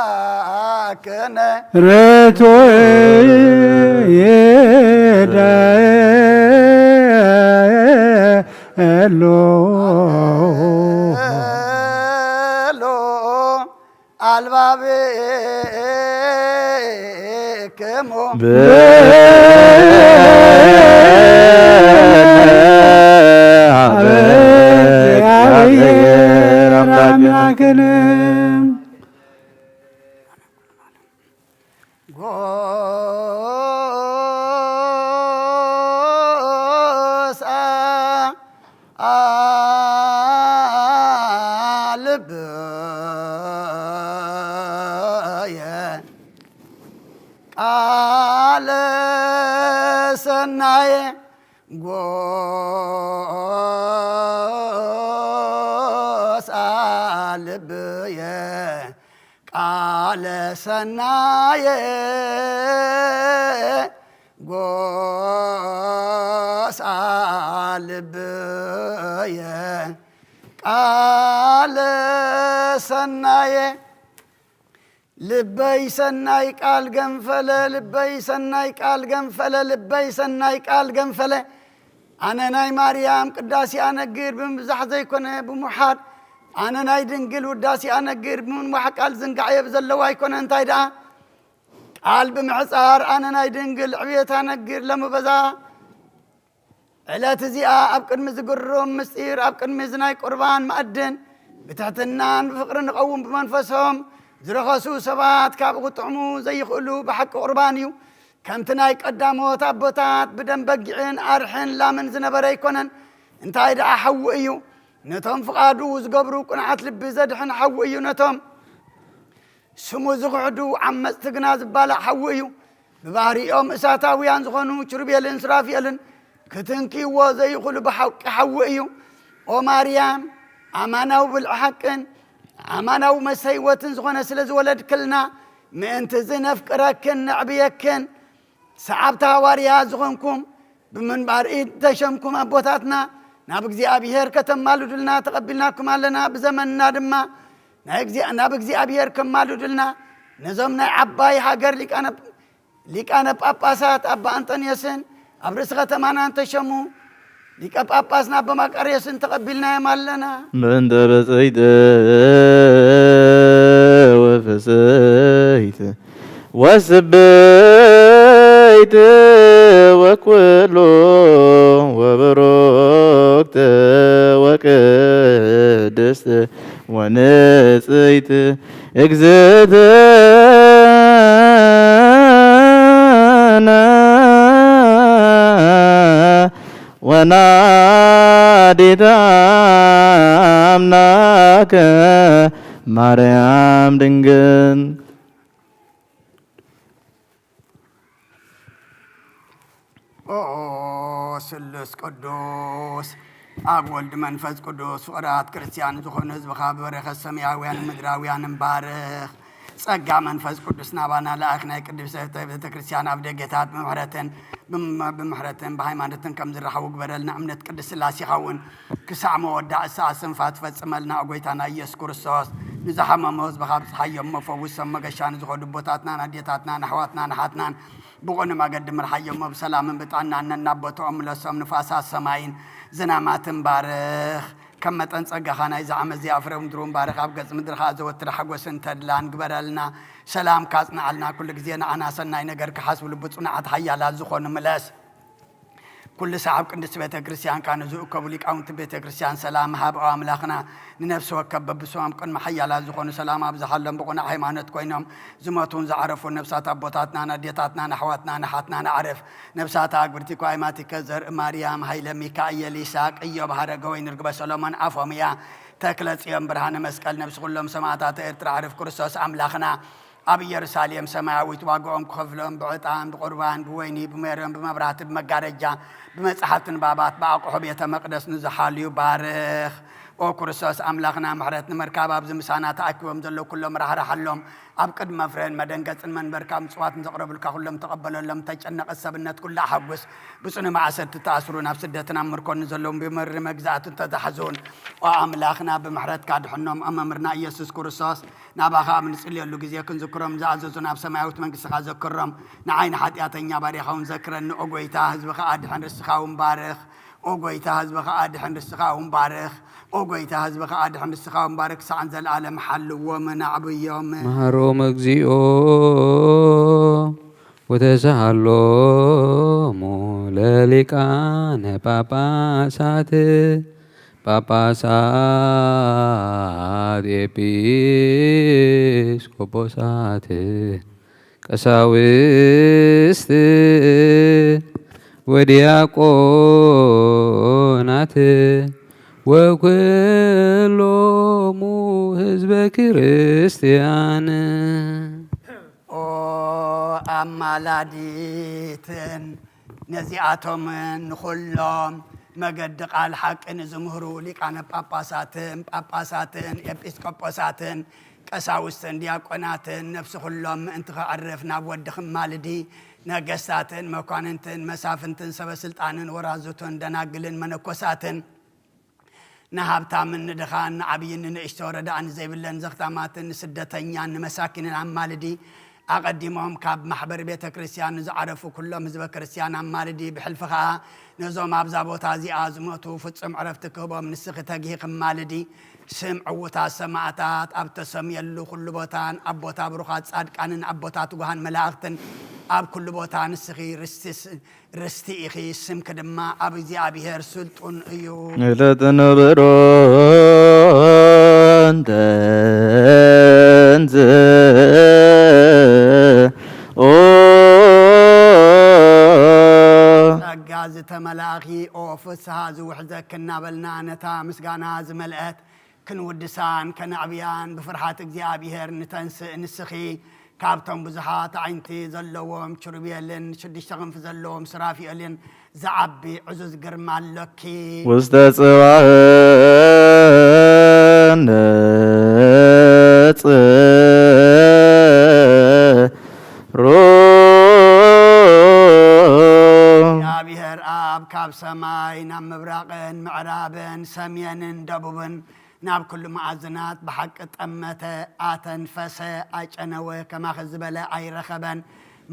ለአምላክነ። ርቱዕ ይዳሎ። ሎ ኣልባብክሙ ብእግዚኣብሔር ኣምላክን ጎሳ ልብየ ቃለ ሰናየ ጎሳ ልብየ ቃለ ሰናየ ጎሳ ልብየ ቃለ ሰናየ ልበይ ሰናይ ቃል ገንፈለ ልበይ ሰናይ ቃል ገንፈለ ልበይ ሰናይ ቃል ገንፈለ ኣነ ናይ ማርያም ቅዳሴ ኣነግር ብምብዛሕ ዘይኮነ ብምውሓድ ኣነ ናይ ድንግል ውዳሴ ኣነግር ብምንዋሕ ቃል ዝንጋዕ የብ ዘለዎ ኣይኮነ እንታይ ደኣ ቃል ብምሕፃር ኣነ ናይ ድንግል ዕብየት ኣነግር ለምበዛ ዕለት እዚኣ ኣብ ቅድሚ ዝግሩም ምስጢር ኣብ ቅድሚ እዚ ናይ ቁርባን መኣድን ብትሕትናን ብፍቕሪ ንቐውም ብመንፈሶም ዝረኸሱ ሰባት ካብኡ ክጥዕሙ ዘይኽእሉ ብሓቂ ቁርባን እዩ። ከምቲ ናይ ቀዳሞት ኣቦታት ብደም በጊዕን ኣርሕን ላምን ዝነበረ ኣይኮነን። እንታይ ደኣ ሓዊ እዩ። ነቶም ፍቓዱ ዝገብሩ ቅኑዓት ልቢ ዘድሕን ሓዊ እዩ። ነቶም ስሙ ዝኽሕዱ ዓመፅቲ ግና ዝባላዕ ሓዊ እዩ። ብባህሪኦም እሳታውያን ዝኾኑ ኪሩቤልን ሱራፌልን ክትንክይዎ ዘይኽእሉ ብሓቂ ሓዊ እዩ። ኦ ማርያም፣ ኣማናዊ ብልዒ ሓቅን ኣማናዊ መስተ ህይወትን ዝኾነ ስለ ዝወለድክልና ምእንቲ እዚ ነፍቅረክን ነዕብየክን ሰዓብቲ ሃዋርያ ዝኾንኩም ብምንባር ኢድ ተሸምኩም ኣቦታትና ናብ እግዚኣብሔር ከተማልዱልና ተቐቢልናኩም ኣለና። ብዘመንና ድማ ናይ እግዚኣብ- ናብ እግዚኣብሔር ከማልዱልና ነዞም ናይ ዓባይ ሃገር ሊቃነ ሊቃነ ጳጳሳት ኣባ ኣንጠንዮስን ኣብ ርእሲ ከተማና እንተሸሙ ሊቀ ጳጳስና ኣባ መቃርዮስን ተቐቢልናዮም ኣለና። ምእንተ ብፅዕቲ ወፍስሕቲ ወስብይቲ ወኩሉ ወብሩክቲ ወቅድስት ወንጽይት እግዝእትነ ወላዲተ ኣምላክ ማርያም ድንግል። ኦ ስሉስ ቅዱስ ኣብ ወልድ መንፈስ ቅዱስ ፍቕራት ክርስቲያን ዝኾኑ ህዝብኻ ብበረኸት ሰማያውያን ምድራውያን ንባርኽ። ጸጋ መንፈስ ቅዱስ ናባና ለኣኽ ናይ ቅድስተ ቤተ ክርስቲያን ኣብ ደገታት ብምሕረትን ብም- ብምሕረትን ብሃይማኖትን ከም ዝረኸቡ ግበረልና። እምነት ቅድስት ስላሴኻ እውን ክሳዕ መወዳእ እሳ ስንፋ ትፈጽመልና። ኦ ጎይታና ኢየሱስ ክርስቶስ ንዝሓመሙ ህዝብኻ ብጽሓዮም መፈውሶም መገሻ ንዝኸዱ ኣቦታትናን ኣዴታትናን ኣሕዋትናን ኣሓትናን ብቕኑዕ መገዲ ምርሓዮሞ ብሰላምን ብጥዕናን ነናብ ቦትኦም ምለሶም። ንፋሳት ሰማይን ዝናማትን ባርኽ። ከም መጠን ጸጋኻ ናይዚ ዓመት እዚኣ ፍረ ምድሪ እውን ባርኽ። ኣብ ገጽ ምድሪ ኸኣ ዘወትር ሓጎስን ተድላን ግበረልና። ሰላምካ ኣጽንዓልና። ኩሉ ግዜ ንዓና ሰናይ ነገር ክሓስቡ ልቢ ጽኑዓት ሓያላት ዝኾኑ ምለስ። ኩሉ ሰዓብ ቅድስቲ ቤተ ክርስቲያንካ ንዝእከቡ ሊቃውንቲ ቤተ ክርስቲያን ሰላም ሃብ። ኦ ኣምላኽና ንነፍሲ ወከፍ በብስሞም ቅድሚ ሓያላት ዝኾኑ ሰላም ኣብዝሓሎም ብቑኑዕ ሃይማኖት ኮይኖም ዝሞቱን ዝዓረፉን ነብሳት ኣቦታትናን ኣዴታትናን ኣሕዋትናን ኣሓትናን ኣዕርፍ። ነብሳት ኣግብርቲ ኳይማቲከ ዘርኢ ማርያም ሃይለ ሚካኤል ይስሐቅ ኢዮብ ሃረገወይን ርግበ ሰሎሞን ኣፎምያ ተክለ ጽዮን ብርሃነ መስቀል ነብሲ ኩሎም ሰማእታት ኤርትራ ኣዕርፍ ክርስቶስ ኣምላኽና ኣብ ኢየሩሳሌም ሰማያዊት ዋጋኦም ክኸፍሎም ብዕጣን ብቁርባን ብወይኒ ብሜሮን ብመብራህቲ ብመጋረጃ ብመጻሕፍቲ ንባባት ብኣቑሑ ቤተ መቕደስ ንዝሓልዩ ባርኽ። ኦ ክርስቶስ ኣምላኽና ምሕረት ንምርካብ ኣብዚ ምሳና ተኣኪቦም ዘለዉ ኩሎም ራሕራሓሎም። ኣብ ቅድሚ መፍረን መደንገጽን መንበርካ ምጽዋት ንዘቕረቡልካ ኩሎም ተቐበለሎም። ተጨነቐ ሰብነት ኩሉ ኣሐጉስ። ብጽኑ ማእሰርቲ ተኣስሩ ናብ ስደትን ኣብ ምርኮን ንዘለዉ ብመሪ መግዛእትን ተዛሕዙን። ኦ ኣምላኽና ብምሕረትካ ድሕኖም። ኦ መምህርና ኢየሱስ ክርስቶስ ናባኻ ኣብ ንጽልየሉ ግዜ ክንዝክሮም ዝኣዘዙን ኣብ ሰማያዊት መንግስትኻ ዘክሮም። ንዓይ ንሓጢኣተኛ ባርያኻ እውን ዘክረኒ ኦ ጎይታ። ህዝብኻ ኣድሕን ርስኻ እውን ባርኽ። ኦ ጎይታ፣ ህዝብኻ ኣድሕን፣ ርስኻ እውን ባርኽ። ኦ ጎይታ፣ ህዝብኻ ኣድሕን፣ ርስኻ እውን ባርኽ። ክሳዕ ንዘለኣለም ሓልዎም፣ ኣዕብዮም። መሃሮም እግዚኦ ወተሳሃሎሙ ለሊቃነ ጳጳሳት፣ ጳጳሳት፣ ኤጲስቆጶሳት፣ ቀሳውስት ወዲያቆናት፣ ወኩሎሙ ህዝበ ክርስቲያን። ኦ ኣማላዲትን፣ ነዚኣቶምን ንኹሎም መገዲ ቃል ሓቂ ንዝምህሩ ሊቃነ ጳጳሳትን ጳጳሳትን ኤጲስቆጶሳትን ቀሳውስትን ዲያቆናትን፣ ነፍሲ ኩሎም ምእንቲ ከዕርፍ ናብ ወዲ ክማልዲ፣ ነገስታትን መኳንንትን መሳፍንትን ሰበ ስልጣንን ወራዙትን ደናግልን መነኮሳትን፣ ንሃብታምን ንድኻን ንዓብይን ንንእሽቶ ረዳእን ዘይብለን ዘኽታማትን ንስደተኛን ንመሳኪንን ኣማልዲ። ኣቐዲሞም ካብ ማሕበር ቤተ ክርስቲያን ንዝዓረፉ ኩሎም ህዝበ ክርስቲያን ኣማልዲ። ብሕልፊ ኸኣ ነዞም ኣብዛ ቦታ እዚኣ ዝሞቱ ፍጹም ዕረፍቲ ክህቦም ንስኺ ተግሂ ክማልዲ። ስም ዕዉታት ሰማዕታት ኣብ ተሰምየሉ ኩሉ ቦታን ኣቦታ ብሩኻት ጻድቃንን ኣቦታት ጓሃን መላእኽትን ኣብ ኩሉ ቦታ ንስኺ ርስቲ ስ- ርስቲ ኢኺ፣ ስምኪ ድማ ኣብ እግዚኣብሔር ስልጡን እዩ። ለተነብሮ እንተንስ ኦ ጸጋ ዝተመላእኺ ኦ ፍስሃ ዝውሕዘኪ እናበልና ነታ ምስጋና ዝመልአት ክንውድሳን ከነዕብያን ብፍርሃት እግዚኣብሔር ንተንስእ። ንስኺ ካብቶም ብዙሓት ኣዒንቲ ዘለዎም ኪሩቤልን ሽዱሽተ ክንፊ ዘለዎም ሱራፊኤልን ዝዓቢ ዕዙዝ ግርማ ኣሎኪ። ውስተ ጽባሕ ነጽሩ እግዚኣብሔር ኣብ ካብ ሰማይ ናብ ምብራቕን ምዕራብን ሰሜንን ደቡብን ናብ ኩሉ መኣዝናት ብሓቂ ጠመተ፣ ኣተንፈሰ፣ ኣጨነወ፣ ከማኺ ዝበለ ኣይረኸበን።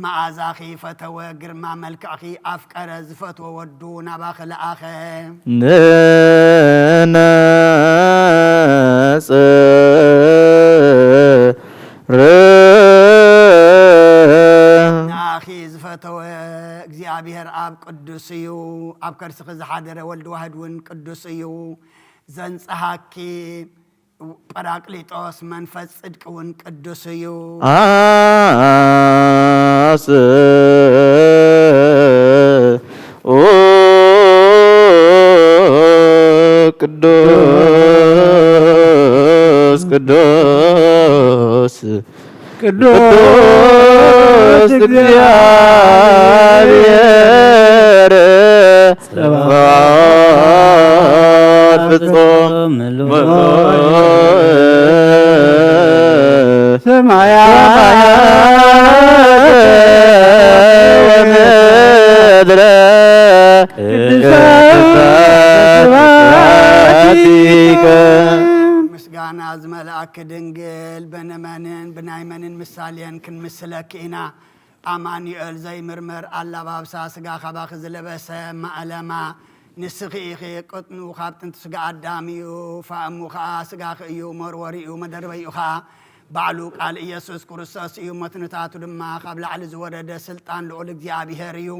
መኣዛኺ ፈተወ፣ ግርማ መልክዕኺ ኣፍቀረ፣ ዝፈትዎ ወዱ ናባኺ ለኣኸ። ንነጽር ንኣኺ ዝፈተወ እግዚኣብሔር ኣብ ቅዱስ እዩ፣ ኣብ ከርስኺ ዝሓደረ ወልድ ዋህድ እውን ቅዱስ እዩ። ዘንጽሃኪ ጳራቅሊጦስ መንፈስ ጽድቂ እውን ቅዱስ እዩ። ኣስ ኦ ቅዱስ ቅዱስ ቅዱስ እግዚአብሔር ጸባኦት ፍጹም ምሉእ ሰማያት ወምድረ ቅድሳት ስብሐቲከ። ምስጋና ዝመልኣኪ ድንግል፣ ብንመንን ብናይ መንን ምሳሌን ክንምስለኪ ኢና። ኣማኑኤል ዘይምርመር ኣላባብሳ ስጋ ካባኺ ዝለበሰ ማእለማ ንስኺ ኢኺ። ቅጥኑ ካብ ጥንቲ ስጋ ኣዳም እዩ፣ ፋእሙ ኸኣ ስጋኺ እዩ፣ መርወሪኡ መደርበይኡ ኸኣ ባዕሉ ቃል ኢየሱስ ክርስቶስ እዩ። መትንታቱ ድማ ካብ ላዕሊ ዝወረደ ስልጣን ልዑል እግዚኣብሔር እዩ።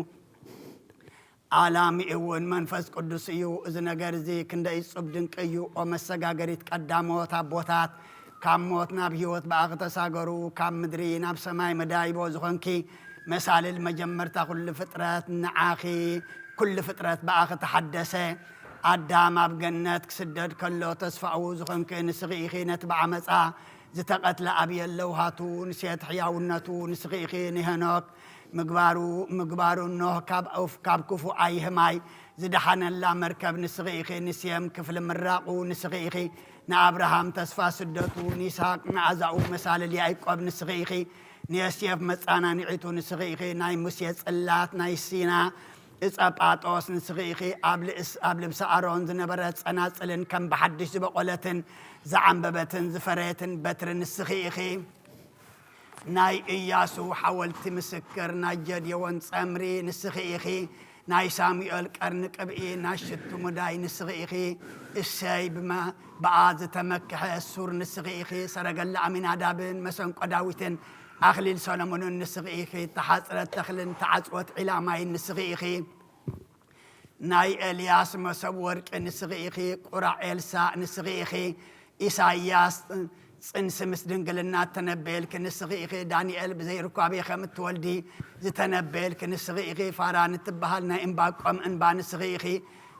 ኣላሚኡ እውን መንፈስ ቅዱስ እዩ። እዚ ነገር እዚ ክንደይ እጹብ ድንቂ እዩ። ኦ መሰጋገሪት ቀዳሞት ኣቦታት፣ ካብ ሞት ናብ ህይወት ብኣኺ ተሳገሩ፣ ካብ ምድሪ ናብ ሰማይ መዳይቦ ዝኾንኪ መሳልል መጀመርታ ኩሉ ፍጥረት፣ ንዓኺ ኩሉ ፍጥረት ብኣኺ ተሓደሰ። ኣዳም ኣብ ገነት ክስደድ ከሎ ተስፋኡ ዝኾንኪ ንስኺ ኢኺ። ነቲ ብዓመጻ ዝተቐትለ ኣብየ ኣለውሃቱ ንሴት ሕያውነቱ ንስኺ ኢኺ። ንሄኖክ ምግባሩ ምግባሩ ኖህ ካብ ኡፍ ካብ ክፉእ ኣይህማይ ዝደሓነላ መርከብ ንስኺ ኢኺ። ንሴም ክፍሊ ምራቑ ንስኺ ኢኺ። ንኣብርሃም ተስፋ ስደቱ፣ ንይስሃቅ መኣዛኡ መሳልል ያዕቆብ ንስኺ ኢኺ። ንዮሴፍ መጻናንዒቱ ንስኺ ኢኺ። ናይ ሙሴ ጽላት ናይ ሲና እጸ ጳጦስ ንስኺ ኢኺ። ኣብ ልእስ ኣብ ልብሲ ኣሮን ዝነበረት ጸናጽልን ከም ብሓድሽ ዝበቖለትን ዝዓምበበትን ዝፈረየትን በትሪ ንስኺ ኢኺ። ናይ እያሱ ሓወልቲ ምስክር ናይ ጀድዮን ጸምሪ ንስኺ ኢኺ። ናይ ሳሙኤል ቀርኒ ቅብኢ፣ ናይ ሽቱ ሙዳይ ንስኺ ኢኺ። እሰይ ብመ-፣ ብኣ ዝተመክሐ ሱር ንስኺ ኢኺ። ሰረገላ ኣሚናዳብን መሰንቆ ዳዊትን ኣኽሊል ሰሎሞንን ንስኺ ኢኺ። ተሓጽረት ተኽልን ተዓጽወት ዒላ ማይን ንስኺ ኢኺ። ናይ ኤልያስ መሶብ ወርቂ ንስኺ ኢኺ። ቁራዕ ኤልሳእ ንስኺ ኢኺ። ኢሳይያስ ጽንሲ ምስ ድንግልና እተነበየልኪ ንስኺ ኢኺ። ዳንኤል ብዘይ ርኳቤ ከም እትወልዲ ዝተነበየልኪ ንስኺ ኢኺ። ፋራን እትበሃል ናይ እምባቆም እንባ ንስኺ ኢኺ።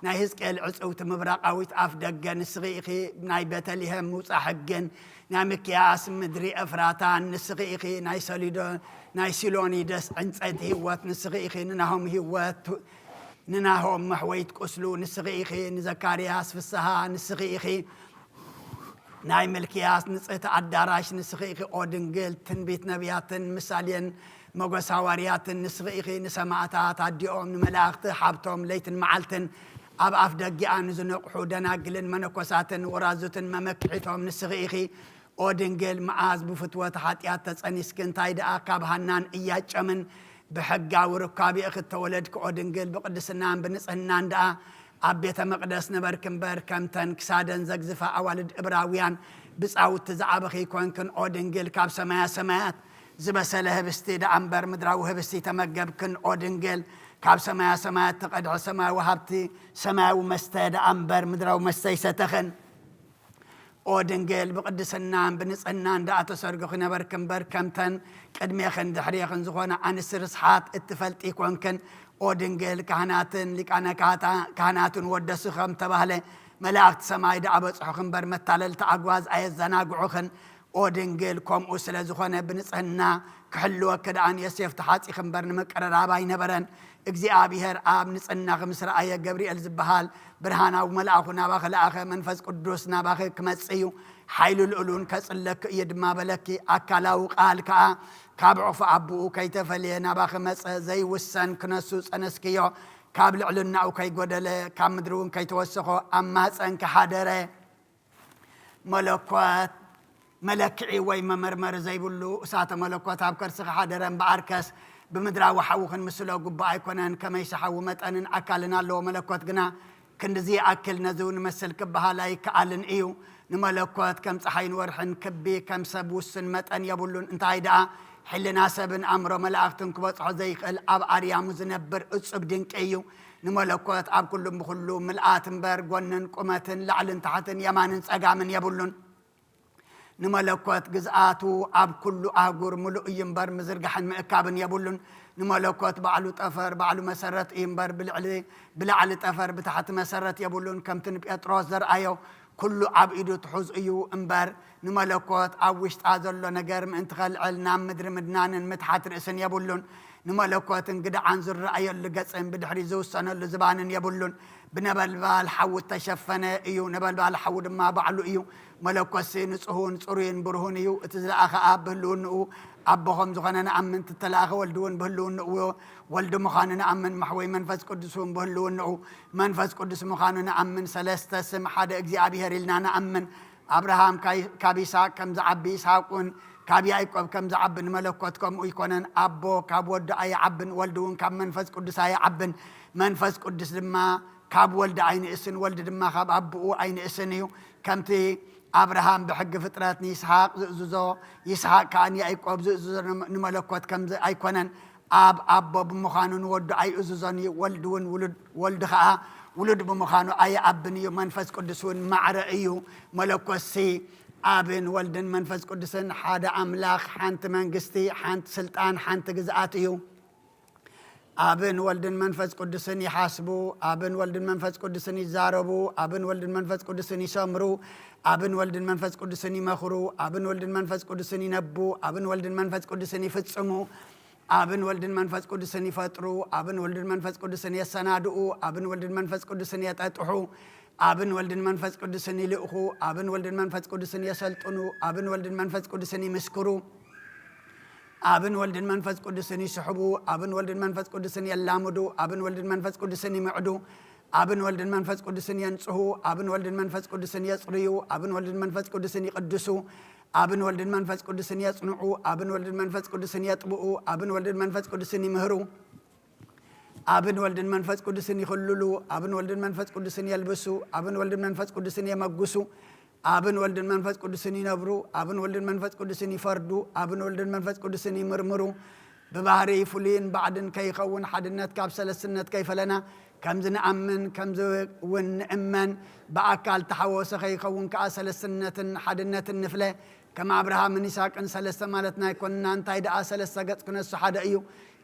ናይ ህዝቅኤል ዕጽውቲ ምብራቓዊት ኣፍ ደገ ንስኺ ኢኺ። ናይ ቤተልሔም ምውጻእ ሕግን ናይ ሚክያስ ምድሪ ኤፍራታን ንስኺ ኢኺ። ናይ ሰሊዶ-፣ ናይ ሲሎኒደስ ዕንጸይቲ ህይወት ንስኺ ኢኺ። ንናሆም ህይወት፣ ንናሆም መሕወይት ቁስሉ ንስኺ ኢኺ። ንዘካርያስ ፍስሃ ንስኺ ኢኺ። ናይ ምልክያስ ንጽህቲ ኣዳራሽ ንስኺ ኢኺ። ኦ ድንግል፣ ትንቢት ነቢያትን ምሳሌን መጎስ ሃዋርያትን ንስኺ ኢኺ። ንሰማዕታት ኣዲኦም፣ ንመላእኽቲ ሓብቶም፣ ለይትን መዓልትን ኣብ ኣፍ ደጊኣ ንዝነቕሑ ደናግልን መነኮሳትን ወራዙትን መመክሒቶም ንስኺ ኢኺ። ኦ ድንግል፣ መዓዝ ብፍትወት ሓጢኣት ተጸኒስኪ፣ እንታይ ደኣ ካብ ሃናን እያጨምን ብሕጋዊ ርካቢኡ ክተወለድኪ፣ ኦ ድንግል፣ ብቅድስናን ብንጽህናን ደኣ ኣብ ቤተ መቕደስ ነበርኪ እምበር፣ ከምተን ክሳደን ዘግዝፋ ኣዋልድ እብራውያን ብጻውቲ ዝዓበኺ ኣይኮንክን። ኦ ድንግል፣ ካብ ሰማያ ሰማያት ዝበሰለ ህብስቲ ደኣ እምበር፣ ምድራዊ ህብስቲ ተመገብክን። ኦ ድንግል፣ ካብ ሰማያ ሰማያት ተቐድሐ ሰማያዊ ሃብቲ፣ ሰማያዊ መስተ ደኣ እምበር፣ ምድራዊ መስተ ኣይሰተኽን። ኦ ድንግል፣ ብቅድስናን ብንጽህናን ደኣ ተሰርግኺ ነበርኪ እምበር፣ ከምተን ቅድሜኽን ድሕሬኽን ዝኾና ኣንስቲ ርስሓት እትፈልጢ ኣይኮንክን። ኦ ድንግል፣ ካህናትን ሊቃነ ካህታ-፣ ካህናትን ወደሱ ከም ተባህለ፣ መላእኽቲ ሰማይ ደኣ በጽሑኺ እምበር፣ መታለልቲ ኣግዋዝ ኣየዘናግዑኽን። ኦ ድንግል፣ ከምኡ ስለ ዝኾነ፣ ብንጽህና ክሕልወኪ ደኣ ንዮሴፍ ተሓጺኺ እምበር፣ ንምቅርራብ ኣይነበረን። እግዚኣብሔር ኣብ ንጽህናኺ ምስ ረኣየ፣ ገብርኤል ዝበሃል ብርሃናዊ መልኣኹ ናባኺ ለኣኸ። መንፈስ ቅዱስ ናባኺ ክመጽእ እዩ፣ ሓይሊ ልዑል እውን ከጽለኪ እዩ ድማ በለኪ። ኣካላዊ ቃል ከኣ ካብ ዕቑፊ ኣቦኡ ከይተፈልየ ናባኺ መጸ። ዘይውሰን ክነሱ ጸነስክዮ፣ ካብ ልዕልናኡ ከይጎደለ፣ ካብ ምድሪ እውን ከይተወሰኾ ኣብ ማህጸንኪ ሓደረ። መለኮት መለክዒ ወይ መመርመሪ ዘይብሉ እሳተ መለኮት ኣብ ከርስኺ ሓደረ እምበኣርከስ፣ ብምድራዊ ሓዊ ክንምስሎ ግቡእ ኣይኮነን። ከመይሲ ሓዊ መጠንን ኣካልን ኣለዎ፣ መለኮት ግና ክንድዚ ይኣክል ነዚ እውን ይመስል ክበሃል ኣይከኣልን እዩ። ንመለኮት ከም ጸሓይን ወርሕን ክቢ፣ ከም ሰብ ውሱን መጠን የብሉን። እንታይ ደኣ፣ ሕልና ሰብን ኣእምሮ መላእኽትን ክበጽሖ ዘይክእል፣ ኣብ ኣርያሙ ዝነብር እጹብ ድንቂ እዩ። ንመለኮት ኣብ ኩሉን ብኹሉ ምልኣት እምበር፣ ጎንን ቁመትን፣ ላዕልን ታሕትን፣ የማንን ጸጋምን የብሉን። ንመለኮት ግዝኣቱ ኣብ ኩሉ ኣህጉር ምሉእ እዩ እምበር፣ ምዝርጋሕን ምእካብን የብሉን። ንመለኮት ባዕሉ ጠፈር፣ ባዕሉ መሰረት እዩ እምበር፣ ብልዕሊ፣ ብላዕሊ ጠፈር፣ ብታሕቲ መሰረት የብሉን። ከምቲ ንጴጥሮስ ዘርኣዮ፣ ኩሉ ኣብ ኢዱ ትሑዝ እዩ እምበር፣ ንመለኮት ኣብ ውሽጣ ዘሎ ነገር ምእንቲ ኸልዕል ናብ ምድሪ ምድናንን ምትሓት ርእስን የብሉን። ንመለኮት እንግድዓን ዝረኣየሉ ገጽን ብድሕሪ ዝውሰነሉ ዝባንን የብሉን። ብነበልባል ሓዊ እተሸፈነ እዩ፣ ነበልባል ሓዊ ድማ ባዕሉ እዩ። መለኮትሲ ንጹሁን ጽሩይን ብሩሁን እዩ። እቲ ዝለኣኸ ኣብ ብህልውንኡ ኣቦ ኸም ዝኾነ ንኣምን፣ እቲ እተላእኸ ወልዲ እውን ብህልውንኡ ወልዲ ምዃኑ ንኣምን፣ መሕወይ መንፈስ ቅዱስ እውን ብህልውንኡ መንፈስ ቅዱስ ምዃኑ ንኣምን። ሰለስተ ስም ሓደ እግዚኣብሔር ኢልና ንኣምን። ኣብርሃም ካይ-፣ ካብ ይስሐቅ ከም ዝዓቢ፣ ይስሐቅ እውን ካብ ያዕቆብ ከም ዝዓቢ፣ ንመለኮት ከምኡ ኣይኮነን። ኣቦ ካብ ወዱ ኣይዓብን፣ ወልዲ እውን ካብ መንፈስ ቅዱስ ኣይዓብን። መንፈስ ቅዱስ ድማ ካብ ወልዲ ኣይንእስን፣ ወልዲ ድማ ካብ ኣቦኡ ኣይንእስን እዩ። ከምቲ ኣብርሃም ብሕጊ ፍጥረት ንይስሓቅ ዝእዝዞ፣ ይስሓቅ ከኣ ንያዕቆብ ዝእዝዞ፣ ንመ-፣ ንመለኮት ከምዚ ኣይኮነን። ኣብ ኣቦ ብምዃኑ ንወዱ ኣይእዝዞን እዩ። ወልዲ እውን ውሉድ፣ ወልዲ ከኣ ውሉድ ብምዃኑ ኣይኣብን እዩ። መንፈስ ቅዱስ እውን ማዕረ እዩ። መለኮትሲ ኣብን ወልድን መንፈስ ቅዱስን ሓደ ኣምላኽ፣ ሓንቲ መንግስቲ፣ ሓንቲ ስልጣን፣ ሓንቲ ግዝኣት እዩ። ኣብን ወልድን መንፈስ ቅዱስን ይሓስቡ፣ ኣብን ወልድን መንፈስ ቅዱስን ይዛረቡ፣ ኣብን ወልድን መንፈስ ቅዱስን ይሰምሩ፣ ኣብን ወልድን መንፈስ ቅዱስን ይመኽሩ፣ ኣብን ወልድን መንፈስ ቅዱስን ይነቡ፣ ኣብን ወልድን መንፈስ ቅዱስን ይፍጽሙ፣ ኣብን ወልድን መንፈስ ቅዱስን ይፈጥሩ፣ ኣብን ወልድን መንፈስ ቅዱስን የሰናድኡ፣ ኣብን ወልድን መንፈስ ቅዱስን የጠጥሑ፣ ኣብን ወልድን መንፈስ ቅዱስን ይልእኹ፣ ኣብን ወልድን መንፈስ ቅዱስን የሰልጥኑ፣ ኣብን ወልድን መንፈስ ቅዱስን ይምስክሩ። ኣብን ወልድን መንፈስ ቅዱስን ይስሕቡ፣ ኣብን ወልድን መንፈስ ቅዱስን የላምዱ፣ ኣብን ወልድን መንፈስ ቅዱስን ይምዕዱ፣ ኣብን ወልድን መንፈስ ቅዱስን የንጽሁ፣ ኣብን ወልድን መንፈስ ቅዱስን የጽርዩ፣ ኣብን ወልድን መንፈስ ቅዱስን ይቅድሱ፣ ኣብን ወልድን መንፈስ ቅዱስን የጽንዑ፣ ኣብን ወልድን መንፈስ ቅዱስን የጥብኡ፣ ኣብን ወልድን መንፈስ ቅዱስን ይምህሩ። ኣብን ወልድን መንፈስ ቅዱስን ይኽልሉ፣ ኣብን ወልድን መንፈስ ቅዱስን የልብሱ፣ ኣብን ወልድን መንፈስ ቅዱስን የመጉሱ፣ ኣብን ወልድን መንፈስ ቅዱስን ይነብሩ፣ ኣብን ወልድን መንፈስ ቅዱስን ይፈርዱ፣ ኣብን ወልድን መንፈስ ቅዱስን ይምርምሩ። ብባህሪ ፍሉይን ባዕድን ከይኸውን ሓድነት ካብ ሰለስትነት ከይፈለና ከምዚ ንኣምን ከምዚ እውን ንእመን ብኣካል ተሓወሰ ከይኸውን ከኣ ሰለስትነትን ሓድነትን ንፍለ። ከም ኣብርሃምን ይስሐቅን ሰለስተ ማለትና ኣይኮንና። እንታይ ደኣ ሰለስተ ገጽ ክነሱ ሓደ እዩ።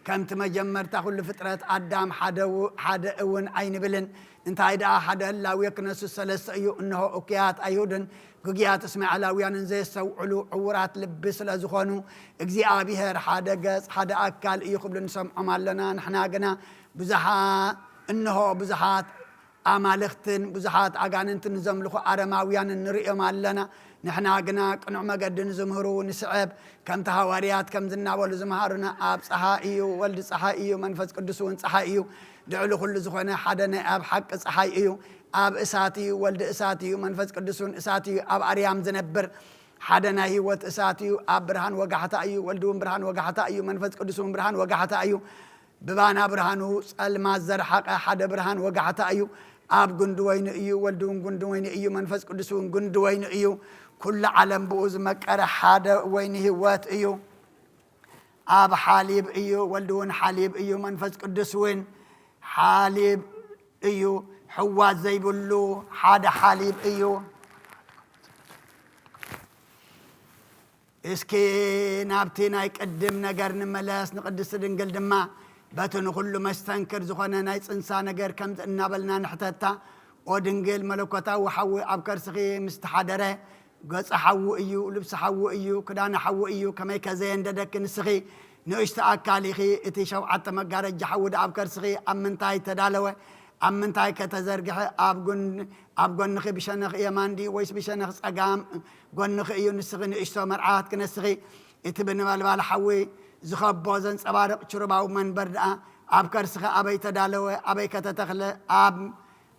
ከምቲ መጀመርታ ኩሉ ፍጥረት ኣዳም ሓደ ው-፣ ሓደ እውን ኣይንብልን። እንታይ ደኣ ሓደ ህላዌ ክነሱ ሰለስተ እዩ። እንሆ እኩያት ኣይሁድን ግጉያት እስማኤላውያንን ዘየስተውዕሉ ዕውራት ልቢ ስለ ዝኾኑ እግዚኣብሔር ሓደ ገጽ ሓደ ኣካል እዩ ክብሉ ንሰምዖም ኣለና። ንሕና ግና ብዙሓ-፣ እንሆ ብዙሓት ኣማልኽትን ብዙሓት ኣጋንንትን ንዘምልኹ ኣረማውያንን ንርእዮም ኣለና። ንሕና ግና ቅኑዕ መገዲ ንዝምህሩ ንስዕብ። ከምቲ ሃዋርያት ከምዚ እናበሉ ዝመሃሩና፣ ኣብ ጸሓይ እዩ፣ ወልድ ጸሓይ እዩ፣ መንፈስ ቅዱስ እውን ጸሓይ እዩ። ልዕሊ ኩሉ ዝኾነ ሓደ ናይ ኣብ ሓቂ ጸሓይ እዩ። ኣብ እሳት እዩ፣ ወልድ እሳት እዩ፣ መንፈስ ቅዱስ እውን እሳት እዩ። ኣብ ኣርያም ዝነብር ሓደ ናይ ህይወት እሳት እዩ። ኣብ ብርሃን ወጋሕታ እዩ፣ ወልድ እውን ብርሃን ወጋሕታ እዩ፣ መንፈስ ቅዱስ እውን ብርሃን ወጋሕታ እዩ። ብባና ብርሃኑ ጸልማት ዘርሓቐ ሓደ ብርሃን ወጋሕታ እዩ። ኣብ ጉንዲ ወይኒ እዩ፣ ወልድ እውን ጉንዲ ወይኒ እዩ፣ መንፈስ ቅዱስ እውን ጉንዲ ወይኒ እዩ። ኩሉ ዓለም ብኡ ዝመቀረ ሓደ ወይኒ ህይወት እዩ። ኣብ ሓሊብ እዩ፣ ወልድ እውን ሓሊብ እዩ፣ መንፈስ ቅዱስ እውን ሓሊብ እዩ። ሕዋስ ዘይብሉ ሓደ ሓሊብ እዩ። እስኪ ናብቲ ናይ ቅድም ነገር ንመለስ። ንቅድስቲ ድንግል ድማ በቲ ንኹሉ መስተንክር ዝኾነ ናይ ጽንሳ ነገር ከምዚ እናበልና ንሕተታ። ኦ ድንግል፣ መለኮታዊ ሓዊ ኣብ ከርስኺ ምስ ተሓደረ፣ ገጹ ሓዊ እዩ፣ ልብሱ ሓዊ እዩ፣ ክዳኑ ሓዊ እዩ፣ ከመይከ ዘየንደደኪ ንስኺ ንእሽቶ ኣካል ኢኺ። እቲ ሸውዓተ መጋረጃ ሓዊ ደኣ ኣብ ከርስኺ ኣብ ምንታይ ተዳለወ? ኣብ ምንታይ ከ ተዘርግሐ? ኣብ ጎን-፣ ኣብ ጎንኺ ብሸነኽ የማን ድዩ ወይስ ብሸነኽ ጸጋም ጎንኺ እዩ? ንስኺ ንእሽቶ መርዓት ክነስኺ፣ እቲ ብነበልባል ሓዊ ዝኸቦ ዘንጸባርቕ ችሩባዊ መንበር ደኣ ኣብ ከርስኺ ኣበይ ተዳለወ? ኣበይ ከ ተተኽለ? ኣብ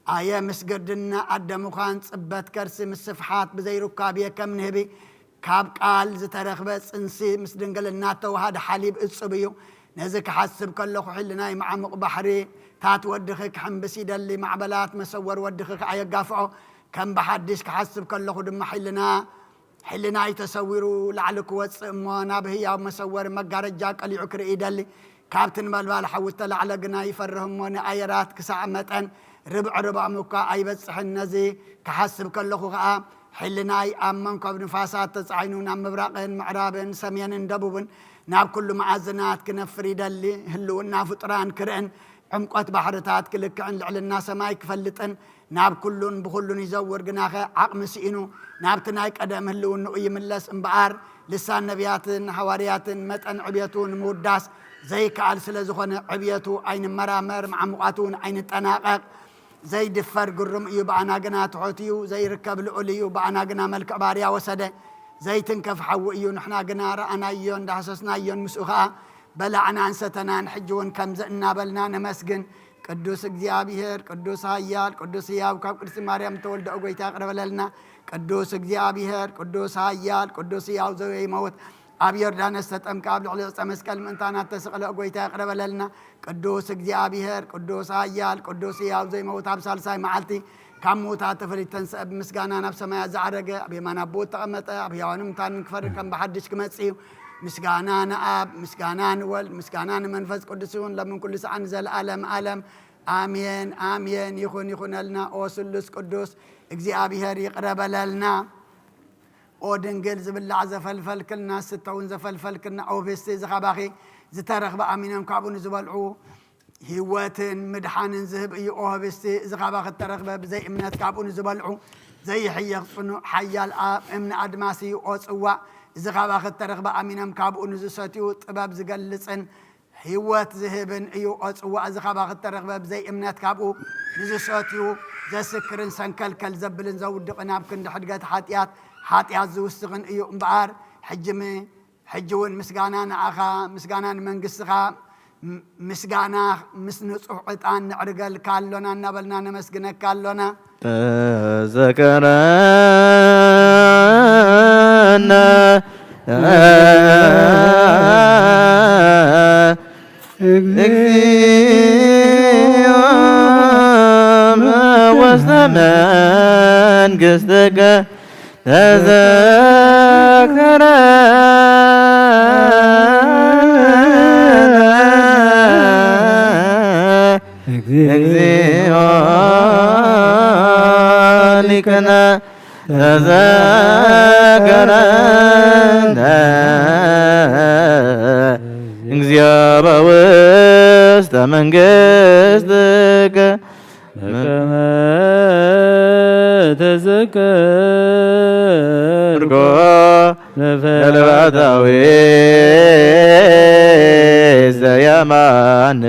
ኣየ ምስ ግርድና ኣደ ምዃን ጽበት ከርሲ ምስ ስፍሓት ብዘይ ሩካቤ ከም ንህቢ ካብ ቃል ዝተረኽበ ጽንሲ ምስ ድንግልና እተወሃደ ሓሊብ እጹብ እዩ። ነዚ ክሓስብ ከለኹ ሕልናይ መዓሙቕ ባሕርታት ወድኺ ክሕምብስ ይደሊ፣ ማዕበላት መሰወር ወድኺ ከኣ የጋፍዖ። ከም ብሓድሽ ክሓስብ ከለኹ ድማ ሕልና ሕልናይ ተሰዊሩ ላዕሊ ክወጽእ እሞ ናብ ህያው መሰወሪ መጋረጃ ቀሊዑ ክርኢ ይደሊ። ካብቲ ነበልባል ሓዊ እተላዕለ ግና ይፈርህ እሞ ንኣየራት ክሳዕ መጠን ርብዒ ርብዖም እኳ ኣይበጽሕን። ነዚ ክሓስብ ከለኹ ኸኣ ሕልናይ ኣብ መንኮብ ንፋሳት ተጻዒኑ ናብ ምብራቕን ምዕራብን ሰሜንን ደቡብን ናብ ኩሉ መኣዝናት ክነፍር ይደሊ። ህልውና ፍጡራን ክርእን ዕምቆት ባሕርታት ክልክዕን ልዕልና ሰማይ ክፈልጥን ናብ ኩሉን ብኹሉን ይዘውር። ግናኸ ዓቕሚ ስኢኑ ናብቲ ናይ ቀደም ህልውንኡ ይምለስ እምበኣር፣ ልሳን ነቢያትን ሃዋርያትን መጠን ዕብየቱ ንምውዳስ ዘይከኣል ስለ ዝኾነ፣ ዕብየቱ ኣይንመራመር፣ መዓሙቓቱ እውን ኣይንጠናቐቕ። ዘይድፈር ግሩም እዩ፣ ብኣና ግና ትሑት እዩ። ዘይርከብ ልዑል እዩ፣ ብኣና ግና መልክዕ ባርያ ወሰደ። ዘይትንከፍ ሓዊ እዩ፣ ንሕና ግና ረኣናዮን ዳህሰስናዮን፣ ምስኡ ኸኣ በላዕናን ሰተናን። ሕጂ እውን ከምዚ እናበልና ነመስግን። ቅዱስ እግዚኣብሔር፣ ቅዱስ ኃያል፣ ቅዱስ ሕያው፣ ካብ ቅድስቲ ማርያም እተወልደ፣ ኦ ጐይታ፣ ይቕረ በለልና። ቅዱስ እግዚኣብሔር፣ ቅዱስ ኃያል፣ ቅዱስ ሕያው፣ ዘይመውት፣ ኣብ ዮርዳኖስ ተጠምቀ፣ ኣብ ልዕሊ ዕፀ መስቀል ምእንታና እተሰቕለ፣ ኦ ጐይታ፣ ይቕረ በለልና። ቅዱስ እግዚኣብሔር፣ ቅዱስ ኃያል፣ ቅዱስ ሕያው፣ ዘይመውት፣ ኣብ ሳልሳይ መዓልቲ ካብ ምዉታት ተፈልዩ እተንስአ፣ ብምስጋና ናብ ሰማያት ዝዓረገ፣ ኣብ የማን ኣቦኡ እተቐመጠ፣ ኣብ ሕያዋንን ምውታንን ክፈርድ ከም ብሓድሽ ክመጽእ እዩ። ምስጋና ንኣብ፣ ምስጋና ንወልድ፣ ምስጋና ንመንፈስ ቅዱስ ይኹን፣ ሎምን ኩሉ ሰዓት ንዘለዓለም ዓለም። ኣሜን፣ ኣሜን። ይኹን፣ ይኹነልና። ኦ ስሉስ ቅዱስ እግዚኣብሔር፣ ይቕረ በለልና። ኦ ድንግል፣ ዝብላዕ ዘፈልፈልክልና፣ ዝስተ እውን ዘፈልፈልክልና፣ ኦ ህብስቲ እዚ ካባኺ ዝተረኽበ ኣሚኖም ካብኡ ንዝበልዑ ህይወትን ምድሓንን ዝህብ እዩ። ኦ ህብስቲ እዚ ካባኺ እተረኽበ ብዘይ እምነት ካብኡ ንዝበልዑ ዘይሕየኽ ጽኑዕ ሓያል ኣብ እምኒ ኣድማስ እዩ። ኦ ጽዋእ እዚ ካባኺ እተረኽበ ኣሚኖም ካብኡ ንዝሰትዩ ጥበብ ዝገልጽን ህይወት ዝህብን እዩ። ኦ ጽዋእ እዚ ካባኺ እተረኽበ ብዘይ እምነት ካብኡ ንዝሰትዩ ዘስክርን ሰንከልከል ዘብልን ዘውድቕን ኣብ ክንዲ ሕድገት ሓጢኣት፣ ሓጢኣት ዝውስኽን እዩ እምበኣር ሕጂ ም-፣ ሕጂ እውን ምስጋና ንኣኻ፣ ምስጋና ንመንግስትኻ፣ ም-፣ ምስጋና ምስ ንጹሕ ዕጣን ነዕርገልካ ኣሎና እናበልና ነመስግነካ ኣሎና። ተዘከረነ እግዚኦ ውስተ መንግሥትከ ተዘከረ እግዚኦ ሊቅነ ተዘከረ እግዚኦ በውስተ መንግሥትከ በከመ ተዘከርኮ ለፈያታዊ ዘየማን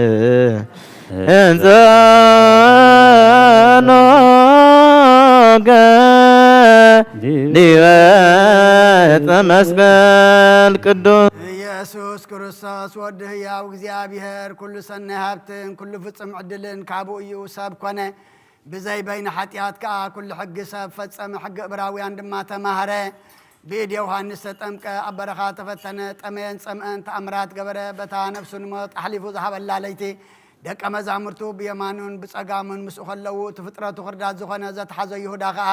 እንጸኖከ ዲበ ዕፀ መስቀል ቅዱስ። ኢየሱስ ክርስቶስ ወዲ ህያው እግዚኣብሔር ኩሉ ሰናይ ሃብትን ኩሉ ፍጹም ዕድልን ካብኡ እዩ። ሰብ ኮነ። ብዘይ በይነ ሓጢኣት ከኣ ኩሉ ሕጊ ሰብ ፈጸመ፣ ሕጊ ዕብራውያን ድማ ተማህረ። ብኢድ ዮሃንስ ተጠምቀ፣ ኣብ በረኻ ተፈተነ፣ ጠመየን ጸምአን ተኣምራት ገበረ፣ በታ ነፍሱ ንሞት ኣሕሊፉ ዝሃበላ ለይቲ ደቀ መዛሙርቱ ብየማኑን ብጸጋሙን ምስኡ ከለዉ፣ እቲ ፍጥረቱ ክርዳት ዝኾነ ዘትሓዞ ይሁዳ ከኣ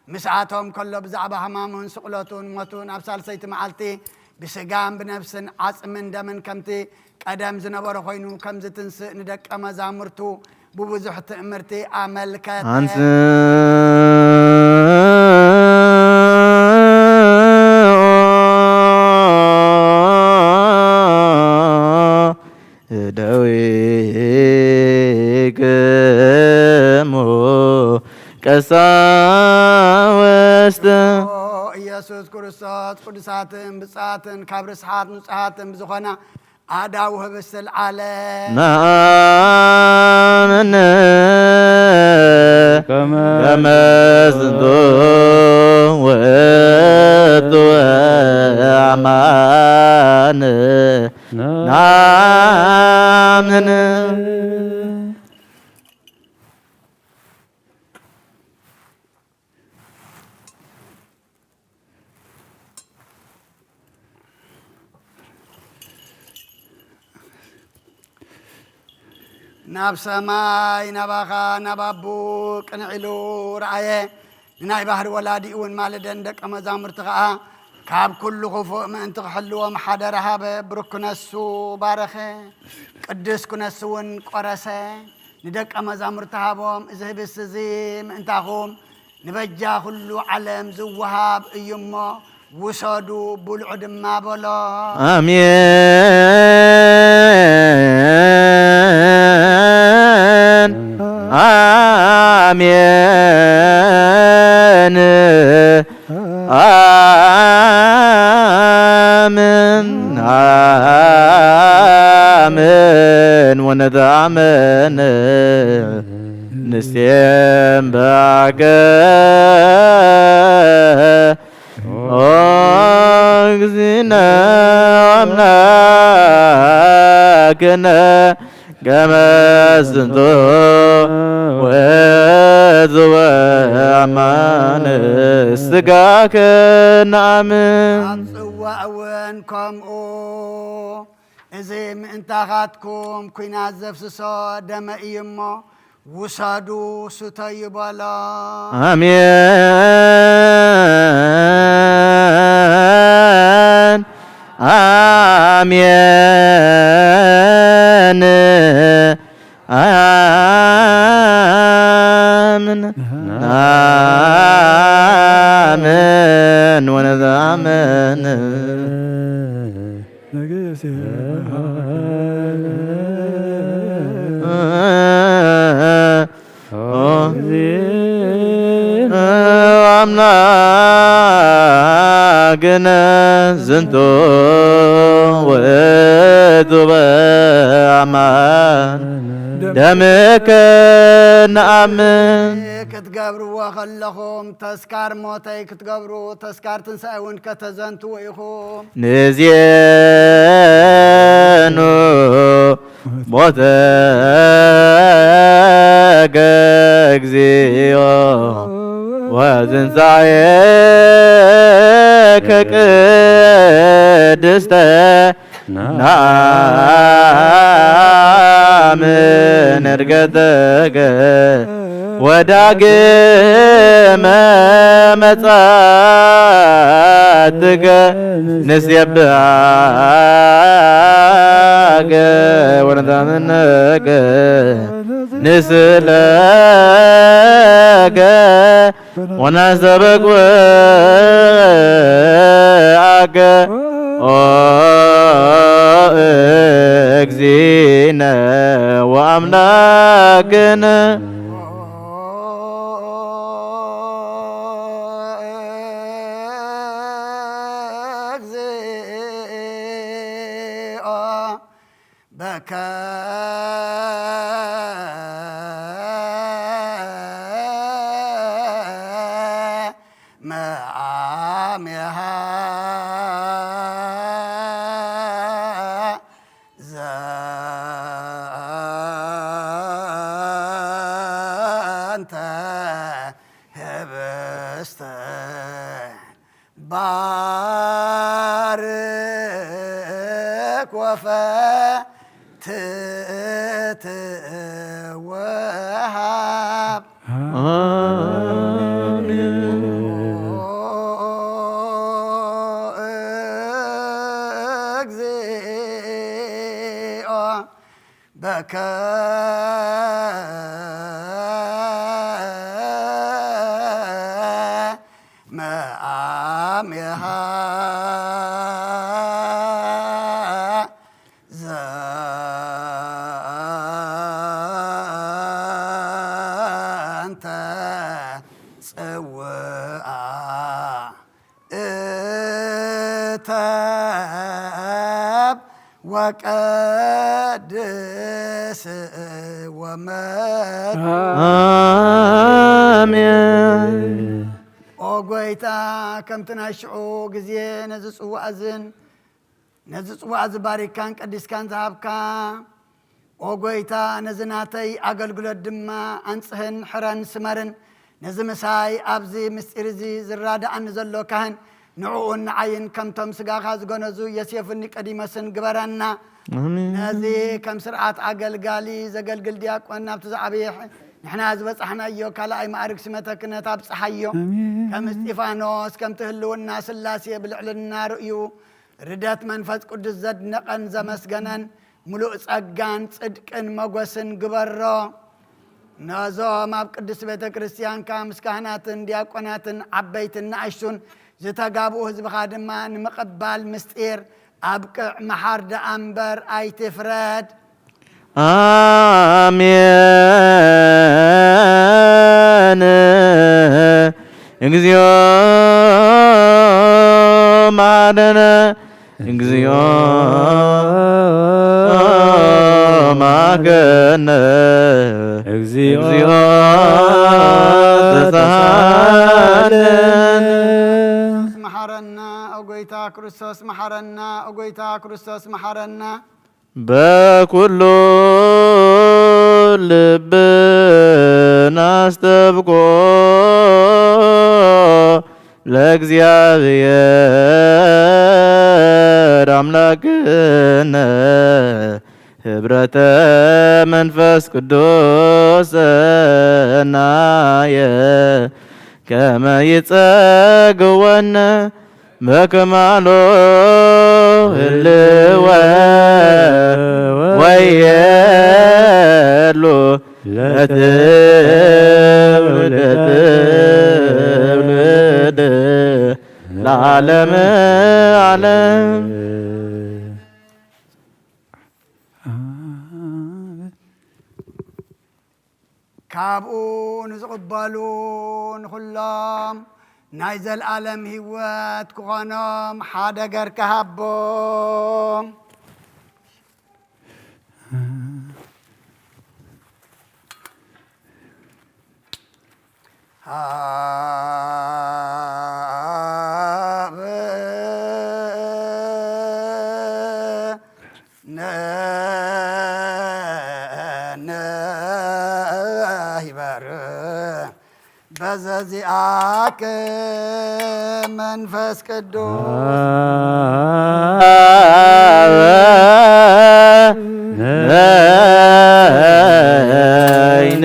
ምስኣቶም ከሎ ብዛዕባ ሕማሙን ስቕለቱን ሞቱን ኣብ ሳልሰይቲ መዓልቲ ብስጋን ብነፍስን ዓጽምን ደምን ከምቲ ቀደም ዝነበረ ኮይኑ ከም ዝትንስእ ንደቀ መዛሙርቱ ብብዙሕ ትእምርቲ ኣመልከተ። ኣንጽኦ እደዊክሙ ቀሳውስት። ኦ ኢየሱስ ክርስቶስ ቅዱሳትን ብጻትን ካብ ርስሓት ንጹሃትን ብዝኾና ኣዳው ህብስት ለዓለ። ነኣምን ከመ ከመ ዝንቱ ውእቱ አማን ነኣምን። ናብ ሰማይ ናባኻ ናብ ኣቦ ቅንዕ ኢሉ ረኣየ። ንናይ ባህሪ ወላዲኡ እውን ማለደን ደቀ መዛሙርቲ ኸዓ ካብ ኩሉ ክፉእ ምእንቲ ክሕልዎም ሓደራ ሃበ። ብሩክ ክነሱ ባረኸ፣ ቅዱስ ክነሱ እውን ቆረሰ። ንደቀ መዛሙርቲ ሃቦም፣ እዚ ህብስት እዚ ምእንታኹም ንበጃ ኩሉ ዓለም ዝወሃብ እዩ እሞ ውሰዱ፣ ብልዑ ድማ በሎ። ኣሜን፣ ኣሜን፣ ኣሜን፣ ኣሜን። ወነተኣመን ንስቴም በአከ ኦ እግዚእነ አምላክነ ከመ ዝንቱ ውእቱ አማን ስጋከ ነአምን። ኣብ ጽዋእ እውን ከምኡ፣ እዚ ምእንታኻትኩም ኲናት ዘፍስሶ ደመ እዩ እሞ፣ ውሰዱ፣ ስተዩ በሎ። ኣሜን፣ ኣሜን፣ ኣሜን፣ ኣሜን፣ ወነዘኣምን። አምላክነ ዝንቱ ውእቱ በአማን ደምከ ነአምን። ክትገብርዎ ከለኹም ተስካር ሞተይ ክትገብሩ፣ ተስካር ትንሳኤ እውን ከተዘንትዉ ኢኹም። ንዜኑ ሞተከ እግዚኦ ወትንሳኤከ ቅድስተ ነአምን ዕርገተከ ወዳግመ መጻእትከ ንሴብሐከ ወነዛንነከ ንስእለከ ወናስተበቅዓከ ኦ እግዚእነ ወአምላክነ። እግዚኦ በከ መዓሚሃ ዘንተ ህብስተ ባርክ ወፈትት ወሃብ። አሜን። እግዚኦ በከ መአሚሃ ዘንተ ጽውአ እተብ ወቀድስ ወመት። አሜን። ኦ ጎይታ፣ ከምቲ ናይ ሽዑ ግዜ ነዚ ጽዋእ እዝን ነዚ ጽዋእ እዚ ባሪካን ቀዲስካን ዝሃብካ፣ ኦ ጎይታ፣ ነዚ ናተይ ኣገልግሎት ድማ ኣንጽህን ሕረን ስመርን። ነዚ ምሳይ ኣብዚ ምስጢር እዚ ዝራዳኣኒ ዘሎ ካህን፣ ንዕኡን ንዓይን ከምቶም ስጋኻ ዝገነዙ ዮሴፍን ኒቆዲሞስን ግበረና። ኣሜን። ነዚ ከም ስርዓት ኣገልጋሊ ዘገልግል ዲያቆን ናብቲ ዝዓበየ ሕ-፣ ንሕና ዝበጻሕናዮ ካልኣይ ማዕርግ ስመተ ክህነት ኣብጽሓዮ። ኣሜን። ከም እስጢፋኖስ ከምቲ ህልውና ስላሴ ብልዕልና ርእዩ ርደት መንፈስ ቅዱስ ዘድነቐን ዘመስገነን ምሉእ ጸጋን ጽድቅን መጎስን ግበሮ። ነዞም ኣብ ቅድስቲ ቤተ ክርስቲያንካ ምስ ካህናትን ዲያቆናትን ዓበይትን ንኣሽቱን ዝተጋብኡ ህዝብኻ ድማ ንምቕባል ምስጢር ኣብቅዕ፣ መሓር ደኣ እምበር ኣይትፍረድ። ኣሜን። እግዚኦ መሐረነ፣ እግዚኦ መሐረነ፣ እግዚኦ ተሳሃለነ። መሐረና ኦ ጎይታ ክርስቶስ፣ መሐረና ኦ ጎይታ ክርስቶስ፣ መሐረና። በኩሉ ልብና አስተብቆ ለእግዚአብሔር አምላክነ ህብረተ መንፈስ ቅዱስ ሰናየ ከመ ይጸግወነ በከማሎ ህልወ ወየሉ ለትውልድ ለዓለመ ዓለም። ካብኡ ንዝቕበሉ ንኹሎም ናይ ዘልኣለም ህይወት ክኾኖም ሓደ ገርካ ሃቦም። ሃብ ነነ ይበር በዘዚኣክ መንፈስ ቅዱስ። አበ ነይነ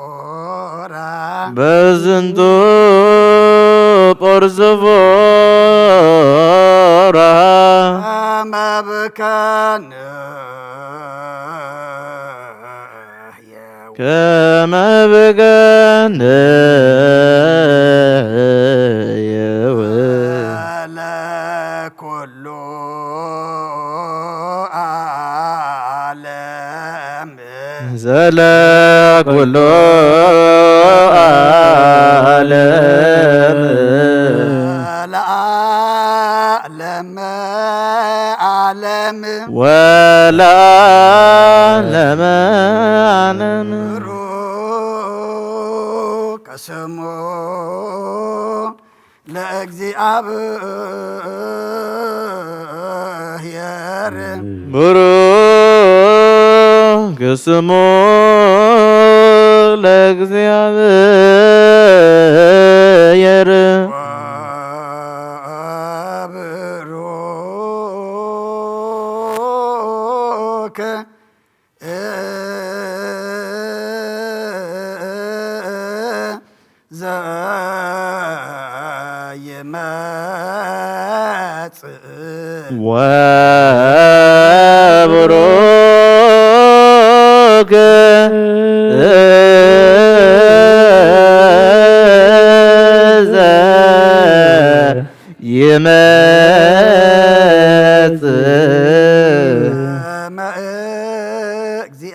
ቶጵርስፎራ በዝንቱ ጶርስፎራ መብከን ከመ ብገንየው ለኩሉ ዓለም ዘለ ኩሉ ዓለም ለዓለም ዓለም ወለዓለመ ዓለም ብሩክ ስሙ ለእግዚኣብሔር ብሩክ ስሙ ለእግዚኣብሔር ወብሩክ ዘይመጽእ ወብሩክ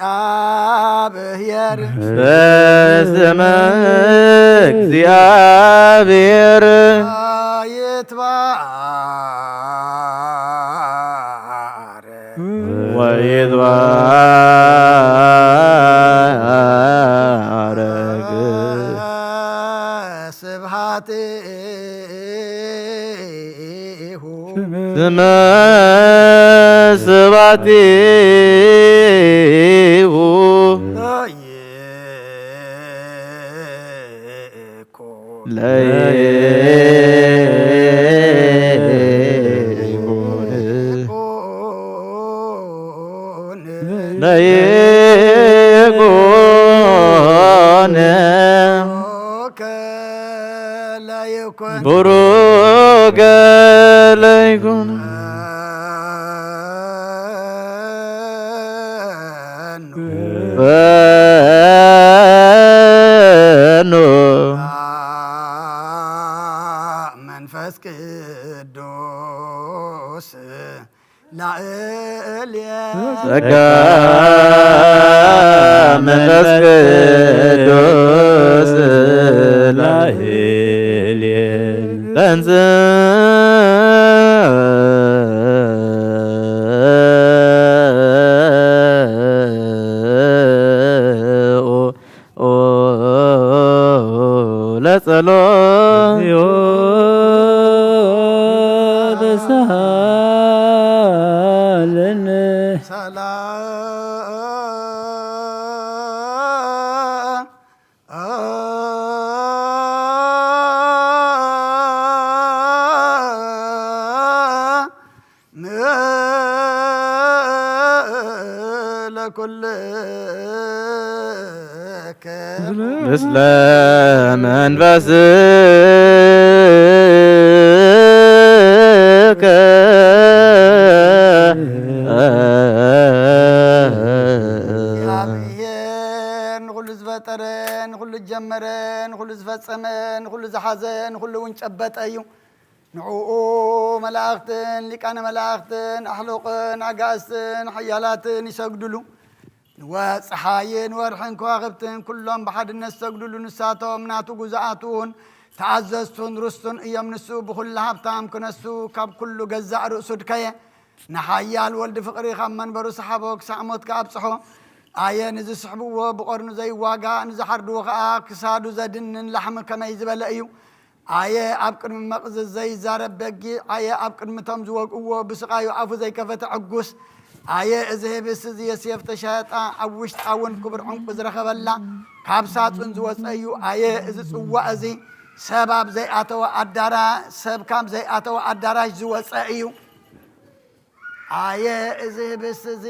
መእግዚኣብሔር በስመ እግዚአብሔር ይትባረክ ወይትባረክ ስብሐት ስመ ስባቲሁ ለይኩን ለይኩን ለይኩን ብሩክ ለይኩን በኑ መንፈስ ቅዱስ ላዕሌ ጸጋ መንፈስ ቅዱስ ላዕሌ ተንሥኡ ለጸሎት ተሳሃለነ ሰላም ለኩልከ ምስለ መንፈስከ እግዚኣብሔር ንኹሉ ዝፈጠረ፣ ንኹሉ ዝጀመረ፣ ንኹሉ ዝፈጸመ፣ ንኹሉ ዝሓዘ፣ ንኹሉ እውን ጨበጠ እዩ። ንዕኡ መላእኽትን ሊቃነ መላእኽትን ኣሕሉቕን ኣጋእዝትን ሓያላትን ይሰግዱሉ። ንወ-፣ ጸሓይን ወርሕን ከዋኽብትን ኩሎም ብሓድነት ዝሰግዱሉ። ንሳቶም ናቱ ግዙኣት እውን ተኣዘዝቱን ርስቱን እዮም። ንሱ ብኹሉ ሃብታም ክነሱ ካብ ኩሉ ገዛእ ርእሱ ድከየ። ንሓያል ወልድ ፍቕሪ ካብ መንበሩ ሰሓቦ ክሳዕ ሞት ከኣብጽሖ። ኣየ ንዝስሕብዎ ብቐርኑ ዘይዋጋእ ንዝሓርድዎ ኸኣ ክሳዱ ዘድንን ላሕሚ ከመይ ዝበለ እዩ። ኣየ ኣብ ቅድሚ መቕዝዝ ዘይዛረብ በጊዕ፣ ኣየ ኣብ ቅድሚ እቶም ዝወግእዎ ብስቓዩ ኣፉ ዘይከፈተ ዕጉስ፣ ኣየ እዚ ህብስቲ እዚ የሴፍ ተሻየጣ ኣብ ውሽጣ እውን ክቡር ዕንቁ ዝረኸበላ ካብ ሳጹን ዝወጸ እዩ። ኣየ እዚ ጽዋእ እዚ ሰብ ኣብ ዘይኣተወ ኣዳራ ሰብ ካብ ዘይኣተወ ኣዳራሽ ዝወጸ እዩ። ኣየ እዚ ህብስቲ እዚ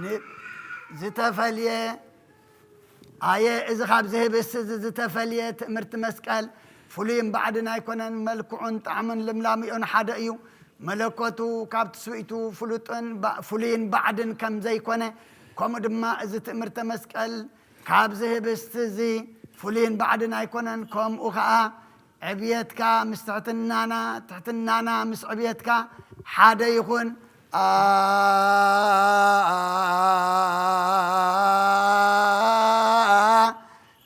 ን-፣ ዝተፈልየ፣ ኣየ እዚ ካብዚ ህብስቲ እዚ ዝተፈልየ ትእምርቲ መስቀል ፍሉይን ባዕድን ኣይኮነን። መልክዑን ጣዕሙን ልምላሜኡን ሓደ እዩ። መለኮቱ ካብ ትስብእቱ ፍሉጥን ባ-፣ ፍሉይን ባዕድን ከም ዘይኮነ፣ ከምኡ ድማ እዚ ትእምርተ መስቀል ካብዚ ህብስቲ እዚ ፍሉይን ባዕድን ኣይኮነን። ከምኡ ኸኣ ዕብየትካ ምስ ትሕትናና፣ ትሕትናና ምስ ዕብየትካ ሓደ ይኹን። ኣ-፣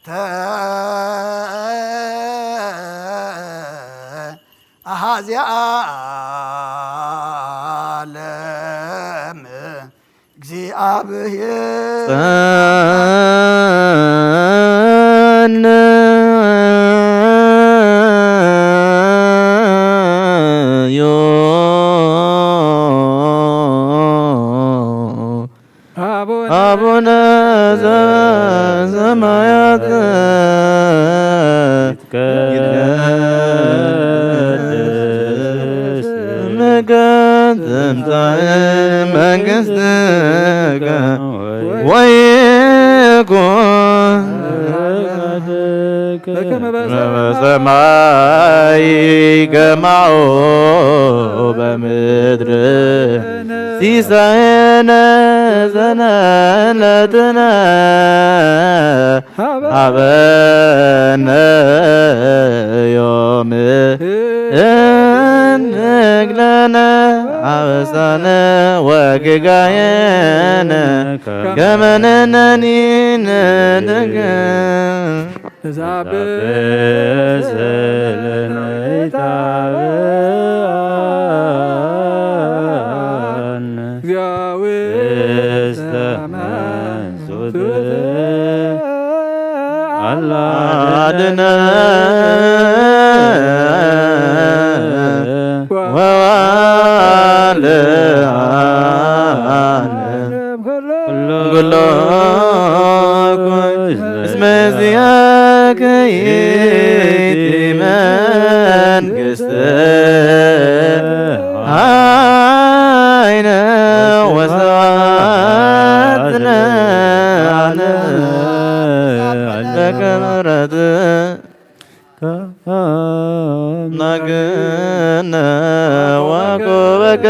ተ-፣ ኣሃዚ ዓለም እግዚኣብሔር። ጸንዮ አቡነ አቡነ ዘበሰማያት ይትቀደስ ስምከ ትምጻእ መንግሥትከ ወይኩን በከመ በሰማይ ከማሁ በምድር ሲሳየነ ዘለለትነ ሀበነ ዮም እንግለነ አበሳነ ወጌጋየነ ከመ ንሕነኒ ንሕነኒ ንሕነኒ። እስመ ዚአከ ይእቲ መንግስት ኃይለ ወስብሐት ለዓለመ ዓለመ። አምላክነ ወኮበከ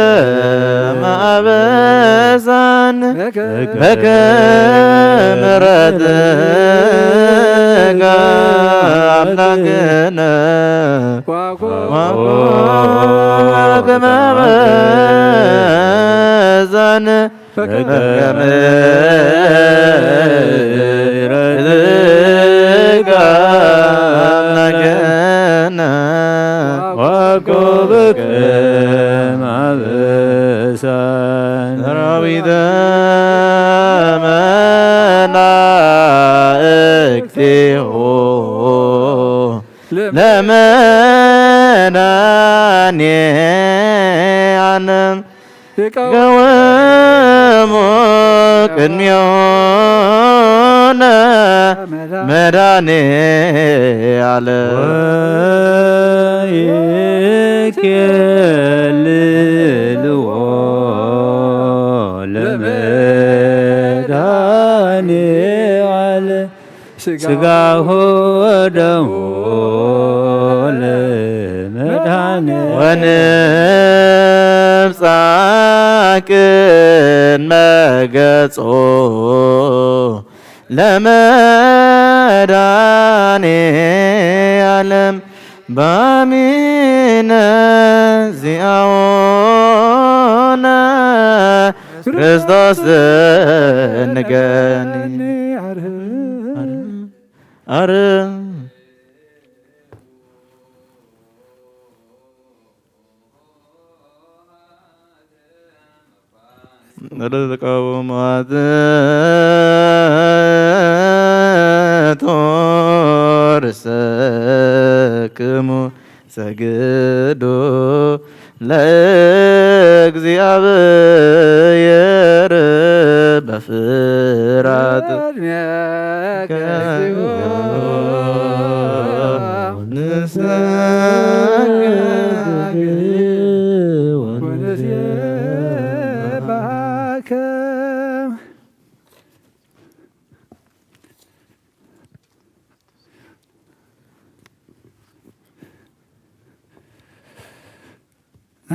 ማበሳን በከመ ምሕረትከ አምላክነ ወኮበከ ማበሳን በከመ ምሕረትከ አምላክነ ወኮብከ ማበሳን ሰራዊተ መላእክቲሁ ለመድኃኔ ዓለም ይቀውሙ ቅድሜሁ ለመድኃኔ ዓለም። ወይኬልልዎ ለመድኃኔ ዓለም። ሥጋሁ ወደሙ ለመድኃኔ ወንብጻሕ ቅድመ ገጹ ለመድኃኔ ዓለም በአሚነ ዚአውነ ክርስቶስ ንገኒ። አረ ርዝቀ ውማት ቶርሰክሙ ሰግዱ ለእግዚአብሔር በፍራት።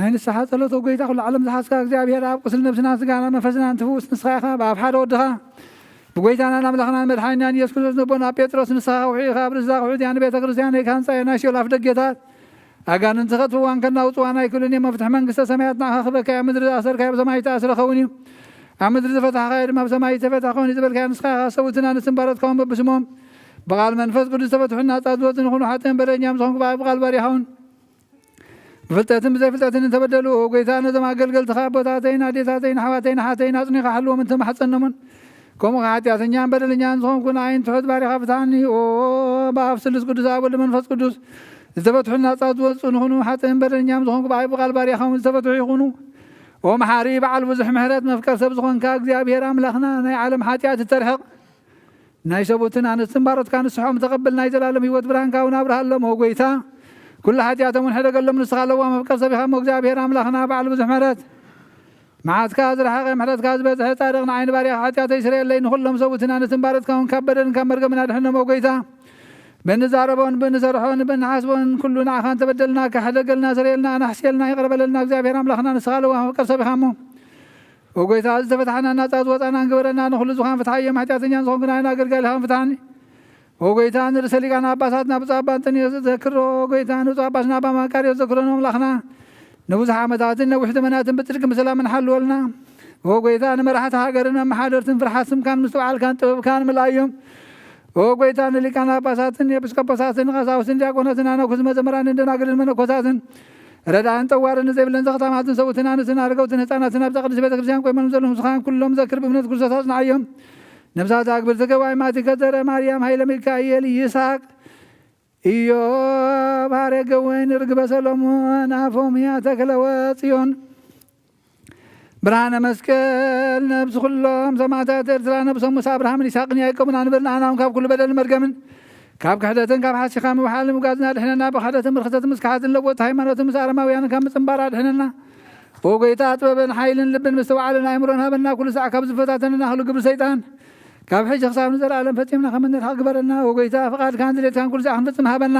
ናይ ንስሓ ጸሎት፣ ጎይታ ኩሉ ዓለም ዝሓዝካ እግዚኣብሔር ኣብ ቁስሊ ነብስናን ስጋና መንፈስናን ትፍውስ ንስኻ ኢኻ። ብኣፍ ሓደ ወድኻ ብጎይታናን ኣምላኽናን መድሓኒናን ኢየሱስ ክርስቶስ ነቦና ጴጥሮስ ንስኻ ውዑይ ኢኻ፣ ኣብ ርእስኻ ውዑይ እያ ንቤተ ክርስቲያን ኢኻ፣ ህንጻ ናይ ሲኦል ኣፍ ደጌታት ኣጋንንቲ ከጥፍዋን ከናውጽዋን ኣይክእሉን እዮም። መፍትሒ መንግስተ ሰማያት ንዓኻ ክበካ እያ። ምድሪ ዝኣሰርካዮ ኣብ ሰማይ ዝተኣስረ ኸውን እዩ። ኣብ ምድሪ ዝፈታሕካዮ ድማ ኣብ ሰማይ ዝተፈትሐ ኸውን እዩ ዝበልካዮ ንስኻ ኢኻ። ሰብኡትን ኣንስትን ባሮትካ እውን በብስሞም ብቓል መንፈስ ቅዱስ ዝተፈትሑን ናጻ ዝወጹ ንኹኑ ሓጥእን በደለኛም ዝኾንኩ ብኣብ ቃል ባሪኻ እውን ብፍልጠትን ብዘይፍልጠትን እንተበደሉ፣ ጎይታ ነዞም ኣገልገልትኻ ኣቦታተይን ኣዴታተይን ኣሕዋተይን ኣሓተይን ኣጽኒኻ ሓልዎም እንተማሕጸኖምን፣ ከምኡ ኸዓ ሓጢኣተኛን በደለኛን ዝኾንኩ ንኣይን ትሑት ባሪኻ ፍትሓኒ። ኦ ብኣብ ስሉስ ቅዱስ ኣብ ወልድ መንፈስ ቅዱስ ዝተፈትሑ ናጻ ዝወጹ ንኹኑ፣ ሓጥእን በደለኛን ዝኾንኩ ብኣይ ብቓል ባሪኻ እውን ዝተፈትሑ ይኹኑ። ኦ መሓሪ በዓል ብዙሕ ምሕረት መፍቀር ሰብ ዝኾንካ እግዚኣብሔር ኣምላኽና ናይ ዓለም ሓጢኣት እተርሕቕ ናይ ሰቡትን ኣንስትን ባሮትካ ንስሖም ተቐብል ናይ ዘላለም ህይወት ብርሃንካ እውን ኣብርሃሎም። ኦ ጎይታ ኩሉ ሓጢኣቶም እውን ሕደገሎም። ንስኻ ለዋም መፍቀር ሰብ ኢኻ እሞ እግዚኣብሔር ኣምላኽና በዓል ብዙሕ ምሕረት መዓትካ ዝረሓቐ ምሕረትካ ዝበዝሐ ጻድቕ ንዓይ ንባርያኻ ሓጢኣተይ ስረየለይ። ንኹሎም ሰቡትን ኣንስትን ባሮትካ እውን ካብ በደልን ካብ መርገምን ኣድሕኖም። ኦ ጎይታ ብንዛረቦን ብንሰርሖን ብንሓስቦን ኩሉ ንዓኻ እንተበደልና ካሕደገልና ስረየልና ኣናሕስየልና ይቕረ በለልና። እግዚኣብሔር ኣምላኽና ንስኻ ለዋም መፍቀር ሰብ ኢኻ እሞ ኦ ጎይታ ዝተፈታሕና ናጻ ዝወጻና ንግበረና። ንኹሉ ዝኻን ፍትሓ እዮም። ሓጢኣተኛን ዝኾንኩ ንዓይን ኣገልጋሊኻን ፍትሓኒ። ኦ ጎይታ ንርእሰ ሊቃነ ጳጳሳትና ብፁዕ ኣባ እንጠንዮስ ዘክሮ። ኦ ጎይታ ንብፁዕ ኣባስና ኣባ መቃርዮስ ዘክሮን ኣምላኽና ንብዙሕ ዓመታትን ነዊሕ ዘመናትን ብጽድቂ ብሰላም ንሓልወልና። ኦ ጎይታ ንመራሕቲ ሃገርን ኣመሓደርትን ፍርሓት ስምካን ምስትውዓልካን ጥበብካን ምልኣዮም። ኦ ጎይታ ንሊቃነ ጳጳሳትን ኤጲስቆጶሳትን ቀሳውስትን ዲያቆናትን ኣነኩስ መዘምራንን ደናግልን መነኮሳትን ረዳእን ጠዋርን ዘይብለን ዘኽታማትን ሰብኡትን ኣንስትን ኣረገውትን ህፃናትን ኣብዛ ቅድስት ቤተ ክርስቲያን ቆይሞም ዘለዉ ንስኻን ኩሎም ዘክር ብእምነት ክርስቶስ ኣጽንዓዮም። ነብሳት ኣግብርቲ ገባይ ማቲከ ዘረ ማርያም ሃይለ ሚካኤል ይስሐቅ ኢዮብ ሃረገ ወይን ርግበ ሰሎሞን ኣፎምያ ተክለወ ጽዮን ብርሃነ መስቀል ነብሲ ኩሎም ሰማዕታት ኤርትራ ነብሶም ምስ ኣብርሃምን ይስሐቅን ያዕቆብን ኣንብር ንኣናውን ካብ ኩሉ በደልን መርገምን ካብ ክሕደትን ካብ ሓሲኻ ምውሓልን ምውጋዝን ኣድሕነና። ብክሕደትን ብርክሰትን ምስ ክሓትን ለወጥቲ ሃይማኖትን ምስ ኣረማውያንን ካብ ምጽንባር ኣድሕነና። ኦ ጎይታ ጥበብን ሓይልን ልብን ምስትውዓልን ኣእምሮን ሃበና። ኩሉ ሳዕ ካብ ዝፈታተነና ኩሉ ግብሪ ሰይጣን ካብ ሕጂ ክሳብ ንዘለኣለም ፈጺምና ከም እንርሓቕ ግበረልና። ኦ ጎይታ ፍቓድካን ድሌትካን ኩሉ ሳዕ ክንፍጽም ሃበና።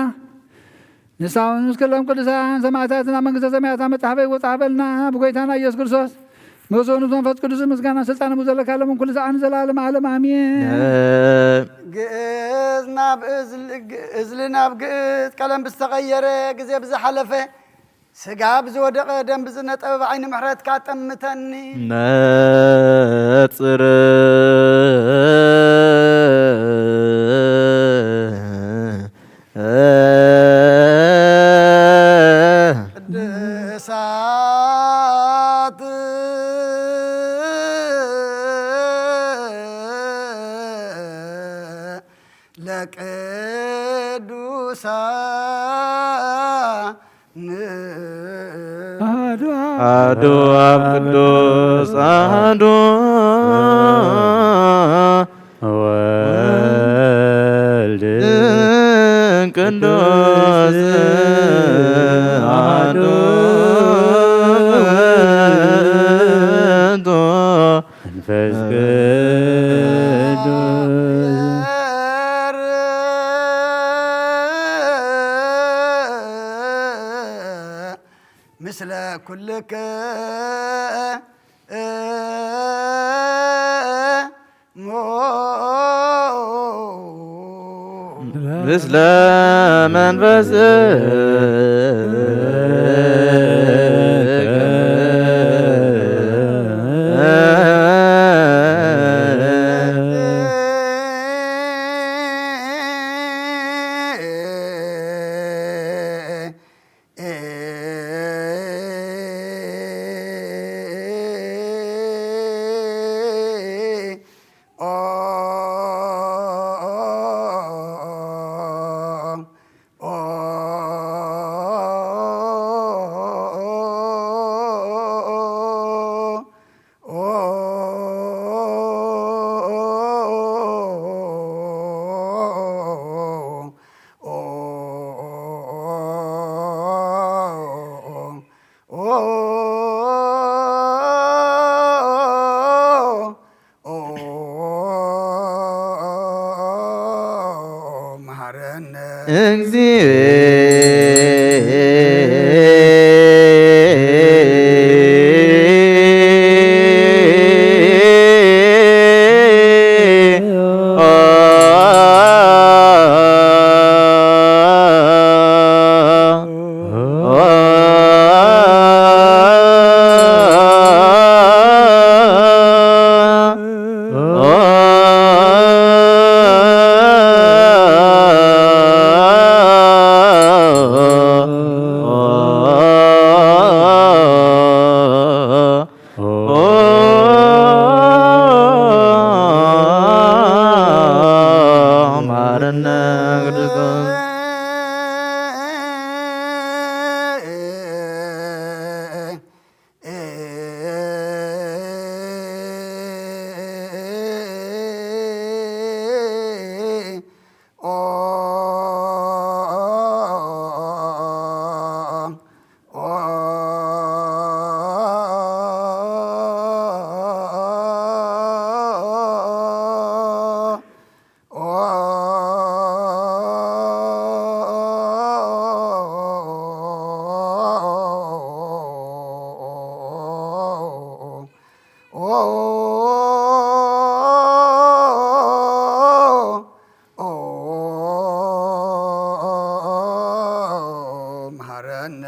ንሳውን ምስ ኩሎም ቅዱሳን ሰማዕታትና መንግስተ ሰማያት ኣብ መጻሕፈይ ወጻሕፈልና። ብጎይታና ኢየሱስ ክርስቶስ ምስኡ ምስ መንፈስ ቅዱስ ምስጋና ስልጣን ዘለካ ሎምን ኩሉ ሰዓን ዘላለም ዓለም ኣሜን። ግእዝ ናብ እዝሊ፣ እዝሊ ናብ ግእዝ ቀለም ብዝተቐየረ ግዜ ብዝሓለፈ ስጋ ብዝወደቐ ደም ብዝነጠበ ዓይኒ ምሕረትካ ጠምተኒ። ነጽር ቅድሳት ለቅዱሳን አሐዱ አብ ቅዱስ አሐዱ ወልድ ቅዱስ አሐዱ መንፈስ ቅዱስ ምስለ ኩልክ ምስለ መንፈስ መሐረነ እግዚእ ማረነ ክርስቶስ። መሐረነ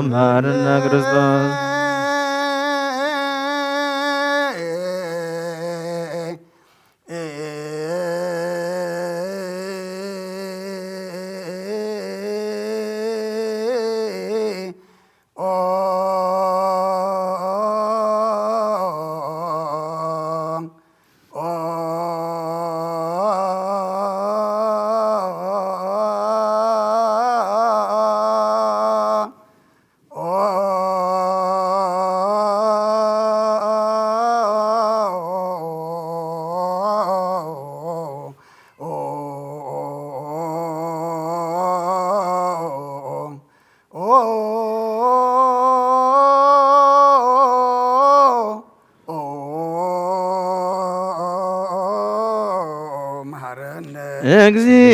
መሐረነ ክርስቶስ። መሐረነ እግዚእ።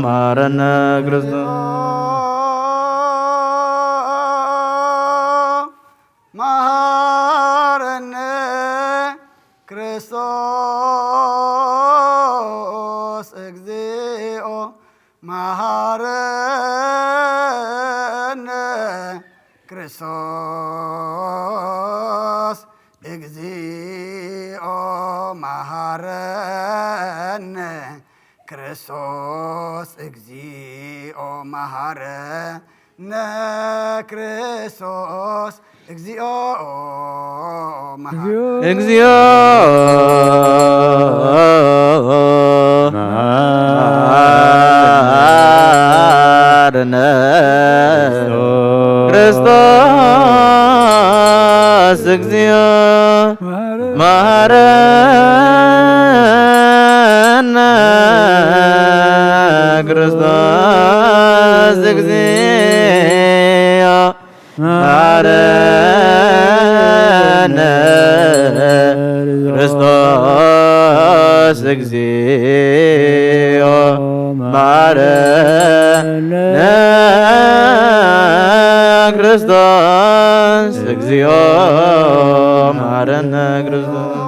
መሐረነ ክርስቶስ። መሐረነ ክርስቶስ እግዚኦ መሐረነ ክርስቶስ እግዚኦ መሐረነ ክርስቶስ እግዚኦ መሐረነ ክርስቶስ እግዚኦ መሐ- እግዚኦ መሐረነ ክርስቶስ እግዚኦ መሐረነ ክርስቶስ እግዚኦ መሐረነ ክርስቶስ እግዚኦ መሐረነ ክርስቶስ እግዚኦ መሐረነ ክርስቶስ።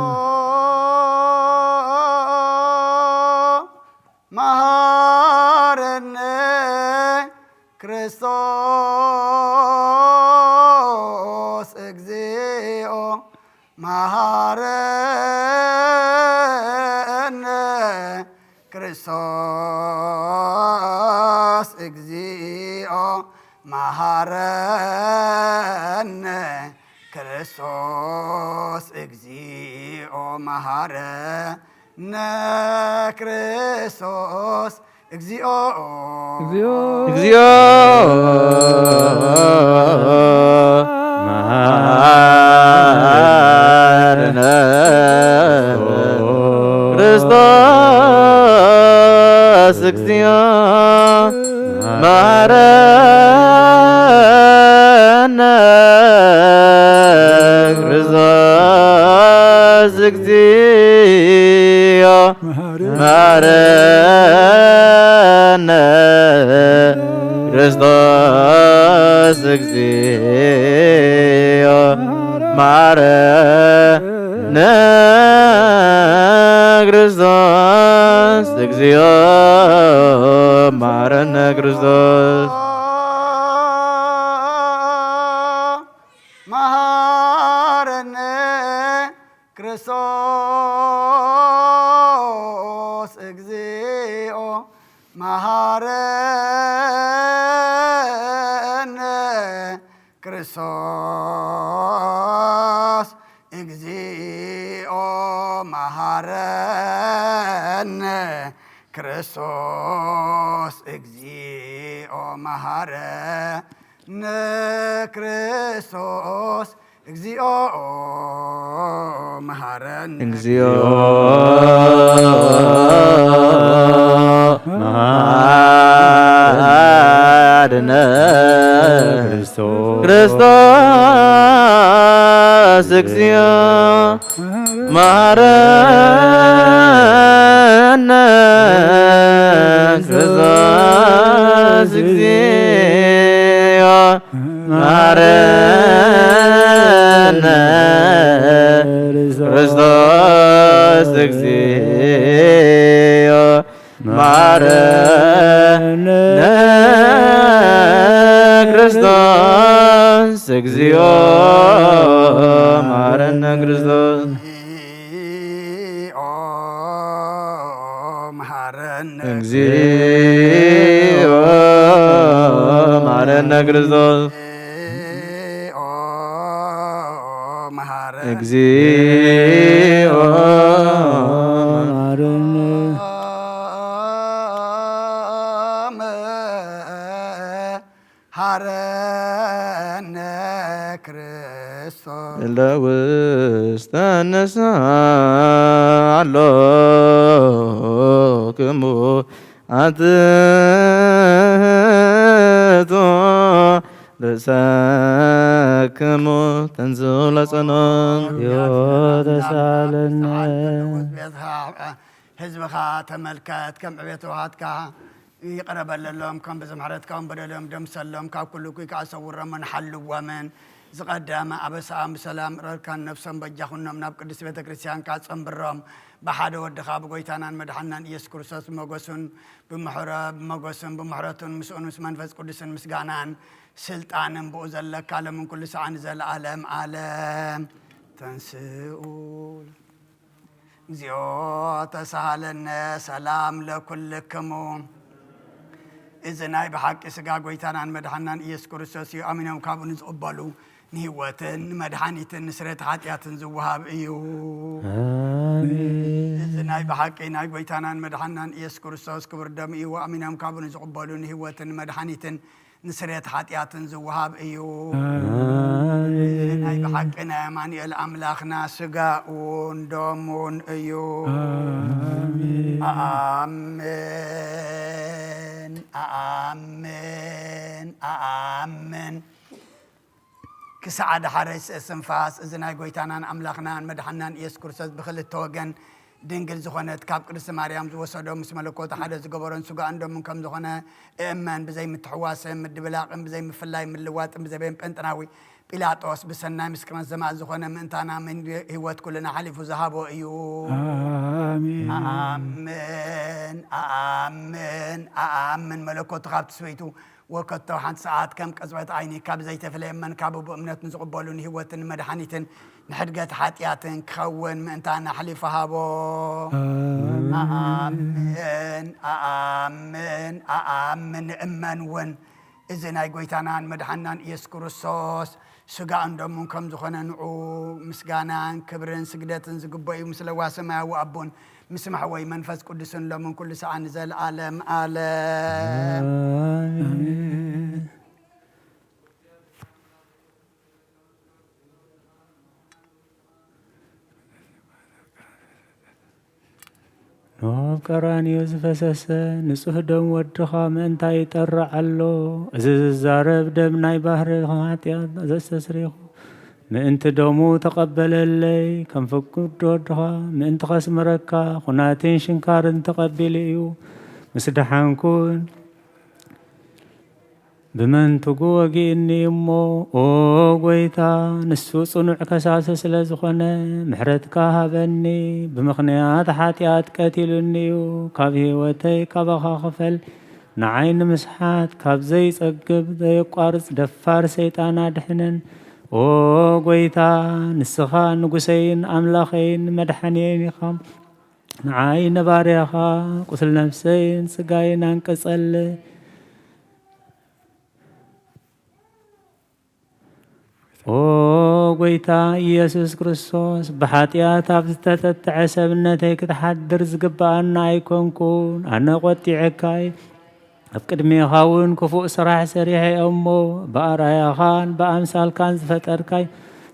መሃረነ ክርስቶስ እግዚኦ መሃረነ ክርስቶስ እግዚኦ መሃረነ ክርስቶስ እግዚኦ መሃረነ ክርስቶስ እግዚኦ እግዚኦ መሃረነ ክርስቶስ እግዚኦ መሃረነ ክርስቶስ እግዚኦ መሃረነ ክርስቶስ እግዚኦ መሃረነ ክርስቶስ እግዚኦ መሃረነ ክርስቶስ መሃረነ ክርስቶስ እግዚኦ መሃረነ ክርስቶስ እግዚኦ መሃረነ ክርስቶስ እግዚኦ መሃረ ንክርስቶስ እግዚኦ መሃረን እግዚኦ መሃረነ ክርስቶስ ክርስቶስ እግዚኦ መሃረነ ክርስቶስ እግዚኦ መሃረነ ክርስቶስ እግዚኦ መሃረነ ክርስቶስ እግዚኦ መሃረነ ክርስቶስ እግዚኦ መሃረነ እግዚኦ መሃረነ ክርስቶስ እግዚኦ መሃረነ እግዚኦ መሃረነ ሃረነ ክርስቶስ ለውስተ ንስሓ ኣሎክሙ ኣትሕቱ ርእሰክሙ ተንሥኡ ለጸሎት። ተሳለነ። ህዝብኻ ተመልከት፣ ከም ዕቤት ውሃትካ ይቕረ በለሎም፣ ከም ብዝምሕረትካ እውን በደሎም ደምሰሎም፣ ካብ ኩሉ እኩይ ከዓ ሰውሮምን ሓልዎምን። ዝቐደመ ኣበሳኦም ብሰላም እረርካን ነፍሶም በጃኹኖም ናብ ቅድስት ቤተ ክርስቲያንካ ጸንብሮም። ብሓደ ወድኻ ብጎይታናን መድሓናን ኢየሱስ ክርስቶስ ብመጎሱን ብምሕረ-፣ ብመጎስን ብምሕረቱን ምስኡን ምስ መንፈስ ቅዱስን ምስጋናን ስልጣንን ብኡ ዘለካ ሎምን ኩሉ ሰዓን ዘለዓለም ዓለም። ተንስኡ። እግዚኦ ተሳሃለነ ሰላም ለኩልክሙ። እዚ ናይ ብሓቂ ስጋ ጎይታናን መድሓናን ኢየሱስ ክርስቶስ እዩ። ኣሚኖም ካብኡ ንዝቕበሉ ንህይወትን ንመድሓኒትን ንስርየት ሓጢኣትን ዝወሃብ እዩ። ኣሜን። እዚ ናይ ብሓቂ ናይ ጎይታናን መድሓናን ኢየሱስ ክርስቶስ ክቡር ደም እዩ። ኣሚኖም ካብኡ ንዝቕበሉ ንህይወትን ንመድሓኒትን ንስርየት ሓጢኣትን ዝወሃብ እዩ። ኣሜን። እዚ ናይ ብሓቂ ናይ ኣማኑኤል ኣምላኽና ስጋኡን ደሙን እዩ። ኣሜን። ኣሜን፣ ኣሜን፣ ኣሜን። ክሳዕ ደሓረይ ስእስንፋስ እዚ ናይ ጎይታናን ኣምላኽናን መድሓናን ኢየሱስ ክርስቶስ ብኽልተ ወገን ድንግል ዝኾነት ካብ ቅድስቲ ማርያም ዝወሰዶ ምስ መለኮቱ ሓደ ዝገበሮን ስጋኡን ደሙን ከም ዝኾነ እእመን። ብዘይ ምትሕዋስን ምድብላቕን ብዘይ ምፍላይ ምልዋጥን ብዘይ በይን ጴንጥናዊ ጲላጦስ ብሰናይ ምስክርነት ዘማእዝ ዝኾነ ምእንታና ምእንቲ ህይወት ኩልና ሓሊፉ ዝሃቦ እዩ። ኣሜን። ኣሜን፣ ኣኣምን፣ ኣኣምን መለኮቱ ካብ ትስበይቱ ወከቶ ሓንቲ ሰዓት ከም ቅጽበት ዓይኒ ካብ ዘይተፍለየ እመን ካብ ብእምነት ንዝቕበሉን ህይወትን መድሓኒትን ንሕድገት ሓጢኣትን ክኸውን ምእንታና ኣሕሊፉ ሃቦ። ኣኣምን፣ ኣኣምን፣ ኣኣምን እመን እውን እዚ ናይ ጎይታናን መድሓናን ኢየሱስ ክርስቶስ ስጋኡን ደሙን ከም ዝኾነ ንዑ ምስጋናን ክብርን ስግደትን ዝግበኦ እዩ፣ ምስ ለዋ ሰማያዊ ኣቦን ምስ ማሕወይ መንፈስ ቅዱስን ሎምን ኩሉ ሰዓን ንዘለኣለም ኣለም። ኣሜን። ናብ ቀራንዮ ዝፈሰሰ ንጹህ ደም ወድኻ ምእንታይ ይጠርዕ ኣሎ? እዚ ዝዛረብ ደም ናይ ባህሪ ሓጢኣት ዘስተስሪኹ ምእንቲ ደሙ ተቐበለለይ። ከም ፍቁድ ወድኻ ምእንቲ ከስምረካ ኩናትን ሽንካርን ተቐቢሉ እዩ። ምስ ደሓንኩን ብመንትጉ ወጊእኒ እሞ፣ ኦ ጎይታ፣ ንሱ ጽኑዕ ከሳሲ ስለ ዝኾነ፣ ምሕረትካ ሃበኒ። ብምኽንያት ሓጢኣት ቀቲሉኒ እዩ። ካብ ህይወተይ ካባኻ ክፈል፣ ንዓይ ንምስሓት፣ ካብ ዘይጸግብ ዘየቋርጽ ደፋር ሰይጣን ኣድሕነን። ኦ ጎይታ፣ ንስኻ ንጉሰይን ኣምላኸይን መድሓንየይን ኢኻ። ንዓይ ንባርያኻ ቁስል ነፍሰይን ስጋይን ኣንቅጸለይ። ኦ ጎይታ ኢየሱስ ክርስቶስ፣ ብሓጢኣት ኣብ ዝተጠጥዐ ሰብነተይ ክትሓድር ዝግብኣና ኣይኮንኩን። ኣነ ቆጢዐካ እየ። ኣብ ቅድሜኻ እውን ክፉእ ስራሕ ሰሪሐ እየ እሞ፣ ብኣርኣያኻን ብኣምሳልካን ዝፈጠርካይ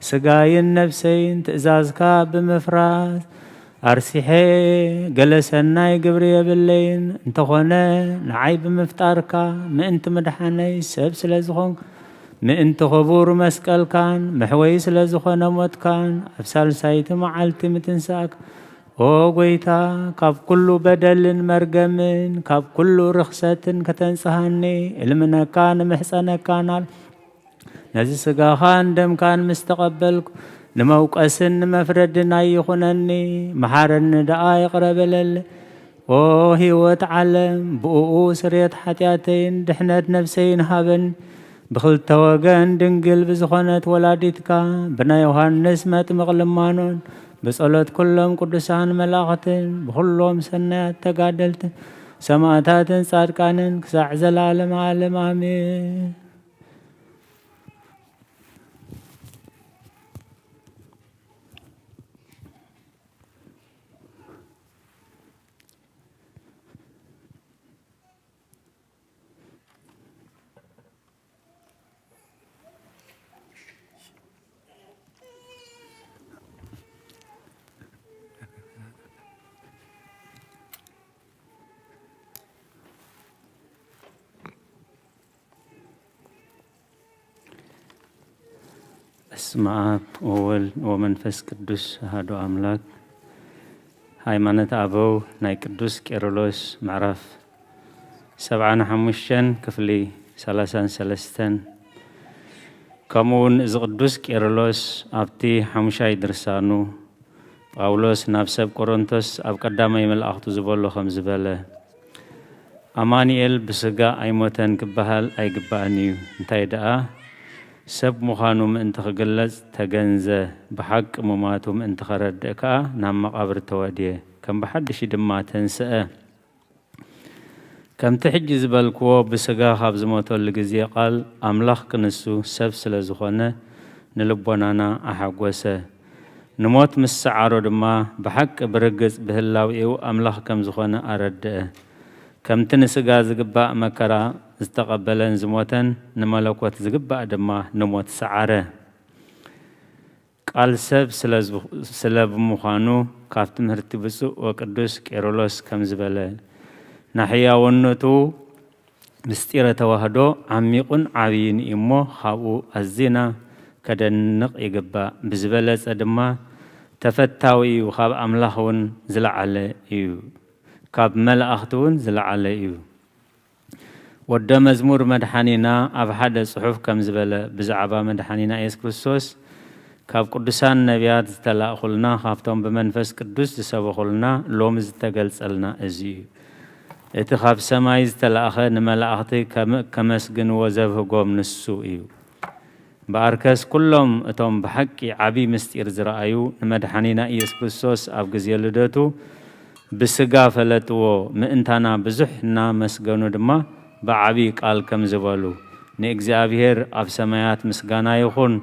ስጋይን ነፍሰይን ትእዛዝካ ብምፍራስ ኣርሲሐ፣ ገለ ሰናይ ግብሪ የብለይን። እንተኾነ፣ ንዓይ ብምፍጣርካ፣ ምእንቲ ምድሓነይ ሰብ ስለ ዝኾንካ፣ ምእንቲ ክቡር መስቀልካን መሕወዪ ስለ ዝኾነ ሞትካን፣ ኣብ ሳልሳይቲ መዓልቲ ምትንሳእካ፣ ኦ ጐይታ፣ ካብ ኩሉ በደልን መርገምን ካብ ኩሉ ርኽሰትን ከተንጽሃኒ እልምነካን እምሕጸነካን ኣሎ። ነዚ ስጋኻን ደምካን ምስ ተቐበልኩ፣ ንመውቀስን ንመፍረድን ኣይኹነኒ፣ መሓረኒ ደኣ ይቕረ በለለይ። ኦ ህይወት ዓለም፣ ብእኡ ስርየት ሓጢኣተይን ድሕነት ነፍሰይን ሃበኒ። ብኽልተ ወገን ድንግል ብዝኾነት ወላዲትካ፣ ብናይ ዮሃንስ መጥምቕ ልማኖን፣ ብጸሎት ኩሎም ቅዱሳን መላእኽትን፣ ብኹሎም ሰናያት ተጋደልትን፣ ሰማእታትን ጻድቃንን፣ ክሳዕ ዘለዓለመ ዓለም ኣሜን። በስመ አብ ወወልድ ወመንፈስ ቅዱስ አሐዱ አምላክ። ሃይማኖተ አበው ናይ ቅዱስ ቄርሎስ ምዕራፍ ሰብዓን ሓሙሽተን ክፍሊ ሰላሳን ሰለስተን። ከምኡ እውን እዚ ቅዱስ ቄርሎስ ኣብቲ ሓሙሻይ ድርሳኑ ጳውሎስ ናብ ሰብ ቆሮንቶስ ኣብ ቀዳማይ መልኣኽቱ ዝበሎ ከም ዝበለ፣ ኣማኑኤል ብስጋ ኣይሞተን ክበሃል ኣይግባእን እዩ። እንታይ ደኣ፣ ሰብ ምዃኑ ምእንቲ ክግለጽ ተገንዘ፣ ብሓቂ ሙማቱ ምእንቲ ኸረድእ ከኣ ናብ መቓብር ተወድየ፣ ከም ብሓድሽ ድማ ተንስአ። ከምቲ ሕጂ ዝበልክዎ፣ ብስጋ ካብ ዝሞተሉ ግዜ ቃል ኣምላኽ ክንሱ ሰብ ስለ ዝኾነ፣ ንልቦናና ኣሐጎሰ። ንሞት ምስ ሰዓሮ ድማ፣ ብሓቂ ብርግጽ ብህላዌኡ ኣምላኽ ከም ዝኾነ ኣረድአ። ከምቲ ንስጋ ዝግባእ መከራ ዝተቐበለን ዝሞተን፣ ንመለኮት ዝግባእ ድማ ንሞት ሰዓረ። ቃል ሰብ ስለ ዝ-፣ ስለ ብምዃኑ፣ ካብ ትምህርቲ ብፁዕ ወቅዱስ ቄርሎስ ከም ዝበለ፣ ንሕያውነቱ ምስጢረ ተዋህዶ ዓሚቑን ዓብይን እዩ እሞ፣ ካብኡ ኣዚና ከደንቕ ይግባእ። ብዝበለጸ ድማ ተፈታዊ እዩ፣ ካብ ኣምላኽ እውን ዝለዓለ እዩ፣ ካብ መላእኽቲ እውን ዝለዓለ እዩ። ወደ መዝሙር መድሓኒና ኣብ ሓደ ጽሑፍ ከም ዝበለ፣ ብዛዕባ መድሓኒና ኢየሱስ ክርስቶስ ካብ ቅዱሳን ነቢያት ዝተላእኹልና፣ ካብቶም ብመንፈስ ቅዱስ ዝሰበኹልና፣ ሎሚ ዝተገልጸልና እዚ እዩ። እቲ ካብ ሰማይ ዝተላእኸ ንመላእኽቲ ከም-፣ ከመስግንዎ ዘብህጎም ንሱ እዩ። እምበኣርከስ ኩሎም እቶም ብሓቂ ዓቢ ምስጢር ዝረኣዩ፣ ንመድሓኒና ኢየሱስ ክርስቶስ ኣብ ግዜ ልደቱ ብስጋ ፈለጥዎ፣ ምእንታና ብዙሕ እናመስገኑ ድማ ብዓቢ ቃል ከምዚ በሉ፣ ንእግዚኣብሔር ኣብ ሰማያት ምስጋና ይኹን፣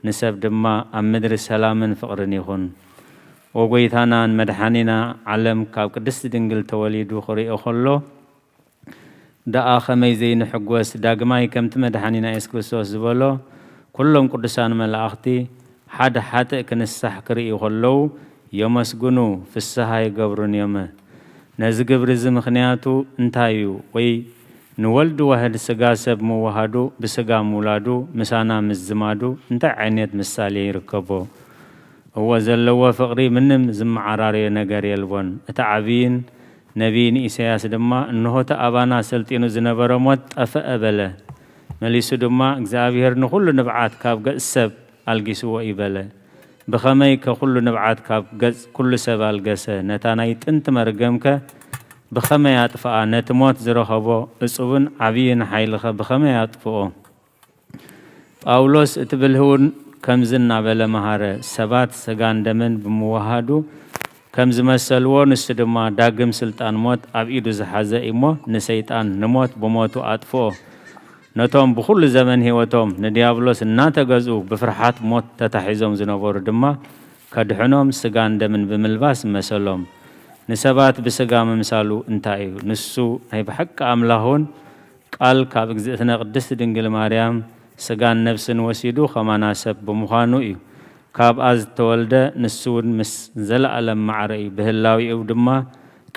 ንሰብ ድማ ኣብ ምድሪ ሰላምን ፍቕርን ይኹን። ወጎይታናን መድሓኒና ዓለም ካብ ቅድስቲ ድንግል ተወሊዱ ክርእዮ ከሎ ደኣ ከመይ ዘይንሕጎስ? ዳግማይ ከምቲ መድሓኒና የሱስ ክርስቶስ ዝበሎ፣ ኩሎም ቅዱሳን መላእኽቲ ሓደ ሓጥእ ክንሳሕ ክርእዩ ከለዉ የመስግኑ፣ ፍስሃ ይገብሩን እዮም። ነዚ ግብሪ እዚ ምኽንያቱ እንታይ እዩ? ወይ ንወልድ ዋህድ ስጋ ሰብ ምውሃዱ፣ ብስጋ ምውላዱ፣ ምሳና ምዝማዱ እንታይ ዓይነት ምሳሌ ይርከቦ? እወ፣ ዘለዎ ፍቕሪ ምንም ዝመዓራረዮ ነገር የልቦን። እቲ ዓብይን ነቢይን ኢሳያስ ድማ፣ "እንሆ እቲ ኣባና ሰልጢኑ ዝነበረ ሞት ጠፈአ" በለ። መሊሱ ድማ፣ "እግዚኣብሔር ንኹሉ ንብዓት ካብ ገጽ ሰብ ኣልጊስዎ እዩ" በለ። ብኸመይ ከ ኩሉ ንብዓት ካብ ገጽ ኩሉ ሰብ ኣልገሰ? ነታ ናይ ጥንቲ መርገምከ ብኸመይ ኣጥፍኣ? ነቲ ሞት ዝረኸቦ እጹብን ዓብይን ሓይልኸ ብኸመይ ኣጥፍኦ? ጳውሎስ እቲ ብልህ እውን ከምዚ እናበለ መሃረ፣ ሰባት ስጋን ደምን ብምውሃዱ ከም ዝመሰልዎ፣ ንሱ ድማ ዳግም ስልጣን ሞት ኣብ ኢዱ ዝሓዘ እዩ እሞ፣ ንሰይጣን ንሞት ብሞቱ ኣጥፍኦ። ነቶም ብኹሉ ዘመን ህይወቶም ንዲያብሎስ እናተገዝኡ ብፍርሓት ሞት ተታሒዞም ዝነበሩ ድማ ከድሕኖም ስጋን ደምን ብምልባስ መሰሎም። ንሰባት ብስጋ ምምሳሉ እንታይ እዩ? ንሱ ናይ ብሓቂ ኣምላኽ እውን ቃል ካብ እግዝእትነ ቅድስት ድንግል ማርያም ስጋን ነፍስን ወሲዱ ከማና ሰብ ብምዃኑ እዩ። ካብኣ ዝተወልደ ንሱ እውን ምስ ዘለኣለም ማዕረ እዩ። ብህላዊኡ ድማ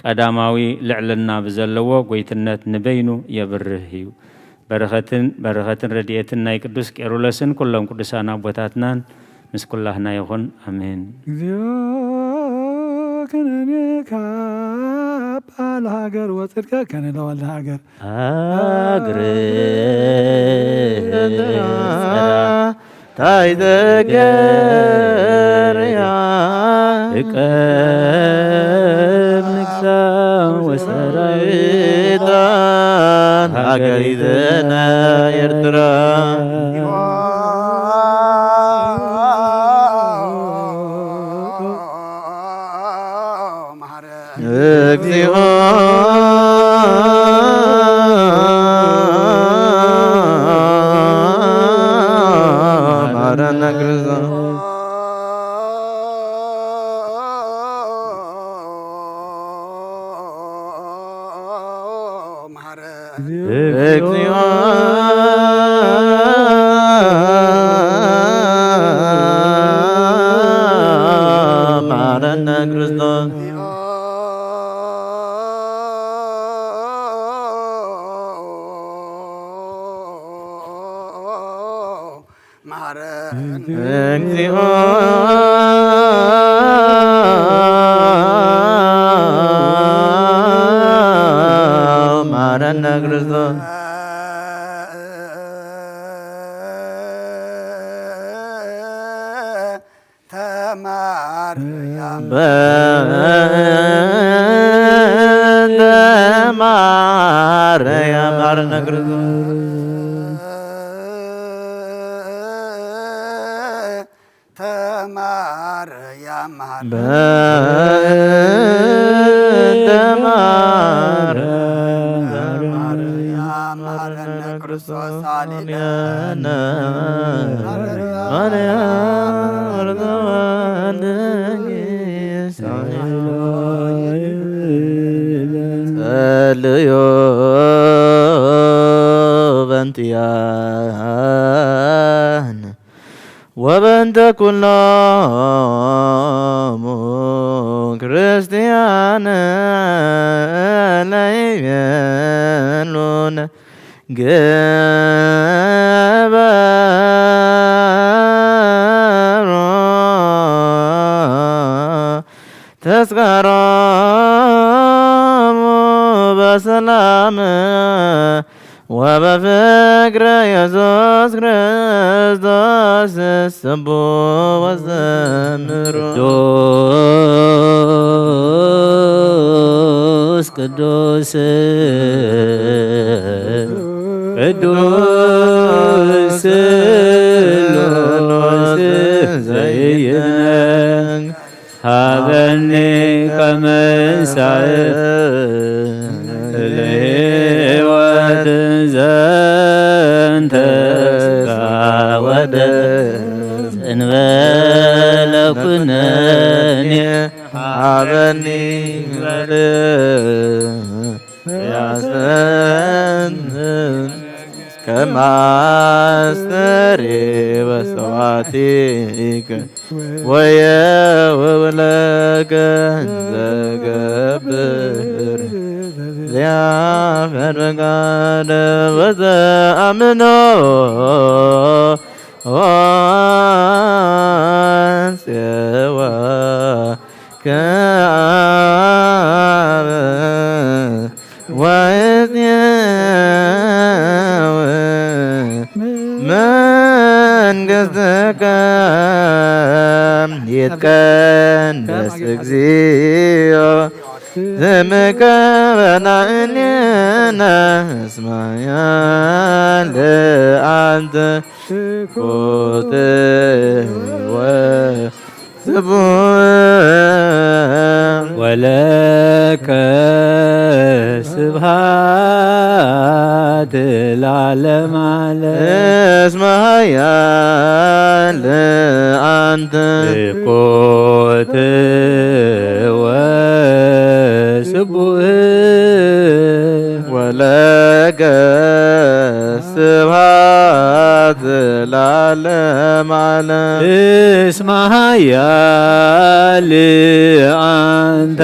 ቀዳማዊ ልዕልና ብዘለዎ ጎይትነት ንበይኑ የብርህ እዩ። በረኸትን በረኸትን ረድኤትን ናይ ቅዱስ ቄርሎስን ኩሎም ቅዱሳን ኣቦታትናን ምስ ኩላህና ይኹን። ኣሜን። እግዚኦ ከነኔካ በዓል ሃገር ወጽድቀ ከነ ለወልደ ሃገር። ሃገር ታይ ዘገርያ እቀብ ንግሳ ወሰራዊታ ሃገር ይዘና ኤርትራ። እግዚኦ መሐረነ ክርስቶስ። እግዚኦ መሐረነ ክርስቶስ። መሐረነ እግዚኦ መሐረነ ክርስቶስ። ተማርያም በእንተ ማርያም መሐረነ ክርስቶስ። ተማርያም መሐረነ በእንተ ማርያም መሐረነ ክርስቶስ አሊነ። ማርያም ጸልዩ በንትያ ወበንተ ኩሎሙ ክርስቲያን ለይቤሉነ ግበሩ ተስካሮሙ በሰላም ወበፍቅረ ኢየሱስ ክርስቶስ ስቡ ወዘምሩ። ቅዱስ ቅዱስ ስሉስ ዘይነግ ሃበኒ ከመሳእ ለህይወት ዘንተ ስጋ ወደም እንበለ ኩነኔ ሃበኒ በል ያሰን ከማስተሬ በሰዋቲከ ወየውብለከ ዘገብር ዚያፈር ፈቃደ ወዘአምኖ ወጽዋ ከአብ ወእጽየው መንግሥትከ ይትቀደስ እግዚኦ ስምከ በላዕሌነ እስመ ኃያል አንተ ትኩት ወ ስቡሕ ወለከ ስብሐት ለዓለመ ዓለም። እስመ ኃያል አንተ ትኩት ወስቡሕ ወለከ ስብሐት ለዓለመ ዓለም። እስመ ኃያል አንተ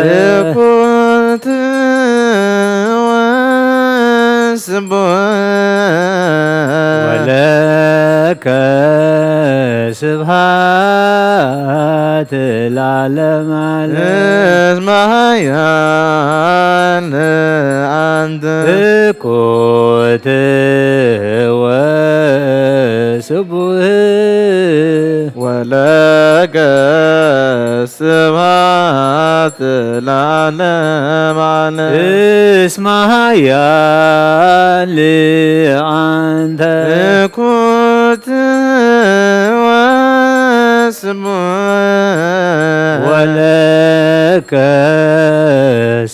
ትኩት ወስቡሕ ወለከ ስብሐት ለዓለመ ዓለም። እስመ ኃያል አንተ ትኩት ወስቡሕ ወለከ ስብሐት ለዓለመ ዓለም። እስመ ኃያል አንተ ትኩት ወስቡሕ ወለከ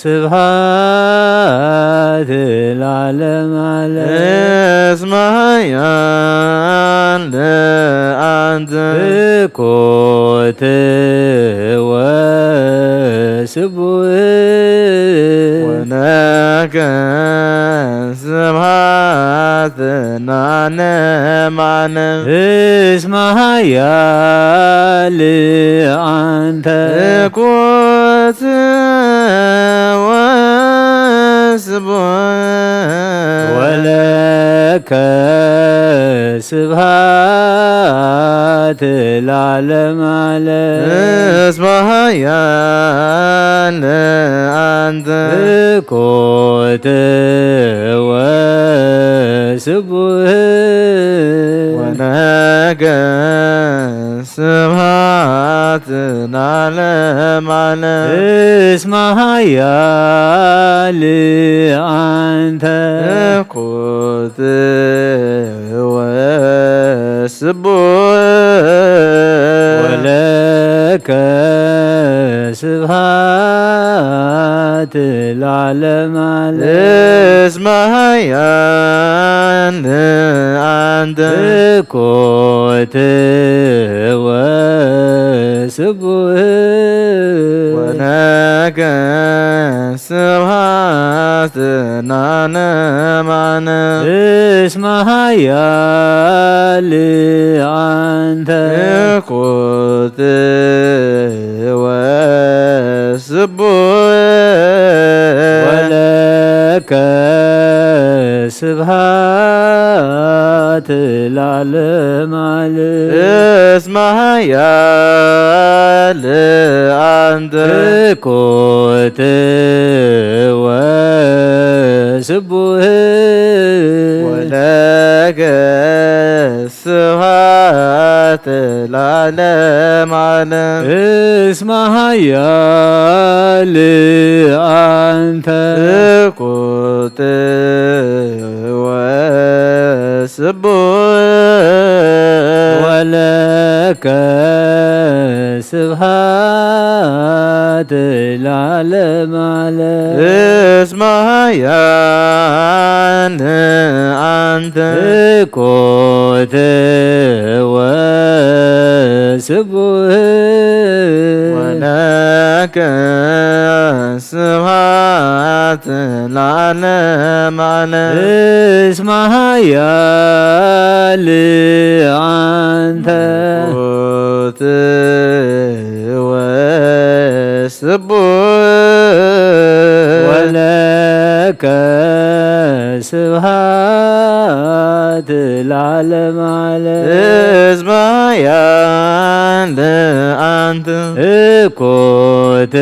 ስብሐት ለዓለመ ዓለም። እስመ ኃያል አንተ ትኩት ወስቡሕ ወለከ ስብሐት ለዓለመ ዓለም። እስመ ኃያል አንተ ትኩት ወስቡሕ ወለከ ስብሐት ለዓለመ ዓለም። እስመ ኃያል አንተ ትኩት ወስቡሕ ወለከ ስብሐት ለዓለመ ዓለም። እስመ ኃያል አንተ ትኩት ወስቡሕ ወለከ ስብሐት ለዓለመ ዓለም። እስመ ኃያል አንተ ትኩት ወስቡሕ ወለከ ስብሐት ለዓለመ ዓለም። እስመ ኃያል አንተ ትኩት ወስቡሕ ወለከ ስብሐት ለዓለመ ዓለም። እስመ ኃያል አንተ ትኩት ወስቡሕ ወለከ ስብሐት ለዓለመ ዓለም። እስመ ኃያል አንተ ወስቡሕ ወለከ ስብሐት ለዓለመ ዓለም። እስመ ኃያል አንተ። እኮት ወስቡሕ ወለከ ስብሐት ለዓለመ ዓለም። እስመ ኃያል አንተ። እኮት ወስቡሕ ወለከ ስብሐት ለዓለመ ዓለም። እስመ ኃያል አንተ። እኮት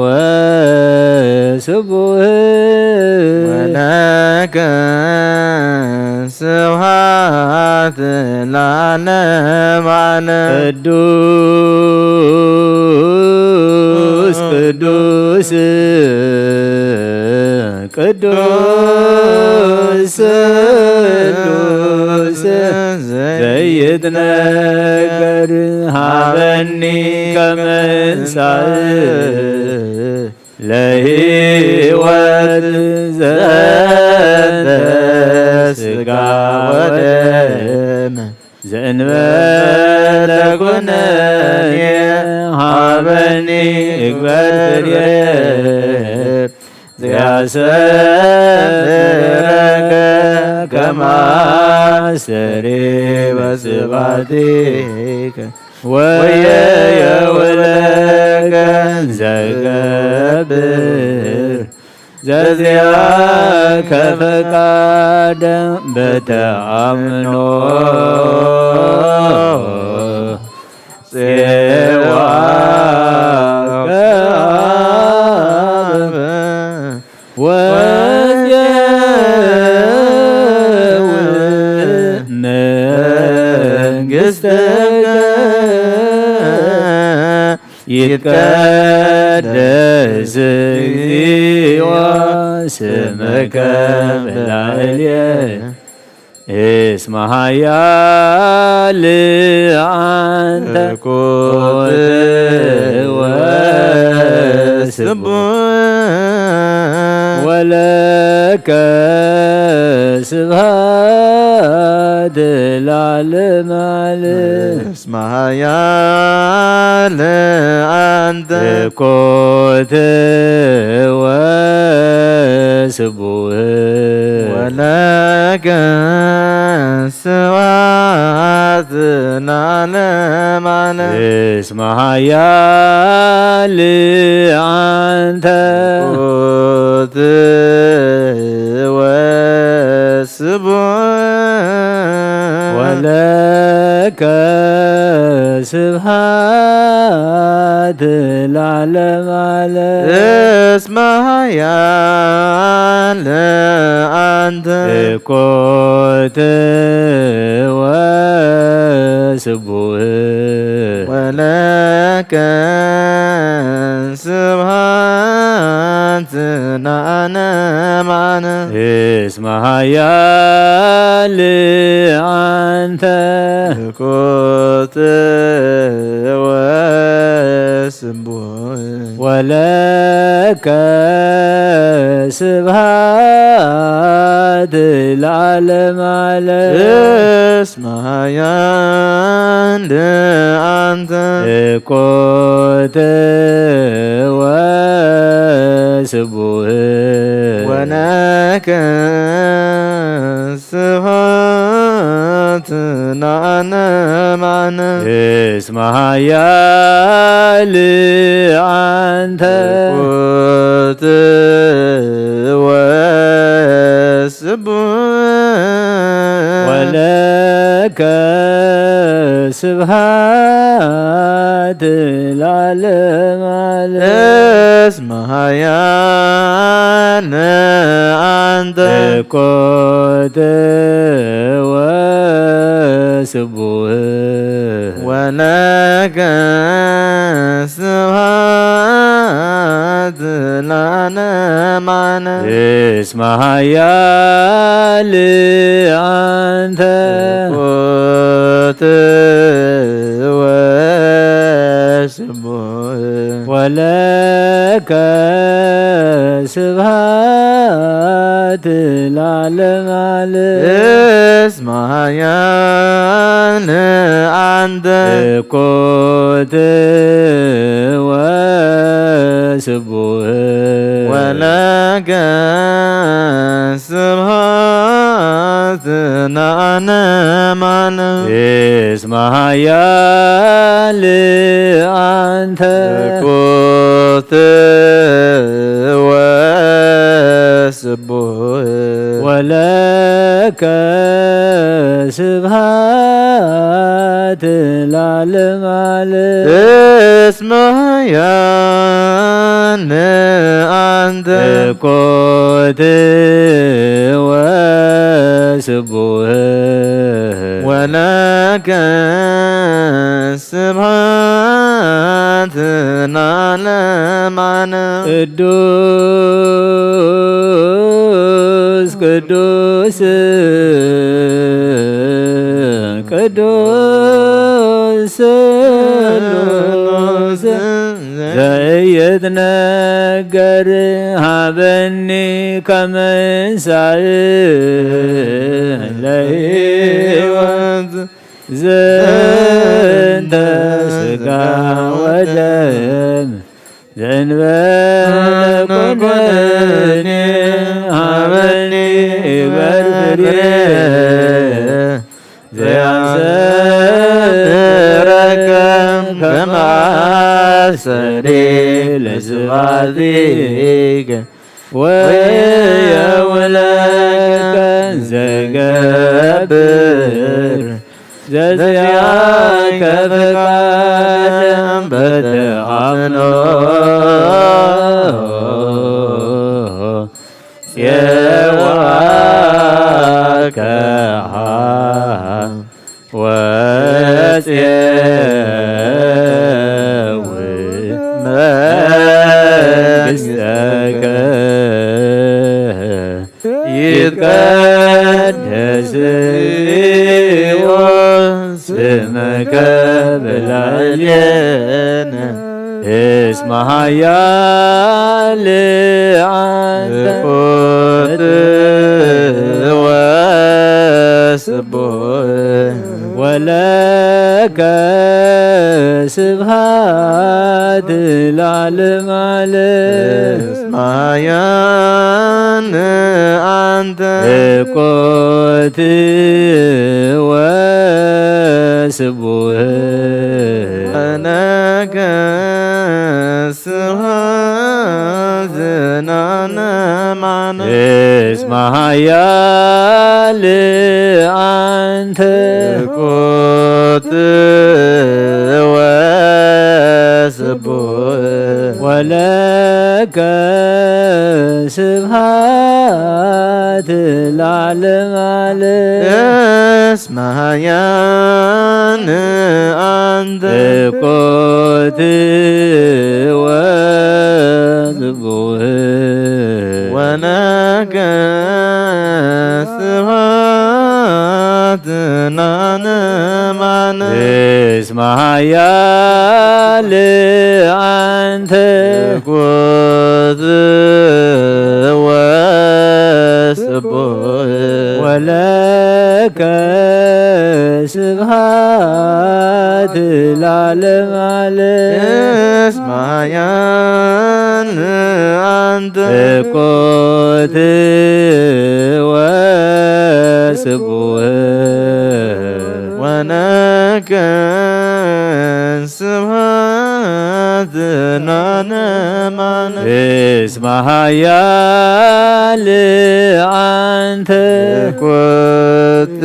ወስቡሕ ወለከ ስብሐት ለዓለመ ዓለም። ቅዱስ ቅዱስ ቅዱስ ቅዱስ ዘይትነገር ሀበኒ ከመንሳእ ለህይወት ዘንተ ስጋ ወደም ዘእንበለ ኩነኔ ሀበኒ እግበር ትርየት ዘያሰምረከ ከመ አስተሪ በስብሐቲከ ወየውለከ ዘገብር ዘዚአከ ፈቃደ በተአምኖ ጽዋ ከአብ ወየው መንግሥትከ ይትቀደስ እግዚኦ ስምከ በላዕሌነ። እስመ ኃያል አንተ ኮት ወስቡሕ ወለከ ስብሐት ለዓለመ ዓለም። እስመ ኃያል አንተ ኮት ወስቡሕ ወለከ ስብሐት ለዓለመ ዓለም። እስመ ኃያል አንተ ኮት ወስቡሕ ወለከ ስብሐት ለዓለመ ዓለም። እስመ ኃያል አንተ ኮት ወስቡሕ ወለከ ስብሐት ለዓለመ ዓለም። እስመ ኃያል አንተ ኮት ወስቡሕ ወለከ ስብሐት ለዓለመ ዓለም። እስመ ኃያል አንተ ኮት ወስቡሕ ወለከ ስብሐት ለዓለመ ዓለም። እስመ ኃያል አንተ ኮት ወስቡሕ ወለከ ስብሐት ለዓለመ ዓለም። እስመ ኃያል አንተ ኮት ወስቡሕ ወለከ ስብሐት ለዓለመ ዓለም። እስመ ኃያል አንተ። ትኩት ወስቡሕ። ወለከ ስብሐት ለዓለመ ዓለም። እስመ ኃያል አንተ። ትኩት ወስቡሕ። ወለከ ስብሐት ለዓለመ ዓለም። እስመ ኃያል አንተ። ትኩት ወስቡሕ። ወለከ ስብሐት ለዓለመ ዓለም። እስመ ኃያል አንተ። ትኩት ወስቡሕ። ወለከ ስብሐት ለዓለመ ዓለም። ቅዱስ ቅዱስ ቅዱስ ስሉስ ዘኢይትነገር ሀበኒ ከመ እንሳእ ለሕይወት ዘንተ ሥጋ ወደም ዘእንበለ ኩነኔ ሀበኒ በርፍሬ ዘያንሰረከም ከማሰሪ ለስባዚከ ወየውለከ ዘገብር ዘዚአከ ፈቃድ በተአምኖ ጼዋከ ወጼው መንግሥተከ። ይትቀደስ ስምከ በላዕሌነ እስመ ኃያል አንተ። ትኩት ወስቡሕ። ወለከ ስብሐት ለዓለመ ዓለም። እስመ ኃያል አንተ። ትኩት ወስቡሕ። ወለከ ስብሐት ለዓለመ ዓለም። እስመ ኃያል አንተ። ትኩት ወስቡሕ። ወለከ ስብሐት ለዓለመ ዓለም። እስመ ኃያል አንተ። ትኩት ወስቡሕ። ወለከ ስብሐት ለዓለመ ዓለም። እስመ ኃያል አንተ። ትኩት ወስቡሕ። ወለከ ስብሐት ለዓለመ ዓለም። እስመ ኃያል አንተ። ትኩት ወስቡሕ። ወለከ ስብሐት ለዓለመ ዓለም። እስመ ኃያል አንተ። ትኩት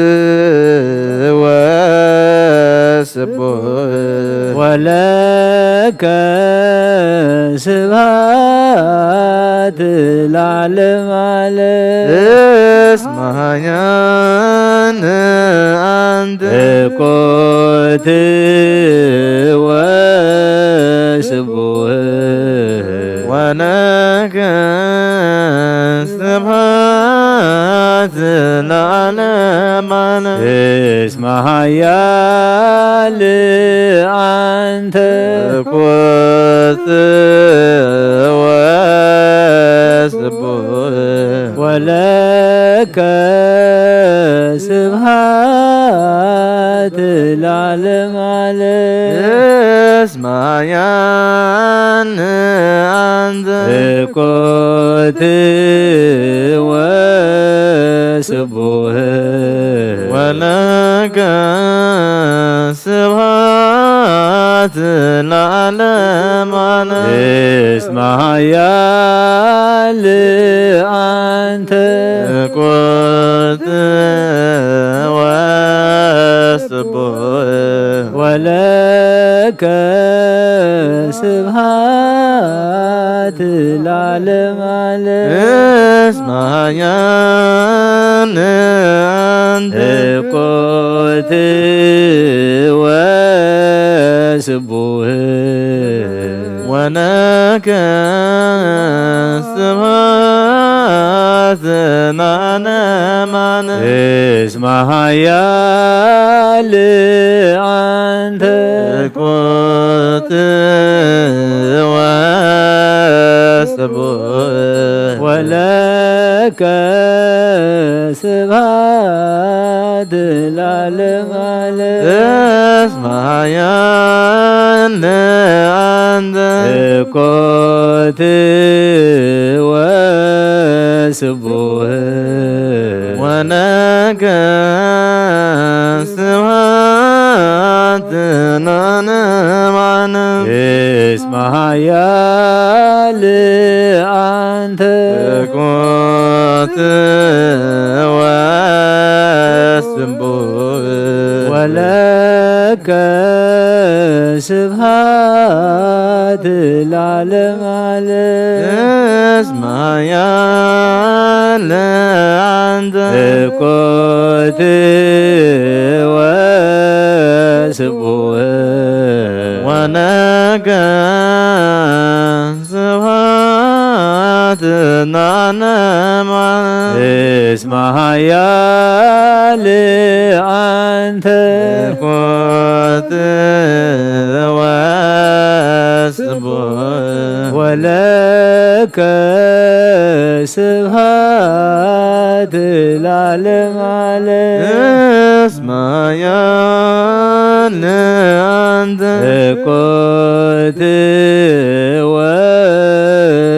ወስቡሕ። ወለከ ስብሐት ለዓለመ ዓለም። እስመ ኃያል አንተ። ትኩት ወስቡሕ። ወለከ ኃያል አንተ ትኩት ወስቡህ ወለከ ስብሐት ለዓለመ ዓለም። እስመ ኃያል አንተ ትኩት ወስቡህ ወለከ ስብሐት ለዓለመ ዓለም። እስመ ኃያል አንተ ትኩት ወስቡህ ወለከ ስብሐት ለዓለመ ዓለም። እስመ ኃያል አንተ ትኩት ወስቡህ ወለከ ስብሐት ለዓለመ ዓለም። እስመ ኃያል አንተ ትኩት ወስቡህ ወለከ ስብሐት ለዓለመ ዓለም። እስመ ኃያል አንተ ትኩት ወስቡህ ወለከ ስብሐት ለዓለመ ዓለም። እስመ ኃያል አንተ ትኩት ወስቡህ ወለከ ስብሐት ለዓለመ ዓለም። እስመ ኃያል አንተ ትኩት ወስቡህ ወለከ ስብሐት ለዓለመ ዓለም። እስመ ኃያል አንተ ትኩት ወስቡህ ወለከ ስብሐት ለዓለመ ዓለም። እስመ ኃያል አንተ ትኩት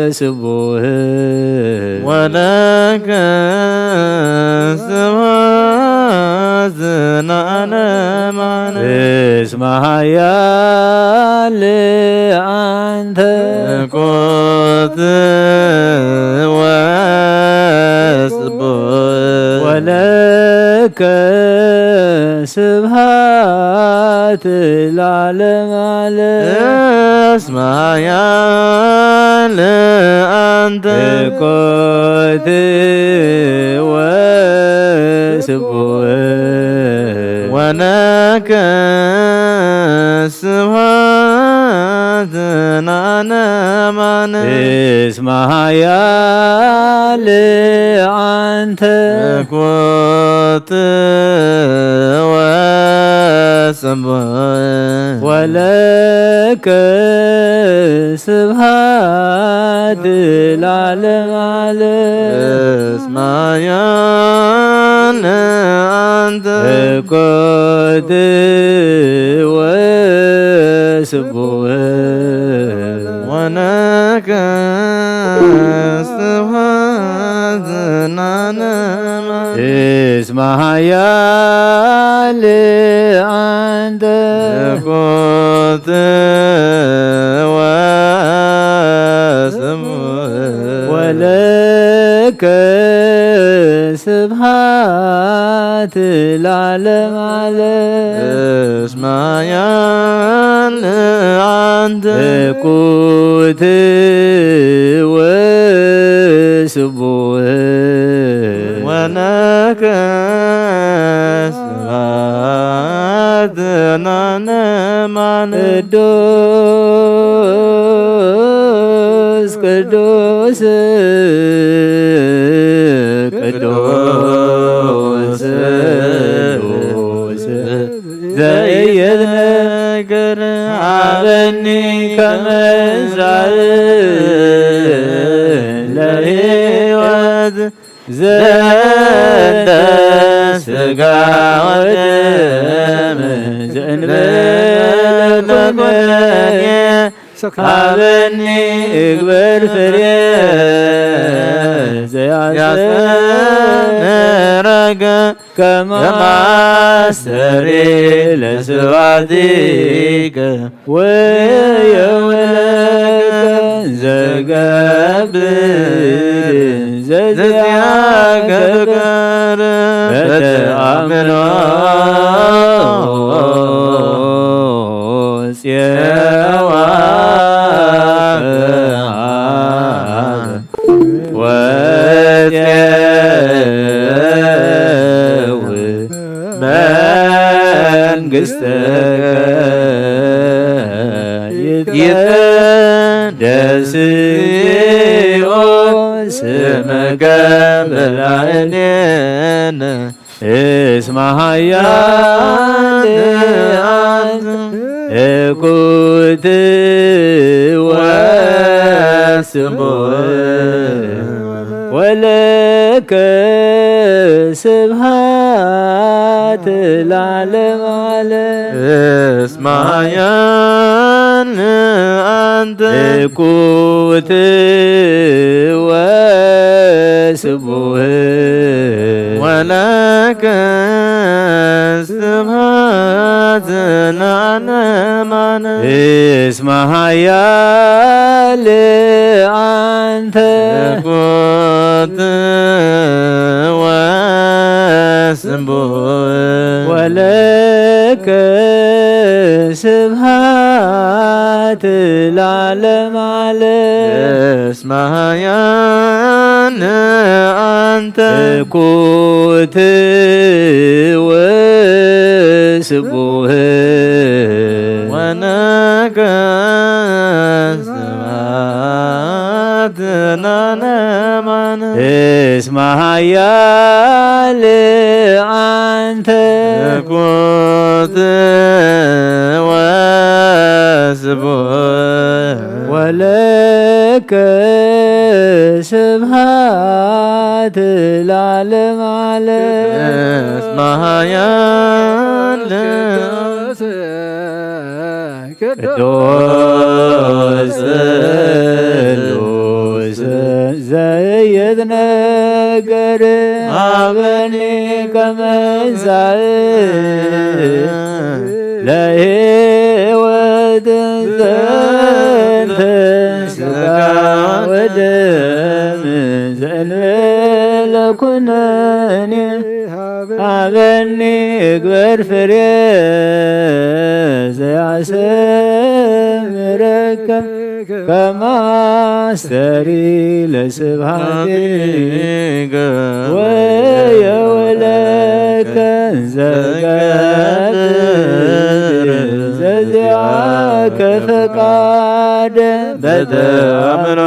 ወስቡህ ወለከ ስብሐት ለዓለመ ዓለም። እስመ ኃያል አንተ ትኩት ወስቡህ ወለከ ስብሐት ለዓለመ ዓለም። እስመ ኃያል አንተ ትኩት ወስቡህ ወለከ ስብሐት ለዓለመ ዓለም። እስመ ኃያል አንተ ትኩት ወስቡህ ወለከ ስብሐት ለዓለመ ዓለም። እስመ ኃያል አንተ ትኩት ወስቡህ ወለከ ስብሐት ለዓለመ ዓለም። እስመ ኃያል አንተ ትኩት ወስቡህ ወለከ ስብሐት ለዓለመ ዓለም። እስመ ኃያል አንተ ትኩት ወስቡህ ወለከ ስብሐት ለዓለመ ዓለም። ቅዱስ ቅዱስ ቅዱስ ቅዱስ ዘንተ ስጋ ወደም ዘእንበለ ኩነኔ ሃበኒ እግበር ፍሬ ዘያስተምረከ ከመ አስተሪ ለስብሐቲከ ወየውለከ ዘገብር ዘዚአከ ፍቅር በተአምኖ ጽዋ ወጤው መንግሥትከ ይትቀደስ እግዚኦ ስምከ በላዕሌነ እስመ ኃያል አንተ እኩት ወስቡሕ ወለከ ስብሐት ለዓለመ ዓለም። እስመ ኃያል አንተ እኩት ወስቡሕ ወለከ ስብሐት ለዓለመ ዓለም። እስመ ኃያል አንተ እኩት ወስቡሕ ወለከ ስብሐት ለዓለመ ዓለም። እስመ ኃያል አንተ እኩት ወስቡሕ ወለከ ስብሐት ለዓለመ ዓለም። እስመ ኃያል አንተ እኩት ወስቡሕ ወለከ ስብሐት ለዓለመ ዓለም። እስመ ኃያል ቅዱስ ቅዱስ ስሉስ ዘይትነገር ሀበኒ ከመ ለሕይወት ዘንተ ሥጋ ወደም ዘእንበለ ኩነኔ ሀበኒ እግበር ፍሬ ዘያሰምረከ ከመ አስተሪ ለስብሐቲከ ወየውለከ ዘገብር ዘዚአከ ፈቃደ በተአምኖ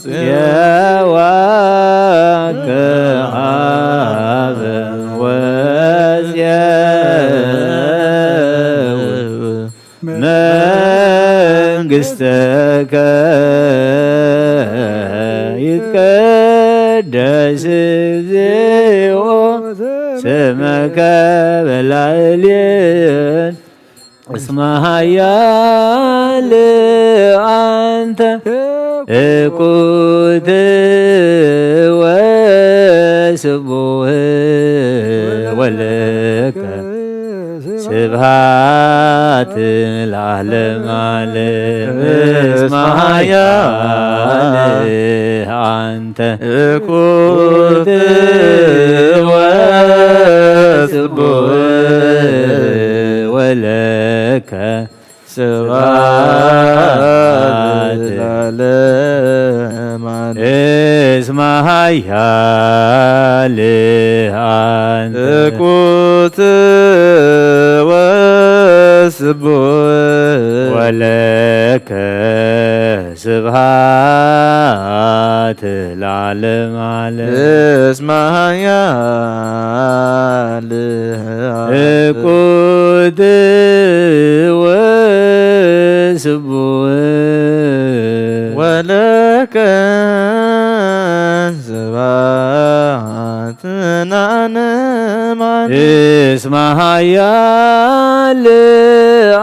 ጽዋ ከሃበ ወጽየው መንግሥተከ ይትቀደስ እግዚኦ ስመከ በላዕሌን እስመ ኃያል አንተ እኩት ወስቡህ ወለከ ስብሐት ለዓለመ ዓለም። እስመ ኃያል አንተ እኩት ወስቡህ ወለከ ስብሐት ለዓለመ ዓለም። እስመ ኃያል አንተ እኩት ወስቡህ ወለከ ስብሐት ለዓለመ ዓለም። እስመ ኃያል እኩት ወስቡህ ወለከ እስመ ኃያል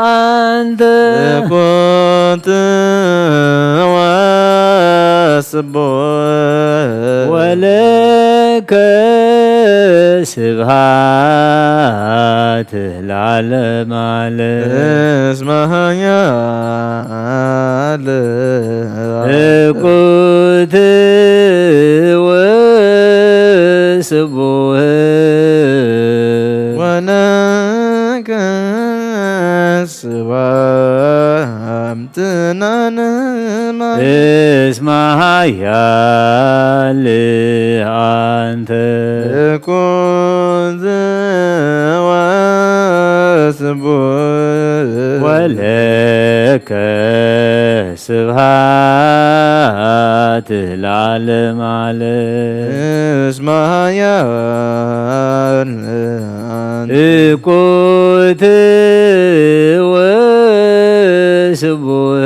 አንተ። ትኩት ወስቡሕ። ወለከ ስብሐት ለዓለመ ዓለም። እስመ ኃያል ትኩት ወስቡሕ። ወለከ ስብሐት ለዓለመ ዓለም። እስመ ኃያል አንተ። ትኩት ወስቡሕ። ወለከ ስብሐት ለዓለመ ዓለም። እስመ ኃያል አንተ። ትኩት ወስቡሕ።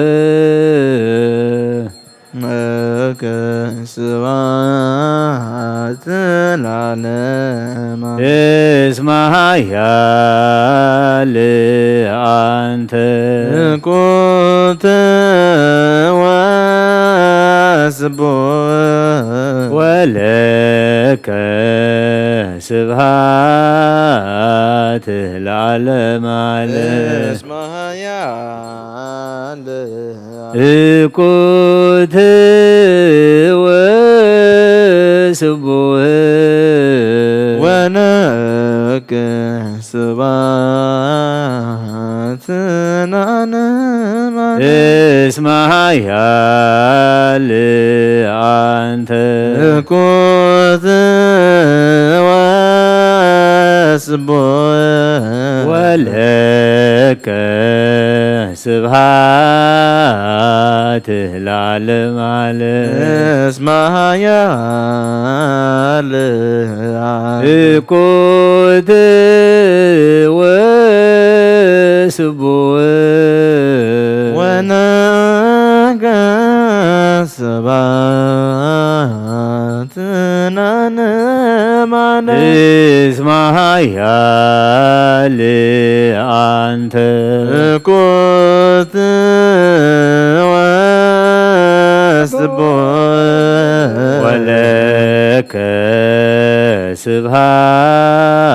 ለከ ስብሐት ለዓለመ። እስመ ኃያል አንተ። ትኩት ወስቡሕ። ወለከ ስብሐት ለዓለመ ዓለም። እስመ ኃያል ትኩት ወስቡሕ። ወለከ ስብሐት ለዓለመ ዓለም። እስመ ኃያል አንተ። ትኩት ወስቡሕ። ወለከ ስብሐት ለዓለመ ዓለም። እስመ ኃያል ትኩት ወስቡሕ። ወለከ ስብሐት ለዓለመ ዓለም። እስመ ኃያል አንተ። ትኩት ወስቡሕ። ወለከ ስብሐት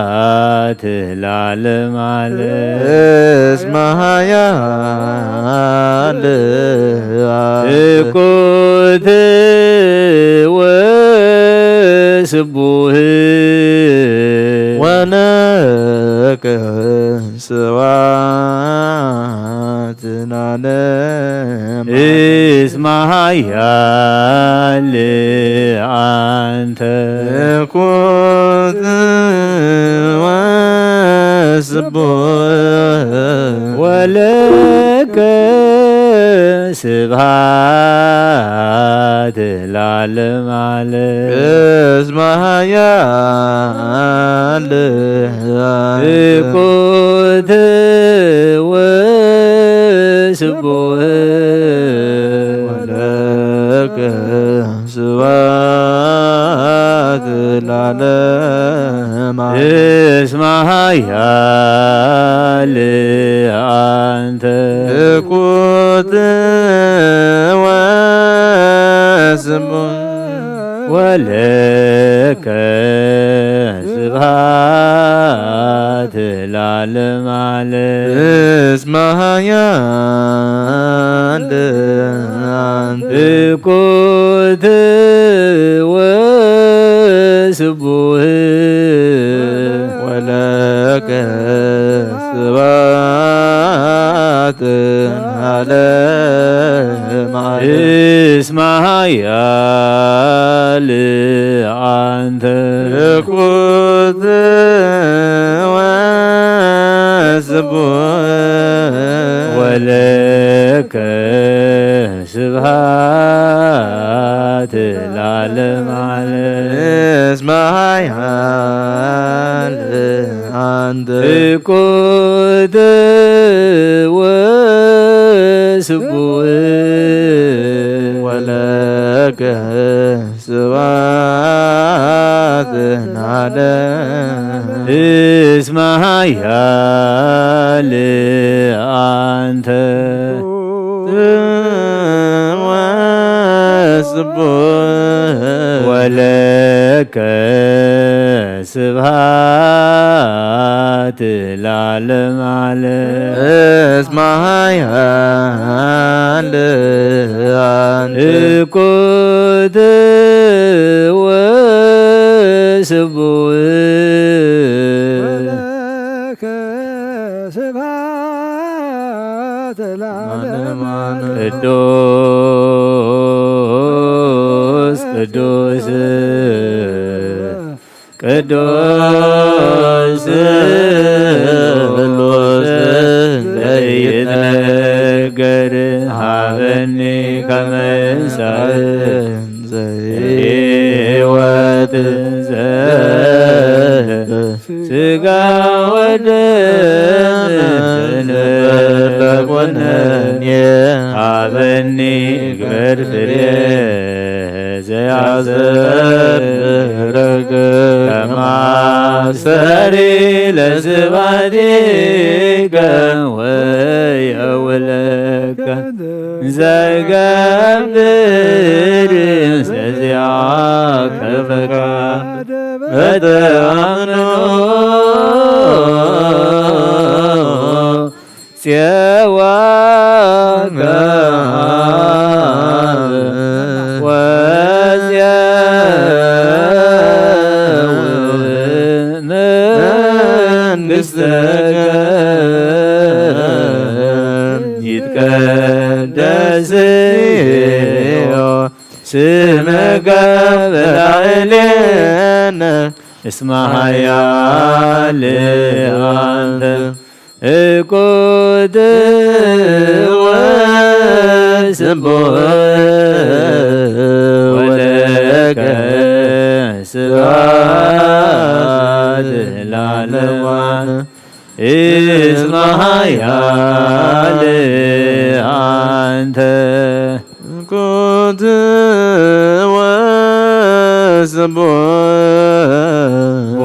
ለዓለመ ዓለም። እስመ ኃያል ትኩት ወስቡሕ። ወለከ ስብሐት ለዓለመ። እስመ ኃያል አንተ። ትኩት ወስቡሕ። ወለከ ስብሐት ለዓለመ ዓለም። እስመ ኃያል ትኩት ወስቡሕ። ወለከ ስብሐት ለዓለመ ዓለም። እስመ ኃያል አንተ። ትኩት ወስቡሕ። ወለከ ስብሐት ለዓለመ ዓለም። እስመ ኃያል አንተ። ትኩት ወስቡሕ። ወለከ ስብሐት ለዓለመ ዓለም። እስመ ኃያል አንተ። ትኩት ወስቡሕ። ወለከ ስብሐት ለዓለመ ዓለም። እስመ ኃያል አንተ። ትኩት ወስቡሕ። ወለከ ስብሐት ለዓለመ። ኃያል አንተ ወስቡሕ ወለከ ስብሐት ለዓለመ ዓለም። እስመ ኃያል አንተ እኩት ወስቡሕ ወለከ ስብሐት ለዓለመ ዓለም። ቅዱስ ቅዱስ ቅዱስ ስሉስ ዘይትነገር ሀበኒ ከመ እሳት ዘይወት ዘ ስጋ ወደም ለኩነኔ ሀበኒ ግበር ፍሬ ዘያዘብረከ ከማሰሪ ለስባቲከ ወየውለከ ዘገብር ዘዚአከ ፈቃድ በተአምኖ ጼዋከ ወዜው መንግሥትከ ይትቀደስ ስምከ በላዕሌነ እስመ ኃያል አንተ እኩት ወስቡሕ ወለከ ስብሐት ለዓለመ ዓለም። እስመ ኃያል አንተ እኩት ወስቡሕ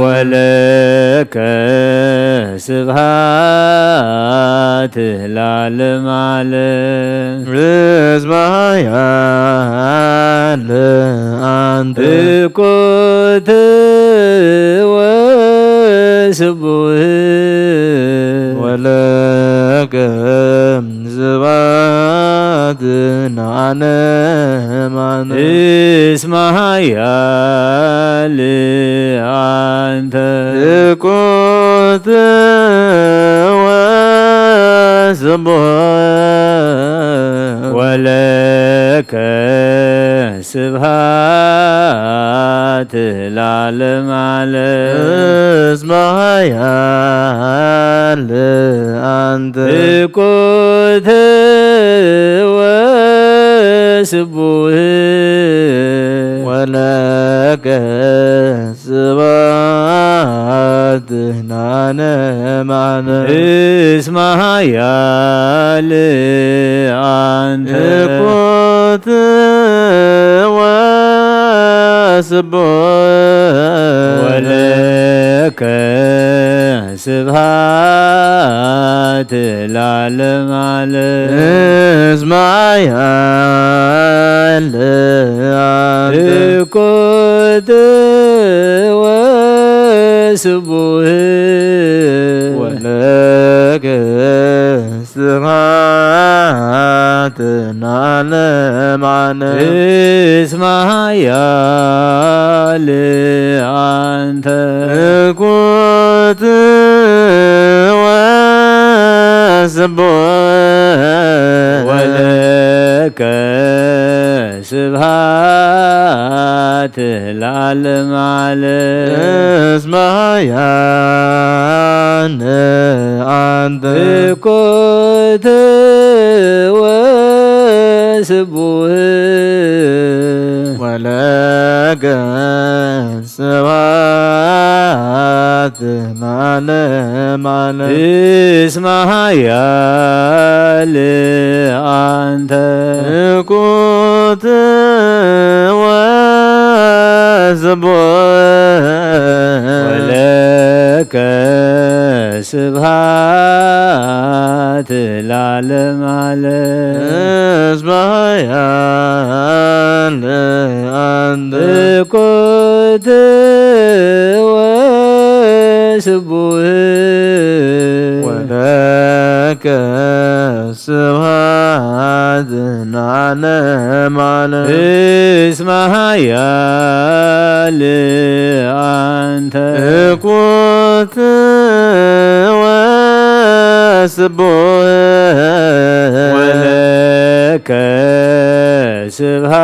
ወለከ ስብሐት ለዓለመ ዓለም። እስመ ኃያል አንተ እኩት ወስቡሕ ወለከ ስብሐት ለዓለመ ዓለም። እስመ ኃያል አንተ እኩት ወስቡሕ ወለከ ስብሐት ለዓለመ ዓለም። እስመ ኃያል አንተ እኩት ወስቡሕ ወለከ ስብሐት ለዓለመ ዓለም። እስመ ኃያል አንተ እኩት ወስቡሕ ወለከ ስብሐት ለዓለመ ዓለም። እስመ ኃያል አንተ እኩት ወስቡሕ ወለከ ስብሐት ለዓለመ ዓለም። እስመ ኃያል አንተ እኩት ወስቡሕ ወለከ ስብሐት ለዓለመ ዓለም። እስመ ኃያል አንተ እኩት ወስቡሕ ወለከ ስብሐት ለዓለመ ዓለም። እስመ ኃያል አንተ እኩት ወስቡሕ ወለከ ስብሐት ለዓለመ ዓለም። እስመ ኃያል አንተ እኩት ወስቡሕ ወለከ ስብሐት ለዓለመ ዓለም። እስመ ኃያል አንተ እኩት ወስቡሕ ወለከ ስብሐት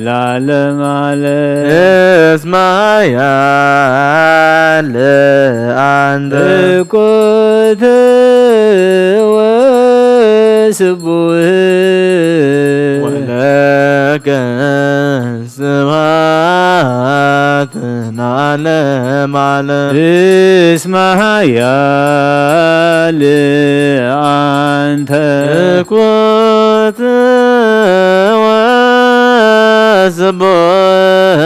ለዓለመ ዓለም። እስመ ኃያል አንተ እኩት ወስቡሕ ወለከ ስብሐት ለዓለመ ዓለም። እስመ ኃያል አንተ እኩት ወስቡሕ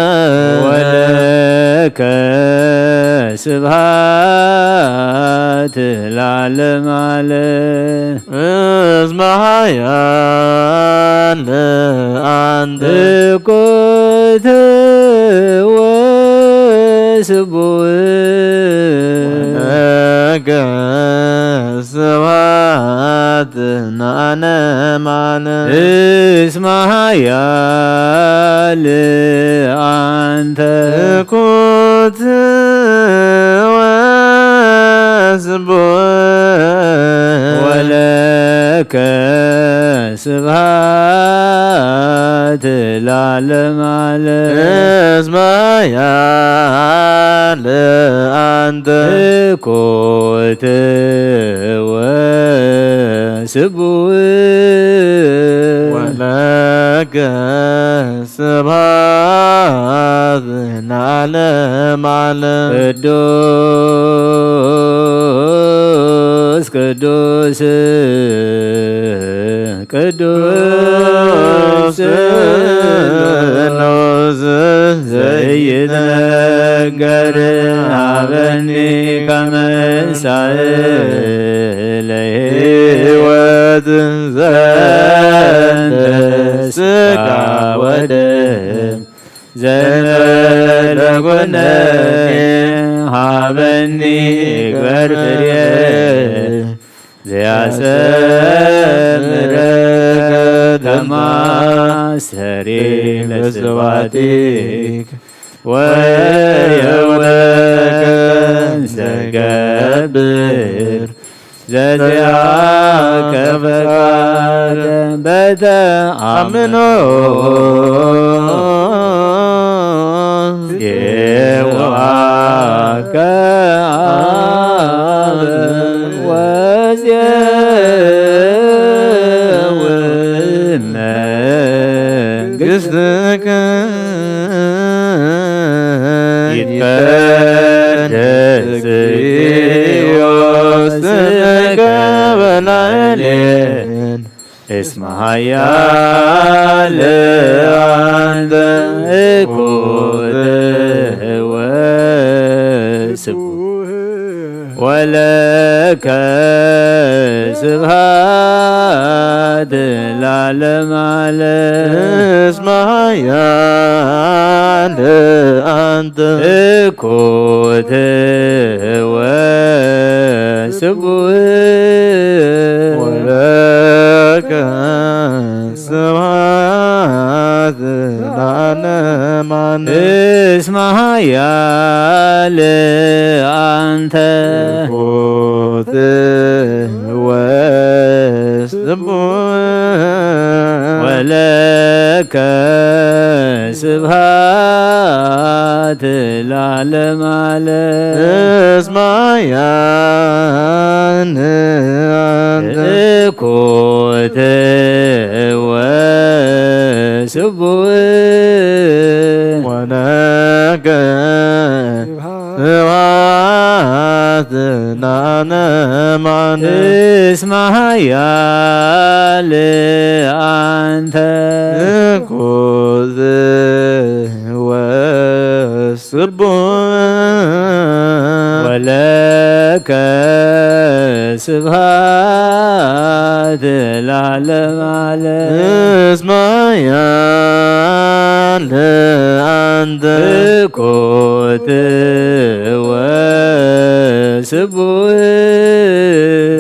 ወለከ ስብሐት ለዓለመ ዓለም። እስመ ኃያል አንተ እኩት ወስቡሕ ወለከ ስብሐት ለዓለመ ዓለም። እስመ ኃያል አንተ እኩት ወስቡሕ ወለከ ስብሐት ለዓለመ ዓለም። እስመ ኃያል አንተ እኩት ወስቡሕ ወለከ ስብሐት ለዓለመ ዓለም። ቅዱስ ቅዱስ ቅዱስ ቅዱስ ዘይትነገር ሀበኒ ከመ ሳህል ሕይወት ዘንተ ሥጋ ወደም ዘእንበለ ኩነኔ ሀበኒ ግበር ፍሬ ዘያሰምረከ ተማሰሪ ለስብሐቲከ ወየውለከ ዘገብር ዘዚአከ ፈቃድ በተአምኖ ዜወአከ አብ ወዜውእ መንግሥትከ ይትቀደስ እግዚኦ ስምከ በላዕሌነ እስመ ኃያል አንተ እኩት ወስቡሕ ወለከ ስብሐት ለዓለመ ዓለም። እስመ ኃያል አንተ እኩት ወስቡሕ ወለከ ስብሐት ለዓለመ ዓለም። እስመ ኃያል አንተ እኩት ወስቡሕ ወለከ ስብሐት ለዓለመ ዓለም። እስመ ኃያል አንተ እኩት ወስቡሕ ወለከ ስብሐት ለዓለመ ዓለም። እስመ ኃያል አንተ እኩት ወስቡሕ ወለ ስብሐት ለዓለመ ዓለም። እስመ ኃያል አንተ እኮት ወስቡሕ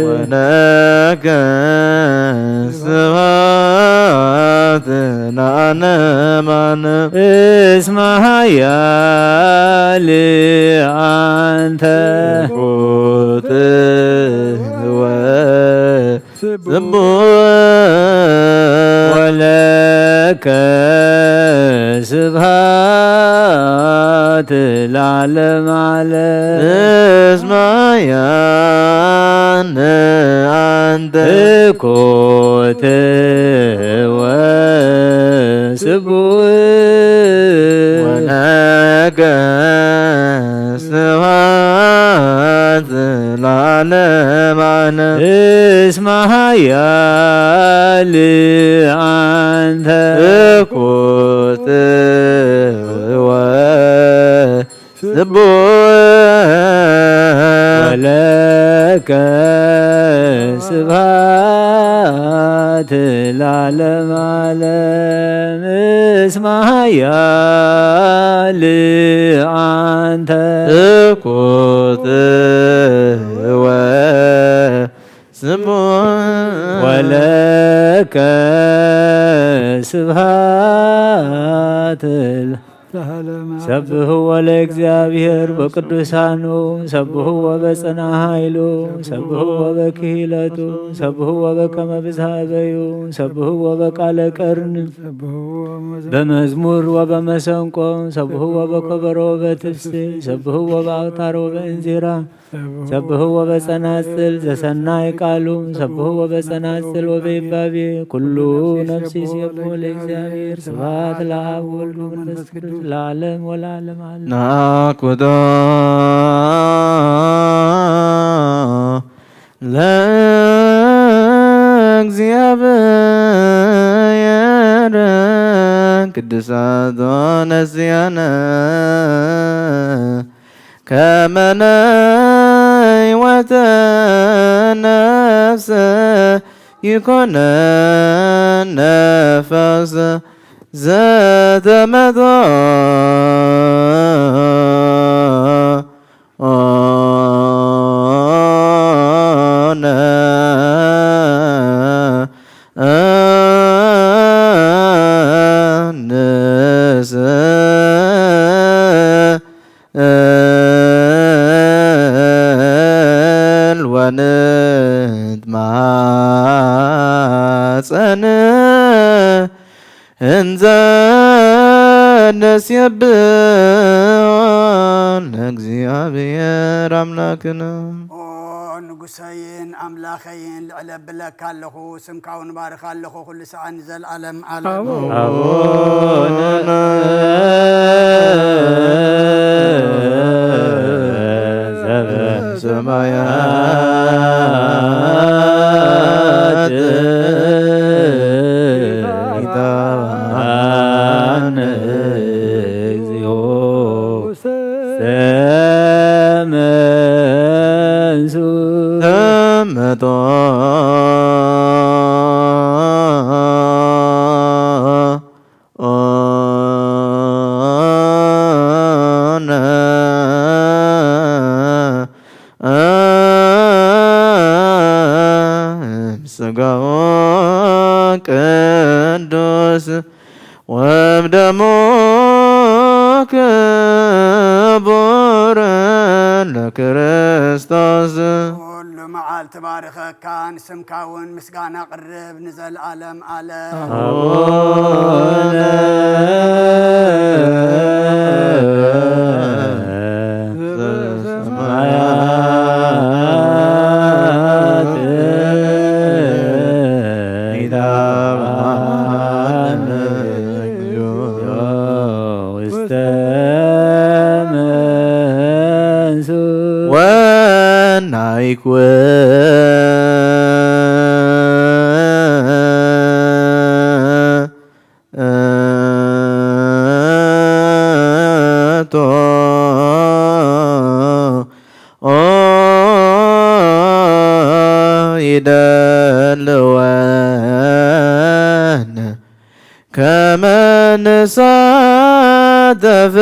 ወለከ ስብሐት ለዓለመ ዓለም። እስመ ኃያል አንተ እኮት ወስቡሕ ወለከ ስብሐት ለዓለመ ዓለም። እስመ ኃያል አንተ እኮት ወስቡሕ ወለከ ስብሐት ለዓለመ ዓለም። እስመ ኃያል አንተ እኮት ወስቡሕ ወለከ ስብሐት ለዓለመ ዓለም። እስመ ኃያል አንተ እኮት ወስቡሕ ወለከ ስብሐት ለዓለመ ዓለም። ሰብሕዎ ለእግዚኣብሔር በቅዱሳኑ፣ ሰብሕዎ በጽንዓ ኃይሉ፣ ሰብሕዎ በክሂለቱ፣ ሰብሕዎ በከመ ብዝሃ እበዩ፣ ሰብሕዎ በቃለ ቀርን፣ በመዝሙር ወበመሰንቆ፣ ሰብሕዎ በከበሮ ወበትፍስት፣ ሰብሕዎ በአውታር ወበእንዚራ፣ ሰብሕዎ በጸናጽል ዘሰናይ ቃሉ፣ ሰብሕዎ በጸናጽል ወበይባቤ ኩሉ ነፍሲ ይሴብሖ ለእግዚኣብሔር። ስብሐት ለአብ ወወልድ ወመንፈስ ቅዱስ ለዓለም ወለዓለም ዓለም። ናኩቶ ለእግዚኣብሔር ቅዱሳት ሆነ ሲያነ ከመ ነሕይወተ ነፍስ ይኮነነ ፈውስ ዘተመጦነ ንስ እል ወንትማጸን እንዘ ነስየብሖ ለእግዚኣብሔር ኣምላክነ። ኦ ንጉሰይን ኣምላኸይን፣ ልዕለ ብለካ ኣለኹ፣ ስምካ እውን ባርኽ ኣለኹ፣ ኩሉ ሰዓን ንዘለዓለም ዓለም። ኣቡነ ዘበሰማያት ይትባረክ ስምከ። ስጋው ቅዱስ ወደሙ ክቡር ለክርስቶስ። ኩሉ መዓልቲ ባርኸካ፣ ንስምካ እውን ምስጋና ቅርብ ንዘለዓለም ዓለም። ኣቡነ ዘበሰማያት ይትባረክ ስምከ። ወናይኩ እሳተፍ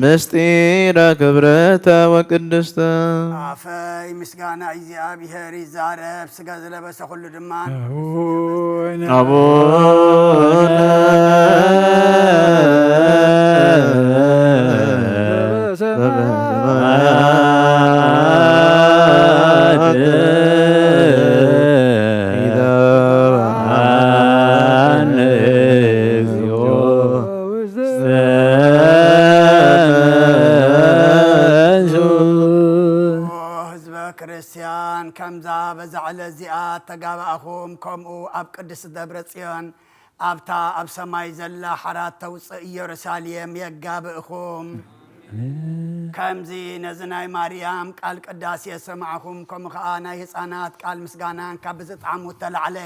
ምስጢረ ክብርተ ወቅድስተ። ኣፈይ ምስጋና እግዚኣብሔር ይዛረብ፣ ስጋ ዝለበሰ ኩሉ ድማ ኣቡነ ኣቡነ ዘበሰማያት ይትባረክ ስምከ። ህዝበ ክርስቲያን ከምዛ በዛ ዕለት እዚኣ ተጋባእኹም፣ ከምኡ ኣብ ቅድስት ደብረ ጽዮን ኣብታ ኣብ ሰማይ ዘላ ሓራት ተውፅእ ኢየሩሳሌም የጋብእኹም። ከምዚ ነዚ ናይ ማርያም ቃል ቅዳሴ የሰማዕኹም፣ ከምኡ ኸዓ ናይ ህፃናት ቃል ምስጋናን ካብ ብዝጠዓሙ እተላዕለ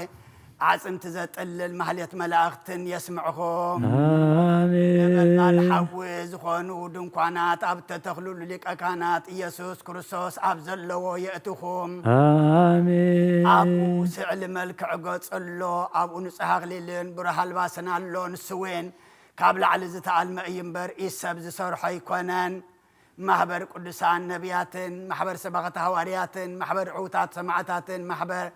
ኣዕፅምቲ ዘጥልል ማህሌት መላእኽትን የስምዕኹም። ኣሜን። ነበልባል ሓዊ ዝኾኑ ድንኳናት ኣብ ተተኽሉሉ ሊቀ ካህናት ኢየሱስ ክርስቶስ ኣብ ዘለዎ የእትኹም። ኣሜን። ኣብኡ ስዕሊ መልክዕ ገጽ ኣሎ፣ ኣብኡ ንጹሕ ኣኽሊልን ብሩህ ኣልባስን ኣሎ። ንሱ እውን ካብ ላዕሊ ዝተኣልመ እዩ እምበር፣ ኢድ ሰብ ዝሰርሖ ኣይኮነን። ማህበር ቅዱሳን ነቢያትን፣ ማሕበር ሰባኽቲ ሃዋርያትን፣ ማሕበር ዕዉታት ሰማዕታትን፣ ማሕበር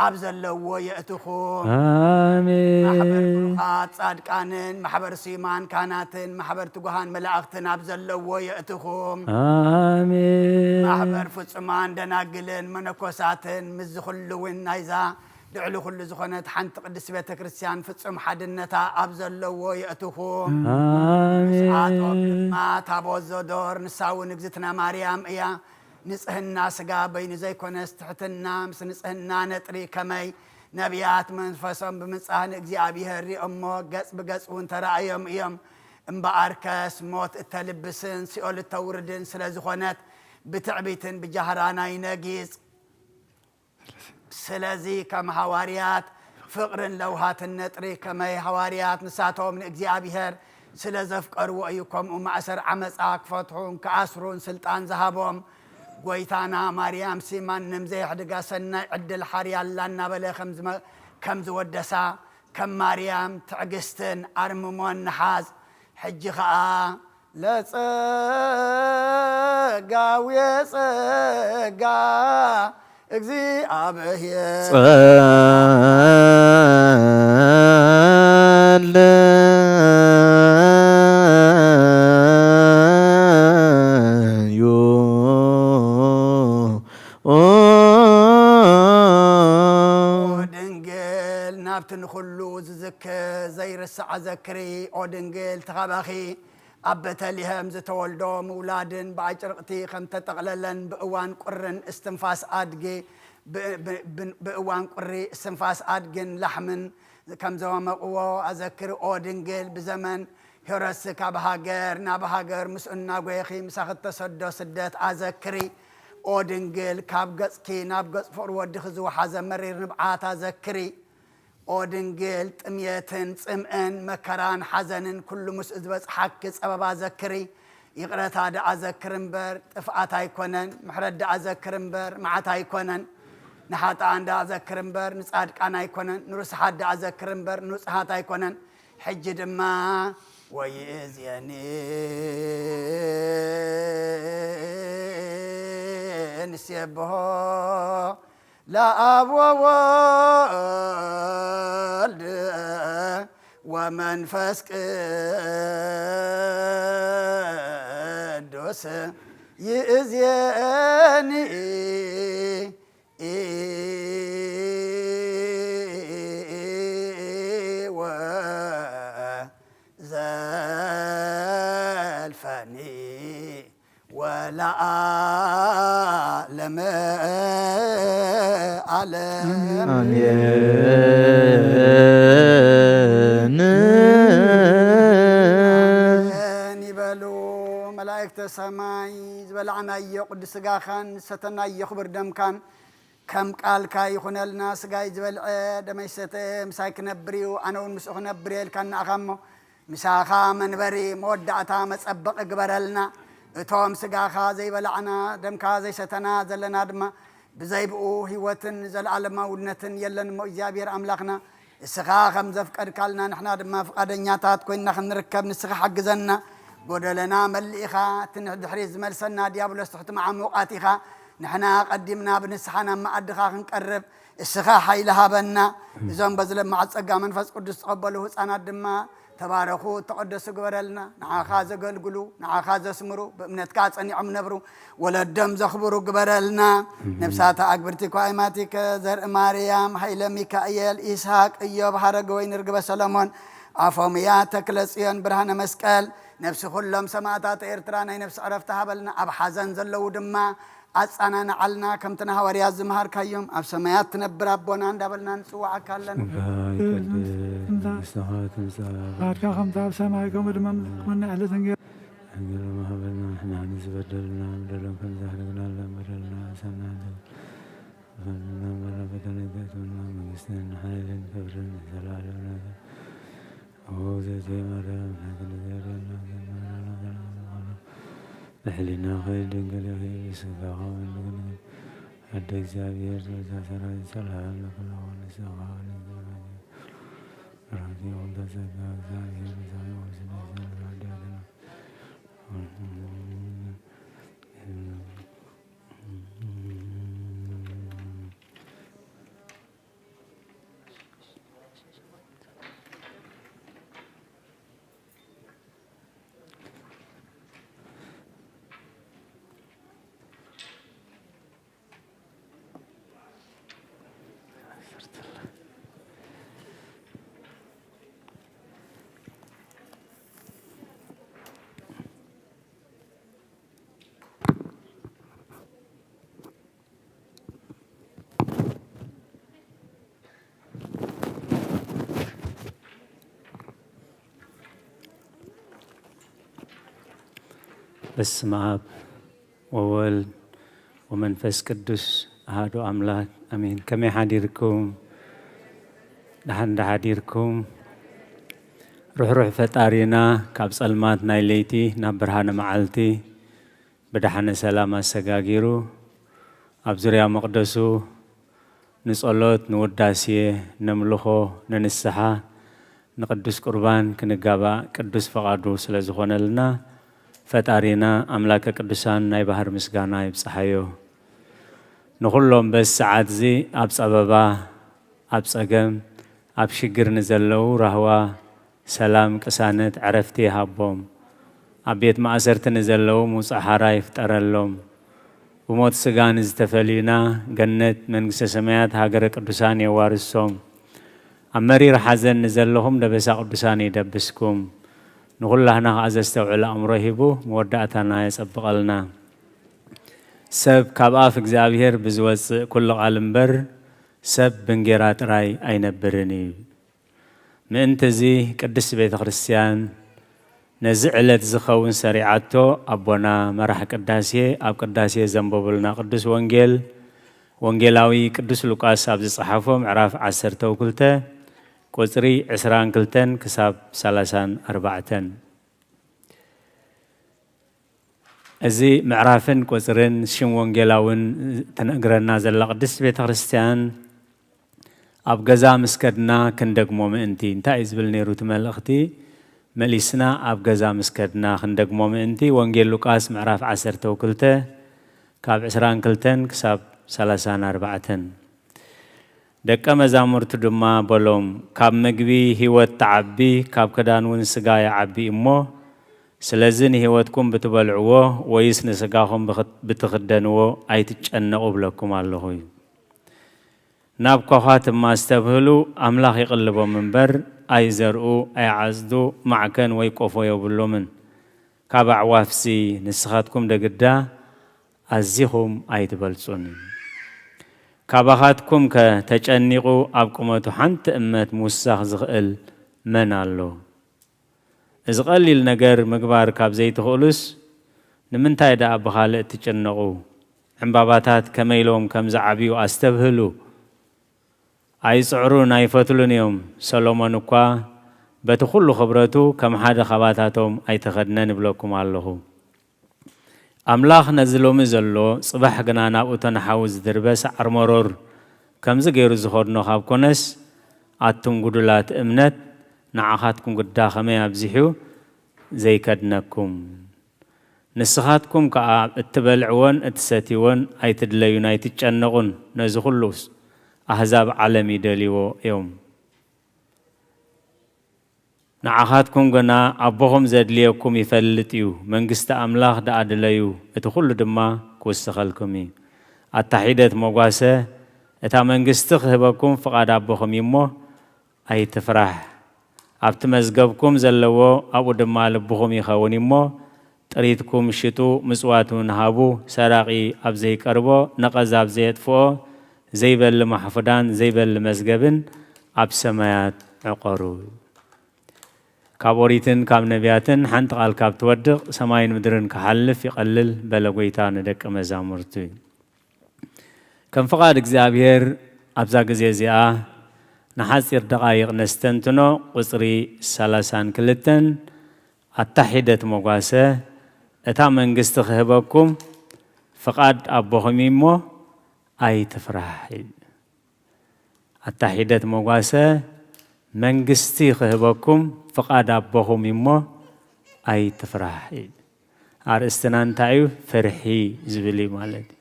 ኣብ ዘለዎ የእትኹም። ኣሜን። ማሕበር ብሩኻት ጻድቃንን፣ ማሕበር ስዩማን ካህናትን፣ ማሕበር ትጉሃን መላእኽትን ኣብ ዘለዎ የእትኹም። ኣሜን። ማሕበር ፍጹማን ደናግልን መነኮሳትን፣ ምስዚ ኩሉ እውን ናይዛ ልዕሊ ኩሉ ዝኾነት ሓንቲ ቅድስቲ ቤተ ክርስቲያን ፍጹም ሓድነታ ኣብ ዘለዎ የእትኹም። ኣሜን። ምስኣቶም ድማ ታቦት ዘዶር፣ ንሳ እውን እግዝእትና ማርያም እያ። ንጽህና ስጋ በይኑ ዘይኮነስ፣ ትሕትና ምስ ንጽህና ነጥሪ፣ ከመይ ነቢያት መንፈሶም ብምጻህ ንእግዚኣብሔር ሪኦሞ፣ ገጽ ብገጽ እውን ተራእዮም እዮም። እምበኣርከስ ሞት እተልብስን ሲኦል እተውርድን ስለ ዝኾነት፣ ብትዕቢትን ብጃህራን ኣይነጊጽ። ስለዚ ከም ሃዋርያት ፍቕርን ለውሃትን ነጥሪ፣ ከመይ ሃዋርያት ንሳቶም ንእግዚኣብሔር ስለ ዘፍቀርዎ እዩ ከምኡ ማእሰር ዓመጻ ክፈትሑን ክኣስሩን ስልጣን ዝሃቦም። ጎይታና ማርያምሲ ማንም ዘየሕድጋ ሰናይ ዕድል ሓርያ ኣላ እናበለ ከም ዝመ-፣ ከም ዝወደሳ፣ ከም ማርያም ትዕግስትን ኣርምሞን ንሓዝ። ሕጂ ኸኣ ለጸጋዊ ጸጋ እግዚኣብሔር ጸልዩ ኦ ድንግል ናብቲ ንኹሉ ዝዝክር ዘይርስዓ ዘክሪ። ኦ ድንግል ተኻባኺ ኣብ ቤተልሔም ዝተወልዶ ምውላድን ብኣጭርቕቲ ከም ተጠቕለለን ብእዋን ቁርን እስትንፋስ ኣድጊ ብ-፣ ብ-፣ ብ-፣ ብእዋን ቁሪ እስትንፋስ ኣድግን ላሕምን ከም ዘመመቕዎ ኣዘክሪ። ኦ ድንግል ብዘመን ሄሮድስ ካብ ሃገር ናብ ሃገር ምስኡ እናጎየኺ ምሳኺ እተሰዶ ስደት ኣዘክሪ። ኦ ድንግል ካብ ገጽኪ ናብ ገጽ ፍቕሪ ወድኺ ዝወሓዘ መሪር ንብዓት ኣዘክሪ። ኦ ድንግል ጥምየትን ጽምእን መከራን ሓዘንን ኩሉ ምስኡ ዝበጽሓኪ ጸበባ ኣዘክሪ። ይቕረታ ደኣ ዘክር እምበር ጥፍኣት ኣይኮነን፣ ምሕረት ደኣ ዘክር እምበር መዓት ኣይኮነን። ንሓጥኣን ደኣ ዘክር እምበር ንጻድቃን ኣይኮነን፣ ንርስሓት ደኣ ዘክር እምበር ንንጹሃት ኣይኮነን። ሕጂ ድማ ወይእዜኒ ንሴብሖ ለኣብ ወወልድ ወመንፈስ ቅዱስ ይእዜኒ ወዘልፈኒ ወለዓለመ ዓለም። ኣሜን። ኣሜን ይበሉ መላእክተ ሰማይ። ዝበላዕናዮ ቅዱስ ሥጋኻን ዝሰተናዮ ክቡር ደምካን ከም ቃልካ ይኹነልና። ሥጋይ ዝበልዐ ደመይ ዝሰተ ምሳይ ክነብር እዩ፣ ኣነ እውን ምስኡ ክነብር እየ ኢልካና ኢኻ እሞ፣ ምሳኻ መንበሪ መወዳእታ መጸበቒ ግበረልና። እቶም ስጋኻ ዘይበላዕና፣ ደምካ ዘይሰተና ዘለና ድማ፣ ብዘይ ብኡ ህይወትን ዘለኣለማውነትን የለን እሞ፣ እግዚኣብሔር ኣምላኽና፣ እስኻ ከም ዘፍቀድካልና ንሕና ድማ ፍቓደኛታት ኮይንና ክንርከብ ንስኻ ሓግዘና። ጎደለና መሊእኻ፣ እቲ ንድሕሪት ዝመልሰና ዲያብሎስ ትሕቲ መዓሙቓት ኢኻ። ንሕና ቀዲምና ብንስሓ ናብ መኣድኻ ክንቀርብ እስኻ ሓይሊ ሃበና። እዞም በዚ ለማዓት ጸጋ መንፈስ ቅዱስ ዝቐበሉ ህጻናት ድማ ተባረኹ፣ ተቐደሱ ግበረልና። ንዓኻ ዘገልግሉ፣ ንዓኻ ዘስምሩ፣ ብእምነትካ ጸኒዖም ነብሩ፣ ወለዶም ዘኽብሩ ግበረልና። ነብሳታ ኣግብርቲ ኳይማቲከ፣ ዘርኢ ማርያም፣ ሃይለ ሚካኤል፣ ይስሐቅ፣ እዮብ፣ ሃረገወይኒ፣ ርግበ ሰሎሞን፣ ኣፎምያ፣ ተክለ ጽዮን፣ ብርሃነ መስቀል፣ ነብሲ ኩሎም ሰማእታት ኤርትራ ናይ ነብሲ ዕረፍቲ ሃበልና። ኣብ ሓዘን ዘለዉ ድማ ኣጻናንዓልና፣ ከምቲ ንሃዋርያት ዝመሃርካዮም፣ ኣብ ሰማያት ትነብር ኣቦና እንዳበልና ንጽውዓካ ኣለና። ስምካ ይቀደስ፣ መንግስትኻ ትምጻእ፣ ፍቓድካ ከምቲ ኣብ ሰማይ ከምኡ ድማ ኣብ ምድሪ ትኹን። ንዕለተ እንጀራ እንጀራና ሃበና፣ ንሕና ንዝበደሉና ንበደሎም ከም ዝሓለና ንበደለና፣ ኣሳና ፈተና፣ ፈተና ኣይተእትወና፣ መንግስትን ሓይልን ክብርን ንዘለኣለሙ ናትካ። ኦ እግዝእትየ ማርያም፣ ናይ ኩሉ ዘድልየና ዘማልኣና ዘማልኣና፣ ብሕሊናኺ ድንግል ኢኺ፣ ብስጋኺ እውን ድንግል ኢኺ። ኣደ እግዚኣብሔር፣ ርእሰ ሰራዊት፣ ሰላም ለኪ ንሰግድ፣ ንስግድ፣ ብርክቲ ኹን ተጸጋ፣ እግዚኣብሔር ምሳኺ፣ ወስነ ሰላም ዲያትና። በስመ አብ ወወልድ ወመንፈስ ቅዱስ አሐዱ አምላክ አሜን። ከመይ ሓዲርኩም? ደሓን ዶ ሓዲርኩም? ርሕሩሕ ፈጣሪና ካብ ጸልማት ናይ ለይቲ ናብ ብርሃነ መዓልቲ ብደሓነ ሰላም ኣሰጋጊሩ ኣብ ዙርያ መቕደሱ ንጸሎት፣ ንውዳሴ፣ ነምልኾ፣ ንንስሓ፣ ንቅዱስ ቁርባን ክንጋባእ ቅዱስ ፈቓዱ ስለ ዝኾነልና፣ ፈጣሪና ኣምላከ ቅዱሳን ናይ ባህር ምስጋና ይብጽሓዮ። ንኹሎም በዚ ሰዓትዚ ኣብ ጸበባ፣ ኣብ ጸገም፣ ኣብ ሽግር ንዘለዉ ራህዋ፣ ሰላም፣ ቅሳነት፣ ዕረፍቲ ይሃቦም። ኣብ ቤት ማእሰርቲ ንዘለዉ ምውጻእ ሓራ ይፍጠረሎም። ብሞት ስጋ ንዝተፈልዩና ገነት መንግስተ ሰማያት ሃገረ ቅዱሳን የዋርሶም። ኣብ መሪር ሓዘን ንዘለኹም ደበሳ ቅዱሳን ይደብስኩም። ንኹላህና ከኣ ዘስተውዕል ኣእምሮ ሂቡ መወዳእታና የጸብቐልና። ሰብ ካብ ኣፍ እግዚኣብሔር ብዝወጽእ ኩሉ ቃል እምበር ሰብ ብእንጌራ ጥራይ ኣይነብርን እዩ። ምእንቲ እዚ ቅድስት ቤተ ክርስቲያን ነዚ ዕለት ዝኸውን ሰሪዓቶ ኣቦና መራሕ ቅዳሴ ኣብ ቅዳሴ ዘንበቡልና ቅዱስ ወንጌል ወንጌላዊ ቅዱስ ሉቃስ ኣብ ዝጸሓፎ ምዕራፍ ዓሰርተ ክልተ ቁጽሪ ዕስራን ክልተን ክሳብ ሰላሳን ኣርባዕተን። እዚ ምዕራፍን ቁጽርን ሽም ወንጌላውን ትነግረና ዘላ ቅድስት ቤተ ክርስቲያን ኣብ ገዛ ምስ ከድና ክንደግሞ ምእንቲ። እንታይ እዩ ዝብል ነይሩ እቲ መልእኽቲ? መሊስና ኣብ ገዛ ምስ ከድና ክንደግሞ ምእንቲ። ወንጌል ሉቃስ ምዕራፍ ዓሰርተ ክልተ ካብ ዕስራን ክልተን ክሳብ ሰላሳን ኣርባዕተን። ደቀ መዛሙርቱ ድማ በሎም፣ ካብ ምግቢ ህይወት ትዓቢ፣ ካብ ክዳን እውን ስጋ ይዓቢ እሞ፣ ስለዚ ንህይወትኩም ብትበልዕዎ ወይስ ንስጋኹም ብኽ-፣ ብትኽደንዎ ኣይትጨነቑ እብለኩም ኣለኹ እዩ። ናብ ኳዃትማ ኣስተብህሉ፣ ኣምላኽ ይቕልቦም እምበር፣ ኣይዘርኡ፣ ኣይዓጽዱ፣ ማዕከን ወይ ቆፎ የብሎምን። ካብ ኣዕዋፍሲ ንስኻትኩም ደግዳ ኣዚኹም ኣይትበልጹን። ካባኻትኩም ከ ተጨኒቑ ኣብ ቁመቱ ሓንቲ እመት ምውሳኽ ዝኽእል መን ኣሎ? እዚ ቀሊል ነገር ምግባር ካብ ዘይትኽእሉስ፣ ንምንታይ ደኣ ብኻልእ ትጭነቑ? ዕምባባታት ከመይ ኢሎም ከም ዝዓብዩ ኣስተብህሉ። ኣይጽዕሩን ኣይፈትሉን እዮም። ሰሎሞን እኳ በቲ ኹሉ ኽብረቱ ከም ሓደ ኻባታቶም ኣይተኸድነን እብለኩም ኣለኹ። ኣምላኽ ነዚ ሎሚ ዘሎ፣ ጽባሕ ግና ናብኡ ተነሓዊ ዝድርበ ሰዓር መሮር ከምዚ ገይሩ ዝኸድኖ ካብ ኮነስ፣ ኣቱም ጉዱላት እምነት፣ ንዓኻትኩም ግዳ ከመይ ኣብዚሑ ዘይከድነኩም። ንስኻትኩም ከኣ እትበልዕዎን እትሰትይዎን ኣይትድለዩን ኣይትጨነቑን፣ ነዚ ኹሉስ ኣህዛብ ዓለም ይደልይዎ እዮም። ንዓኻትኩም ግና ኣቦኹም ዘድልየኩም ይፈልጥ እዩ። መንግስቲ ኣምላኽ ደኣ ድለዩ፣ እቲ ኹሉ ድማ ክውሰኸልኩም እዩ። ኣታ ሒደት መጓሰ፣ እታ መንግስቲ ክህበኩም ፍቓድ ኣቦኹም እዩ እሞ ኣይትፍራሕ። ኣብቲ መዝገብኩም ዘለዎ ኣብኡ ድማ ልብኹም ይኸውን እዩ እሞ ጥሪትኩም ሽጡ፣ ምጽዋት እውን ሃቡ፣ ሰራቒ ኣብ ዘይቀርቦ፣ ነቐዝ ኣብ ዘየጥፍኦ፣ ዘይበሊ ማሕፉዳን ዘይበሊ መዝገብን ኣብ ሰማያት ዕቆሩ። ካብ ኦሪትን ካብ ነቢያትን ሓንቲ ቃል ካብ ትወድቕ ሰማይን ምድርን ክሓልፍ ይቐልል በለ ጎይታ ንደቂ መዛሙርቱ። ከም ፍቓድ እግዚኣብሔር ኣብዛ ግዜ እዚኣ ንሓጺር ደቓይቕ ነስተንትኖ። ቁጽሪ ሰላሳን ክልተን ኣታ ሒደት መጓሰ፣ እታ መንግስቲ ክህበኩም ፍቓድ ኣቦኹም እዩ እሞ ኣይትፍራሕ። ኣታ ሒደት መጓሰ፣ መንግስቲ ክህበኩም ፍቓድ ኣቦኹም እዩ እሞ ኣይትፍራሕ። ኣርእስትና እንታይ እዩ? ፍርሒ ዝብል እዩ ማለት እዩ።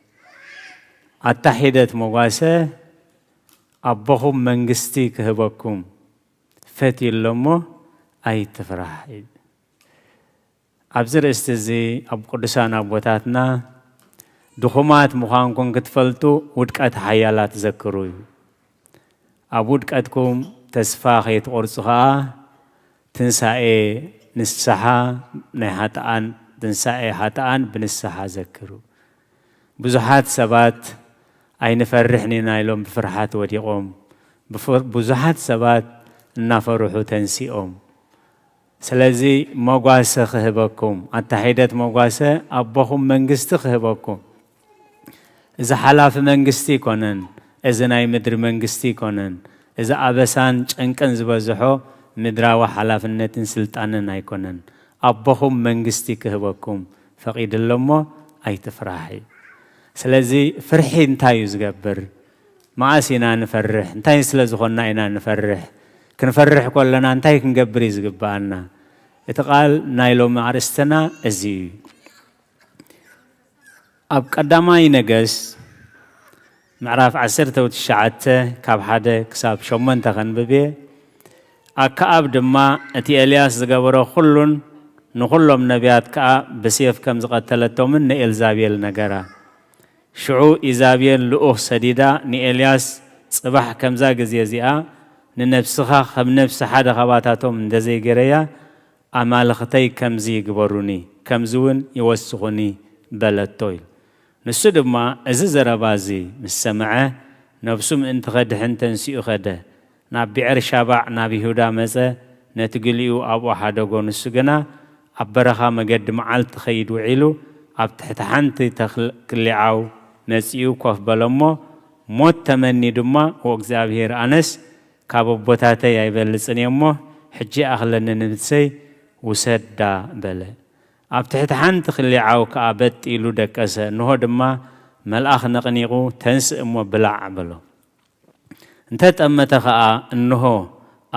ኣታ ሒደት መጓሰ፣ ኣቦኹም መንግስቲ ክህበኩም ፈትዩ ኣሎ እሞ ኣይትፍራሕ። ኣብዚ ርእስቲ እዚ ኣብ ቅዱሳን ኣቦታትና ድኹማት ምዃንኩም ክትፈልጡ ውድቀት ሓያላት ዘክሩ እዩ። ኣብ ውድቀትኩም ተስፋ ከይትቆርጹ ኸኣ ትንሳኤ ንስሓ ናይ ሓጥኣን፣ ትንሳኤ ሓጥኣን ብንስሓ ዘክሩ። ብዙሓት ሰባት ኣይንፈርሕን ኢና ኢሎም ብፍርሓት ወዲቖም። ብፍ-፣ ብዙሓት ሰባት እናፈርሑ ተንሲኦም። ስለዚ መጓሰ ክህበኩም፣ ኣታ ሒደት መጓሰ ኣቦኹም መንግስቲ ክህበኩም። እዚ ሓላፊ መንግስቲ ኣይኮነን፣ እዚ ናይ ምድሪ መንግስቲ ኣይኮነን፣ እዚ ኣበሳን ጨንቅን ዝበዝሖ ምድራዊ ሓላፍነትን ስልጣንን ኣይኮነን። ኣቦኹም መንግስቲ ክህበኩም ፈቒዱ ኣሎ እሞ ኣይትፍራሕ እዩ። ስለዚ ፍርሒ እንታይ እዩ ዝገብር? መኣስ ኢና ንፈርሕ? እንታይ ስለ ዝኾንና ኢና ንፈርሕ? ክንፈርሕ ከለና እንታይ ክንገብር እዩ ዝግብኣና? እቲ ቃል ናይ ሎሚ ኣርእስትና እዚ እዩ። ኣብ ቀዳማይ ነገስት ምዕራፍ ዓሰርተ ትሽዓተ ካብ ሓደ ክሳብ ሸሞንተ ከንብብ እየ። ኣከኣብ ድማ እቲ ኤልያስ ዝገበሮ ኩሉን ንኹሎም ነቢያት ከኣ ብሴፍ ከም ዝቐተለቶምን ንኤልዛቤል ነገራ። ሽዑ ኢዛቤል ልኡኽ ሰዲዳ ንኤልያስ፣ ጽባሕ ከምዛ ግዜ እዚኣ ንነብስኻ ከም ነብሲ ሓደ ኻባታቶም እንተ ዘይገረያ፣ ኣማልኽተይ ከምዚ ይግበሩኒ፣ ከምዚ እውን ይወስኹኒ በለቶ ኢሉ። ንሱ ድማ እዚ ዘረባ እዚ ምስ ሰምዐ፣ ነብሱ ምእንቲ ኸድሕን ተንሲኡ ኸደ። ናብ ብኤር ሻባዕ ናብ ይሁዳ መጸ፣ ነቲ ግሊኡ ኣብኡ ሓደጎ። ንሱ ግና ኣብ በረኻ መገዲ መዓልቲ ኸይድ ውዒሉ፣ ኣብ ትሕቲ ሓንቲ ተኽል ክሊዓው መጺኡ ኮፍ በለ እሞ፣ ሞት ተመኒ ድማ፣ "ኦ እግዚኣብሄር፣ ኣነስ ካብ ኣቦታተይ ኣይበልጽን እየ እሞ፣ ሕጂ ኣኽለኒ ንብሰይ ውሰዳ" በለ። ኣብ ትሕቲ ሓንቲ ክሊዓው ከኣ በጥ ኢሉ ደቀሰ። እንሆ ድማ መልኣኽ ነቕኒቑ፣ "ተንስእ እሞ ብላዕ" በሎ። እንተ ጠመተ ኸኣ፣ እንሆ፣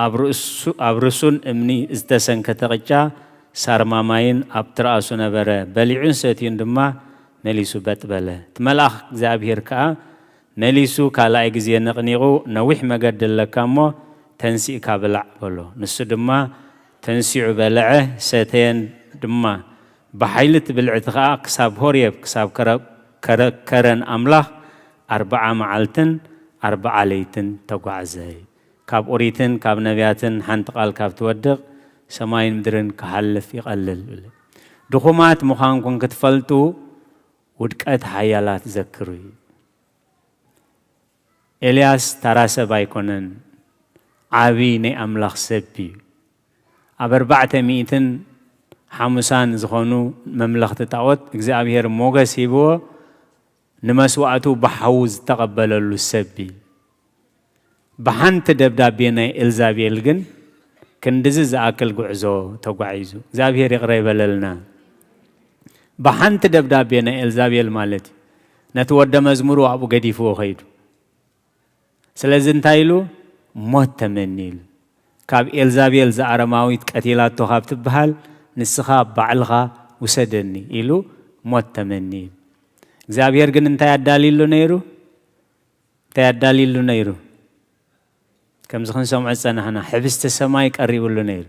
ኣብ ርእሱ-፣ ኣብ ርሱን እምኒ ዝተሰንከተ ቅጫ ሳርማማይን ኣብ ትርኣሱ ነበረ። በሊዑን ሰትዩን ድማ መሊሱ በጥ በለ። እቲ መልኣኽ እግዚኣብሄር ከኣ መሊሱ ካልኣይ ግዜ ነቕኒቑ፣ "ነዊሕ መገዲ ኣለካ እሞ፣ ተንሲእካ ብላዕ" በሎ። ንሱ ድማ ተንሲዑ በልዐ፣ ሰተየን ድማ። ብሓይሊ እቲ ብልዕቲ ኸኣ ክሳብ ሆርየብ፣ ክሳብ ከረ-፣ ከረ-፣ ከረን ኣምላኽ ኣርብዓ መዓልትን ኣርብዓ ለይትን ተጓዕዘ። ካብ ኦሪትን ካብ ነቢያትን ሓንቲ ቃል ካብ ትወድቕ፣ ሰማይን ምድርን ክሓልፍ ይቐልል። ድኹማት ምዃንኩም ክትፈልጡ፣ ውድቀት ሓያላት ዘክሩ እዩ። ኤልያስ ተራ ሰብ ኣይኮነን፣ ዓቢ ናይ ኣምላኽ ሰብ እዩ። ኣብ ኣርባዕተ ሚእትን ሓሙሳን ዝኾኑ መምለኽቲ ጣዖት እግዚኣብሄር ሞገስ ሂብዎ፣ ንመስዋእቱ ብሓዉ ዝተቐበለሉ ሰብ እዩ። ብሓንቲ ደብዳቤ ናይ ኤልዛቤል ግን ክንድዚ ዝኣክል ጉዕዞ ተጓዒዙ። እግዚኣብሄር ይቕረ ይበለልና። ብሓንቲ ደብዳቤ ናይ ኤልዛቤል ማለት እዩ። ነቲ ወደ መዝሙሩ ኣብኡ ገዲፍዎ ኸይዱ። ስለዚ እንታይ ኢሉ? ሞት ተመኒ ኢሉ። ካብ ኤልዛቤል ዝኣረማዊት ቀቲላቶ ካብ ትበሃል ንስኻ ባዕልኻ ውሰደኒ ኢሉ ሞት ተመኒ ኢሉ። እግዚኣብሔር ግን እንታይ ኣዳልዩሉ ነይሩ? እንታይ ኣዳልዩሉ ነይሩ? ከምዚ ክንሰምዖ ዝጸናሕና፣ ሕብስቲ ሰማይ ቀሪቡሉ ነይሩ።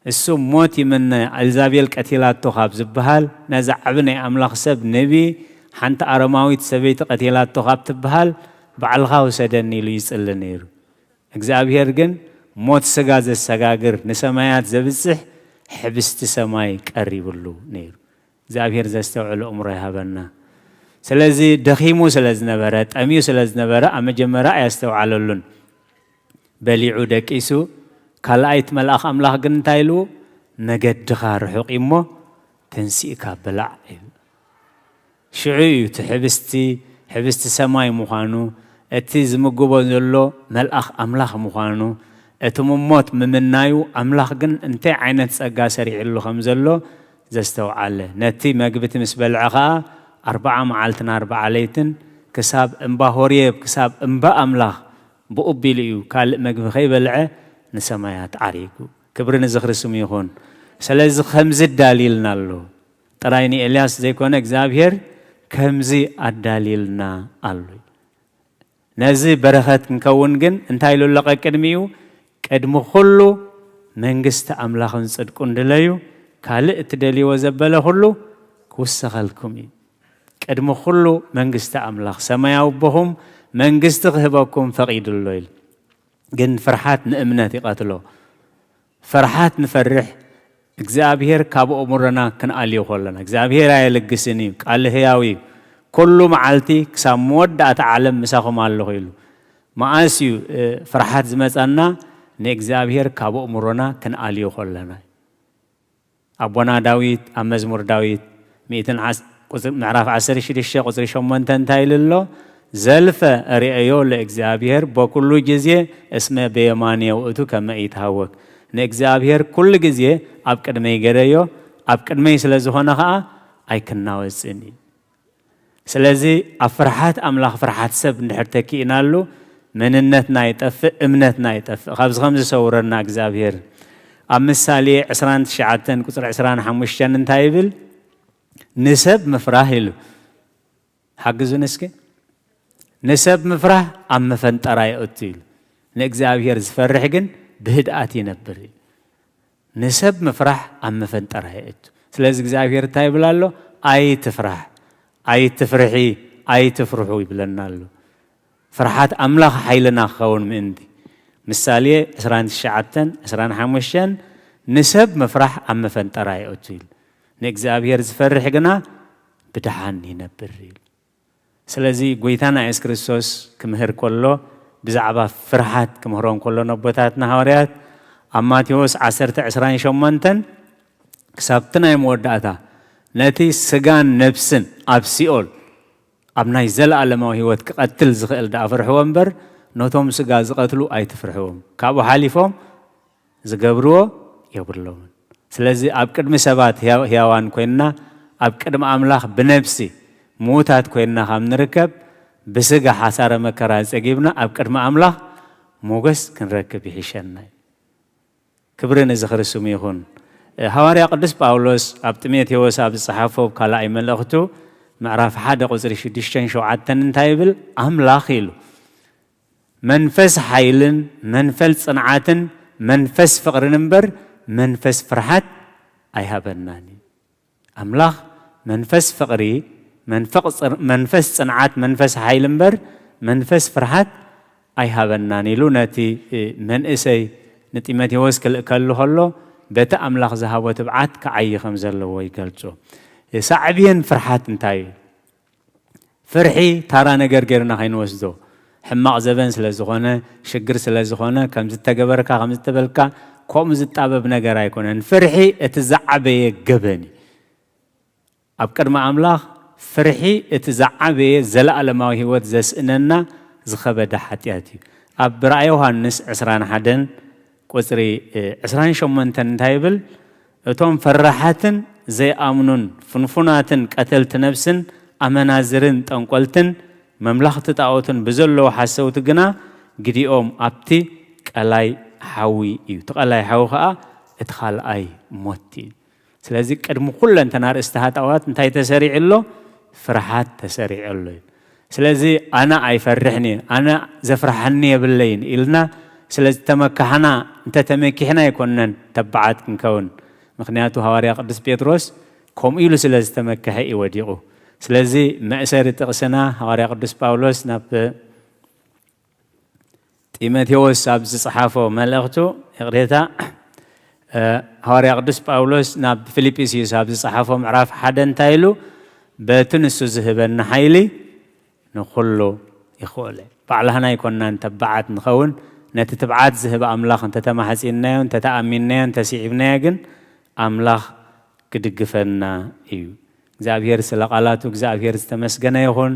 እሱ ሞት ይምነ፣ ኤልዛቤል ቀቲላቶ ካብ ዝበሃል፣ ነዛ ዓቢ ናይ ኣምላኽ ሰብ ነቢ፣ ሓንቲ ኣረማዊት ሰበይቲ ቀቲላቶ ካብ ትበሃል፣ ባዕልኻ ውሰደኒ ኢሉ ይጽሊ ነይሩ። እግዚኣብሔር ግን ሞት ስጋ ዘሰጋግር፣ ንሰማያት ዘብጽሕ ሕብስቲ ሰማይ ቀሪብሉ ነይሩ። እግዚኣብሔር ዘስተውዕል ኣእምሮ ይሃበና። ስለዚ ደኺሙ ስለ ዝነበረ፣ ጠምዩ ስለ ዝነበረ፣ ኣብ መጀመርያ ኣየስተውዓለሉን። በሊዑ ደቂሱ፣ ካልኣይቲ መልኣኽ ኣምላኽ ግን እንታይ ኢልዎ? "መገድኻ ርሑቕ እዩ እሞ ተንሲእካ ብላዕ" ኢሉ። ሽዑ እዩ እቲ ሕብስቲ፣ ሕብስቲ ሰማይ ምዃኑ፣ እቲ ዝምግቦ ዘሎ መልኣኽ ኣምላኽ ምዃኑ፣ እቲ ምሞት ምምናዩ ኣምላኽ ግን እንታይ ዓይነት ጸጋ ሰሪዕሉ ከም ዘሎ ዘስተውዓለ። ነቲ መግቢ እቲ ምስ በልዐ ኸኣ ኣርብዓ መዓልትን ኣርብዓ ለይትን ክሳብ እምባ ሆሬብ፣ ክሳብ እምባ ኣምላኽ ብኡ ኣቢሉ እዩ ካልእ መግቢ ከይበልዐ ንሰማያት ዓሪጉ። ክብሪ ንዝኽሪ ስሙ ይኹን። ስለዚ ከምዚ ኣዳልዩልና ኣሎ። ጥራይ ንኤልያስ ዘይኮነ እግዚኣብሔር ከምዚ ኣዳልዩልና ኣሎ። ነዚ በረኸት ክንከውን ግን እንታይ ኢሉ ኣሎ ቀቅድሚኡ? ቅድሚ ኩሉ መንግስቲ ኣምላኽን ጽድቁን ድለዩ፣ ካልእ እትደልይዎ ዘበለ ኩሉ ክውሰኸልኩም እዩ። ቅድሚ ኩሉ መንግስቲ ኣምላኽ ሰማያዊ ኣቦኹም መንግስቲ ክህበኩም ፈቒዱ ኣሎ ኢሉ። ግን ፍርሓት ንእምነት ይቐትሎ። ፍርሓት ንፈርሕ፣ እግዚኣብሔር ካብ ኣእምሮና ክንኣልዮ ከለና። እግዚኣብሔር ኣየልግስን እዩ፣ ቃል ህያው እዩ። ኩሉ መዓልቲ ክሳብ መወዳእታ ዓለም ምሳኹም ኣለኹ ኢሉ። መኣስ እዩ፣ እ፣ ፍርሓት ዝመጻና? ንእግዚኣብሔር ካብ ኣእምሮና ክንኣልዮ ከለና። ኣቦና ዳዊት ኣብ መዝሙር ዳዊት ሚእትን ዓስ-፣ ቁጽሪ፣ ምዕራፍ ዓሰርተ ሽዱሽተ ቁጽሪ ሸሞንተ እንታይ ኢሉ ኣሎ? "ዘልፈ ርእዮ ለእግዚኣብሔር በኩሉ ጊዜ እስመ በየማንየ ውእቱ ከመ ኢትሃወክ።" ንእግዚኣብሔር ኩሉ ግዜ ኣብ ቅድመይ ገደዮ፣ ኣብ ቅድመይ ስለ ዝኾነ ኸኣ ኣይክናወጽን እዩ። ስለዚ ኣብ ፍርሓት ኣምላኽ ፍርሓት ሰብ እንድሕር ተኪእናሉ፣ መንነትና ይጠፍእ፣ እምነትና ይጠፍእ። ካብዚ ከም ዝሰውረና እግዚኣብሔር ኣብ ምሳሌ ዕስራን ትሽዓተን ቁጽሪ ዕስራን ሓሙሽተን እንታይ ይብል? "ንሰብ ምፍራህ" ኢሉ። ሓግዙን እስኪ። "ንሰብ ምፍራህ ኣብ መፈንጠራ የእቱ" ኢሉ። "ንእግዚኣብሔር ዝፈርሕ ግን ብህድኣት ይነብር" ኢሉ። ንሰብ ምፍራሕ ኣብ መፈንጠራ የእቱ። ስለዚ እግዚኣብሔር እንታይ ይብል ኣሎ? "ኣይትፍራሕ፣ ኣይትፍርሒ፣ ኣይትፍርሑ" ይብለና ኣሎ። ፍርሓት ኣምላኽ ሓይልና ክኸውን ምእንቲ። ምሳሌ ዕስራን ትሽዓተን ዕስራን ሓሙሽተን፣ "ንሰብ ምፍራሕ ኣብ መፈንጠራ የእቱ" ኢሉ። "ንእግዚኣብሔር ዝፈርሕ ግና ብድሓን ይነብር" ኢሉ። ስለዚ ጎይታና የሱስ ክርስቶስ ክምህር ከሎ፣ ብዛዕባ ፍርሓት ክምህሮም ከሎ ነቦታትና ሃዋርያት፣ ኣብ ማቴዎስ ዓሰርተ ዕስራን ሸሞንተን ክሳብቲ ናይ መወዳእታ፣ ነቲ ስጋን ነብስን ኣብ ሲኦል፣ ኣብ ናይ ዘለኣለማዊ ህይወት ክቐትል ዝኽእል ደኣ ፍርሕዎ እምበር፣ ነቶም ስጋ ዝቐትሉ ኣይትፍርሕዎም። ካብኡ ሓሊፎም ዝገብርዎ የብሎምን። ስለዚ ኣብ ቅድሚ ሰባት ህያው-፣ ህያዋን ኮይንና፣ ኣብ ቅድሚ ኣምላኽ ብነብሲ ምዉታት ኮይንና ካብ ንርከብ፣ ብስጋ ሓሳረ መከራ ጸጊብና ኣብ ቅድሚ ኣምላኽ ሞገስ ክንረክብ ይሕሸና እዩ። ክብሪ ንዝኽሪ ስሙ ይኹን። ሃዋርያ ቅዱስ ጳውሎስ ኣብ ጢሞቴዎስ ኣብ ዝጸሓፎ ኣብ ካልኣይ መልእኽቱ ምዕራፍ ሓደ ቁጽሪ ሽዱሽተን ሸውዓተን እንታይ ይብል? ኣምላኽ ኢሉ፣ መንፈስ ሓይልን መንፈስ ጽንዓትን መንፈስ ፍቕርን እምበር መንፈስ ፍርሓት ኣይሃበናን እዩ። ኣምላኽ መንፈስ ፍቕሪ፣ መንፈቕ ጽር-፣ መንፈስ ጽንዓት፣ መንፈስ ሓይሊ እምበር መንፈስ ፍርሃት ኣይሃበናን ኢሉ ነቲ፣ እ፣ መንእሰይ ንጢሞቴዎስ ክልእከሉ ከሎ በቲ ኣምላኽ ዝሃቦ ትብዓት ክዓዪ ከም ዘለዎ ይገልጾ። እ፣ ሳዕቤን ፍርሃት እንታይ እዩ? ፍርሒ ታራ ነገር ጌርና ከይንወስዶ፣ ሕማቕ ዘበን ስለ ዝኾነ፣ ሽግር ስለ ዝኾነ፣ ከም ዝተገበርካ፣ ከም ዝተበልካ፣ ከምኡ ዝጣበብ ነገር ኣይኮነን። ፍርሒ እቲ ዝዓበየ ገበን እዩ። ኣብ ቅድሚ ኣምላኽ ፍርሒ እቲ ዝዓበየ ዘለኣለማዊ ህይወት ዘስእነና ዝኸበደ ሓጢኣት እዩ። ኣብ ራእይ ዮሃንስ ዕስራን ሓደን ቁጽሪ፣ እ፣ ዕስራን ሸሞንተን እንታይ ይብል? "እቶም ፈራሓትን ዘይኣምኑን ፍንፉናትን ቀተልቲ ነብስን ኣመናዝርን ጠንቆልትን መምላኽቲ ጣኦትን ብዘለዉ ሓሰውቲ ግና ግዲኦም ኣብቲ ቀላይ ሓዊ እዩ። እቲ ቀላይ ሓዊ ኸዓ እቲ ካልኣይ ሞት እዩ። ስለዚ ቅድሚ ኩለን እተን ኣርእስቲ ሃጣዋት እንታይ ተሰሪዑ ኣሎ? ፍርሃት ተሰሪዑ ኣሎ እዩ። ስለዚ ኣነ ኣይፈርሕን እየ፣ ኣነ ዘፍርሓኒ የብለይን ኢልና ስለ ዝተመካሕና፣ እንተተመኪሕና ኣይኮነን ተባዓት ክንከውን። ምኽንያቱ ሃዋርያ ቅዱስ ጴጥሮስ ከምኡ ኢሉ ስለ ዝተመከሐ እዩ ወዲቑ። ስለዚ መእሰሪ ጥቕስና ሃዋርያ ቅዱስ ጳውሎስ ናብ ጢሞቴዎስ ኣብ ዝጸሓፎ መልእኽቱ፣ ይቕሬታ፣ እ፣ ሃዋርያ ቅዱስ ጳውሎስ ናብ ፊልጵስዩስ ኣብ ዝጸሓፎ ምዕራፍ ሓደ እንታይ ኢሉ? "በቲ ንሱ ዝህበና ሓይሊ ንኹሉ ይኽእሎ እዩ።" ባዕላህና ኣይኮንናን ተባዓት ንኸውን። ነቲ ትብዓት ዝህብ ኣምላኽ እንተተማሕጺንናዮ፣ እንተተኣሚንናዮ፣ እንተስዒብናዮ ግን ኣምላኽ ክድግፈና እዩ። እግዚኣብሔር ስለ ቃላቱ እግዚኣብሔር ዝተመስገነ ይኹን።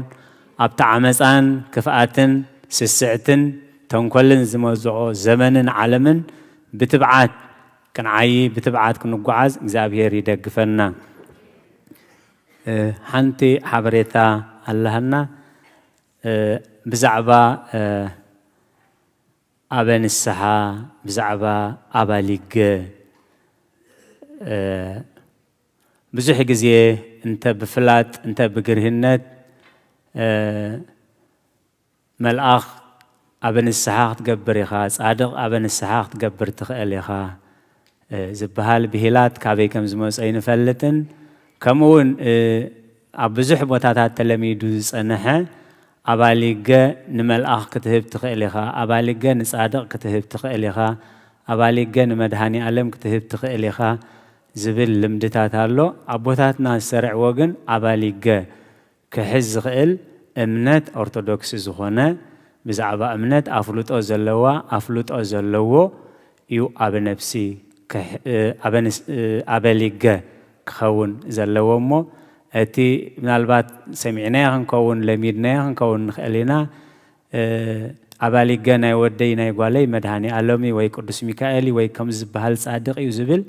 ኣብቲ ዓመፃን ክፍኣትን ስስዕትን ተንኮልን ዝመዝኦ ዘመንን ዓለምን ብትብዓት ክንዓዪ፣ ብትብዓት ክንጓዓዝ እግዚኣብሔር ይደግፈና። እ፣ ሓንቲ ሓበሬታ ኣለሃና። እ፣ ብዛዕባ፣ እ፣ ኣበ ንስሓ፣ ብዛዕባ ኣባሊገ፣ እ፣ ብዙሕ ግዜ እንተ ብፍላጥ እንተ ብግርህነት፣ እ፣ መልኣኽ ኣበ ንስሓ ክትገብር ኢኻ፣ ጻድቕ ኣበ ንስሓ ክትገብር ትኽእል ኢኻ፣ እ፣ ዝበሃል ብሂላት ካበይ ከም ዝመጾ ኣይንፈልጥን። ከምኡ እውን፣ እ፣ ኣብ ብዙሕ ቦታታት ተለሚዱ ዝጸንሐ፣ ኣባሊገ ንመልኣኽ ክትህብ ትኽእል ኢኻ፣ ኣባሊገ ንጻድቕ ክትህብ ትኽእል ኢኻ፣ ኣባሊገ ንመድሃኒ ኣለም ክትህብ ትኽእል ኢኻ ዝብል ልምድታት ኣሎ። ኣቦታትና ዝሰርዕዎ ግን ኣባሊገ ክሕዝ ዝኽእል እምነት ኦርቶዶክስ ዝኾነ፣ ብዛዕባ እምነት ኣፍልጦ ዘለዋ፣ ኣፍልጦ ዘለዎ እዩ ኣበ ነፍሲ ክሕ-፣ እ፣ ኣበ ንስ-፣ እ፣ ኣበሊገ ክኸውን ዘለዎ እሞ፣ እቲ ምናልባት ሰሚዕናዮ ክንከውን፣ ለሚድናዮ ክንከውን ንኽእል ኢና። እ፣ ኣባሊገ ናይ ወደይ ናይ ጓለይ መድሃኒ ኣለም እዩ ወይ ቅዱስ ሚካኤል እዩ ወይ ከም ዝበሃል ጻድቕ እዩ ዝብል፣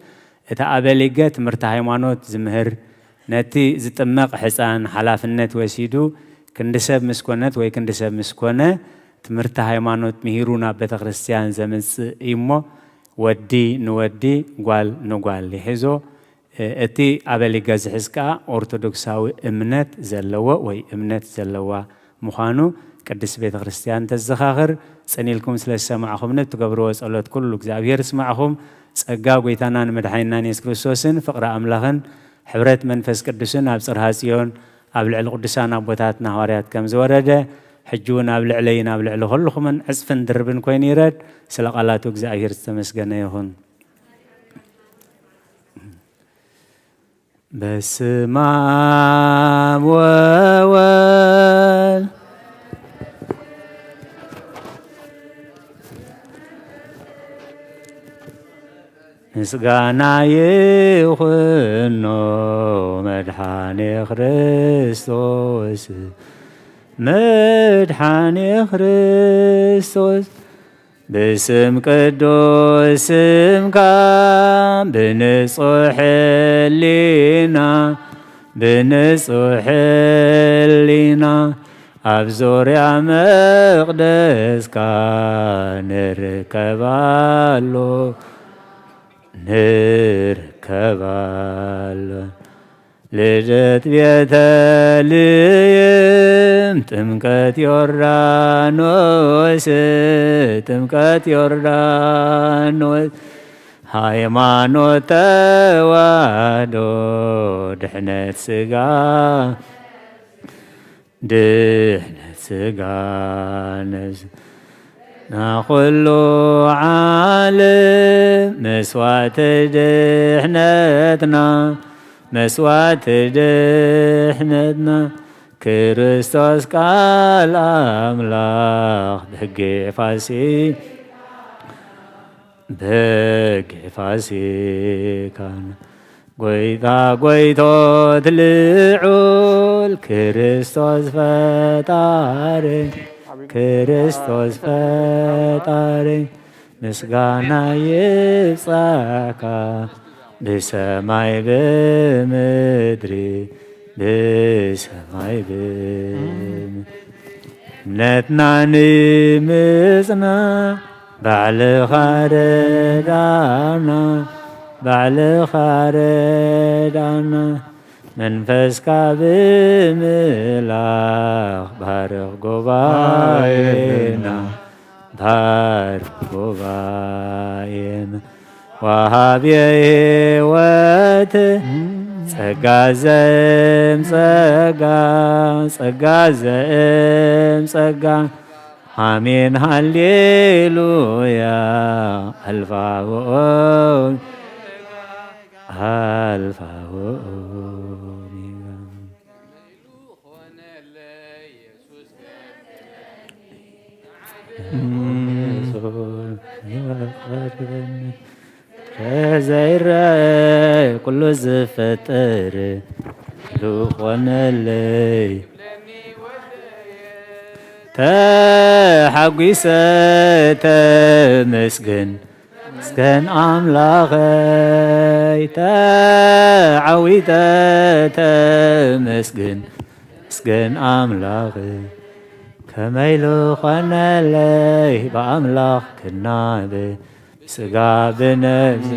እቲ ኣበሊገ ትምህርቲ ሃይማኖት ዝምህር፣ ነቲ ዝጥመቕ ሕጻን ሓላፍነት ወሲዱ ክንዲ ሰብ ምስ ኮነት ወይ ክንዲ ሰብ ምስ ኮነ ትምህርቲ ሃይማኖት ምሂሩ ናብ ቤተ ክርስቲያን ዘምጽእ እዩ እሞ፣ ወዲ ንወዲ፣ ጓል ንጓል ይሕዞ። እ፣ እቲ ኣበሊገ ዝሕዝ ከኣ ኦርቶዶክሳዊ እምነት ዘለዎ ወይ እምነት ዘለዋ ምዃኑ ቅድስት ቤተ ክርስቲያን ተዘኻኽር። ጽን ኢልኩም ስለ ዝሰማዕኹምኒ፣ እትገብርዎ ጸሎት ኩሉ እግዚኣብሔር ይስማዕኹም። ጸጋ ጐይታናን መድሓኒናን የሱስ ክርስቶስን ፍቕሪ ኣምላኽን ሕብረት መንፈስ ቅዱስን ኣብ ጽርሃ ጽዮን ኣብ ልዕሊ ቅዱሳን ኣቦታትና ሃዋርያት ከም ዝወረደ፣ ሕጂ እውን ኣብ ልዕለይን ኣብ ልዕሊ ኩልኹምን ዕጽፍን ድርብን ኮይኑ ይረድ። ስለ ቃላቱ እግዚኣብሔር ዝተመስገነ ይኹን። በስመ አብ ወወልድ ምስጋና ይኹኖ መድሓኔ ክርስቶስ፣ መድሓኔ ክርስቶስ። ብስም ቅዱስ ስምካ ብንጹሕ ሕሊና፣ ብንጹሕ ሕሊና ኣብ ዙርያ መቕደስካ ንርከባሉ፣ ንርከባሉ። ልደት ቤተልሔም፣ ጥምቀት ዮርዳኖስ፣ ጥምቀት ዮርዳኖስ፣ ሃይማኖት ተዋህዶ፣ ድሕነት ስጋ፣ ድሕነት ስጋ ነፍስ ናኹሉ ዓለም መስዋዕቲ ድሕነትና፣ መስዋዕቲ ድሕነትና፣ ክርስቶስ ቃል ኣምላኽ ብሕጊ ፋሲ-፣ ብሕጊ ፋሲካና፣ ጐይታ ጐይቶት ልዑል ክርስቶስ ፈጣሪ፣ ክርስቶስ ፈጣሪ፣ ምስጋና ይብጻሕካ ብሰማይ ብምድሪ፣ ብሰማይ ብምድሪ። እምነትና ንምጽናዕ ባዕልኻ ረዳና፣ ባዕልኻ ረዳና። መንፈስካ ብምልኣኽ ባርኽ ጉባኤና፣ ባርኽ ጉባኤና። ወሃብየ ህይወት ጸጋ ዘእም ጸጋ፣ ጸጋ ዘእም ጸጋ። ኣሜን ሃሌሉያ። ኣልፋ ወኦሜጋ፣ ኣልፋ ወኦሜጋ። ዘይረአ ኩሉ ዝፈጠር ዝኾነለይ ተሓጒሰ ተመስገን። መስገን ኣምላኸይ ተዓዊተ ተመስገን። መስገን ኣምላኸይ ከመይ ልኾነለይ ብኣምላኽ ክናበ ብስጋ ብነፍሲ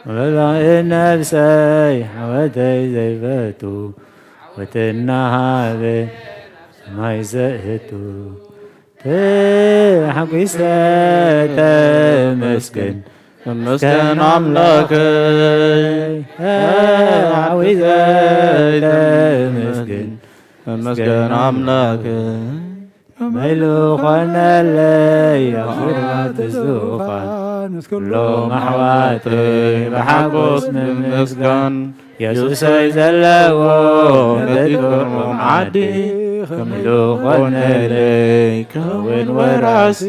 መላእ ነፍሰይ ዓወተይ ዘይፈቱ ወትናሃበ ሰማይ ዘእቱ ተሓጒሰ ተመስገን። ተመስገን ኣምላኸይ ተዓዊተ ተመስገን። ተመስገን ኣምላኸይ ከመይ ልኾነለይ ኣብ ዙርያት ዙፋን ምስ ኩሎም ኣሕዋተይ ብሓጎስ ምምስጋን። የሱሰይ ዘለዎ ነቲ ጥዑም ዓዲ ከም ልኾነለይ ከውን ወራሲ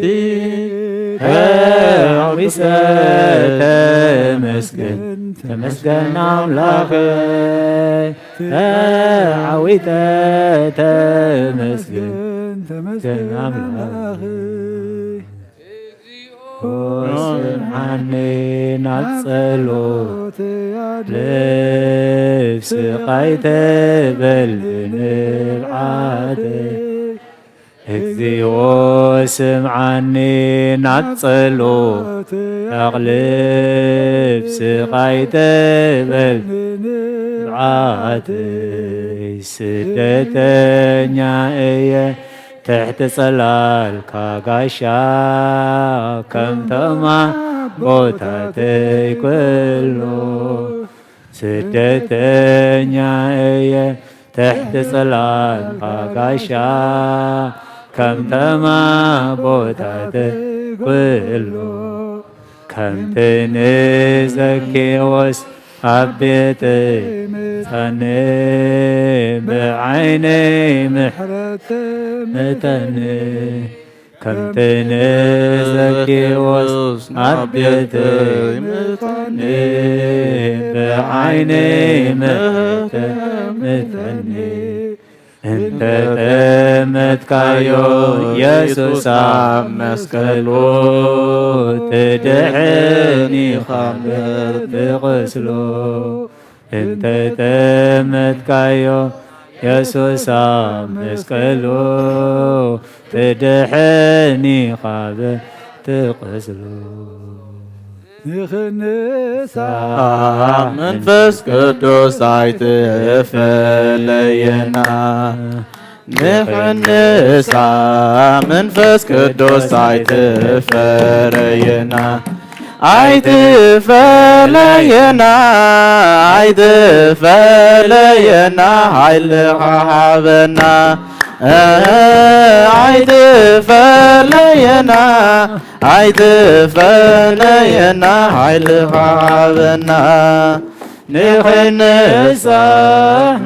ተዓዊሰ ተመስገን። ተመስገን ኣምላኸይ ተዓዊተ ተመስገን። ተመስገን ኣምላኸይ ስምዓኒ ናብ ጸሎት ልብ ስቓይ ተበል ብንብዓተ። እግዚኦ ስምዓኒ ናብ ጸሎት ኣቕልብ ስቓይ ተበል ብዓተይ። ስደተኛ እየ ትሕቲ ጸላልካ ጋሻ ከም ተማ ቦታተይ ኩሉ ስደተኛ እየ ትሕቲ ጽላልካ ጋሻ ከም ተማ ቦታተይ ኩሉ ከምቲ ንዘኬዎስ ኣብ ቤተይ ምጻኒ ብዓይነይ ምሕረት ምተኒ። ከምቲ ንዘኬዎስ ኣብ ቤተይ ምጻኒ ብዓይነይ ምሕረት ምተኒ። እንተ ጠመትካዮ የሱስ ኣብ መስቀሉ ትድሕን ኢኻ እምበር ብቁስሉ። እንተ ጠመትካዮ የሱስ ኣብ መስቀሉ ትድሕን ኢኻ ብትቁስሉ። ንኽንሳ መንፈስ ቅዱስ ኣይትፈለየና። ንኽንሳ መንፈስ ቅዱስ ኣይትፈለየና። ኣይትፈለየና፣ ኣይትፈለየና፣ ሓይልኻ ሃበና። ኣይትፈለየና፣ ኣይትፈለየና፣ ሓይልኻ ሃበና። ንኽንሳ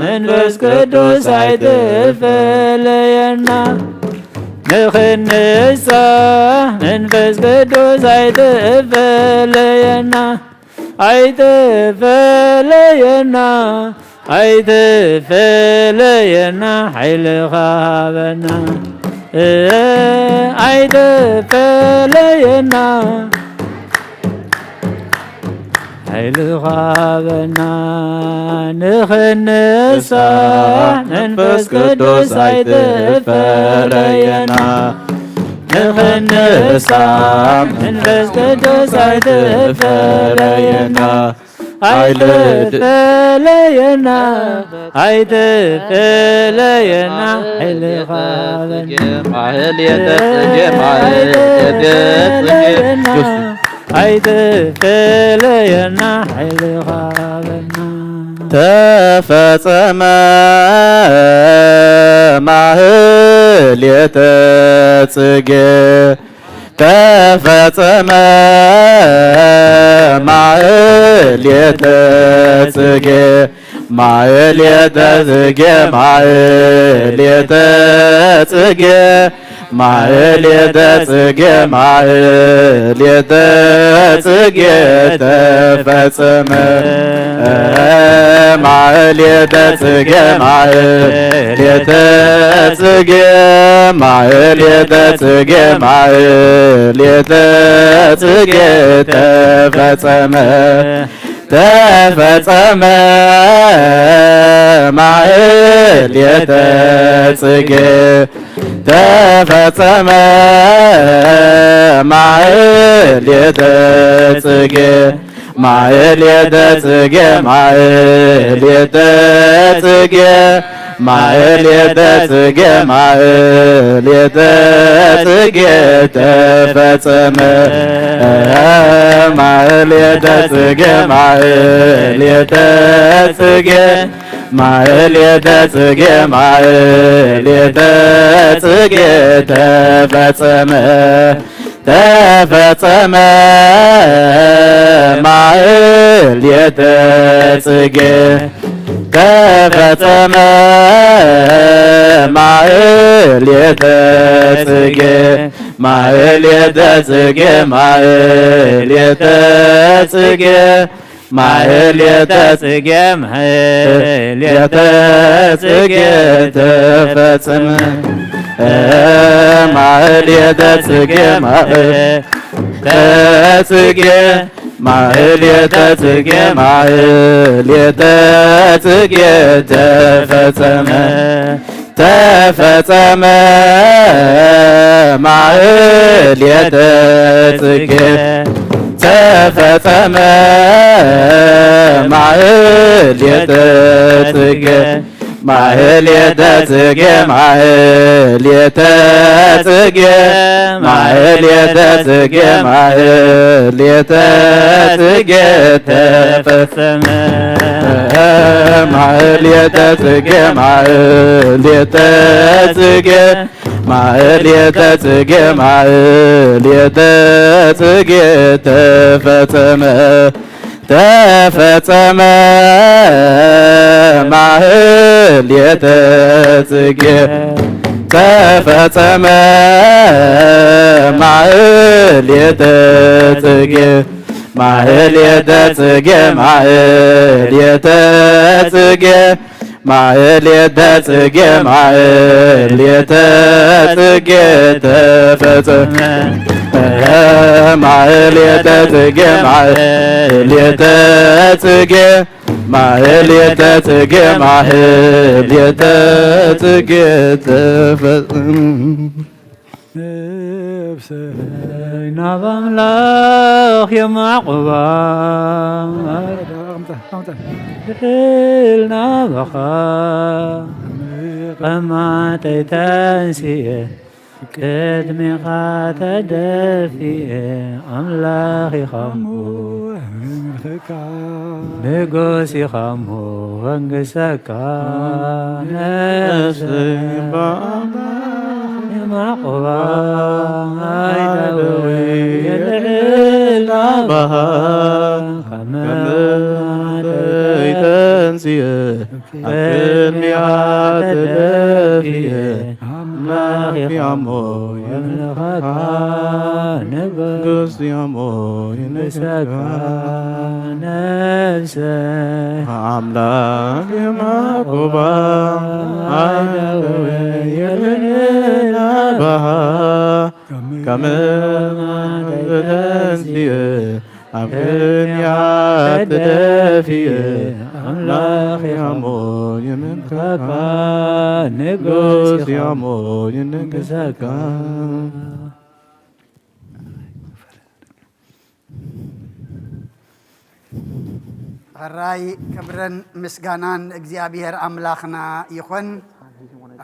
መንፈስ ቅዱስ ኣይትፈለየና። ንኽንሳ መንፈስ ቅዱስ ኣይትፈለየና። ኣይትፈለየና፣ ኣይትፈለየና፣ ሓይልኻ ሃበና። ኣይትፈለየና። ሓይልኻ ሃበና ንኽንሳሕ፣ መንፈስ ቅዱስ ኣይትፈለየና። ንኽንሳሕ፣ መንፈስ ቅዱስ ኣይትፈለየና። ኣይትፈለየና፣ ኣይትፈለየና፣ ሓይልኻ ሃበና። ማህሌተ ጽጌ፣ ማህሌተ ጽጌ። ኣይትፈለየና፣ ኣይትፈለየና፣ ሓይልኻ ሃበና። ተፈጸመ ማህሌተ ጽጌ፣ ተፈጸመ ማህሌተ ጽጌ፣ ማህሌተ ጽጌ፣ ማህሌተ ጽጌ፣ ማህሌተ ጽጌ፣ ማህሌተ ጽጌ ተፈጸመ። ማህሌተ ጽጌ፣ ማህሌተ ጽጌ፣ ማህሌተ ጽጌ፣ ማህሌተ ጽጌ ተፈጸመ። ተፈጸመ ማህሌተ ጽጌ፣ ተፈጸመ ማህሌተ ጽጌ፣ ማህሌተ ጽጌ፣ ማህሌተ ጽጌ፣ ማህሌተ ጽጌ፣ ማህሌተ ጽጌ ተፈጸመ። ማህሌተ ጽጌ፣ ማህሌተ ጽጌ፣ ማህሌተ ጽጌ፣ ማህሌተ ጽጌ ተፈጸመ። ተፈጸመ ማህሌተ ጽጌ፣ ተፈጸመ ማህሌተ ጽጌ፣ ማህሌተ ጽጌ፣ ማህሌተ ጽጌ፣ ማህሌተ ጽጌ፣ ማህሌተ ጽጌ ተፈጸመ። ማህሌተ ጽጌ፣ ማህሌተ ጽጌ፣ ማህሌተ ጽጌ፣ ማህሌተ ጽጌ ተፈጸመ። ተፈጸመ ማህሌተ ጽጌ፣ ተፈጸመ ማህሌተ ጽጌ፣ ማህሌተ ጽጌ፣ ማህሌተ ጽጌ፣ ማህሌተ ጽጌ፣ ማህሌተ ጽጌ ተፈጸመ። ማህሌተ ጽጌ፣ ማህሌተ ጽጌ፣ ማህሌተ ጽጌ፣ ማህሌተ ጽጌ ተፈጸመ። ተፈጸመ ማህሌተ ጽጌ፣ ተፈጸመ ማህሌተ ጽጌ፣ ማህሌተ ጽጌ፣ ማህሌተ ጽጌ፣ ማህሌተ ጽጌ፣ ማህሌተ ጽጌ ተፈጸመ። ማህሌተ ጽጌ፣ ማህሌተ ጽጌ፣ ማህሌተ ጽጌ፣ ማህሌተ ጽጌ ተፈጸመ። ነፍሰይ ናብ ኣምላኽ የማዕቑባ፣ ድሕል ናባኻ ቀማጠይ ተንስኤ፣ ቅድሜኻ ተደፊኤ፣ ኣምላኽ ኢኻ እሞ ንጉስ ኢኻ እሞ ወንግሰካ፣ ነፍሰይ ብኣምላኽ የማዕቑባ፣ ኣይደዊ የልዕል ናባኻ፣ ካብ መማተይ ተንስኤ፣ ኣብ ቅድሚኻ ተደፊኤ፣ ኣምላኽ ኢኻ እሞ የምልኸካ፣ ንጉስ ንጉስ እሞ ይንግሰካ፣ ነፍሰይ ኣምላኽ የማዕቁባ፣ ኣይደዊ የልዕል ናባኻ፣ ካብ መማተይ ተንስኤ፣ ኣብ ቅንያት ተደፊኤ ኣምላኽ ይሃሞ ይምንከካ፣ ንጉስ ይሃሞ ይንግሰካ። ሕራይ ክብርን ምስጋናን እግዚኣብሔር ኣምላኽና ይኹን።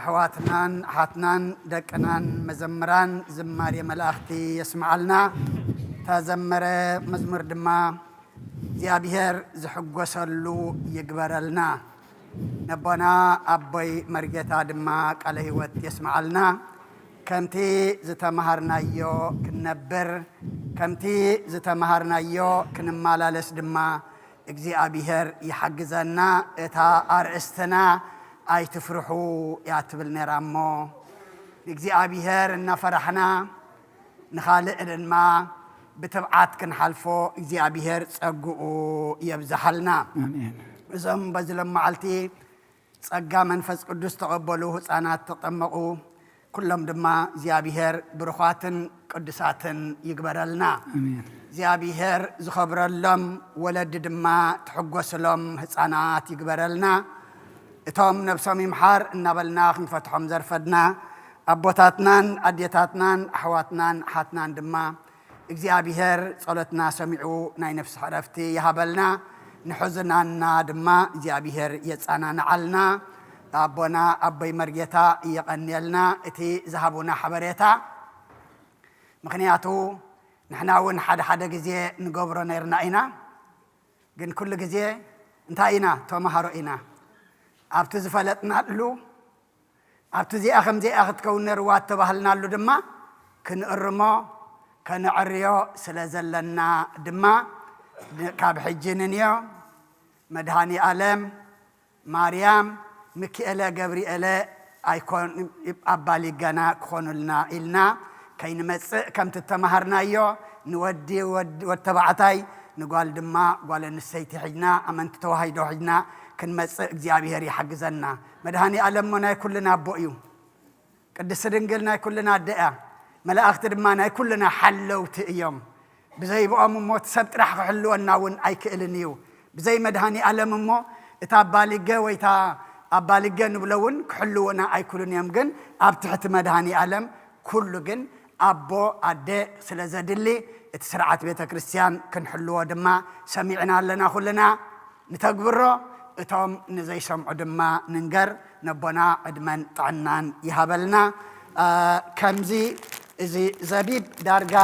ኣሕዋትናን ኣሓትናን ደቅናን መዘምራን ዝማሬ መላእኽቲ የስምዓልና። ተዘመረ መዝሙር ድማ እግዚኣብሔር ዝሕጎሰሉ ይግበረልና። ነቦና ኣቦይ መርጌታ ድማ ቃለ ሕይወት የስምዓልና። ከምቲ ዝተምሃርናዮ ክንነብር፣ ከምቲ ዝተምሃርናዮ ክንመላለስ ድማ እግዚኣብሔር ይሓግዘና። እታ ኣርእስትና ኣይትፍርሑ እያ ትብል ነይራ እሞ፣ ንእግዚኣብሔር እናፈራሕና ንኻልእ ድማ ብትብዓት ክንሓልፎ እግዚኣብሔር ጸግኡ የብዝሓልና። ኣሜን። እዞም በዚ ሎም መዓልቲ ጸጋ መንፈስ ቅዱስ ተቐበሉ፣ ህፃናት ተጠመቑ፣ ኩሎም ድማ እግዚኣብሔር ብሩኻትን ቅዱሳትን ይግበረልና። ኣሜን። እግዚኣብሔር ዝኸብረሎም ወለዲ ድማ ትሕጎስሎም ህፃናት ይግበረልና። እቶም ነብሶም ይምሓር እናበልና ክንፈትሖም ዘርፈድና ኣቦታትናን ኣዴታትናን ኣሕዋትናን ኣሓትናን ድማ እግዚኣብሔር ጸሎትና ሰሚዑ ናይ ነፍሲ ዕረፍቲ ይሃበልና። ንሕዙናንና ድማ እግዚኣብሔር የጸናንዓልና። ኣቦና ኣቦይ መርጌታ የቐንየልና እቲ ዝሃቡና ሓበሬታ። ምኽንያቱ ንሕና እውን ሓደ ሓደ ግዜ ንገብሮ ነይርና ኢና። ግን ኩሉ ግዜ እንታይ ኢና? ተምሃሮ ኢና። ኣብቲ ዝፈለጥናሉ ኣብቲ እዚኣ ከምዚኣ ክትከውን ነርዋ እተባህልናሉ ድማ ክንእርሞ ከነዕርዮ ስለ ዘለና ድማ ካብ ሕጂ ንንዮ መድሃኒ ኣለም ማርያም ምክኤለ ገብርኤለ ኣይኮን ኣባሊገና ክኾኑልና ኢልና ከይንመጽእ ከምቲ እተማሃርናዮ ንወዲ ወድ ተባዕታይ ንጓል ድማ ጓል ኣንስተይቲ ሒዝና ኣመንቲ ተዋሂዶ ሒዝና ክንመጽእ እግዚኣብሔር ይሓግዘና። መድሃኒ ኣለም እሞ ናይ ኩልና ኣቦ እዩ። ቅድስቲ ድንግል ናይ ኩልና ኣደ እያ። መላእኽቲ ድማ ናይ ኩልና ሓለውቲ እዮም። ብዘይ ብኦም እሞ እቲ ሰብ ጥራሕ ክሕልወና እውን ኣይክእልን እዩ። ብዘይ መድሃኒ ኣለም እሞ እታ ኣባሊገ ወይ እታ ኣባሊገ ንብሎ እውን ክሕልውና ኣይክእሉን እዮም። ግን ኣብ ትሕቲ መድሃኒ ኣለም ኩሉ ግን ኣቦ ኣደ ስለ ዘድሊ እቲ ስርዓት ቤተ ክርስቲያን ክንሕልዎ ድማ ሰሚዕና ኣለና። ኩልና ንተግብሮ እቶም ንዘይሰምዑ ድማ ንንገር። ነቦና ዕድመን ጥዕናን ይሃበልና። ከምዚ እዚ ዘቢብ ዳርጋ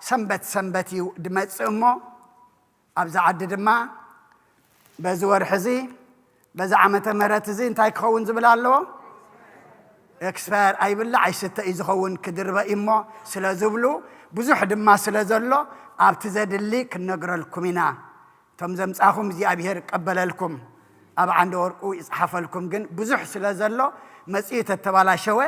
ሰንበት ሰንበት እዩ ድመጽእ እሞ ኣብዚ ዓዲ ድማ በዚ ወርሒ እዚ በዚ ዓመተ ምህረት እዚ እንታይ ክኸውን ዝብል ኣለዎ? ኤክስፓየር ኣይብላዕ ኣይስተ እዩ ዝኸውን ክድርበ እዩ እሞ ስለ ዝብሉ ብዙሕ ድማ ስለ ዘሎ ኣብቲ ዘድሊ ክንነግረልኩም ኢና። እቶም ዘምጻኹም እግዚኣብሔር ይቀበለልኩም፣ ኣብ ዓንደ ወርቁ ይጽሓፈልኩም። ግን ብዙሕ ስለ ዘሎ መጺኡ ተተባላሸወ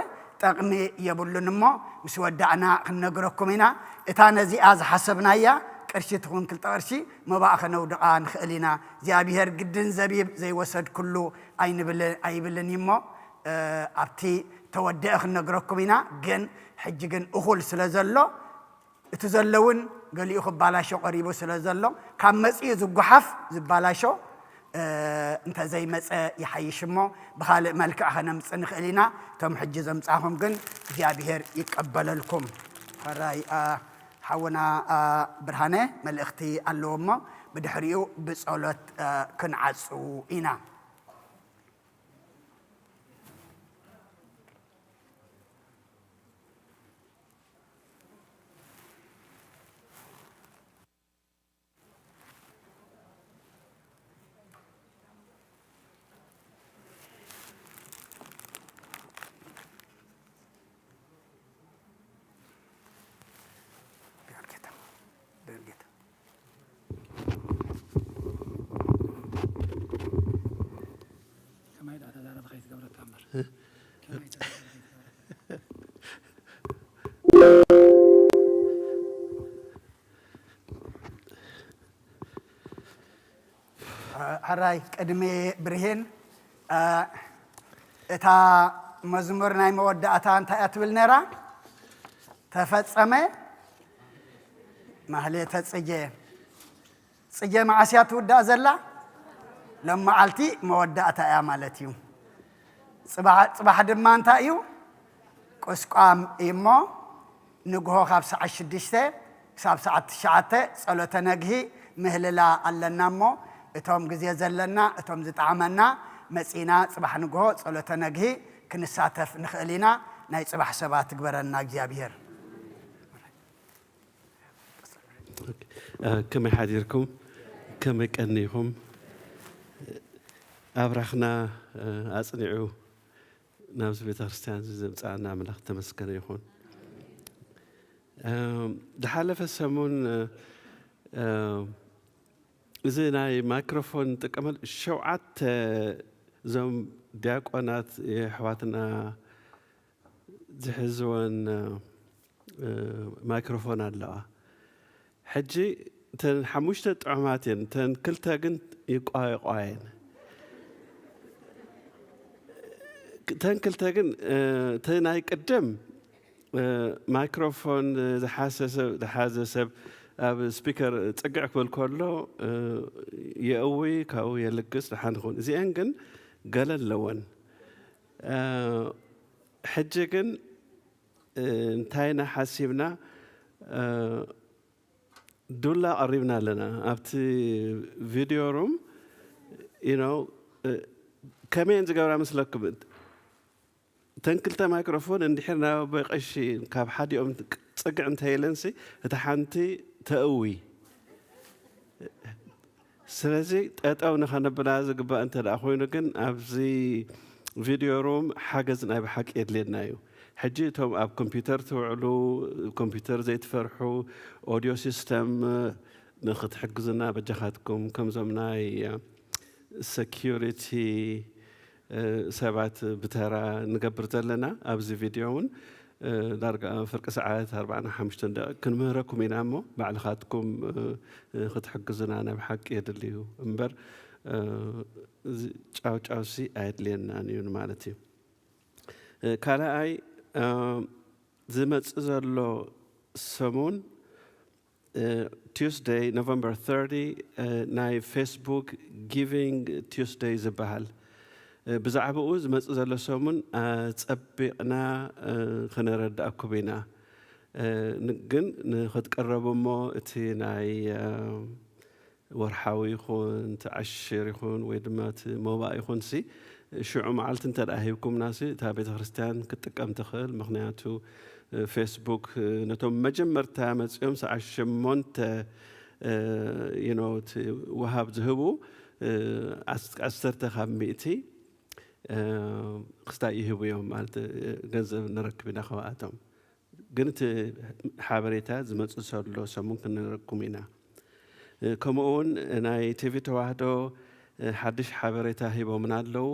ጠቕሚ የብሉን እሞ ምስ ወዳእና ክንነግረኩም ኢና። እታ ነዚኣ ዝሓሰብናያ ቅርሺ ትኹን ክልተ ቅርሺ መባእ ከነውድቓ ንኽእል ኢና። እግዚኣብሔር ግድን ዘቢብ ዘይወሰድኩሉ ኣይንብል ኣይብልን እዩ እሞ ኣብቲ ተወደአ ክንነግረኩም ኢና። ግን ሕጂ ግን እኹል ስለ ዘሎ እቲ ዘሎ እውን ገሊኡ ክባላሾ ቀሪቡ ስለ ዘሎ ካብ መጺኡ ዝጓሓፍ ዝባላሾ እንተዘይመጸ ይሓይሽ እሞ ብኻልእ መልክዕ ከነምጽእ ንኽእል ኢና። እቶም ሕጂ ዘምጻኹም ግን እግዚኣብሔር ይቀበለልኩም። ሕራይ ሓውና ብርሃነ መልእኽቲ ኣለዎ እሞ ብድሕሪኡ ብጸሎት ክንዓጹ ኢና። ሕራይ ቅድሚ ብርሂን እታ መዝሙር ናይ መወዳእታ እንታይ እያ ትብል ነራ? ተፈጸመ ማህሌተ ጽጌ። ጽጌ መዓስ እያ ትውዳእ ዘላ? ሎም መዓልቲ መወዳእታ እያ ማለት እዩ። ጽባሕ፣ ጽባሕ ድማ እንታይ እዩ? ቁስቋም እዩ እሞ፣ ንግሆ ካብ ሰዓት ሽዱሽተ ክሳብ ሰዓት ትሽዓተ ጸሎተ ነግሂ ምህልላ ኣለና እሞ፣ እቶም ግዜ ዘለና፣ እቶም ዝጠዓመና መጺና ጽባሕ ንግሆ ጸሎተ ነግሂ ክንሳተፍ ንኽእል ኢና። ናይ ጽባሕ ሰባት ትግበረና እግዚኣብሔር። ከመይ ሓዲርኩም? ከመይ ቀኒኹም? ኣብራኽና ኣጽኒዑ ናብዚ ቤተ ክርስቲያን እዚ ዘምጽኣና ኣምላኽ ተመስገነ ይኹን። ዝሓለፈ ሰሙን እዚ ናይ ማይክሮፎን ንጥቀመሉ ሸውዓተ እዞም ዲያቆናት የሕዋትና ዝሕዝወን ማይክሮፎን ኣለዋ። ሕጂ እተን ሓሙሽተ ጥዑማት እየን፣ እተን ክልተ ግን ይቋየቋየን። እተን ክልተ ግን እቲ ናይ ቅድም ማይክሮፎን ዝሓዘ ሰብ ኣብ ስፒከር ፅግዕ ክብል ከሎ የእዊ ካብኡ የልግስ ደሓን ይኸውን። እዚአን ግን ገለ ኣለወን። ሕጂ ግን እንታይ ኢና ሓሲብና? ዱላ ቀሪብና ኣለና። ኣብቲ ቪድዮ ሩም you know ከመይ እየን ዝገብራ መስለኩም? እተን ክልተ ማይክሮፎን እንድሕር ናብ ኣቦይ ቀሺ ካብ ሓዲኦም ፅግዕ እንተይለንሲ እታ ሓንቲ ተእዊ። ስለዚ ጠጠው ንኸነብላ ዝግባእ እንተ ደኣ ኮይኑ ግን ኣብዚ ቪድዮ ሩም ሓገዝ ናይ ብሓቂ የድልየና እዩ። ሕጂ እቶም ኣብ ኮምፒውተር ትውዕሉ፣ ኮምፒውተር ዘይትፈርሑ፣ ኦድዮ ሲስተም ንኽትሕግዙና በጃኻትኩም ከምዞም ናይ ሰኪሪቲ ሰባት ብተራ ንገብር ዘለና ኣብዚ ቪድዮ እውን ዳርጋ ፍርቂ ሰዓት ኣርባዕን ሓሙሽተን ደቂቕ ክንምህረኩም ኢና እሞ ባዕልኻትኩም ክትሕግዙና ናይ ብሓቂ የድሊ እዩ እምበር ጫውጫውሲ ኣየድልየናን እዩ ማለት እዩ። ካልኣይ ዝመፅእ ዘሎ ሰሙን ቲውስደይ ኖቨምበር ተርቲ ናይ ፌስቡክ ጊቪንግ ቲውስደይ ዝበሃል ብዛዕባኡ ዝመፅእ ዘሎ ሰሙን ኣፀቢቕና ክነረድኣኩም ኢና። ግን ንክትቀረቡ እሞ እቲ ናይ ወርሓዊ ይኹን እቲ ዓሽር ይኹን ወይ ድማ እቲ ሞባእ ይኹን ሲ ሽዑ መዓልቲ እንተ ደኣ ሂብኩምና ሲ እታ ቤተ ክርስቲያን ክትጥቀም ትኽእል። ምኽንያቱ ፌስቡክ ነቶም መጀመርታ መጺኦም ሰዓት ሸሞንተ you know እቲ ወሃብ ዝህቡ ዓሰርተ ካብ ሚእቲ ክስታይ ይህቡ እዮም ማለት ገንዘብ ንረክብ ኢና ካብኣቶም። ግን እቲ ሓበሬታ ዝመፅእ ዘሎ ሰሙን ክንነግረኩም ኢና። ከምኡ እውን ናይ ቲቪ ተዋህዶ ሓድሽ ሓበሬታ ሂቦምና ኣለዉ።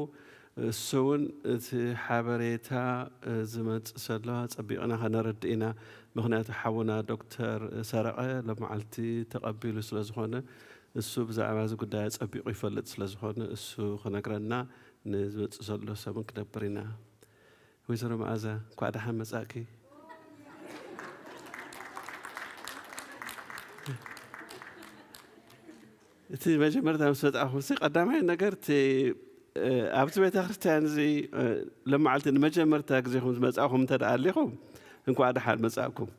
እሱ እውን እቲ ሓበሬታ ዝመፅእ ዘሎ ፀቢቕና ከነረድእ ኢና። ምክንያቱ ሓውና ዶክተር ሰረቐ ሎመዓልቲ ተቐቢሉ ስለ ዝኾነ እሱ ብዛዕባ እዚ ጉዳይ ኣፀቢቑ ይፈልጥ ስለ ዝኾነ እሱ ክነግረና ንዝመፅእ ዘሎ ሰሙን ክነብር ኢና። ወይዘሮ መኣዛ እንኳዕ ደሓን መጻእኪ። እቲ መጀመርታ ምስ መጣኹም ሲ ቀዳማይ ነገር እቲ ኣብዚ ቤተ ክርስቲያን እዚ ለመዓልቲ ንመጀመርታ ግዜኹም ዝመጻእኹም እንተ ደኣ ኣሊኹም እንኳዕ ደሓን መጻእኩም።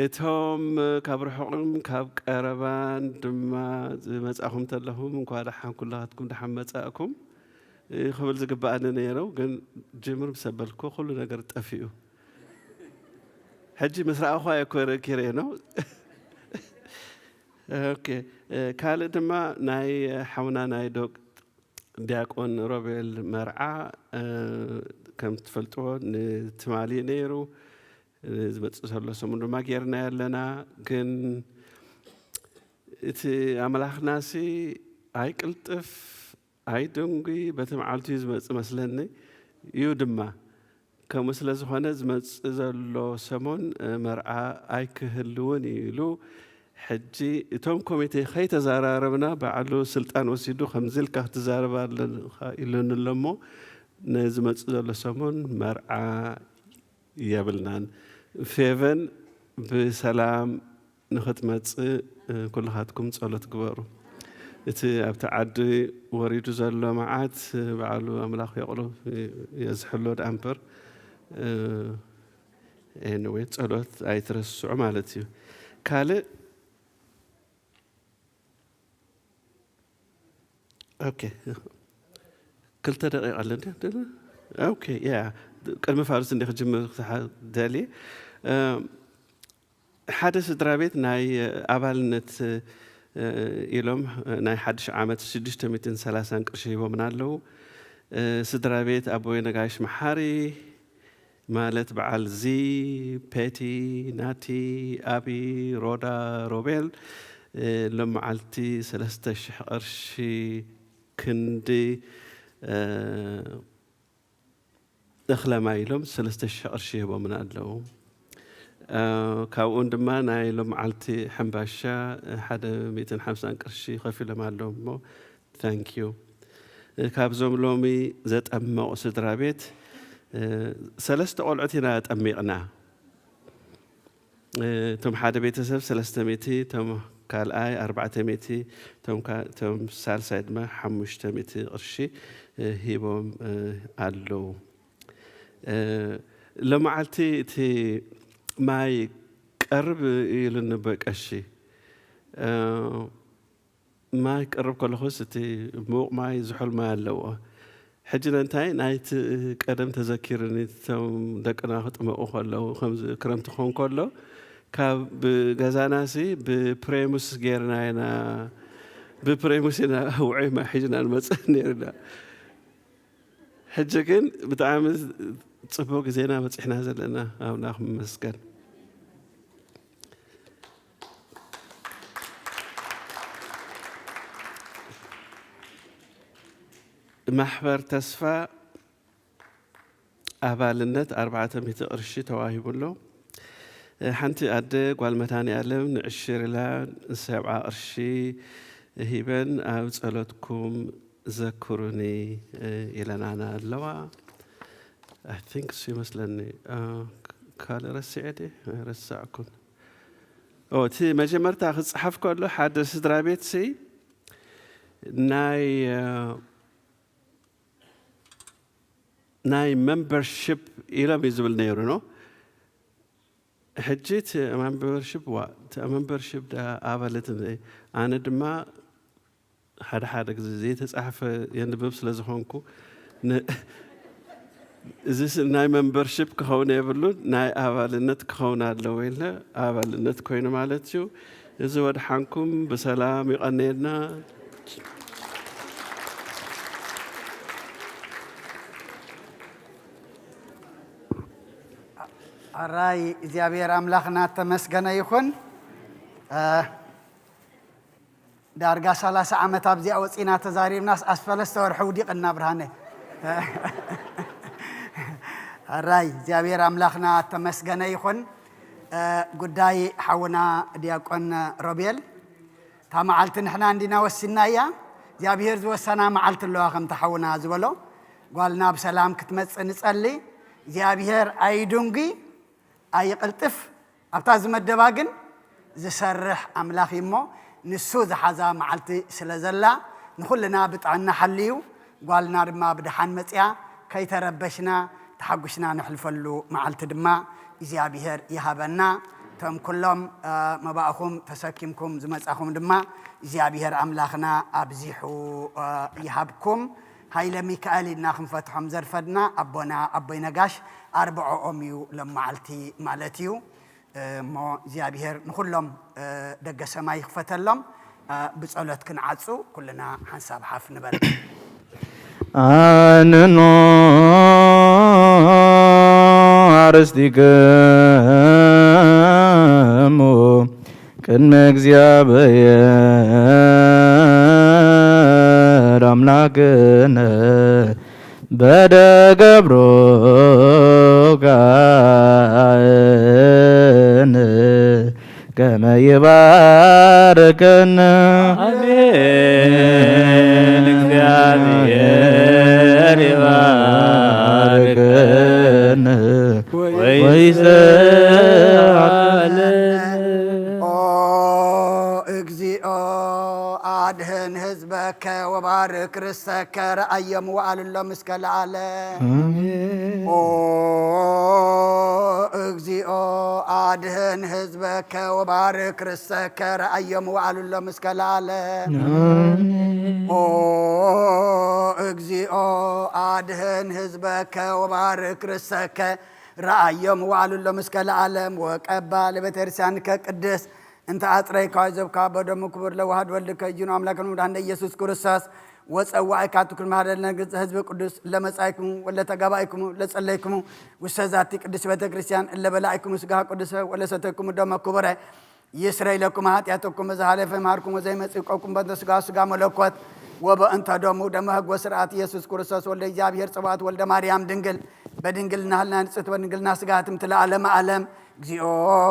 እቶም ካብ ርሑቕን ካብ ቀረባን ድማ ዝመጻኹም ተለኹም እንኳዕ ደሓን ኩላትኩም ደሓን መጻእኩም። ክብል ዝግባኣኒ ነይሩ፣ ግን ጅምር ምስ ኣበልኩ ኩሉ ነገር ጠፊኡ። ሕጂ ምስ ረኣኹዋ እየ እኮ ርኪሬ ነው። ኦኬ፣ ካልእ ድማ ናይ ሓውና ናይ ዶክ ዲያቆን ሮቤል መርዓ ከም ትፈልጥዎ ንትማሊ ነይሩ። ዝመፅእ ዘሎ ሰሙን ድማ ጌርና ያለና ግን እቲ ኣምላኽናሲ ኣይቅልጥፍ ኣይደንጉይ በቲ መዓልቱ እዩ ዝመጽእ መስለኒ እዩ ድማ ከምኡ ስለ ዝኾነ ዝመጽእ ዘሎ ሰሞን መርዓ ኣይክህልውን እዩ ኢሉ ሕጂ እቶም ኮሚቴ ከይተዘራረብና ባዕሉ ስልጣን ወሲዱ ከምዚ ኢልካ ክትዛረብ ኣለኻ ኢሉኒ ኣሎ እሞ ንዝመጽእ ዘሎ ሰሞን መርዓ የብልናን። ፌቨን ብሰላም ንኽትመጽእ፣ እ፣ ኩልኻትኩም ጸሎት ግበሩ። እቲ ኣብቲ ዓዲ ወሪዱ ዘሎ መዓት፣ እ፣ ባዕሉ ኣምላኽ የቕሎ፣ እ፣ የዝሕሎ ደኣ እምበር፣ እ፣ ኤኒዌይ፣ ጸሎት ኣይትረስዑ ማለት እዩ። ካልእ ኦኬ። ክልተ ደቂቕ ኣለኒ። ኦኬ፣ ያ። ቅድሚ ፋርስ እንደ ክጅምር ክሓ-፣ ደልየ። እ፣ ሓደ ስድራ ቤት ናይ ኣባልነት፣ እ፣ ኢሎም ናይ ሓድሽ ዓመት ሽዱሽተ ሚእትን ሰላሳን ቅርሺ ሂቦምና ኣለዉ። እ፣ ስድራ ቤት ኣቦይ ነጋሽ መሓሪ፣ ማለት በዓል ዚ፣ ፔቲ፣ ናቲ፣ ኣቢ፣ ሮዳ፣ ሮቤል፣ እ፣ ሎም መዓልቲ ሰለስተ ሽሕ ቅርሺ ክንዲ፣ እ፣ እኽለ ማይ ኢሎም ሰለስተ ሽሕ ቅርሺ ሂቦምና ኣለዉ። እ፣ ካብኡን ድማ ናይ ሎም መዓልቲ ሕምባሻ ሓደ ሚእትን ሓምሳን ቅርሺ ከፊሎም ኣለዉ እሞ፣ ታንክ ዩ። እ፣ ካብዞም ሎሚ ዘጠመቑ ስድራ ቤት፣ እ፣ ሰለስተ ቆልዑት ኢና ጠሚቕና። እ፣ እቶም ሓደ ቤተሰብ ሰለስተ ሚእቲ፣ እቶም ካልኣይ ኣርባዕተ ሚእቲ፣ እቶም ካ-፣ እቶም ሳልሳይ ድማ ሓሙሽተ ሚእቲ ቅርሺ፣ እ፣ ሂቦም፣ እ፣ ኣለዉ። እ፣ ሎመዓልቲ እቲ ማይ ቀርብ ኢሉኒ በቀሺ። እ፣ ማይ ክቀርብ ከለኹስ እቲ ምዉቕ ማይ ዝሑል ማይ ኣለዎ። ሕጂ ነንታይ ናይቲ ቀደም ተዘኪሩኒ፣ እቶም ደቅና ክጥመቑ ከለዉ፣ ከምዚ ክረምቲ ክኸውን ከሎ፣ ካብ ገዛናሲ ብፕሬሙስ ጌርና ኢና፣ ብፕሬሙስ ኢና ውዑይ ማይ ሒዝና ንመጽእ ነይርና። ሕጂ ግን ብጣዕሚ ጽቡቕ ግዜና በጺሕና ዘለና፣ ኣምላኽ ይመስገን። ማሕበር ተስፋ ኣባልነት ኣርባዕተ ሚእቲ ቅርሺ ተዋሂቡ ኣሎ። ሓንቲ ኣደ ጓል መድሃኔ ኣለም ንዕሽር ኢላ ሰብዓ ቅርሺ ሂበን ኣብ ጸሎትኩም ዘክሩኒ ኢለናና ኣለዋ። I think እሱ ይመስለኒ። እ፣ ካልእ ረሲዐ ድየ? ረሳዕኩን። ኦ፣ እቲ መጀመርታ ክጽሓፍ ከሎ ሓደ ስድራ ቤት ሲ ናይ፣ እ፣ ናይ ሜምበርሺፕ ኢሎም እዩ ዝብል ነይሩ ነው። ሕጂ እቲ ሜምበርሺፕ ዋ፣ እቲ ሜምበርሺፕ ዳ ኣባለት እንደ-፣ ኣነ ድማ ሓደ ሓደ ግዜ ዘይተጻሕፈ የንብብ ስለ ዝኾንኩ፣ ን-፣ እዚ ስ-፣ ናይ ሜምበርሺፕ ክኸውን የብሉን፣ ናይ ኣባልነት ክኸውን ኣለዎ ኢለ፣ ኣባልነት ኮይኑ ማለት እዩ። እዚ ወድሓንኩም ብሰላም ይቐነየልና። ኣራይ እግዚኣብሔር ኣምላኽና ተመስገነ ይኹን። እ፣ ዳርጋ ሰላሳ ዓመት ኣብዚኣ ወፂና ተዛሪብናስ ኣስፈለስተ ወርሒ ውዲቕና ብርሃነ። ኣራይ እግዚኣብሔር ኣምላኽና ተመስገነ ይኹን። እ፣ ጉዳይ ሓውና ዲያቆን ሮቤል፣ እታ መዓልቲ ንሕና እንዲና ወሲንናያ። እግዚኣብሔር ዝወሰና መዓልቲ ኣለዋ፣ ከምቲ ሓውና ዝበሎ፣ ጓልና ብሰላም ክትመጽእ ንጸሊ። እግዚኣብሔር ኣይድንጉ ኣይቕልጥፍ፣ ኣብታ ዝመደባ ግን ዝሰርሕ ኣምላኽ እዩ እሞ፣ ንሱ ዝሓዛ መዓልቲ ስለ ዘላ፣ ንኹልና ብጥዕና ሓልዩ፣ ጓልና ድማ ብደሓን መጽያ፣ ከይተረበሽና ተሓጒስና ነሕልፈሉ መዓልቲ ድማ እግዚኣብሔር ይሃበና። እቶም ኩሎም፣ እ፣ መባእኹም ተሰኪምኩም ዝመጻኹም ድማ እግዚኣብሔር ኣምላኽና ኣብዚሑ፣ እ፣ ይሃብኩም። ሃይለ ሚካኤል ኢልና ክንፈትሖም ዘርፈድና ኣቦና ኣቦይ ነጋሽ ኣርብዖኦም እዩ ሎም መዓልቲ ማለት እዩ። እ፣ እሞ እግዚኣብሔር ንኹሎም፣ እ፣ ደገ ሰማይ ይኽፈተሎም። እ፣ ብጸሎት ክንዓጹ ኩልና ሓንሳብ ሓፍ ንበል። ኣንኖ ኣርስቲክሙ ቅድመ እግዚኣብሔር ኣምላክነ በደገብሮ ካህን ከመ ይባርከነ። ኣሜን። እግዚአብሔር ይባርከነ። ይባርከነ። ወይስዓል። ኦ አድህን ህዝበከ ወባርክ ርሰከ ረአዮም ወአልሎም እስከ ለዓለም። ኦ እግዚኦ አድህን ህዝበከ ወባርክ ርሰከ ረአዮም ወአልሎም እስከ ለዓለም። ኦ እግዚኦ አድህን ህዝበከ ወባርክ ርሰከ ረአዮም ወአልሎም እስከ ለዓለም። ወቀባ ለቤተክርስቲያንከ ቅድስት እንተ አጽረይካ ዘብካ በደሙ ክቡር ለዋህድ ወልድከ እዩ። ኣምላክን መድኃኒነ ኢየሱስ ክርስቶስ ወጸዋዕካ ትኩን ማህደል ነግጽ ህዝብ ቅዱስ ለመጻይክሙ ወለተጋባይክሙ ለጸለይክሙ ውስተ ዛቲ ቅድስት ቤተ ክርስቲያን እለ በላዕክሙ ስጋ ቅዱሰ ወለሰተይክሙ ደመ ክቡረ ይስረይ ለኩም ኃጢአተኩም። በዝሓለፈ መሃርኩም ወዘይመጽእ ይቆኩም በእንተ ስጋ ስጋ መለኮት ወበእንተ ደሙ ደመ ህግ ወስርዓት ኢየሱስ ክርስቶስ ወልደ እግዚኣብሔር ጽባኦት ወልደ ማርያም ድንግል በድንግልና ህልና ንጽሕት በድንግልና ስጋ ትምት ለዓለመ ዓለም። እግዚኦ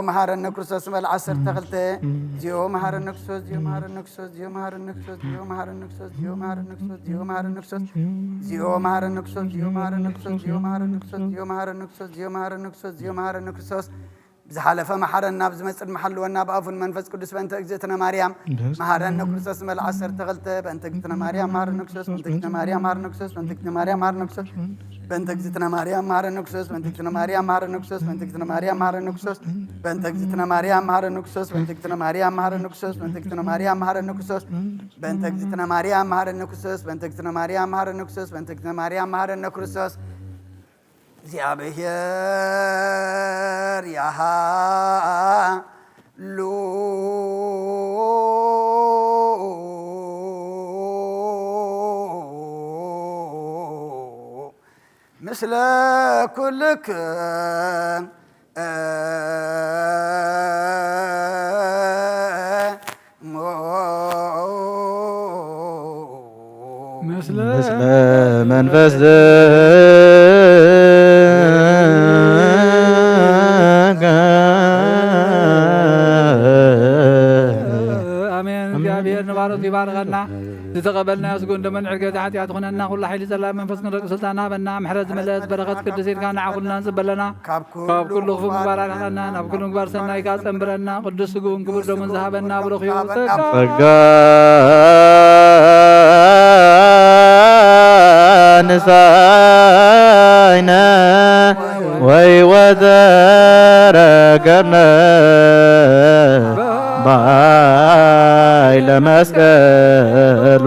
መሐረነ ክርስቶስ በል ዓሰርተ ክልተ። እግዚኦ መሐረነ ክርስቶስ፣ እግዚኦ መሐረነ ክርስቶስ፣ እግዚኦ መሐረነ ክርስቶስ፣ እግዚኦ መሐረነ ክርስቶስ፣ እግዚኦ መሐረነ ክርስቶስ፣ እግዚኦ መሐረነ ክርስቶስ፣ እግዚኦ መሐረነ ክርስቶስ፣ እግዚኦ መሐረነ ክርስቶስ፣ እግዚኦ መሐረነ ክርስቶስ፣ እግዚኦ መሐረነ ክርስቶስ፣ እግዚኦ መሐረነ ክርስቶስ፣ እግዚኦ መሐረነ ክርስቶስ። ብዝሓለፈ መሓረና፣ ብዝመጽእ ድማ ሓልወና፣ ብኣፉን መንፈስ ቅዱስ በእንተ እግዝእትነ ማርያም መሃረነ ክርስቶስ መል ዓሰርተ ክልተ። በእንተ እግዝእትነ ማርያም መሃረነ ክርስቶስ፣ በእንተ እግዝእትነ ማርያም መሃረነ ክርስቶስ፣ በእንተ እግዝእትነ ማርያም መሃረነ ክርስቶስ፣ በእንተ እግዝእትነ ማርያም መሃረነ ክርስቶስ፣ በእንተ እግዝእትነ ማርያም መሃረነ ክርስቶስ፣ በእንተ እግዝእትነ ማርያም መሃረነ ክርስቶስ፣ በእንተ እግዝእትነ ማርያም መሃረነ ክርስቶስ፣ በእንተ እግዝእትነ ማርያም መሃረነ ክርስቶስ፣ በእንተ እግዝእትነ ማርያም መሃረነ ክርስቶስ፣ በእንተ እግዝእትነ ማርያም መሃረነ ክርስቶስ፣ በእንተ እግዝእትነ ማርያም መሃረነ ክርስቶስ። እግዚኣብሔር ያሃሉ ምስለ ኩልክም። ምስለ መንፈስ አሜን። እግዚኣብሔር ንባሮቱ ይባርኸና። ዝተቐበልናዮ ስግኡን ደሙን ዕርገት ሓጢኣት ኩነና፣ ኩሉ ሓይሊ ጸላኢ መንፈስ ክንረግእ ስልጣን ሃበና። ምሕረት ዝመልአት በረኸት ቅድስ ኢድካ ንዓ ኩልና ንጽበለና። ካብ ኩሉ ክፉ ምግባር ኣርሕቐና፣ ናብ ኩሉ ምግባር ሰናይካ ጸንብረና። ቅዱስ ስግኡን ክቡር ደሙን ዝሃበና ብሩኽ እዩ። ጸጋ ጸጋ ንሳይነ ወይወተ ረከብነ ባይ ለመስቀሉ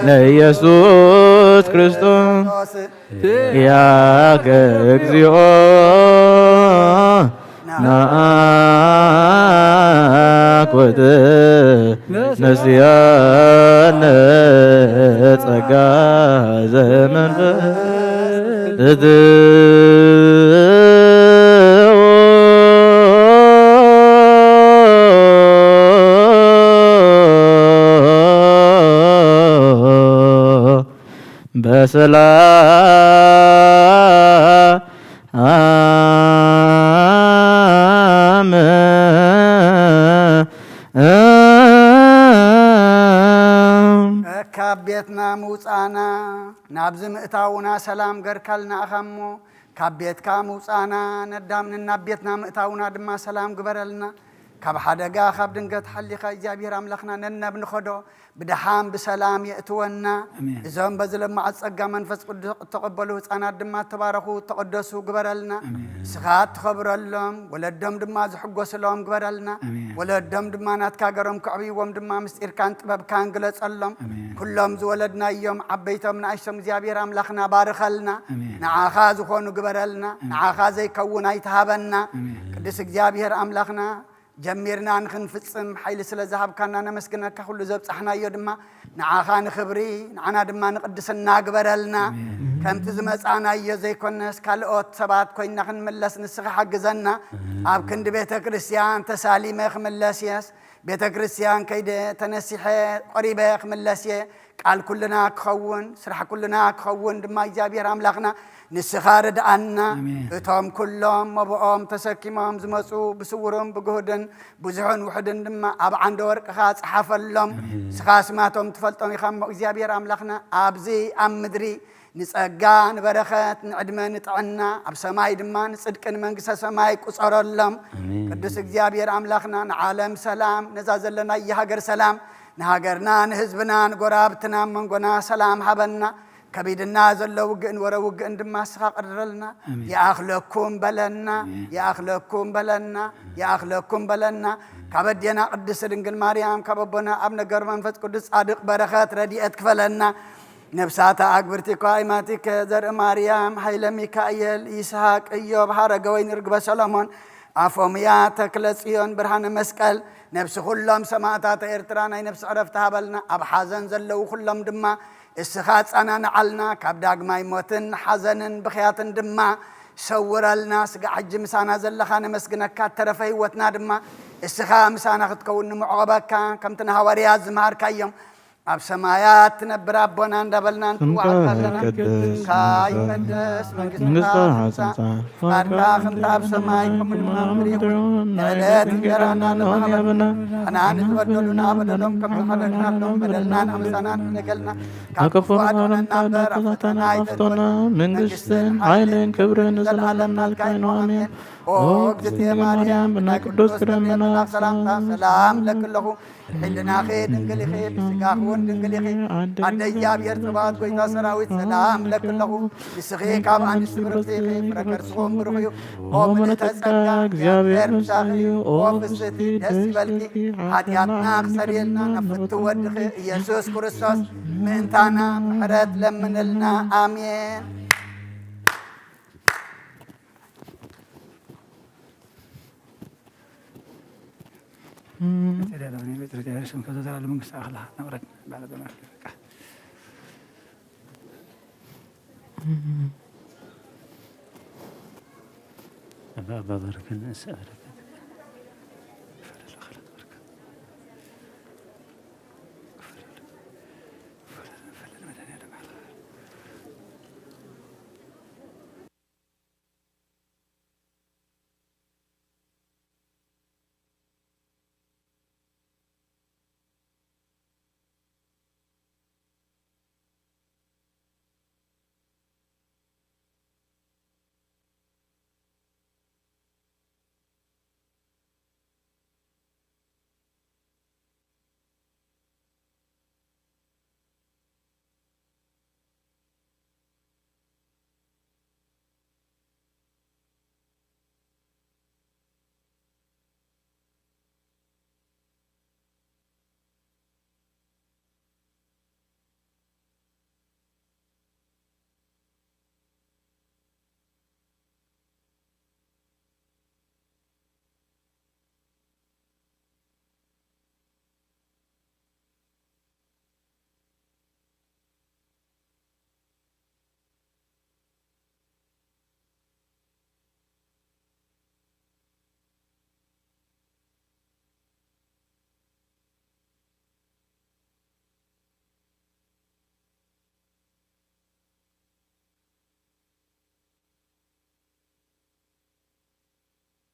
ለኢየሱስ ክርስቶስ ያከ እግዚኦ ናአኩት ነስያነ ጸጋ ዘመንፈስ በሰላም ካብ ቤትና ምውፃና ናብዚ ምእታውና ሰላም ገርካልና ኢኻ እሞ፣ ካብ ቤትካ ምውፃና ነዳም ንናብ ቤትና ምእታውና ድማ ሰላም ግበረልና። ካብ ሓደጋ ካብ ድንገት ሓሊኻ እግዚኣብሔር ኣምላኽና ነነብ ንኸዶ ብደሓን ብሰላም የእትወና። ኣሜን። እዞም በዚ ለማዓት ጸጋ መንፈስ ቅዱስ እተቐበሉ ህፃናት ድማ እተባረኹ እተቐደሱ ግበረልና። ኣሜን። ንስኻ እትኸብረሎም ወለዶም ድማ ዝሕጎስሎም ግበረልና። ኣሜን። ወለዶም ድማ ናትካ ገሮም ክዕብይዎም ድማ ምስጢርካን ጥበብካን ግለጸሎም። ኣሜን። ኩሎም ዝወለድናዮም ዓበይቶም ንኣሽቶም እግዚኣብሔር ኣምላኽና ባርኸልና። ኣሜን። ንዓኻ ዝኾኑ ግበረልና። ኣሜን። ንዓኻ ዘይከውን ኣይትሃበና። ኣሜን። ቅዱስ እግዚኣብሔር ኣምላኽና ጀሚርና ንኽንፍጽም ሓይሊ ስለ ዝሃብካና ነመስግነካ። ኩሉ ዘብጻሕናዮ ድማ ንዓኻ ንኽብሪ ንዓና ድማ ንቕድስና ግበረልና። ኣሜን። ከምቲ ዝመጻናዮ ዘይኮነስ ካልኦት ሰባት ኮይንና ክንምለስ ንስኻ ሓግዘና። ኣሜን። ኣብ ክንዲ ቤተ ክርስቲያን ተሳሊመ ክምለስ የስ ቤተ ክርስቲያን ከይደ ተነሲሐ ቆሪበ ክምለስ እየ። ቃል ኩልና ክኸውን ስራሕ ኩልና ክኸውን ድማ እግዚኣብሔር ኣምላኽና ንስኻ ርድኣና። ኣሜን። እቶም ኩሎም መብኦም ተሰኪሞም ዝመፁ ብስውርን ብግሁድን ብዙሕን ውሑድን ድማ ኣብ ዓንደ ወርቅኻ ጸሓፈሎም። ኣሜን። ንስኻ ስማቶም ትፈልጦም ኢኻ እሞ እግዚኣብሔር ኣምላኽና ኣብዚ ኣብ ምድሪ ንጸጋ ንበረኸት ንዕድመ ንጥዕና ኣብ ሰማይ ድማ ንጽድቂ ንመንግስተ ሰማይ ቁጸረሎም። ኣሜን። ቅዱስ እግዚኣብሔር ኣምላኽና ንዓለም ሰላም ነዛ ዘለናያ ሃገር ሰላም ንሃገርና ንህዝብና ንጎራብትና ኣብ መንጎና ሰላም ሃበና። ከቢድና ዘሎ ውግእን ወረ ውግእን ድማ እስኻ ቅርረልና። ይኣኽለኩም በለና፣ ይኣኽለኩም በለና፣ ይኣኽለኩም በለና። ካብ ኣዴና ቅድስት ድንግል ማርያም፣ ካብ ኣቦና ኣብ ነገር መንፈስ ቅዱስ ጻድቕ በረኸት ረድኤት ክፈለና። ነብሳታ ኣግብርቲ ኳይማቲከ ዘርኢ ማርያም፣ ሃይለ ሚካኤል፣ ይስሃቅ፣ እዮብ፣ ሃረገወይን፣ ርግበ ሰሎሞን፣ ኣፎምያ፣ ተክለ ጽዮን፣ ብርሃነ መስቀል፣ ነብሲ ኩሎም ሰማእታት ኤርትራ፣ ናይ ነብሲ ዕረፍቲ ሃበልና። ኣብ ሓዘን ዘለዉ ኩሎም ድማ እስኻ ኣጻናንዓልና። ካብ ዳግማይ ሞትን ሓዘንን ብኽያትን ድማ ሰውረልና። ስጋ ሕጂ ምሳና ዘለኻ ነመስግነካ። እተረፈ ህይወትና ድማ እስኻ ምሳና ክትከውን ንምዕቐበካ። ከምቲ ንሃዋርያት ዝመሃርካዮም፣ ኣብ ሰማያት ትነብር ኣቦና እንዳበልና ስምካ ንጽውዓካ ኣለና። ይቀደስ፣ ስምካ ይቀደስ፣ መንግስትካ መንግስትካ ትምጻእ፣ ትምጻእ፣ ፍቃድካ ፍቃድካ ከምቲ ኣብ ሰማይ ከምኡ ድማ ኣብ ምድሪ ይኹን። ዕለት እንጀራና ንሃበና፣ ንሕና ንዝበደሉና በደሎም ከም ዝሓለፍናሎም በደልና ንኣምሳና ንሕለገልና። ካብ ካብ ክፉ ኣድሕነና እምበር ኣብ ፈተና ኣይተእትወና። መንግስትን ሓይልን ክብርን ንዘለኣለም ናትካ እዩ። ኣሜን። ኦ እግዝእትየ ማርያም፣ ብናይ ቅዱስ ገብርኤል መልኣክ ሰላምታ ሰላም እብለኪ ኣለኹ። ሕልናኺ ድንግል ኢኺ፣ ብስጋኺ እውን ድንግል ኢኺ። ኣደ እግዚኣብሔር ጸባኦት፣ ጎይታ ሰራዊት፣ ሰላም እብለኪ ኣለኹ። ንስኺ ካብ ኣንስቲ ብርኽቲ ኢኺ፣ ፍረ ከርስኹም ብሩኽ እዩ። ኦ ምልዕተ ጸጋ፣ እግዚኣብሔር ምሳኺ እዩ። ኦ ፍስሕቲ፣ ደስ ይበልኪ። ሓጢኣትና ክሰርየልና፣ ናብ ፍትው ወድኺ ኢየሱስ ክርስቶስ ምእንታና ምሕረት ለምንልና። ኣሜን። ኣባ ባርክን እስኣል።